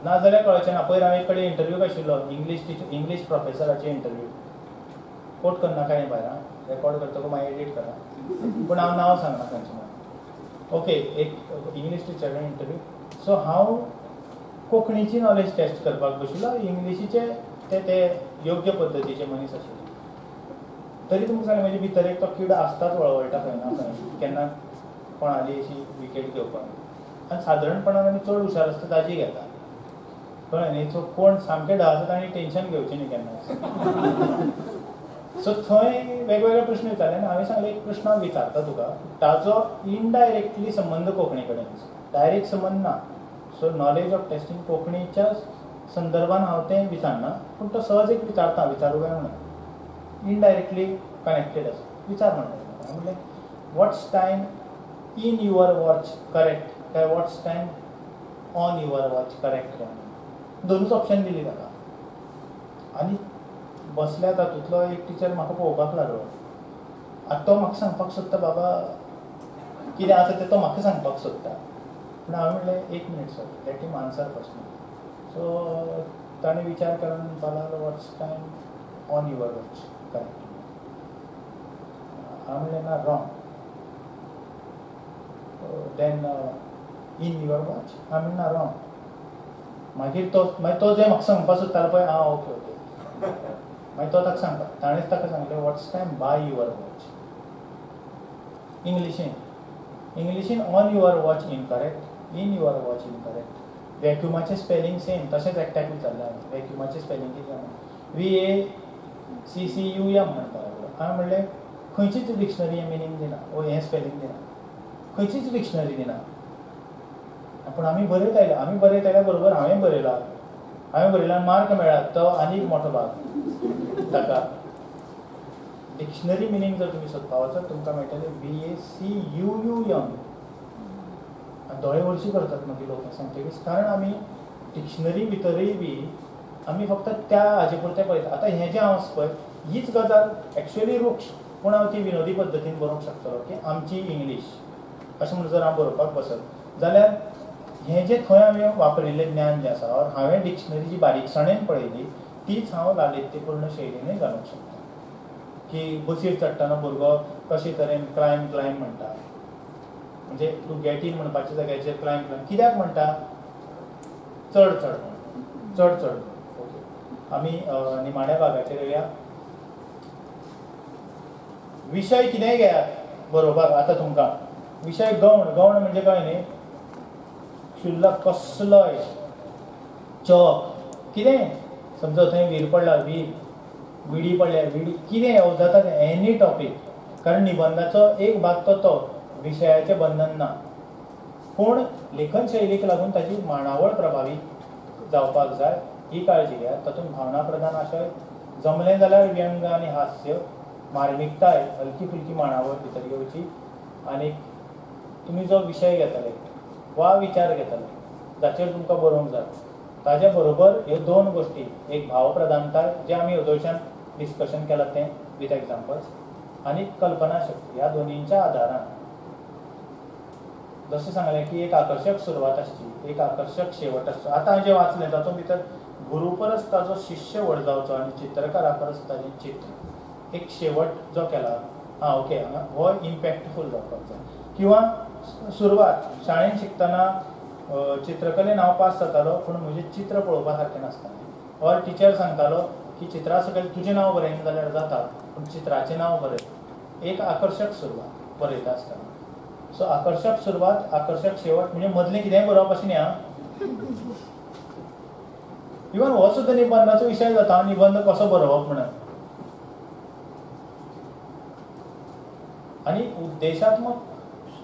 नाजाल्यार कळचें ना. पयर हांव एक कडेन इंटरव्यूक आशिल्लो, इंग्लीश टिचर, इंग्लीश प्रोफेसराचे इंटरव्यू. कोट करनाका हें भायर, आं, रेकॉर्ड करतकच मागीर एडीट करा, पूण हांव नांव सांगना खंयचें म्हणून. ओके, एक इंग्लीश टिचरान इंटरव्यू. सो हांव कोंकणीची नॉलेज टेस्ट करपाक बशिल्लो, इंग्लिशीचे ते ते योग्य पद्दतीचे मनीस आशिल्ले. तरी तुमकां सांगलें, म्हजे भितर एक तो किडो आसताच वळवळटा खंय ना खंय, केन्ना कोणाली अशी विकेट घेवपाक. आनी सादारणपणान आमी चड हुशार आसता ताजी घेता, कळ्ळें न्ही. सो कोण सामके डा आसा ताणी टेंशन घेवचें न्ही केन्ना. सो थंय वेगवेगळे प्रश्न विचारले आनी हांवें सांगलें, एक प्रश्न हांव विचारता तुका, ताजो इनडायरेक्टली संबंद कोंकणी कडेन आसा, डायरेक्ट संबंद ना. सो नॉलेज ऑफ टेस्टींग कोंकणीच्या संदर्भान हांव तें विचारना, पूण तो सहज एक विचारता, विचारूं काय म्हणून, इनडायरेक्टली कनेक्टेड आसा. विचार म्हणटा हांवें म्हणलें, what's time in your watch correct काय what's time on your watch correct काय म्हणून. दोनूच ऑप्शन दिली ताका. आनी बसल्या तातूंतलो एक टिचर म्हाका पळोवपाक लागलो. आतां तो म्हाका सांगपाक सोदता, बाबा कितें आसा तें तो म्हाका सांगपाक सोदता. पूण हांवें म्हणलें, एक minute sir, let him answer first. So ताणें विचार करून म्हणपाक लागलो, what's time on your watch correct. हांवें म्हणलें ना, wrong. Then in your watch, हांवें म्हणलें ना, रॉंग. मागीर तो मागीर तो जें म्हाका सांगपाक सोदतालो पळय, आं ओके ओके, मागीर तो ताका सांगता, ताणेंच ताका सांगलें, what's time by your watch. इंग्लिशीन, इंग्लिशीन on your watch incorrect, in your watch incorrect. वॅक्युमाचें spelling same तशेंच एकट्याक विचारलें हांवें, वॅक्युमाचें स्पेलिंग कितें म्हणून, VACCUM म्हणपाक लागलो. हांवें म्हणलें, खंयचीच डिक्शनरी हें मिनींग दिना, ओ हें स्पेलिंग दिना, खंयचीच डिक्शनरी दिना. पूण आमी बरयत आयल्या, आमी बरयत आयल्या बरोबर हांवें बरयला, हांवें बरयला, मार्क मेळ्ळा, तो आनीक मोठो भाग ताका. डिक्शनरी मिनींग जर तुमी सोदपा वचत तुमकां मेळटलें VACUUM. आनी दोळे वरशी करतात मागीर लोक सांगतकीच, कारण आमी डिक्शनरी भितरूय बी आमी फक्त त्या हाजे पुरतें पळयता. आतां हें जें हांव आसा पळय, हीच गजाल एक्चुअली वृक्ष, पूण हांव ती विनोदी पद्दतीन बरोवंक शकतलो की आमची इंग्लीश अशें म्हणून जर हांव बरोवपाक बसत जाल्यार हें जें थंय हांवें वापरिल्लें ज्ञान जें आसा, ऑर हांवें डिक्शनरी जी बारीकसाणेन पळयली तीच हांव लालित्यपूर्ण शैलीनूय घालूंक शकता. की बसीर चडटना भुरगो कशे तरेन क्लायम क्लायम म्हणटा, म्हणजे टू गेट इन म्हणपाच्या जाग्याचेर क्लायम क्लायम कित्याक म्हणटा, चड चड म्हणून, चड चड. ओके, आमी निमाण्या भागाचेर येवया. विशय कितेंय घेयात बरोवपाक. आतां तुमकां विशय गौण, गौण म्हणजे कळ्ळें न्ही, क्षुल्लक कसलोय चॉक कितें, समजा थंय वीर पडला, वीर विडी पडल्या, विडी कितें येवजता तें, एनी टॉपीक. कारण निबंदाचो एक भाग तो तो विशयाचें बंधन ना, पूण लेखन शैलीक लागून ताजी मांडावळ प्रभावी जावपाक जाय ही काळजी घेयात. तातूंत भावना प्रधान आशय, जमलें जाल्यार व्यंग आनी हास्य, मार्मिकताय, हलकी फुलकी मांडावळ भितर घेवची. आनी तुमी जो विशय घेतले वा विचार घेतले जाचेर तुमकां बरोवंक जाय ताजे बरोबर ह्यो दोन गोश्टी, एक भावप्रधानताय जें आमी अदोळच्यान डिस्कशन केलां तें विथ एग्जाम्पल्स, आनी कल्पना शक्ती, ह्या दोनींच्या आदारान जशें सांगलें की एक आकर्शक सुरवात आसची, एक आकर्शक शेवट आसचो. आतां हांवें जें वाचलें तातूंत भितर गुरू परस ताजो शिश्य व्हड जावचो आनी चित्रकारा परस ताजें चित्र, एक शेवट जो केला, आं ओके, हांगा हो इम्पॅक्टफूल जावपाक जाय. किंवा सुरवात, शाळेंत शिकतना चित्रकलेन हांव पास जातालो, पूण म्हजें चित्र पळोवपा सारकें नासतालें. ऑर टिचर सांगतालो की चित्रा सकयल तुजें नांव बरयना जाल्यार जाता, पूण चित्राचें नांव बरय. एक आकर्शक सुरवात बरयता आसतना. सो आकर्शक सुरवात, आकर्शक शेवट, म्हणजे मदलें कितेंय बरोवप अशें न्ही आं, इवन हो सुद्दां निबंधाचो विशय जाता, निबंध कसो बरोवप म्हणून. आनी उद्देशात्मक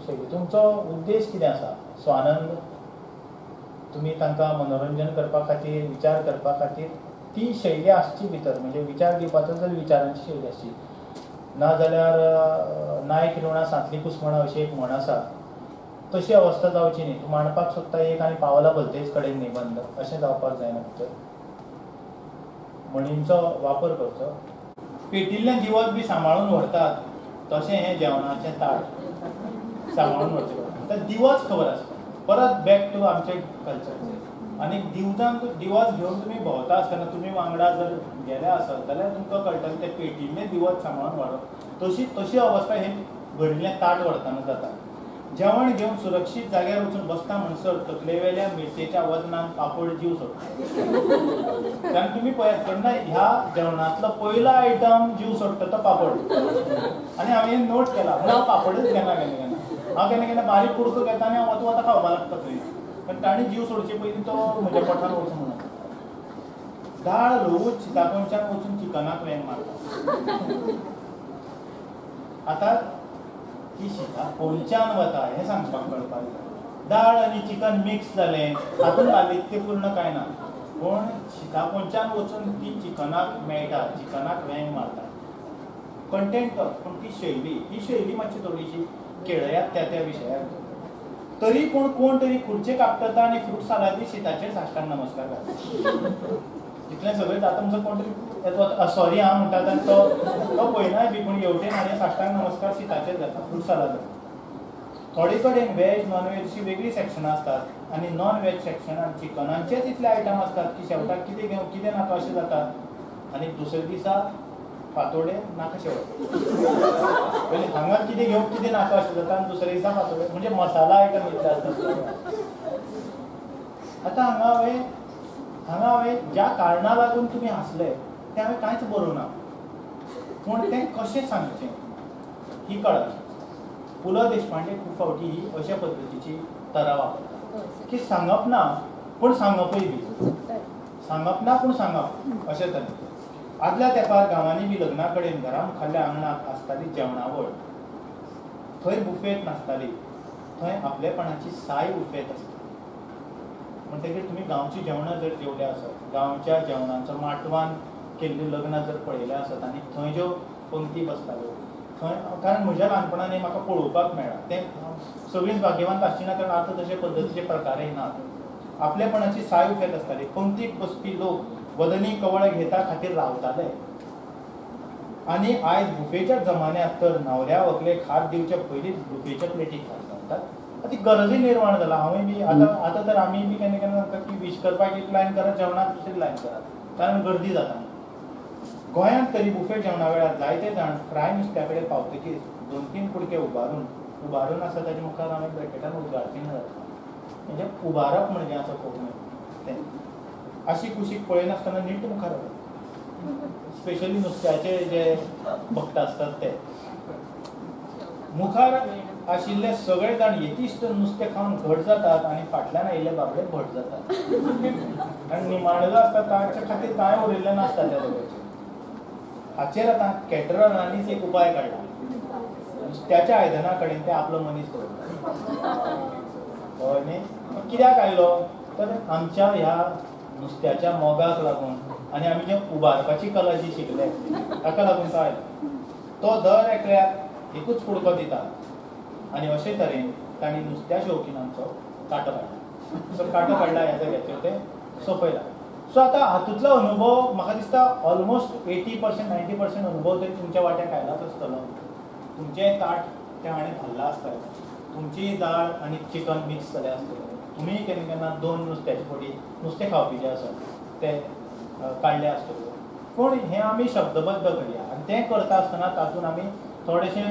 शैली, तुमचो उद्देश कितें आसा? स्वानंद, तुमी तांकां मनोरंजन करपा खातीर, विचार करपा खातीर ती शैली आसची भितर, म्हणजे विचार दिवपाचो जर विचारांची शैली आसची. ना जाल्यार नायक रिवणा सांतली कुसमणां अशी एक म्हण आसा, तशी अवस्था जावची न्ही. तूं मांडपाक सोदता एक आनी पावला भलतेच कडेन निबंध, अशें जावपाक जायना. भितर म्हणींचो वापर करचो. पेटिल्लें जिवत बी सांबाळून व्हरतात तशें हें जेवणाचें ताट सांबाळून व्हरचें पडटा. आतां दिवज खबर आसता, परत बॅक टू आमचें कल्चर. आनी दिवजान दिवज घेवन तुमी भोंवता आसतना, तुमी वांगडा जर गेले आसत जाल्यार तुमकां कळटलें तें पेटिल्लें दिवज सांबाळून व्हरप तशी तशी अवस्था हें भरिल्लें ताट व्हरतना जाता. जेवण घेवन सुरक्षीत जाग्यार वचून बसता म्हणसर तकलेवेल्या मिरचेच्या वजनान पापड जीव सोडटा. कारण तुमी पळयात केन्ना ह्या जेवणांतलो पयलो आयटम जीव सोडटा तो पापड. आनी हांवें नोट केला म्हणून हांव पापडच घेना केन्ना केन्ना. हांव केन्ना केन्ना बारीक कुडको घेता आनी हांव वता वता खावपाक लागता थंय, पण ताणें जीव सोडचे पयलीं तो म्हज्या पोटान वचूं म्हणून. दाळ ल्हवूच शिताकोणच्यान वचून चिकनाक वेंग मारता. आतां ती शिता कोणच्यान वता हें सांगपाक कळपाक जाय. दाळ आनी चिकन मिक्स जालें तातूंत लालित्यपूर्ण कांय ना, पूण शिता कोणच्यान वचून ती चिकनाक मेळटा, चिकनाक वेंग मारता. कंटेंट तोच, पूण ती शैली, ही शैली मातशी थोडीशी केळयात त्या त्या विशयाक. तरी पूण कोण तरी खुर्चे कापता आनी फ्रूट सालादी शिताचेर साश्टांग नमस्कार घालता. इतलें सगळें जाता म्हणसर कोण तरी येतो सॉरी हांव म्हणटा आनी तो तो पळयनाय बी, पूण हेवटेन आनी साश्टांग नमस्कार शिताचेर जाता फ्रूट सालाद. थोडे कडेन व्हेज नॉन व्हेज अशी वेगळीं सॅक्शनां आसतात आनी नॉन व्हेज सॅक्शनान चिकनाचेच इतले आयटम आसतात की शेवटाक कितें घेवं कितें नाका अशें जाता. आनी दुसऱ्या दिसा फातोडे नाका शेवट, पयलीं हांगा कितें घेवं कितें नाका अशें जाता आनी दुसऱ्या दिसा फातोडे, म्हणजे मसाला आयटम इतले आसतात. आतां हांगा हांवें ज्या कारणा लागून तुमी हांसले तें हांवें कांयच बरोवंक ना, पूण तें कशें सांगचें ही कळना. पु ल देशपांडे खूब फावटी ही अशा पद्दतीची तरा वापरता की सांगप ना पूण सांगपूय बी, सांगप ना पूण सांगप अशें तरेन. आदल्या तेंपार गांवांनी बी लग्ना कडेन घरा मुखारल्या आंगणाक आसताली जेवणावळ, थंय बुफेत नासताली, थंय आपलेपणाची साय बुफेत आसता. म्हणटकीर तुमी गांवची जेवणां जर जेवल्या आसत, गांवच्या जेवणांचो माटवान केल्लीं लग्नां जर पळयल्या आसत आनी थंय ज्यो पंक्ती बसताल्यो थंय, कारण म्हज्या ल्हानपणान हें म्हाका पळोवपाक मेळ्ळां. तें सगळींच भाग्यवंत आसची ना, कारण आतां तशे पद्दतीचे प्रकारय नात. आपलेपणाची साय उफेत आसताली. पंक्तीक बसपी लोक वदनी कवळ घेता खातीर रावताले. आनी आयज बुफेच्या जमान्यांत तर न्हवऱ्या व्हंकलेक हात दिवचे पयलींच बुफेच्या प्लेटीक हात घालतात. आतां गरजूय निर्माण जाला. हांवूय बी आतां आतां तर आमी बी केन्ना केन्ना सांगतात की वीश करपाक एक लायन करात, जेवणाक दुसरी लायन करात, कारण गर्दी जाता. गोंयांत तरी बुफे जेवणा वेळार जायते जाण फ्राय नुस्त्या कडेन पावतकीच 2-3 कुडके उबारून उबारून आसा ताच्या मुखार हांवें ब्रॅकेटान उद्गारचीन घातला. म्हणजे उबारप म्हणजे आसा कोंकणीन तें आशी कुशीक पळयनासतना नीट मुखार वता. स्पेशली नुस्त्याचे जे भक्त आसतात ते मुखार आशिल्ले सगळे जाण येतिश्ट नुस्तें खावन घट जातात आनी फाटल्यान आयिल्ले बाबडे भट जातात. आनी निमाणे जो आसता तांचे खातीर कांय उरिल्लें नासता त्या लोकांचेर. हाचेर आतां कॅटररांनीच एक उपाय काडला. नुस्त्याच्या आयदना कडेन ते आपलो मनीस दवरतात. हय न्ही? कित्याक आयलो तर आमच्या ह्या नुस्त्याच्या मोगाक लागून आनी आमी जे उबारपाची कला जी शिकले ताका लागून तो आयलो. तो दर एकल्याक एकूच कुडको दिता आनी अशे तरेन तांणी नुस्त्या शौकिनांचो कांटो काडला. सो कांटो काडला ह्या जाग्याचेर तें सोंपयला. सो आतां हातूंतलो अनुभव म्हाका दिसता ऑलमोस्ट 80% 90% अनुभव तरी तुमच्या वाट्याक आयलाच आसतलो. तुमचें ताट तें हाणें भरलां आसतलें, तुमची दाळ आनी चिकन मिक्स जालें आसतलें, तुमी केन्ना केन्ना 2 नुस्त्याचे फोडी नुस्तें खावपी जे आसत ते काडले आसतले. पूण हें आमी शब्दबद्ध करया आनी तें करता आसतना तातूंत आमी थोडेशें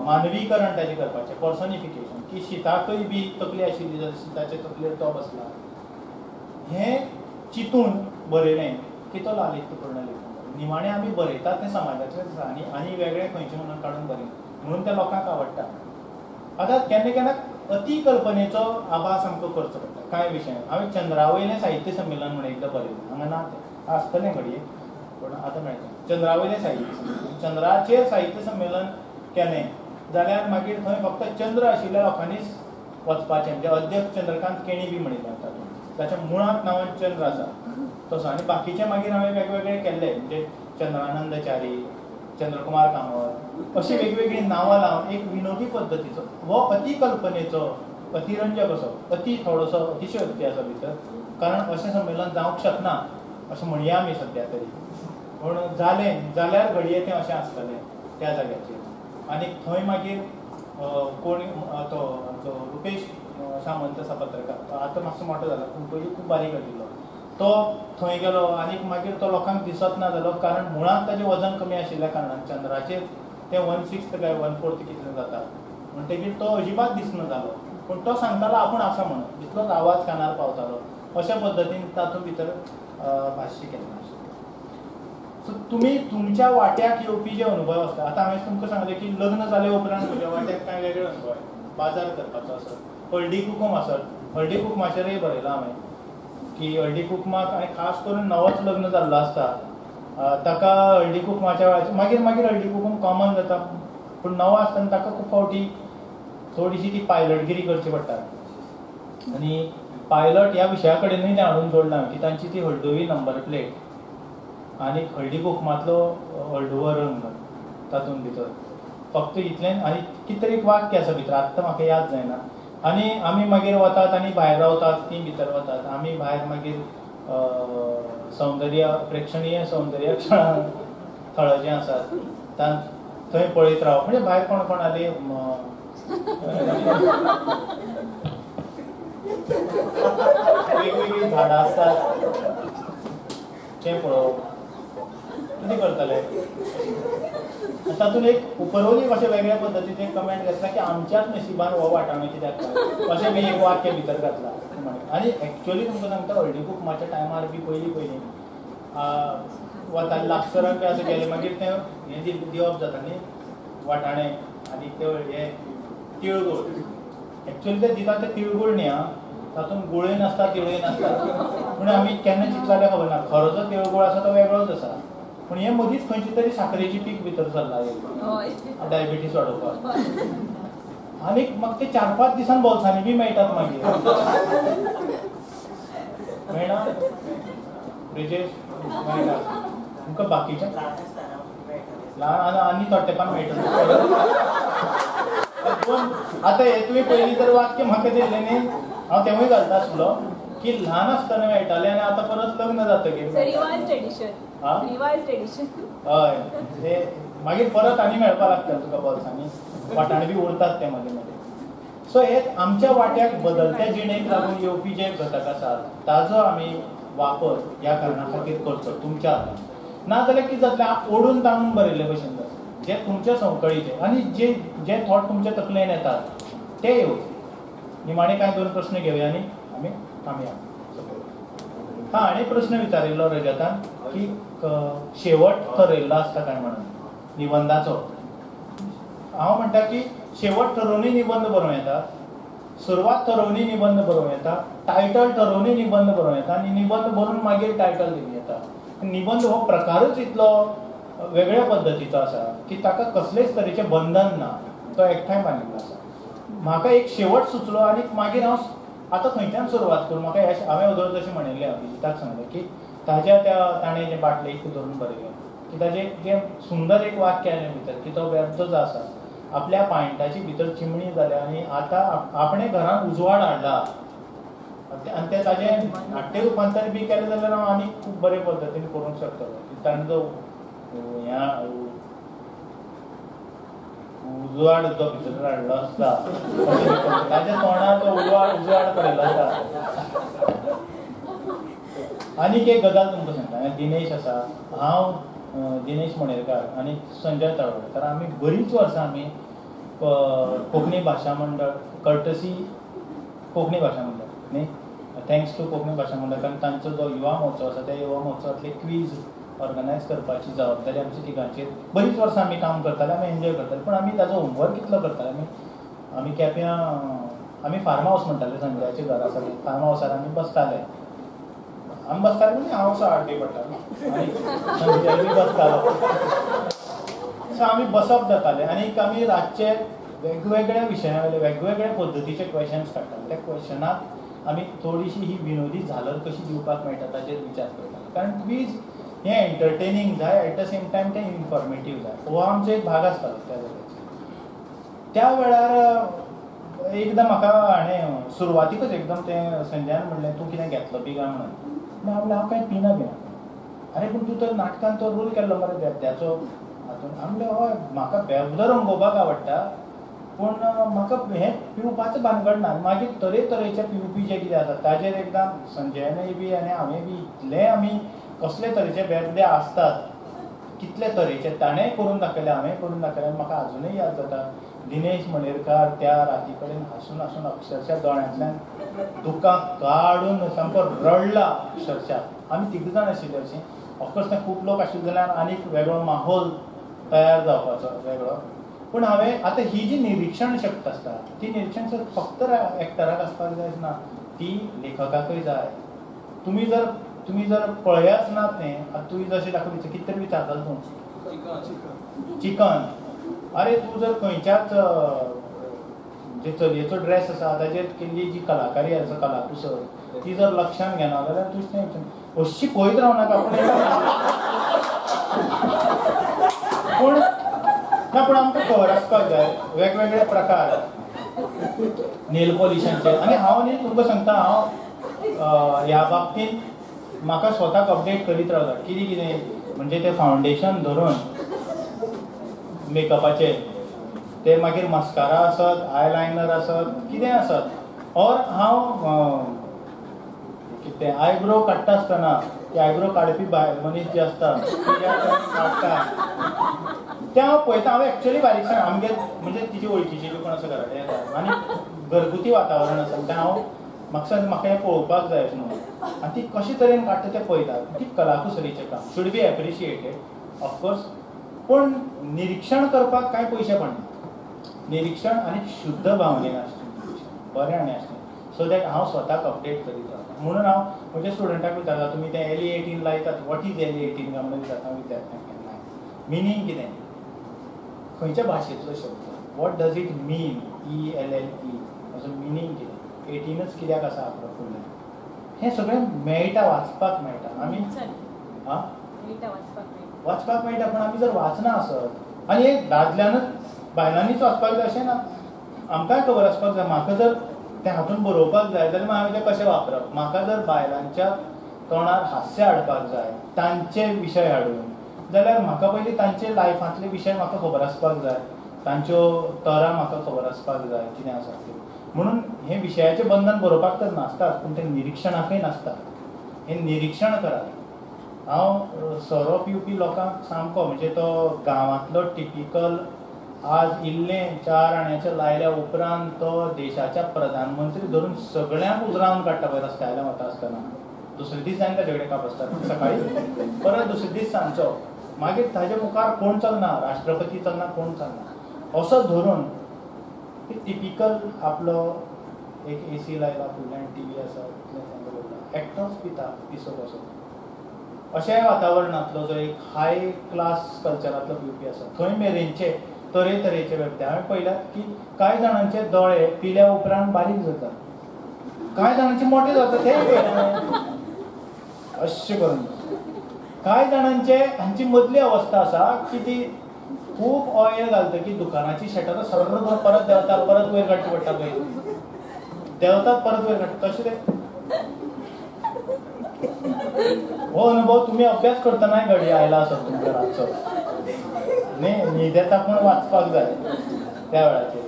मानवीकरण ताजें करपाचें, पर्सनिफिकेशन, की शिताकय बी तकली आशिल्ली जाल्यार शिताचे तकलेर तो बसला हें चिंतून बरयलें की तो लालित्यपूर्ण लेखन. निमाणें आमी बरयतात तें समाजांतलें आसा आनी आनी वेगळें खंयचें म्हणून काडून बरयना म्हणून तें लोकांक आवडटा. आतां केन्ना केन्ना अति कल्पनेचो आभास आमकां करचो पडटा. कांय विशय हांवें चंद्रावयलें साहित्य संमेलन म्हणून एकदां बरयलें, हांगा ना तें आसतलें घडये पूण आतां मेळटा. चंद्रावयलें साहित्य संमेलन, चंद्राचेर साहित्य संमेलन केलें जाल्यार मागीर थंय फक्त चंद्र आशिल्ल्या लोकांनीच वचपाचें, म्हणजे अध्यक्ष चंद्रकांत केणी बी म्हणिल्लें तातूंत, ताच्या मुळांत नांवान चंद्र आसा तसो. आनी बाकीचे मागीर हांवें वेगवेगळे केल्ले, म्हणजे चंद्रानंद च्यारी, चंद्रकुमार कामत, अशी वेगवेगळीं नांवां लावन एक विनोदी पद्दतीचो हो अतिकल्पनेचो अतिरंजक असो अति थोडोसो अतिशयोक्ती आसा भितर, कारण अशें संमेलन जावंक शकना अशें म्हणया आमी सद्या तरी, पूण जालें जाल्यार घडये तें अशें आसतलें त्या जाग्याचेर. आनी थंय मागीर कोण तो आमचो रुपेश सामंत आसा पत्रकार, तो आतां मातसो मोटो जाला पूण पयलीं खूब बारीक आशिल्लो, तो थंय गेलो आनी मागीर तो लोकांक दिसत ना जालो, कारण मुळांत ताजें वजन कमी आशिल्ल्या कारणान चंद्राचेर तें 1/6 काय 1/4 कितलें जाता म्हणटकीर तो अजिबात दिसना जालो, पूण तो सांगतालो आपूण आसा म्हणून, तितलोच आवाज कानार पावतालो. अशा पद्दतीन तातूंत भितर भाश्य केल्लें आशिल्लें. सो तुमी तुमच्या वाट्याक येवपी जे अनुभव आसता, आतां हांवें तुमकां सांगलें की लग्न जाले उपरांत म्हज्या वाट्याक कांय वेगळे अनुभव, बाजार करपाचो आसत, हळदी कुकूम आसत, हळदी कुकमाचेरय बरयलां हांवें की हळदी कुकमाक आनी खास करून नवोच लग्न जाल्लो आसता ताका हळदी कुकमाच्या वेळाचेर मागीर मागीर हळदी कुकूम कॉमन जाता, पूण नवो आसतना ताका खूब फावटी थोडीशी ती पायलटगिरी करची पडटा. आनी पायलट ह्या विशया कडेनूय तें हाडून जोडलां की तांची ती हळदुवी नंबर प्लेट आनी हळदी कुकमांतलो हळदुवो रंग तातूंत भितर फक्त इतलें आनी कितें तरी एक वाक्य आसा भितर, आत्तां म्हाका याद जायना. आनी आमी मागीर वतात आनी भायर रावतात, तीं भितर वतात, आमी भायर मागीर सौंदर्य प्रेक्षणीय सौंदर्य थळां जीं आसात थंय पळयत रावप, म्हणजे भायर कोण कोण आली वेगवेगळीं झाडां आसतात तें पळोवप, कितें करतले. तातूंत एक उपरोली अशें वेगळ्या पद्दतीचें कमेंट घातला की आमच्याच नशिबान हो वाटाणो कित्याक अशें बी एक वाक्य भितर घातलां. आनी एक्चुअली तुमकां सांगता हळदी कुकमाच्या टायमार बी पयलीं पयलीं वताले लागसराक बी आसा गेलें मागीर तें हें दिवप जाता न्ही वाटाणे आनी ते हे तिळगूळ, एक्चुअली ते दिता ते तिळगूळ न्ही आं, तातूंत गुळय नासता तिळूय नासता, पूण आमी केन्ना चिंतला तें खबर ना, खरो जो तिळगूळ आसा तो वेगळोच आसा, पूण हे मदींच खंयची तरी साकरेची पीक भितर सरला डायबिटीस वाडोवपाक, आनी म्हाका ते 4-5 दिसान बोल्सांनी बी मेळटात मागीर, मेळना ब्रिजेश मेळटा तुमकां बाकीच्या ल्हान आनी थोडे मेळटा. आतां हें तुवें पयलीं तर वाक्य म्हाका दिल्लें न्ही, हांव तेंवूय घालता आसलो की ल्हान आसतना मेळटालें आनी आतां परत लग्न जातकीर हय ते मागीर परत आनी मेळपाक लागता तुका बोल्सांनी, वाटाणे बी उरतात ते मदीं मदीं. सो हे आमच्या वाट्याक बदलत्या जिणेक लागून येवपी जे घटक आसात ताजो आमी वापर ह्या कारणा खातीर करचो तुमच्या हातान, ना जाल्यार कितें जातलें ओडून ताणून बरयल्ले भशेन जातलें, जे तुमच्या संवकळीचे आनी जे जे थॉट तुमच्या तकलेन येतात ते येवचे. निमाणे कांय 2 प्रश्न घेवया आनी आमी थांबया. हां, आनी प्रश्न विचारिल्लो रजतान की शेवट ठरयल्लो आसता काय म्हणून निबंदाचो. हांव म्हणटा की शेवट ठरोवनूय निबंद बरोवं येता, सुरवात ठरोवनूय निबंद बरोवं येता, टायटल ठरोवनूय निबंद बरोवं येता आनी निबंद बरोवन मागीर टायटल दिवं येता. निबंद हो प्रकारच इतलो वेगळ्या पद्दतीचो आसा की ताका कसलेच तरेचें बंधन ना, तो एकठांय बांदिल्लो आसा. म्हाका एक शेवट सुचलो आनी मागीर हांव आतां खंयच्यान सुरवात करूं, म्हाका हांवें अदोर जशें म्हणिल्लें अभिजिताक सांगलें की ताज्या त्या ताणें जें बाटलेक धरून बरयलें की ताजें जें सुंदर एक वाक्य आयलें भितर की तो व्यर्थ जो आसा आपल्या पायंटाची भितर चिमणी जाल्या आनी आतां आपणें घरान उजवाड हाडला आनी तें ताजें नाट्य रुपांतर बी केलें जाल्यार हांव आनी खूब बरे पद्दतीन करूंक शकतलो. ताणें जो ह्या उजवाड जो भितर हाडलो आसता ताच्या तोंडार तो उजवाड पडिल्लो आसता. आनीक एक गजाल तुमकां सांगता, दिनेश आसा, हांव दिनेश मणेरकार आनी संजय तळवडेकर आमी बरीच वर्सां आमी कोंकणी भाशा मंडळ कर्टसी कोंकणी भाशा मंडळ न्ही, thanks to Konkani भाशा मंडळ, कारण तांचो जो युवा महोत्सव आसा त्या युवा महोत्सवांतले क्वीज ऑर्गनायज करपाची जबाबदारी आमच्या तिगांचेर. बरीच वर्सां आमी काम करताले, आमी एन्जॉय करताले, पूण आमी ताजो होमवर्क कितलो करताले, आमी आमी केप्यां आमी फार्म हावस म्हणटाले, संजयाचें घर आसा फार्म हावसार आमी बसताले. आमी बसताले म्हणजे हांव असो आड्डी पडटालो आनी संजय बी बसतालो. सो आमी बसप जातालें आनी आमी रातचे वेगवेगळ्या विशया वयले वेगवेगळ्या पद्दतीचे क्वेशन्स काडटाले. त्या क्वेशनाक आमी थोडीशी ही विनोदी झालर कशी दिवपाक मेळटा ताचेर विचार करताले, कारण क्वीज हें एंटरटेनींग जाय, एट the same time तें इन्फॉर्मेटीव जाय. हो आमचो एक भाग आसतालो त्या जाग्याचेर. त्या वेळार एकदां म्हाका हाणें सुरवातीकच एकदम तें संजयान म्हणलें, तूं कितें घेतलो बी काय म्हणून. हांवें म्हणलें हांव कांय पिना बिना. अरे पूण तूं तर नाटकान तो रोल केल्लो मरे बेबद्याचो हातून. हांवें म्हणलें हय, म्हाका बेबदो रंगोवपाक आवडटा, पूण म्हाका हें पिवपाचें भानगड ना. मागीर तरेतरेचे पिवपी जे कितें आसा ताजेर एकदां संजयानय बी आनी हांवें बी इतलें आमी कसले तरेचे बेबदे आसतात कितले तरेचे ताणेंय करून दाखयले, हांवेंय करून दाखयले. म्हाका आजुनूय याद जाता दिनेश मणेरकार त्या राती कडेन हांसून हांसून अक्षरशा दोळ्यांतल्यान दुकां काडून सामको रडला अक्षरशा. आमी तिग जाण आशिल्ले अशीं. ऑफकोर्स थंय खूब लोक आशिल्ले जाल्यार आनीक वेगळो माहोल तयार जावपाचो वेगळो. पूण हांवें आतां ही जी निरिक्षण शक्त आसता ती निरिक्षण शक्त फक्त एक्टराक आसपाक जाय ना, ती लेखकाकूय जाय. तुमी जर पळयाच नात न्ही, आतां तुवें जशें दाखयलें कितें तरी विचारतालो तूं चिकन. अरे तूं जर खंयच्याच जे चलयेचो ड्रेस आसा ताजेर केल्ली जी कलाकारी आसा कलाकुसर ती जर लक्षांत घेना जाल्यार तुजें अशी पळयत रावनाका. पूण ना, पूण आमकां खबर आसपाक जाय वेगवेगळे प्रकार नेल पॉलिशांचे. आनी हांव न्ही तुमकां सांगता, हांव ह्या बाबतींत म्हाका स्वताक अपडेट करीत रावता. कितें कितें म्हणजे तें फावंडेशन धरून मेकअपाचे ते मागीर मस्कारा आसत, आयलायनर आसत, कितें आसत. ऑर हांव कितें आयब्रो काडटा आसतना ती आयब्रो काडपी बायल मनीस जी आसता ती काडटा तें हांव पळयता. हांव एक्चुअली बारीकसाण आमगेर म्हणजे तिची वळखीची बी कोण आसा घरा कडेन येता आनी घरगुती वातावरण आसा तें हांव म्हाका म्हाका हें पळोवपाक जाय अशें म्हणून आनी ती कशे तरेन काडटा तें पळयता. ती कलाकुसरीचें काम should be appreciated of course, पूण निरिक्षण करपाक कांय पयशे पडना. निरिक्षण आनी शुद्ध भावनेन आसचें, बरें आनी आसचें, सो that हांव स्वताक अपडेट करीत रावता. म्हणून हांव म्हज्या स्टुडंटाक विचारता, तुमी तें एल ई 18 लायतात, what is L E 18 काय म्हणून विचारता विद्यार्थ्यांक केन्नाय. मिनींग कितें, खंयच्या भाशेंतलो शब्द, what does it mean, E L L E हाचो मिनींग कितें, 18च कित्याक आसा आपलो फुडल्यान, हें सगळें मेळटा, वाचपाक मेळटा. आमी आं वाचपाक मेळटा, पूण आमी जर वाचना आसत आनी हे दादल्यानच बायलांनीच वाचपाक जाय अशें ना, आमकांय खबर आसपाक जाय. म्हाका जर तें हातून बरोवपाक जाय जाल्यार हांवें तें कशें वापरप. म्हाका जर बायलांच्या तोंडार हास्य हाडपाक जाय तांचे विशय हाडून जाल्यार म्हाका पयलीं तांचे लायफांतले विशय म्हाका खबर आसपाक जाय, तांच्यो तरा म्हाका खबर आसपाक जाय कितें आसा तें. म्हणून हें विशयाचें बंधन बरोवपाक तर नासताच, पूण तें निरिक्षणाकय नासता. हें निरिक्षण करात. हांव सोरो पिवपी लोकांक सामको म्हणजे तो गांवांतलो टिपिकल आज इल्लें 4 आण्याचें लायल्या उपरांत तो देशाच्या प्रधानमंत्री धरून सगळ्यांक उजरावन काडटा पळय रस्त्या वयल्यान वता आसतना. दुसरे दीस जायना ताजे कडेन काप आसता, सकाळी परत दुसरे दीस सांजचो, मागीर ताजे मुखार कोण चलना, राष्ट्रपती चलना, कोण चलना. असो धरून टिपिकल आपलो एक ए सी लायला, फुडल्यान टी व्ही आसा, इतलें सांगता दवरला, एकटोच पिता पिसो कसो. अशा वातावरणांतलो जो एक हाय क्लास कल्चरांतलो पिवपी आसा थंय मेरेनचे तरेतरेचे व्यक्ती हांवें पळयल्यात की कांय जाणांचे दोळे पिल्या उपरांत बारीक जातात, कांय जाणांचे मोटे जातात, तेय पळयलें अशें करून. कांय जाणांचे हांची मदली अवस्था आसा की ती खूब ऑयल घालता की दुकानाची शटरां सर्र करून परत देंवता, परत वयर काडची पडटा, पळय देंवतात परत वयर काडटा. तशें तें हो अनुभव तुमी अभ्यास करतनाय घडये आयला आसत तुमकां रातचो न्ही, न्हीद येता पूण वाचपाक जाय त्या वेळाचेर.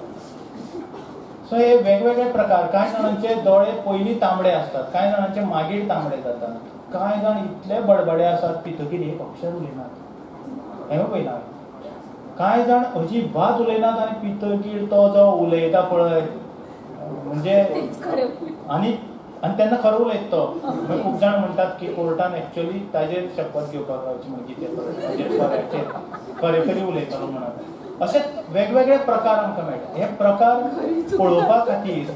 सो हे वेगवेगळे प्रकार. कांय जाणांचे दोळे पयलीं तांबडे आसतात, कांय जाणांचे मागीर तांबडे जातात, कांय जाण इतले बडबडे आसात पितकीर एक अक्षर उलयनात, हें पळयलां. कांय जाण अजिबात उलयनात आनी पितकीर तो जो उलयता पळय म्हणजे आनी आनी तेन्ना खरो उलयता तो. खूब जाण म्हणटात की कोर्टान एक्चुअली ताजेर शपथ घेवपाक लावची म्हणजे ते खऱ्याचेर खरे खरी उलयतलो म्हणून. अशे वेगवेगळे प्रकार आमकां मेळटा. हे प्रकार पळोवपा खातीर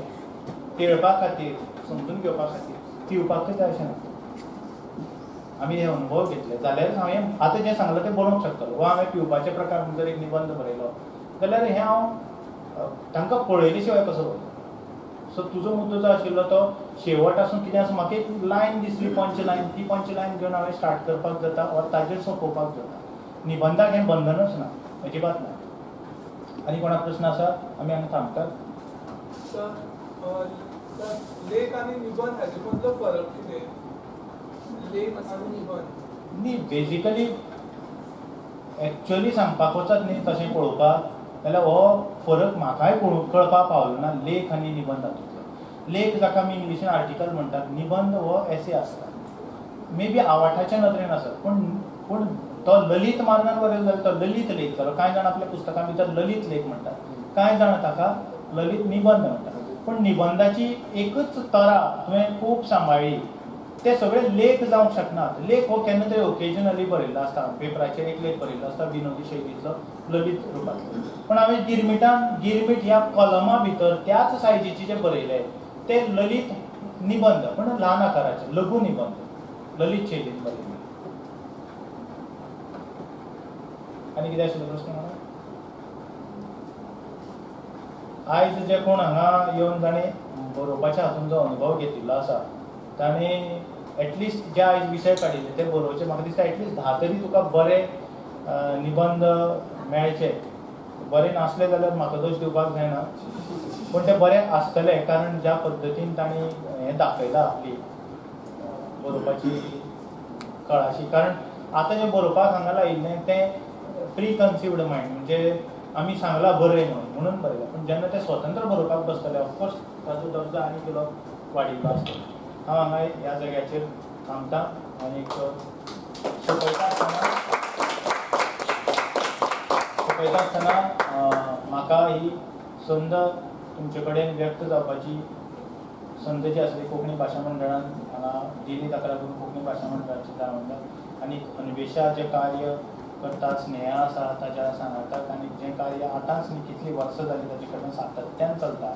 तेळपा खातीर, समजून घेवपा खातीर पिवपाकच जाय अशें ना. आमी हे अनुभव घेतले जाल्यार हांवें आतां जें सांगलां तें बरोवंक शकतलो. वा हांवें पिवपाचे प्रकार म्हूण जर एक निबंद बरयलो जाल्यार हें हांव तांकां पळयले शिवाय कसो बरयतलो. सो तुजो मुद्दो जो आशिल्लो तो शेवट आसूं कितें आसूं, म्हाका एक लायन दिसली पंच लायन, ती पंच लायन घेवन हांवें स्टार्ट करपाक जाता ऑर ताजेर सोंपोवपाक जाता. निबंदाक हें बंधनूच ना, अजिबात ना. आनी कोणाक प्रस्न आसा? आमी हांगा थांबतात. सर, लेख आनी निबंद हाचे मदलो फरक कितें? लेख आनी निबंद न्ही, बेजिकली एक्चुअली सांगपाक वचत न्ही तशें पळोवपाक जाल्यार हो फरक म्हाकाय कळपाक पावलो ना लेख आनी निबंद हातूंतलो. लेख जाका आमी इंग्लिशीन आर्टिकल म्हणटात, निबंद हो एसे आसता. मे बी आवाठाच्या नदरेन आसत, पूण पूण तो ललित मार्गान बरयलो जाल्यार तो ललित लेख जालो. कांय जाण आपल्या पुस्तकां भितर ललित लेख म्हणटात, कांय जाण ताका ललित निबंद म्हणटात. पूण निबंदाची एकच तरा तुवें खूब सांबाळ्ळी, ते सगळे लेख जावंक शकनात. लेख हो केन्ना तरी ओकेजनली बरयल्लो आसता, पेपराचेर एक लेख बरयल्लो आसता विनोदी शैलींतलो ललित रुपांतलो. पूण हांवें गिरमिटान गिरमीट ह्या कॉलमा भितर त्याच सायजीचे जे बरयले ते ललित निबंद, पूण ल्हान आकाराचे लघु निबंद ललित शैलीन बरयले. आनी कितें आशिल्लो प्रस्न म्हाका? आयज जे कोण हांगा येवन जाणें बरोवपाच्या हातून जो अनुभव घेतिल्लो आसा ताणें एटलिस्ट जे आयज विशय काडिल्ले ते बरोवचे, म्हाका दिसता एटलिस्ट 10 तरी तुका बरे निबंद मेळचे. बरे नासले जाल्यार म्हाका दोश दिवपाक जायना, पूण ते बरे आसतले, कारण ज्या पद्दतीन तांणी हें दाखयलां आपली बरोवपाची कळाशी. कारण आतां जें बरोवपाक हांगा लायिल्लें तें प्री कन्सिव्ड मायंड, म्हणजे आमी सांगलां बरय म्हणून बरयलां, पूण जेन्ना ते स्वतंत्र बरोवपाक बसतले ऑफकोर्स ताजो दर्जो आनी किलो वाडिल्लो आसतलो. हांव हांगा ह्या जाग्याचेर थांबता आनी सोंपयता आसतना म्हाका ही संद तुमचे कडेन व्यक्त जावपाची संद जी आसली कोंकणी भाशा मंडळान हांगा दिली, ताका लागून कोंकणी भाशा मंडळाची दावंडा आनी अन्वेशा जें कार्य करता, स्नेहा आसा ताज्या सांगाताक, आनी जें कार्य आतांच न्ही कितलीं वर्सां जालीं ताजे कडल्यान सातत्यान चलता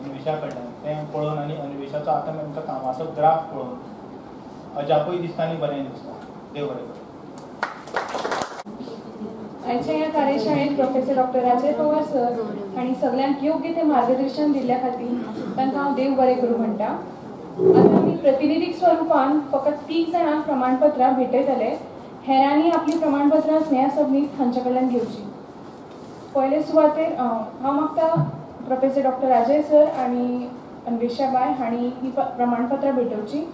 अन्वेशा कडल्यान, तें पळोवन आनी अन्वेशाचो आतां आमच्या कामाचो ग्राफ पळोवन अजापूय दिसता आनी बरें दिसता. देव बरें करूं. आयच्या ह्या कार्यशाळेत professor doctor Rajesh Pawar sir हांणी सगळ्यांक योग्य ते मार्गदर्शन दिल्ल्या खातीर तांकां हांव देव बरें करूं म्हणटा. आतां आमी प्रतिनिधीक स्वरुपान फकत 3 जाणांक प्रमाणपत्रां भेटयतले, हेरांनी आपलीं प्रमाणपत्रां स्नेहा सबनीस हांच्या कडल्यान घेवची. पयले सुवातेर हांव मागता प्रोफेसर डॉक्टर राजय सर आनी अन्वेशा बाय हांणी ही प्रमाणपत्रां भेटोवची.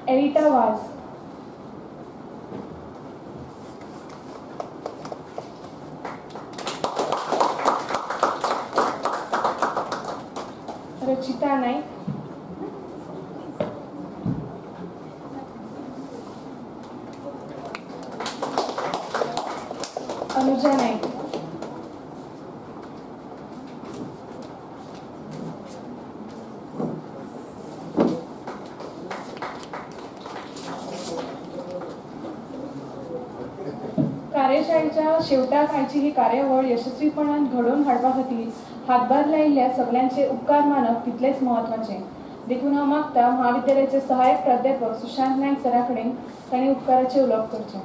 एरिटा वाज, रचिता नाईक, अनुजा नाईक. कार्यशाळेच्या शेवटाक आयची ही कार्यावळ यशस्वीपणान घडोवन हाडपा खातीर हातभार लायिल्ल्या सगल्यांचे उपकार मानप तितलेच म्हत्वाचें. देखून हांव मागता महाविद्यालयाचे सहाय्यक प्राध्यापक सुशांत नायक सरा कडेन तांणी उपकाराचें उलोवप करचें.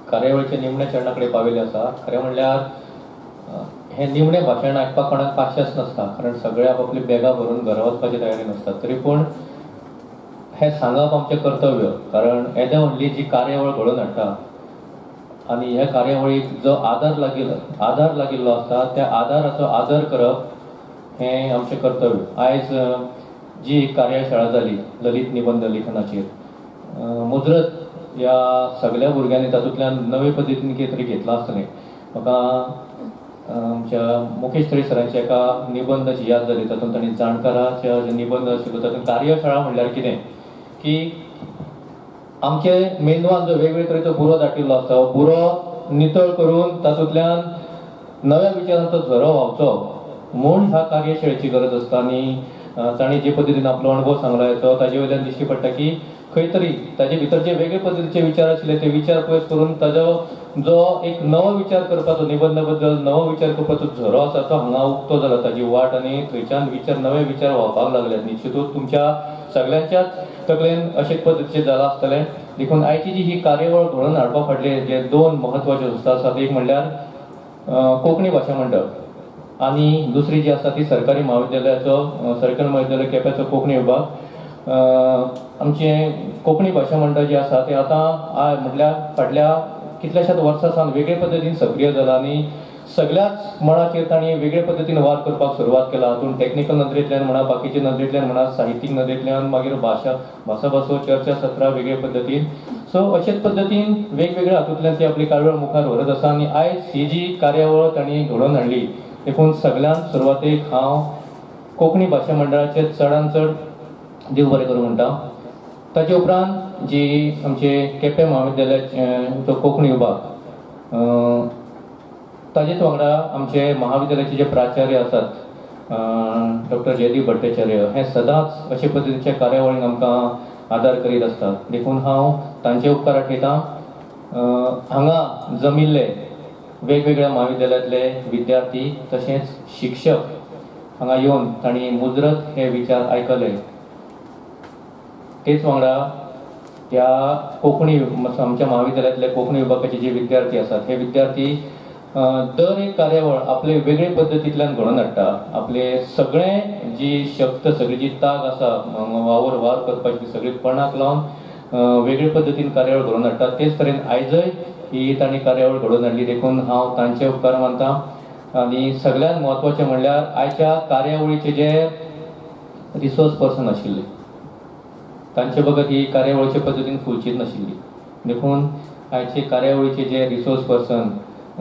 कार्यावळीच्या निमण्या चरणा कडेन पाविल्ले आसा. खरें म्हणल्यार हें निमणें भाशण आयकपाक कोणाक पाशेंच नासता, कारण सगळे आपली बॅगां भरून घरा वचपाची तयारी नासता. तरी पूण हें सांगप आमचें कर्तव्य, कारण येदे व्हडली जी कार्यावळ घडोवन हाडटा आनी ह्या कार्यावळीक जो आदार लागिल्लो आसता त्या आदाराचो आदर करप हें आमचें कर्तव्य. आयज जी कार्यशाळा जाली ललित निबंद लेखनाचेर, मुजरत ह्या सगळ्या भुरग्यांनी तातूंतल्यान नवे पद्दतीन कितें तरी घेतलां आसतलें. म्हाका आमच्या मुकेश थळी सरांच्या एका निबंदाची याद जाली, तातूंत तांणी जाणकाराच्या जे निबंद आशिल्लो तातूंत कार्यशाळा म्हणल्यार कितें की आमचे मेंदवान जो वेगवेगळे तरेचो बुरो दाटिल्लो आसता हो बुरो नितळ करून तातूंतल्यान नव्या विचारांचो झरो व्हांवचो म्हूण ह्या कार्यशाळेची गरज आसता. आनी तांणी जे पद्दतीन आपलो अणभव सांगला तो ताजे वयल्यान दिश्टी पडटा की खंय तरी ताजे भितर जे वेगळे पद्दतीचे विचार आशिल्ले ते विचार पयस करून ताजो जो एक नवो विचार करपाचो निबंधा बद्दल नवो विचार करपाचो झरो आसा तो हांगा उक्तो जाला, ताजी वाट आनी थंयच्यान विचार नवे विचार व्हांवपाक लागले. निश्चितूच तुमच्या सगळ्यांच्याच तकलेन अशेच पद्दतीचें जालां आसतलें. देखून आयची जी ही कार्यावळ घडोवन हाडपा फाटले जे दोन म्हत्वाच्यो संस्था आसात, एक म्हणल्यार कोंकणी भाशा मंडळ आनी दुसरी जी आसा ती सरकारी म्हाविद्यालयाचो सरकारी म्हाविद्यालय केप्याचो कोंकणी विभाग. आमचें कोंकणी भाशा मंडळ जें आसा तें आतां म्हटल्यार फाटल्या कितल्याशाच वर्सां सावन वेगळे पद्दतीन सक्रीय जाला आनी सगळ्याच मळाचेर तांणी वेगळे पद्दतीन वावर करपाक सुरवात केला. हातूंत टॅक्निकल नदरेंतल्यान म्हणा, बाकीच्या नदरेंतल्यान म्हणा, साहित्यीक नदरेंतल्यान, मागीर भासाभासो, चर्चा सत्रां वेगळे पद्दतीन. सो अशेच पद्दतीन वेगवेगळ्या हातूंतल्यान ती आपली कार्यावळ मुखार व्हरत आसा आनी आयज ही जी कार्यावळ तांणी घडोवन हाडली देखून सगळ्यांत सुरवातेक हांव कोंकणी भाशा मंडळाचे चडान चड देव बरें करूं म्हणटा. ताचे उपरांत जी आमचे केपें म्हाविद्यालयाचो कोंकणी विभाग, ताजेच वांगडा आमचे महाविद्यालयाचे जे प्राचार्य आसात डॉक्टर जयदीप भट्टाचार्य हे सदांच अशे पद्दतीच्या कार्यावळींक आमकां आदार करीत आसतात. देखून हांव तांचे उपकार आठयतां. हांगा जमिल्ले वेगवेगळ्या म्हाविद्यालयांतले विद्यार्थी तशेंच शिक्षक हांगा येवन तांणी मुजरत हे विचार आयकले. तेच वांगडा ह्या कोंकणी आमच्या म्हाविद्यालयांतले कोंकणी विभागाचे जे विद्यार्थी आसात हे विद्यार्थी दर एक कार्यावळ आपले वेगळे पद्दतींतल्यान घडोवन हाडटा. आपले सगळे जी शक्त, सगळी जी ताक आसा वावर वावर करपाची सगळी पणाक लावन वेगळे पद्दतीन कार्यावळ घडोवन हाडटा. तेच तरेन आयजय ही तांणी कार्यावळ घडोवन हाडली देखून हांव तांचे उपकार मानता. आनी सगळ्यांत म्हत्वाचें म्हणल्यार आयच्या कार्यावळीचे जे रिसोर्स पर्सन आशिल्ले तांचे बगर ही कार्यावळीचे पद्दतीन फुलचीच नाशिल्ली. देखून आयचे कार्यावळीचे जे रिसोर्स पर्सन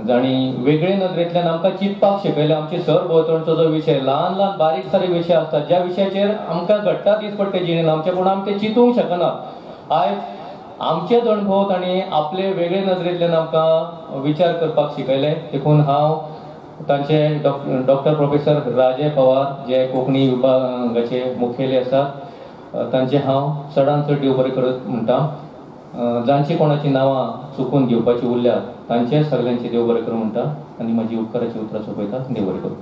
जांणी वेगळे नदरेंतल्यान आमकां चिंतपाक शिकयलें, आमचे सरभोंवतणचो जो विशय ल्हान ल्हान बारीक सारीक विशय आसतात ज्या विशयाचेर आमकां घडटा दिसपट्टे जिणेन आमचे, पूण आमी ते चिंतूंक शकना. आयज आमचेच अणभव तांणी आपले वेगळे नदरेंतल्यान आमकां विचार करपाक शिकयले. देखून हांव तांचे डॉक्टर प्रोफेसर राजय पवार जे कोंकणी विभागाचे मुखेली आसात तांचे हांव चडान चड देव बरें करत म्हणटा. जांची कोणाची नांवां चुकून घेवपाची उरल्या तांचे सगल्यांचे देव बरें करूं म्हणटा आनी म्हजी उपकाराची उतरां सोंपयता. देव बरें करूं.